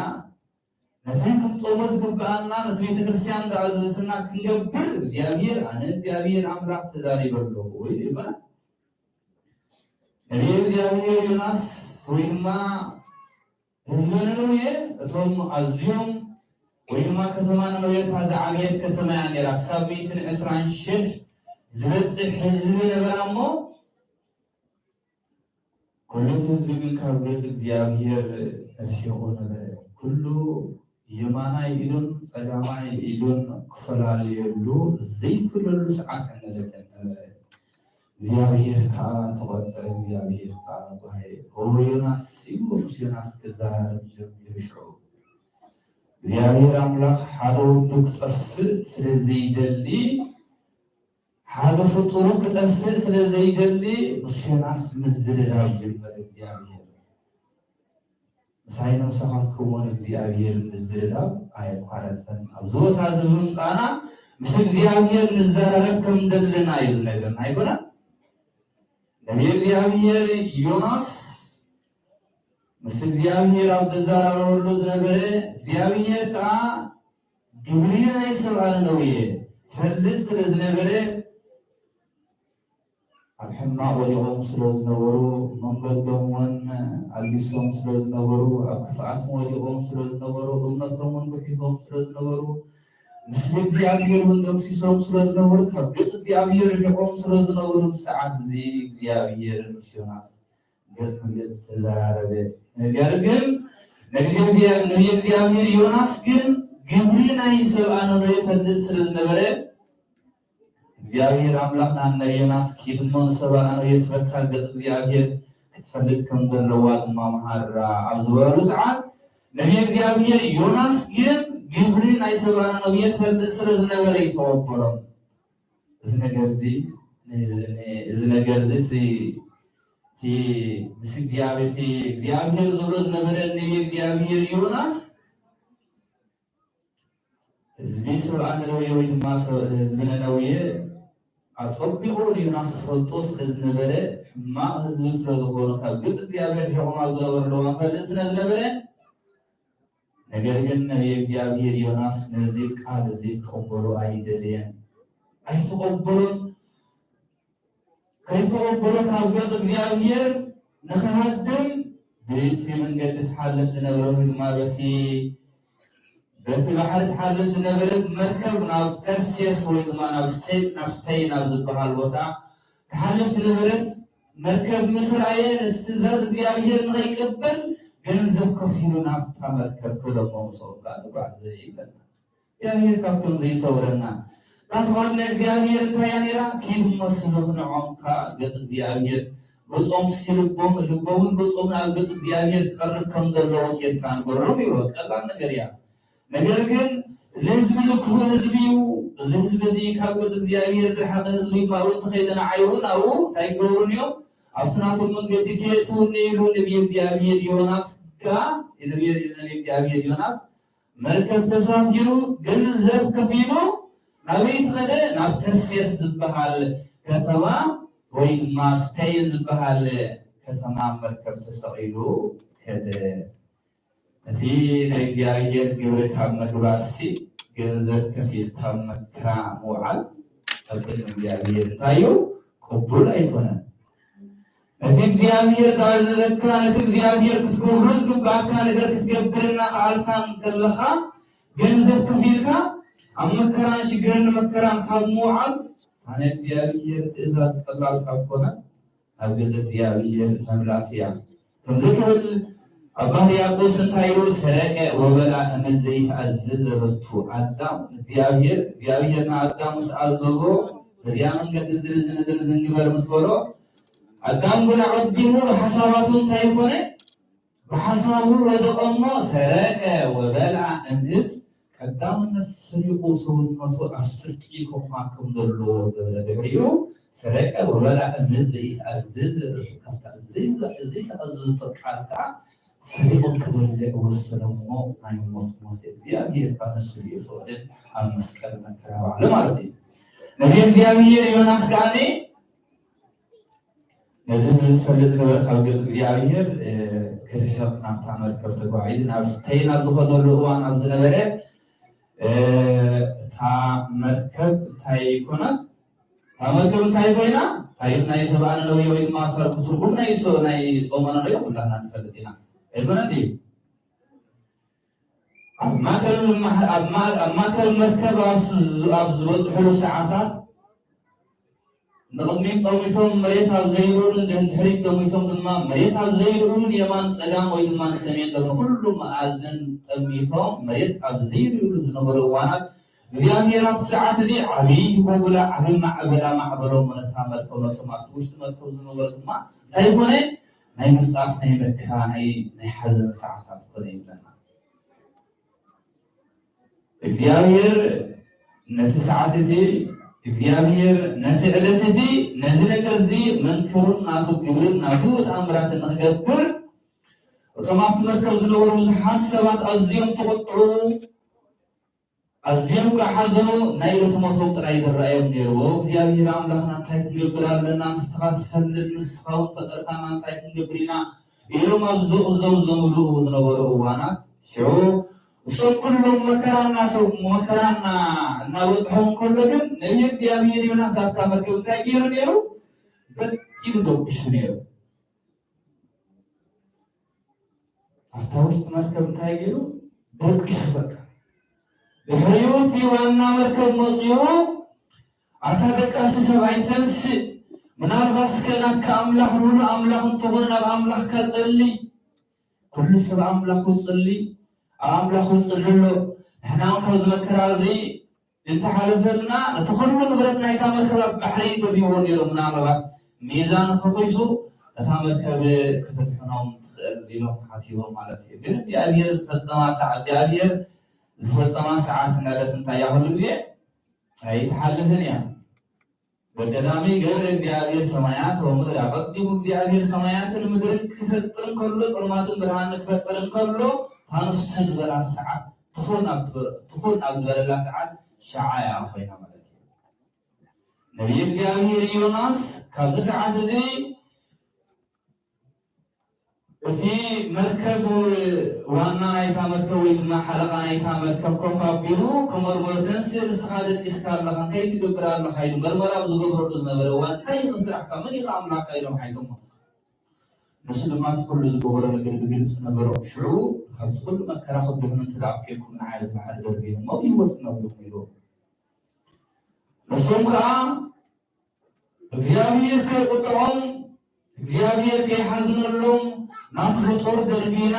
ነቲ ክንጾሞ ዝግብኣና፣ ነቲ ቤተ ክርስቲያን ዝኣዘዘትና ክንገብር እግዚኣብሔር፣ ኣነ እግዚኣብሔር ኣምላኽ ተዛሪበ ኣለኹ ኢሉ ይብለና። ነቢይ እግዚኣብሔር ዮናስ ወይ ድማ ህዝቢ ነነዌ እቶም ኣዝዮም ወይ ድማ ከተማ ነነዌ እታ ዝዓበየት ከተማ እያ ነይራ። ክሳብ ሚእትን ዕስራን ሽሕ ዝበጽሕ ህዝቢ ነበራ እሞ፣ ኩሉ እቲ ህዝቢ ግን ካብ ገጽ እግዚኣብሔር ርሒቑ ነበረ። ኩሉ የማናይ ኢዱን ጸጋማይ ኢዱን ክፈላልየሉ ዘይክእለሉ ሰዓት ዕነለተን ነበረ። እግዚኣብሔር ከኣ ተቖጥዐ። እግዚኣብሔር ከኣ ጓሄ፣ "ኦ ዮናስ" ኢሉ ምስ ዮናስ ክዘራረብ ጀሚሩ። ሽዑ እግዚኣብሔር ኣምላኽ ሓደ ወዱ ክጠፍእ ስለ ዘይደሊ፣ ሓደ ፍጡሩ ክጠፍእ ስለ ዘይደሊ፣ ምስ ዮናስ ምዝርራብ ጀመረ እግዚኣብሔር። ምሳይን ምሳኻትኩምን እግዚኣብሔር ምዝርራብ ኣየቋረጸን። ኣብዚ ቦታ እዚ ብምምጻእና ምስ እግዚኣብሔር ንዘራረብ ከም ዘለና እዩ ዝነግረና፣ ኣይኮነን? ነቢይ እግዚኣብሔር ዮናስ ምስ እግዚኣብሔር ኣብ ዘዘራረበሉ ዝነበረ፣ እግዚኣብሔር ከኣ ግብሪ ናይ ሰብኣ ነነዌ ይፈልጥ ስለ ዝነበረ፣ ኣብ ሕማቕ ወዲቖም ስለ ዝነበሩ፣ መንገዶም እውን ኣልጊሶም ስለ ዝነበሩ፣ ኣብ ክፍኣት ወዲቖም ስለ ዝነበሩ፣ እምነቶም እውን ጉሒፎም ስለ ዝነበሩ፣ ምስሊ እግዚኣብሔር እውን ደምሲሶም ስለ ዝነበሩ፣ ካብ ገጽ እግዚኣብሔር ርሒቖም ስለ ዝነበሩ፣ ብሰዓት እዚ እግዚኣብሔር ምስ ዮናስ ገጽ ንገጽ ተዘራረበ። ነገር ግን ነቢይ እግዚኣብሔር፣ ነቢይ እግዚኣብሔር ዮናስ ግን ግብሪ ናይ ሰብኣ ነነዌ ይፈልጥ ስለ ዝነበረ፣ እግዚኣብሔር ኣምላኽ ናብ ናይ ዮናስ፣ "ኪድ እሞ ንሰብኣ ነነዌ ስበካ፣ ገጽ እግዚኣብሔር ክትፈልጥ ከም ዘለዋ ድማ መሃራ" ኣብ ዝበለሉ ሰዓት፣ ነቢይ እግዚኣብሔር ዮናስ ግን ግብሪ ናይ ሰብኣ ነነዌ ይፈልጥ ስለ ዝነበረ ይተቐበሎም። እዚ ነገር እዚ፣ እዚ ነገር እዚ እቲ፣ እቲ ምስ እግዚኣብሔር፣ እቲ እግዚኣብሔር ዝብሎ ዝነበረ ነቢይ እግዚኣብሔር ዮናስ፣ ህዝቢ ሰብኣ ነነዌ ወይ ድማ ሰብ፣ ህዝቢ ነነዌ ኣጸቢቑ ዮናስ ፈልጦ ስለ ዝነበረ፣ ሕማቕ ህዝቢ ስለ ዝኾኑ፣ ካብ ገጽ እግዚኣብሔር ርሒቖም ኣብ ዝነበሩ እዋን ፈልጥ ስለ ዝነበረ፣ ነገር ግን ነቢይ እግዚኣብሔር ዮናስ ነዚ ቃል እዚ ክቕበሎ ኣይደለየን፣ ኣይተቐበሎን። ከይተቐበሎ ካብ ገጽ እግዚኣብሔር ንኽሃድም፣ ብቲ መንገዲ ትሓልፍ ዝነበረ ወይ ድማ በቲ በቲ ባሕሪ ትሓልፍ ዝነበረት መርከብ ናብ ተርሴስ ወይ ድማ ናብ ስቴ-፣ ናብ ስፔን ኣብ ዝበሃል ቦታ ትሓልፍ ዝነበረት መርከብ ምስ ረኣየ፣ ነቲ ትእዛዝ እግዚኣብሔር ንኸይቅበል ገንዘብ ከፊሉ ናብታ መርከብ ከደሞ፣ ምስኦም ከኣ ተጓዕዘ ይብለና። እግዚኣብሔር ካብቶም ዘይሰውረና። እታ ፍቓድ ናይ እግዚኣብሔር እንታይ እያ ነይራ? ኪድ እሞ ስለ ክንዖም ከኣ ገጽ እግዚኣብሔር፣ ገጾም ሲ ልቦም፣ ልቦምን ገጾምን ኣብ ገጽ እግዚኣብሔር ክቐርብ ከም ዘለዎ ኬድካ ንገሮም ይብሎ። ቀላል ነገር እያ። ነገር ግን እዚ ህዝቢ እዚ ክፉእ ህዝቢ እዩ። እዚ ህዝቢ እዚ ካብ ገጽ እግዚኣብሔር ዝረሓቐ ህዝቢ እዩ። ኣብኡ እንተኸይደ ንዓይ እውን ኣብኡ እንታይ ክገብሩኒ እዮም? ኣብቲ ናቶም መንገዲ ከየእትውኒ ኢሉ ነቢይ እግዚኣብሔር ዮናስ ከኣ፣ ነቢይ፣ ነቢይ እግዚኣብሔር ዮናስ መርከብ ተሳፊሩ ገንዘብ ከፊሉ ናበይ ከደ? ናብ ተርሴስ ዝበሃል ከተማ ወይ ድማ ስፔን ዝበሃል ከተማ መርከብ ተሰቒሉ ከደ። እቲ ናይ እግዚኣብሔር ግብሪ ካብ ምግባርሲ ገንዘብ ከፊልካ ኣብ መከራ ምውዓል ኣብ ቅድሚ እግዚኣብሔር እንታይ እዩ? ቅቡል ኣይኮነን። ነቲ እግዚኣብሔር ዝኣዘዘካ፣ ነቲ እግዚኣብሔር ክትገብሮ ዝግባኣካ ነገር ክትገብር እናኸኣልካ እንከለኻ፣ ገንዘብ ከፊልካ ኣብ መከራን ሽግርን ንመከራን ካብ ምውዓል፣ እታ ናይ እግዚኣብሔር ትእዛዝ ቀላል ካብ ኮነ፣ ኣብ ገጽ እግዚኣብሔር ምምላስ እያ። ከምዚ ክብል ኣባ ሕርያቆስ እንታይ ኢሉ? ሰረቀ ወበልዐ እምዘይትኣዘዘ ሎቱ ኣዳም። እግዚኣብሔር፣ እግዚኣብሔር ንኣዳም ምስ ኣዘዞ፣ በዚኣ መንገዲ ዝን ዝን ዝን ዝን ግበር ምስ በሎ፣ ኣዳም ግን ኣቐዲሙ ብሓሳባቱ እንታይ ኮነ? ብሓሳቡ ወደቐ እሞ ሰረቀ ወበልዐ እምዝ። ቀዳምነት ሰሪቑ ሰውነቱ ኣብ ስርቂ ከቑማ ከም ዘለዎ ገበረ። ድሕሪኡ ሰረቀ ወበልዐ እምዝ ዘይትኣዝዝ ርሑቕ ካብታ ዘይዛ-፣ ዘይተኣዘዘቶ ቃል ከኣ ሰሪቑ ክበልዕ ወሰነ እሞ ናይ ሞት ሞተ። እግዚኣብሔር ከኣ ንሱ ይፍቕድን ኣብ መስቀል መከራ በዓለ ማለት እዩ። ነቢይ እግዚኣብሔር ዮናስ ከኣ ነዚ ዝፈልጥ ገበረ ካብ ገጽ እግዚኣብሔር፣ እ፣ ክርሕቕ ናብታ መርከብ ተጓዒዙ ናብ ስፔን ኣብ ዝኸደሉ እዋን ኣብ ዝነበረ፣ እ፣ እታ መርከብ እንታይ ኮነት? እታ መርከብ እንታይ ኮይና? ታሪኽ ናይ ሰብኣ ነነዌ ወይ ድማ ታሪኹ ትርጉም ናይ ሰ-፣ ናይ ጾመ ነነዌ ኩላህና ንፈልጥ ኢና። ኣይኮነን ድዩ? ኣብ ማእከል መ-፣ ኣብ ማ-፣ ኣብ ማእከል መርከብ ኣብ ስ-፣ ኣብ ዝበጽሕሉ ሰዓታት ንቕድሚት ጠሚቶም መሬት ኣብ ዘይልኡሉን ንድሕሪት ጠሚቶም ድማ መሬት ኣብ ዘይልኡሉን የማን ጸጋም ወይ ድማ ንሰሜን ደቡብ ንኹሉ መኣዝን ጠሚቶም መሬት ኣብ ዘይልኡሉ ዝነበሩ እዋናት እግዚኣብሔር ኣብቲ ሰዓት እዚ ዓብዪ ጎጉላ ዓብዪ ማዕበል ኣማዕበሎም። ነታ መርከብ ነቶም ኣብቲ ውሽጢ መርከብ ዝነበሩ ድማ እንታይ ኮነ? ናይ ምጽኣት ናይ መከራ ናይ፣ ናይ ሓዘን ሰዓታት ኮነ ይብለና። እግዚኣብሔር ነቲ ሰዓት እዚ፣ እግዚኣብሔር ነቲ ዕለት እዚ፣ ነዚ ነገር እዚ መንክሩን ናቱ ግብርን ናቱ ተኣምራትን ንኽገብር፣ እቶም ኣብቲ መርከብ ዝነበሩ ብዙሓት ሰባት ኣዝዮም ተቖጥዑ፣ ኣዝዮም ከዓ ሓዘኑ። ናይ ዕለቱ ሞቶም ጥራይ ዝረኣዮም ነይሩ። "ኦ እግዚኣብሔር ኣምላኽና፣ እንታይ ክንገብር ኣለና? ንስኻ ትፈልጥ፣ ንስኻ እውን ፈጠርካና፣ እንታይ ክንገብር ኢና?" ኢሎም ኣብ ዙቕ እዞም ዘምልኡ ዝነበሩ እዋናት፣ ሽዑ እሶም ኩሎም መከራ እናሰው-፣ መከራ እና-፣ እናበጽሖም እንከሎ ግን፣ ነቢይ እግዚኣብሔር ዮናስ ኣብታ መርከብ እንታይ ገይሩ ነይሩ? በጢሉ ደቂሱ ነይሩ። ኣብታ ውሽጢ መርከብ እንታይ ገይሩ? ደቂሱ በቃ። ድሕሪኡ እቲ ዋና መርከብ መጺኡ፣ "ኣታ ደቃሲ ሰብኣይ ተንስእ፣ ምናልባት እስከ ናትካ ኣምላኽ ርሁር ኣምላኽ እንተኾነ ናብ ኣምላኽካ ጸሊ። ኩሉ ሰብ ኣምላኹ ጸሊ፣ ኣብ ኣምላኹ ጸሊ ኣሎ። ንሕና እውን ካብዚ መከራ እዚ እንተሓለፈልና፣ ነቲ ኩሉ ንብረት ናይታ መርከብ ኣብ ባሕሪ ተቢዎ ነይሩ፣ ምናልባት ሚዛን ፈኺሱ ነታ መርከብ ከተድሕኖም ትኽእል" ኢሎም ሓሲቦም ማለት እዩ። ግን እግዚኣብሔር ዝፈጸማ ሰዓ-፣ እግዚኣብሔር ዝፈጸማ ሰዓት ዕለት እንታይ እያ? ኩሉ ግዜ ኣይትሓልፍን እያ። "በቀዳሚ ገብረ እግዚኣብሔር ሰማያት ወምድር"፣ ኣቐዲሙ እግዚኣብሔር ሰማያትን ምድርን ክፈጥር እንከሎ፣ ጸልማትን ብርሃንን ክፈጥር እንከሎ፣ እታ ንሱ ዝበላ ሰዓት ትኹን ኣብ ትበ-፣ ትኹን ኣብ ዝበለላ ሰዓት ሸዓ እያ ኮይና ማለት እዩ። ነቢይ እግዚኣብሔር ዮናስ ካብዚ ሰዓት እዚ እቲ መርከብ ዋና ናይታ መርከብ ወይ ድማ ሓለቓ ናይታ መርከብ ኮፍ ኣቢሉ ክመርምሮ፣ "ተንስእ፣ ንስኻ ደቂስካ ኣለኻ፣ እንታይ ትገብር ኣለኻ?" ኢሉ መርመራ ኣብ ዝገብረሉ ዝነበረ እዋን፣ "እንታይ ኢኻ ስራሕካ? መን ኢኻ ኣምላኽካ?" ኢሎም ሓይቶሞ። ንሱ ድማ እቲ ኩሉ ዝገበሮ ነገር ብግልፂ ነገሮም። ሽዑ ካብዚ ኩሉ መከራ ክድሕኑ እንተ ደኣ ኬድኩም ንዓይ ኣብዚ ባሕሪ ደርብዩኒ እሞ ብህይወት ክነብሩ ኢሉ። ንሶም ከዓ እግዚኣብሔር ከይቁጥዖም፣ እግዚኣብሔር ከይሓዝነሎም ናቲ ፍጡር ደርቢና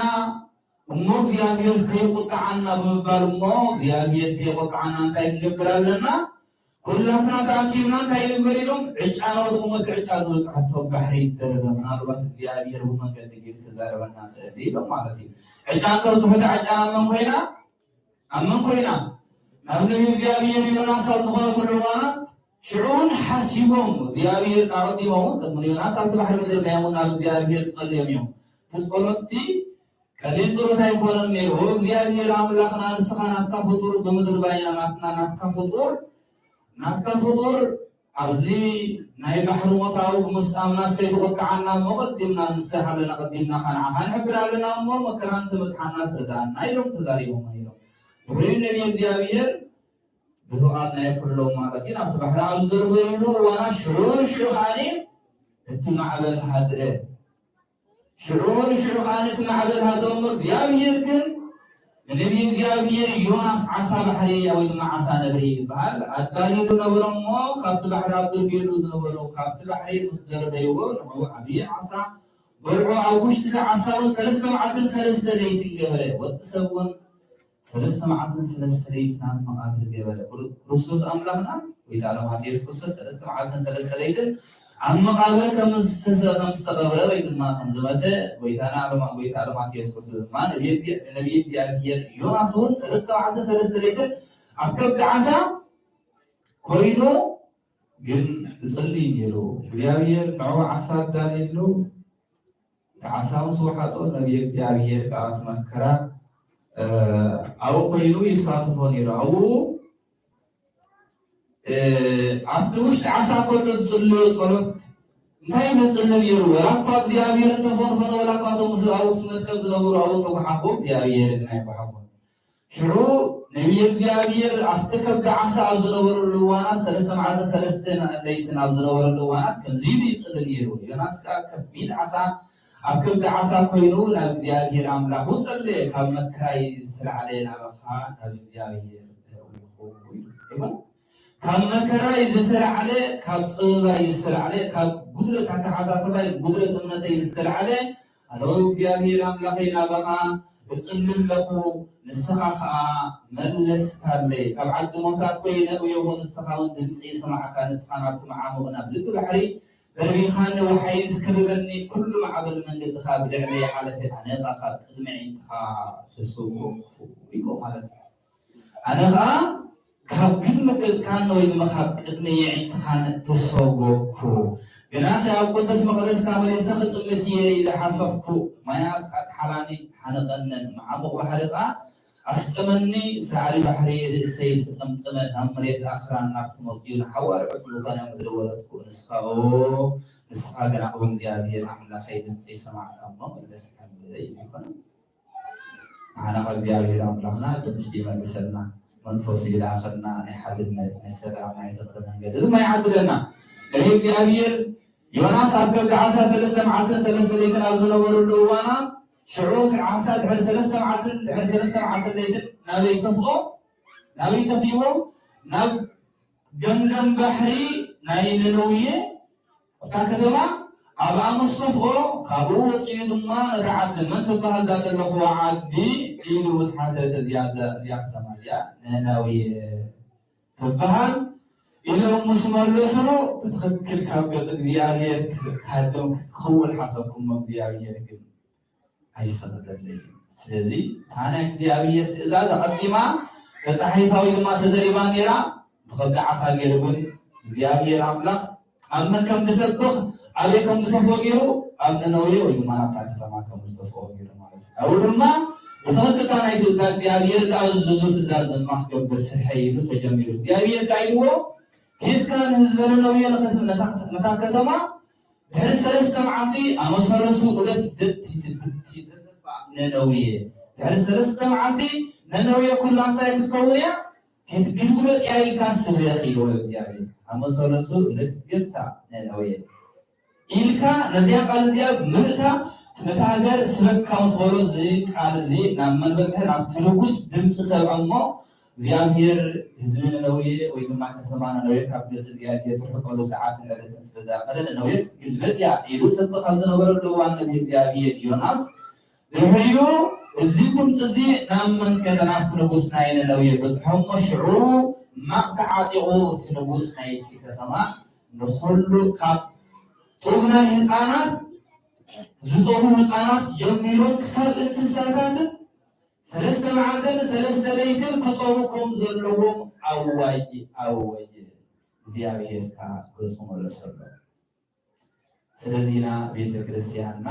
እሞ እግዚኣብሔር ከይቁጥዓና ብምባል እሞ እግዚኣብሔር ከይቁጥዓና እንታይ ክንገብር ኣለና? ኩላትና ተኣኪብና እንታይ ንግበር ኢሎም ዕጫ ናውቲ ቁመት ዕጫ ዝበፅሓቶ ባሕሪ ይደረበ። ምናልባት እግዚኣብሔር ብመንገዲ ገይሩ ክዛረበና ክእል ኢሎም ማለት እዩ። ዕጫ እንተብፅሑ እታ ዕጫ ናብ መን ኮይና? ኣብ መን ኮይና? ናብ ነቢይ እግዚኣብሔር ዮናስ ኣብ ዝኾነትሉ እዋናት ሽዑ እውን ሓሲቦም እግዚኣብሔር ኣቐዲሞም እውን ቅድሚ ዮናስ ኣብቲ ባሕሪ ምድርናዮም እውን ናብ እግዚኣብሔር ጸልዮም እዮም። እቲ ጸሎት እቲ ቀሊል ጸሎት ኣይኮነን ነይሩ። "ኦ እግዚኣብሔር ኣምላኽና ንስኻ ናትካ ፍጡር ብምድር ባይና ናትና ናትካ ፍጡር ናትካ ፍጡር ኣብዚ ናይ ባሕሪ ሞት ኣብኡ ብምስጣምናስ ከይትቆጥዓና እሞ ቀዲምና ንስኻ ኣለና ቀዲምናኻ ንዓኻ ንሕብር ኣለና እሞ መከራ እንተበጽሓናስ ርድኣና" ኢሎም ተዛሪቦም ነይሮም። ድሕሪኡ ነቢይ እግዚኣብሔር ብፍቓድ ናይ ኩሎም ማለት እዩ ናብቲ ባሕሪ ኣብ ዝዘርበይሉ እዋና ሽዑ ሽዑ ከዓኒ እቲ ማዕበል ሃድአ። ሽዑ ንሽዑ ከኣ ነቲ ማዕበል ሃደሞ። እግዚኣብሔር ግን ንነቢይ እግዚኣብሔር ዮናስ ዓሳ ባሕሪ ወይ ድማ ዓሳ ነብሪ ይበሃል ኣዳልዩሉ ነበረ እሞ ካብቲ ባሕሪ ኣብ ደርብየሉ ዝነበሩ ካብቲ ባሕሪ ምስ ደርበይዎ ንዕኡ ዓብዪ ዓሳ በልዖ። ኣብ ውሽጢ እቲ ዓሳ እውን ሰለስተ መዓልትን ሰለስተ ለይትን ገበረ። ወዲ ሰብ እውን ሰለስተ መዓልትን ሰለስተ ለይትን ኣብ መቓብር ገበረ። ክሩ-፣ ክርስቶስ ኣምላኽና፣ ጎይታ ዓለማት የሱስ ክርስቶስ ሰለስተ መዓልትን ሰለስተ ለይትን ኣብ መቓብር ከም ዝተሰ-፣ ከም ዝተቐብረ ወይ ድማ ከም ዝመተ፣ ጎይታና ዓለማ-፣ ጎይታ ዓለማት የሱስ ክርስቶስ ድማ ነቢይ እግዚኣብ-፣ ነቢይ እግዚኣብሔር ዮናስ እውን ሰለስተ መዓልትን ሰለስተ ለይትን ኣብ ከብዲ ዓሳ ኮይኑ ግን ይጽሊ ነይሩ። እግዚኣብሔር ንዕኡ ዓሳ ኣዳልየሉ። እቲ ዓሳ ምስ ወሓጦ ነቢይ እግዚኣብሔር ከኣ እቲ መከራ፣ እ፣ ኣብኡ ኮይኑ ይሳተፎ ነይሩ። ኣብኡ፣ እ፣ ኣብቲ ውሽጢ ዓሳ ከሎ ዝጽልዮ ጸሎት እንታይ ይመስል ነይሩ? ወላ እኳ እግዚኣብሔር እንተፈንፈኖ፣ ወላ እኳ እቶም ምስ ኣብኡ እቲ መርከብ ዝነበሩ ኣብኡ እንተጓሓፎ፣ እግዚኣብሔር ግን ኣይጓሓፎን። ሽዑ ነቢይ እግዚኣብሔር ኣብቲ ከብዲ ዓሳ ኣብ ዝነበረሉ እዋናት፣ ሰለስተ መዓልትን ሰለስተ ለይትን ኣብ ዝነበረሉ እዋናት ከምዚ ኢሉ ይጽሊ ነይሩ። ዮናስ ከኣ ከቢድ ዓሳ፣ ኣብ ከብዲ ዓሳ ኮይኑ ናብ እግዚኣብሔር ኣምላኹ ጸለየ። ካብ መከራይ ዝተላዕለ ናባኻ ናብ እግዚኣብሔር እውይኹ ኢሉ። ይኹን፣ ካብ መከራይ ዝተላዕለ፣ ካብ ጽበባይ ዝተላዕለ፣ ካብ ጉድለት ኣተሓሳስባይ፣ ጉድለት እምነተይ ዝተላዕለ፣ ኣነ እግዚኣብሔር ኣምላኸይ ናባኻ እጽሊ ኣለኹ፣ ንስኻ ኸኣ መለስካለይ። ካብ ዓዲ ሞታት ኮይነ እየኹ፣ ንስኻ እውን ድምፂ ይስማዕካ፣ ንስኻ ናብቲ መዓሙቕ ናብ ልቢ ባሕሪ ደርቢኻኒ፣ ወሓይዝ ክብበኒ፣ ኩሉ ማዕበል መንገድኻ ብልዕለይ ሓለፈ፣ ኣነ ኸኣ ካብ ቅድሚ ኣዒንትኻ ተሰወርኩ ኢሉ ማለት እዩ። ኣነ ኸኣ ካብ ቅድሚ ገጽካን ወይ ድማ ካብ ቅድሚ የዒንትኻን ተሰጎግኩ። ግናኸ ኣብ ቅዱስ መቕደስካ መሊሰ ክጥምት እየ ኢለ ሓሰብኩ። ማያት ኣጥሓላኒ ሓነቐንን፣ መዓሙቕ ባሕሪ ኸኣ ኣስጠመኒ። ሳዕሪ ባሕሪ ርእሰይ ተጠምጠመ፣ ናብ መሬት ኣኽራን ናብቲ መጺኡ ንሓዋርዑት ዝኾነ ምድሪ ወረድኩ። ንስኻ፣ ኦ፣ ንስኻ ግና፣ ኦ እግዚኣብሔር ኣምላኸይ፣ ድምፀይ ሰማዕካ እሞ መለስካለይ። ይኹን። ንዓና ካብ እግዚኣብሔር ኣምላኽና ድምፂ ይመልሰልና፣ መንፈሱ ይልኣኸልና፣ ናይ ሓድነት፣ ናይ ሰላም፣ ናይ ፍቕሪ መንገዲ ድማ ይዓድለና። ነቢይ እግዚኣብሔር ዮናስ ኣብ ከብዲ ዓሳ ሰለስተ መዓልትን ሰለስተ ለይትን ኣብ ዝነበረሉ እዋና፣ ሽዑ እቲ ዓሳ ድሕሪ ሰለስተ መዓልትን ድሕሪ ሰለስተ መዓልትን ለይትን ናበይ ተፍኦ? ናበይ ተፍእዎ? ናብ ገምገም ባሕሪ ናይ ነነውየ እታ ከተማ ኣብኣ ምስ ተፍኦ፣ ካብኡ ወፂኡ ድማ ነታ ዓዲ፣ "መን ትበሃል እዛ ዘለኽዋ ዓዲ?" ኢሉ ምስ ሓተተ፣ "እዚኣ፣ እዚኣ ከተማ እዚኣ ነነውየ ትበሃል" ኢሎም ምስ መለሱሉ፣ ብትኽክል ካብ ገጽ እግዚኣብሔር ክሃድም ክኽውል ሓሰብኩሞ፣ እግዚኣብሔር ግን ኣይፈቐደለይን። ስለዚ እታ ናይ እግዚኣብሔር ትእዛዝ ኣቐዲማ ተጻሒፋ ወይ ድማ ተዘሪባ ነይራ። ብኸብዲ ዓሳ ገይሩ ግን እግዚኣብሔር ኣምላኽ ኣብ መን ከም ዝሰብኽ፣ ኣበይ ከም ዝሰፍሮ ገይሩ፣ ኣብ ነነዌ ወይ ድማ ናብታ ከተማ ከም ዝሰፍሮ ገይሩ ማለት እዩ። ኣብኡ ድማ ብትኽክል እታ ናይ ትእዛዝ እግዚኣብሔር ዝኣዘዞ ትእዛዝ ድማ ክገብር ስርሐይ ኢሉ ተጀሚሩ። እግዚኣብሔር እንታይ ኢልዎ? ኬድካ ንህዝበ ነነውየ ንኸትብል ነታ ከተማ ድሕሪ ሰለስተ መዓልቲ ኣመሰረሱ እለት ደቲ ትብቲ ተደፋ ነነውየ ድሕሪ ሰለስተ መዓልቲ ነነውየ ኩላ እንታይ ክትከውን እያ? ክትግልበጥ እያ ኢልካ ስበኽ ኢልዎ እግዚኣብሔር። ኣመሰረሱ እለት ትገታ ነነውየ ኢልካ ነዚኣ ቃል እዚኣ ብምልእታ ነታ ሃገር ስበካ ምስ በሎ እዚ ቃል እዚ ናብ መን በጽሐ? ናብቲ ንጉስ ድምፂ ሰብዐ እሞ እግዚኣብሔር ህዝቢ ነነዌ ወይ ድማ ከተማ ነነዌ ካብ ገጽ እግዚኣብሔር ትርሕቀሉ ሰዓትን ዕለትን ስለ ዝኣኸለ ነነዌ ክትግልበጥ እያ ኢሉ ሰብእ ካብ ዝነበረሉ እዋን ነቢ እግዚኣብሔር ዮናስ ድሕሪኡ እዚ ድምፂ እዚ ናብ መን ከደ? ናብቲ ንጉስ ናይ ነነዌ በጽሐ እሞ ሽዑ ማቕ ተዓጢቑ እቲ ንጉስ ናይቲ ከተማ ንኹሉ ካብ ጡብ ናይ ህፃናት ዝጠቡ ህፃናት ጀሚሮም ክሳብ እንስሳታትን ሰለስተ መዓልትን ሰለስተ ለይትን ክፀሙ ከም ዘለዎም ኣዋጅ ኣወጀ። እግዚኣብሔር ከዓ ገፁ መለሰሎም። ስለዚና ቤተ ክርስቲያንና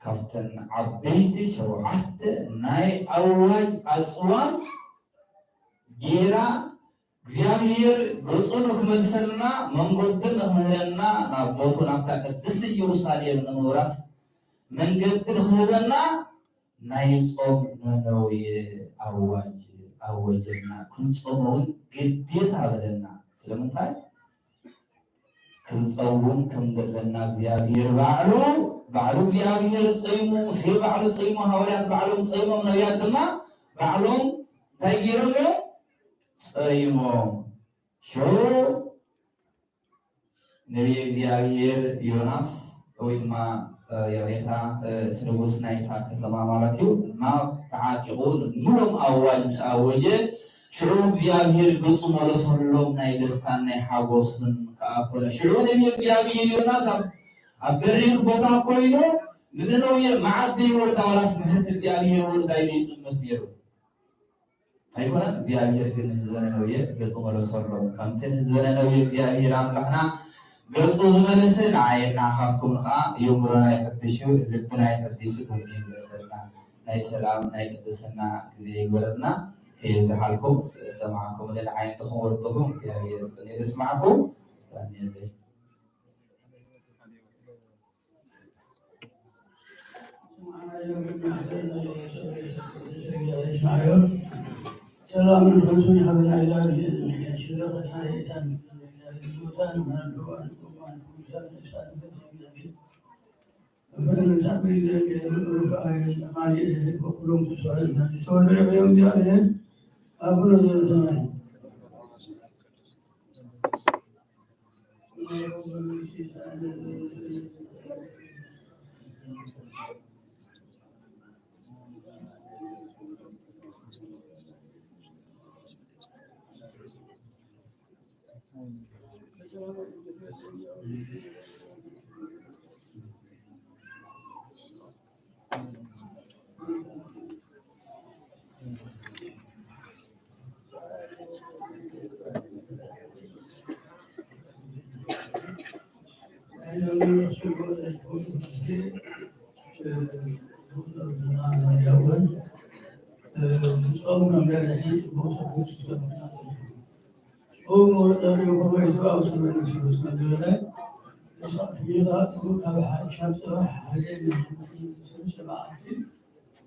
ካብተን ዓበይቲ ሸውዓተ ናይ ኣዋጅ ኣፅዋም ጌራ እግዚኣብሔር ገፁ ንክመልሰልና መንገዲ ንክምህረና ናብ ቦቱ ናብታ ቅድስቲ ኢየሩሳሌም ንምውራስ መንገዲ ንክህበና ናይ ጾም ነነዌ ኣዋጅ ኣወጀና። ክንጾሞ እውን ግዴታ በለና። ስለምንታይ? ክንጸውም ከም ዘለና እግዚኣብሔር ባዕሉ ባዕሉ እግዚኣብሔር ጸይሙ፣ ሙሴ ባዕሉ ጸይሙ፣ ሃዋርያት ባዕሎም ጸይሞም፣ ነቢያት ድማ ባዕሎም እንታይ ገይሮም እዮም? ጸይሞም። ሽዑ ነቢየ እግዚኣብሔር ዮናስ ወይ ድማ ይቕሬታ እቲ ንጉስ ናይታ ከተማ ማለት እዩ ናብ ተዓጢቑ ምሎም ኣዋጅ ምስ ኣወጀ ሽዑ እግዚኣብሔር ገጹ መለሰሎም ናይ ደስታን ናይ ሓጎስን ከዓ ኮነ። ሽዑ ነቢየ እግዚኣብሔር ዮናስ ኣብ በሪኽ ቦታ ኮይኑ ንነነዌ መዓት ዘይወርዳ ዋላስ ምሕረት እግዚኣብሔር ወርዳ ኢሉ ይጥምት ነይሩ። ኣይኮነን እግዚኣብሔር ግን ንህዝበ ነነውየ ገጹ መለሰሎም። ከምቲ ንህዝበ ነነውየ እግዚኣብሔር ኣምላኽና ገጹ ዝመለሰ ንዓየን ንዓኻትኩምን ኸዓ የእምሮና የሐድሽ እዩ፣ ልብና የሐድሽ እዩ፣ ገጹ ይመለሰልና። ናይ ሰላም ናይ ቅድስና ግዜ ይግበረልና። ከየብዝሓልኩም ዝሰማዕኩምኒ ንዓይ እንተኹም ወድኹም እግዚኣብሔር ይስጥልኒ። ንስማዕኩም።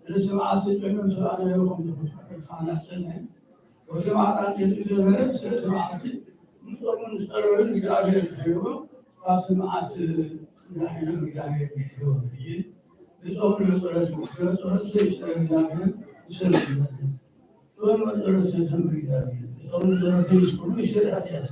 ሰለስተ መዓልቲ ጾይሞም ሰብኣ ነነዌ ከም ዝፈትሑ ከነጽንዕ፣ ወሰማዕታን ገልጢ ዝነበረ ሰለስተ መዓልቲ ንጾምን ንጸሎትን እግዚኣብሔር ክሕብዎ ካብቲ መዓት ዳሒኖም እግዚኣብሔር ይሕብዎም። ሕጂ ንጾምን ንጸሎትን ስለ ጸሎት ስለ እግዚኣብሔር ንሰምዕ ዘለና። ጾም ጸሎት ስለ ሰምዕ እግዚኣብሔር ጾምን ጸሎትን ምስ ኩሉ ይሽርያት እያስ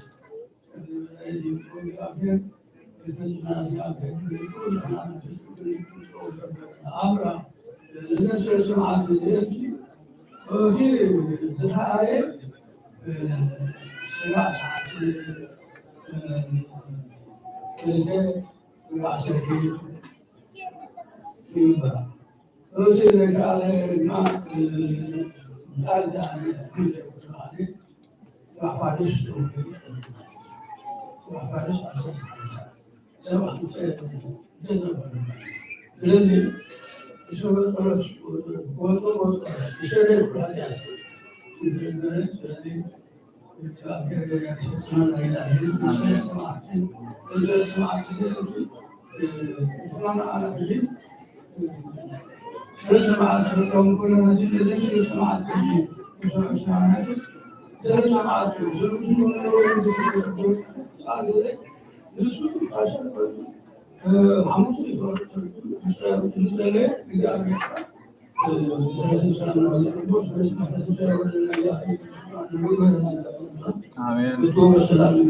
ስለዚህ እግዚአብሔር ያስፈጽመን። ሰማዕትን ሰማዕትን ሰማዕትን አሜን።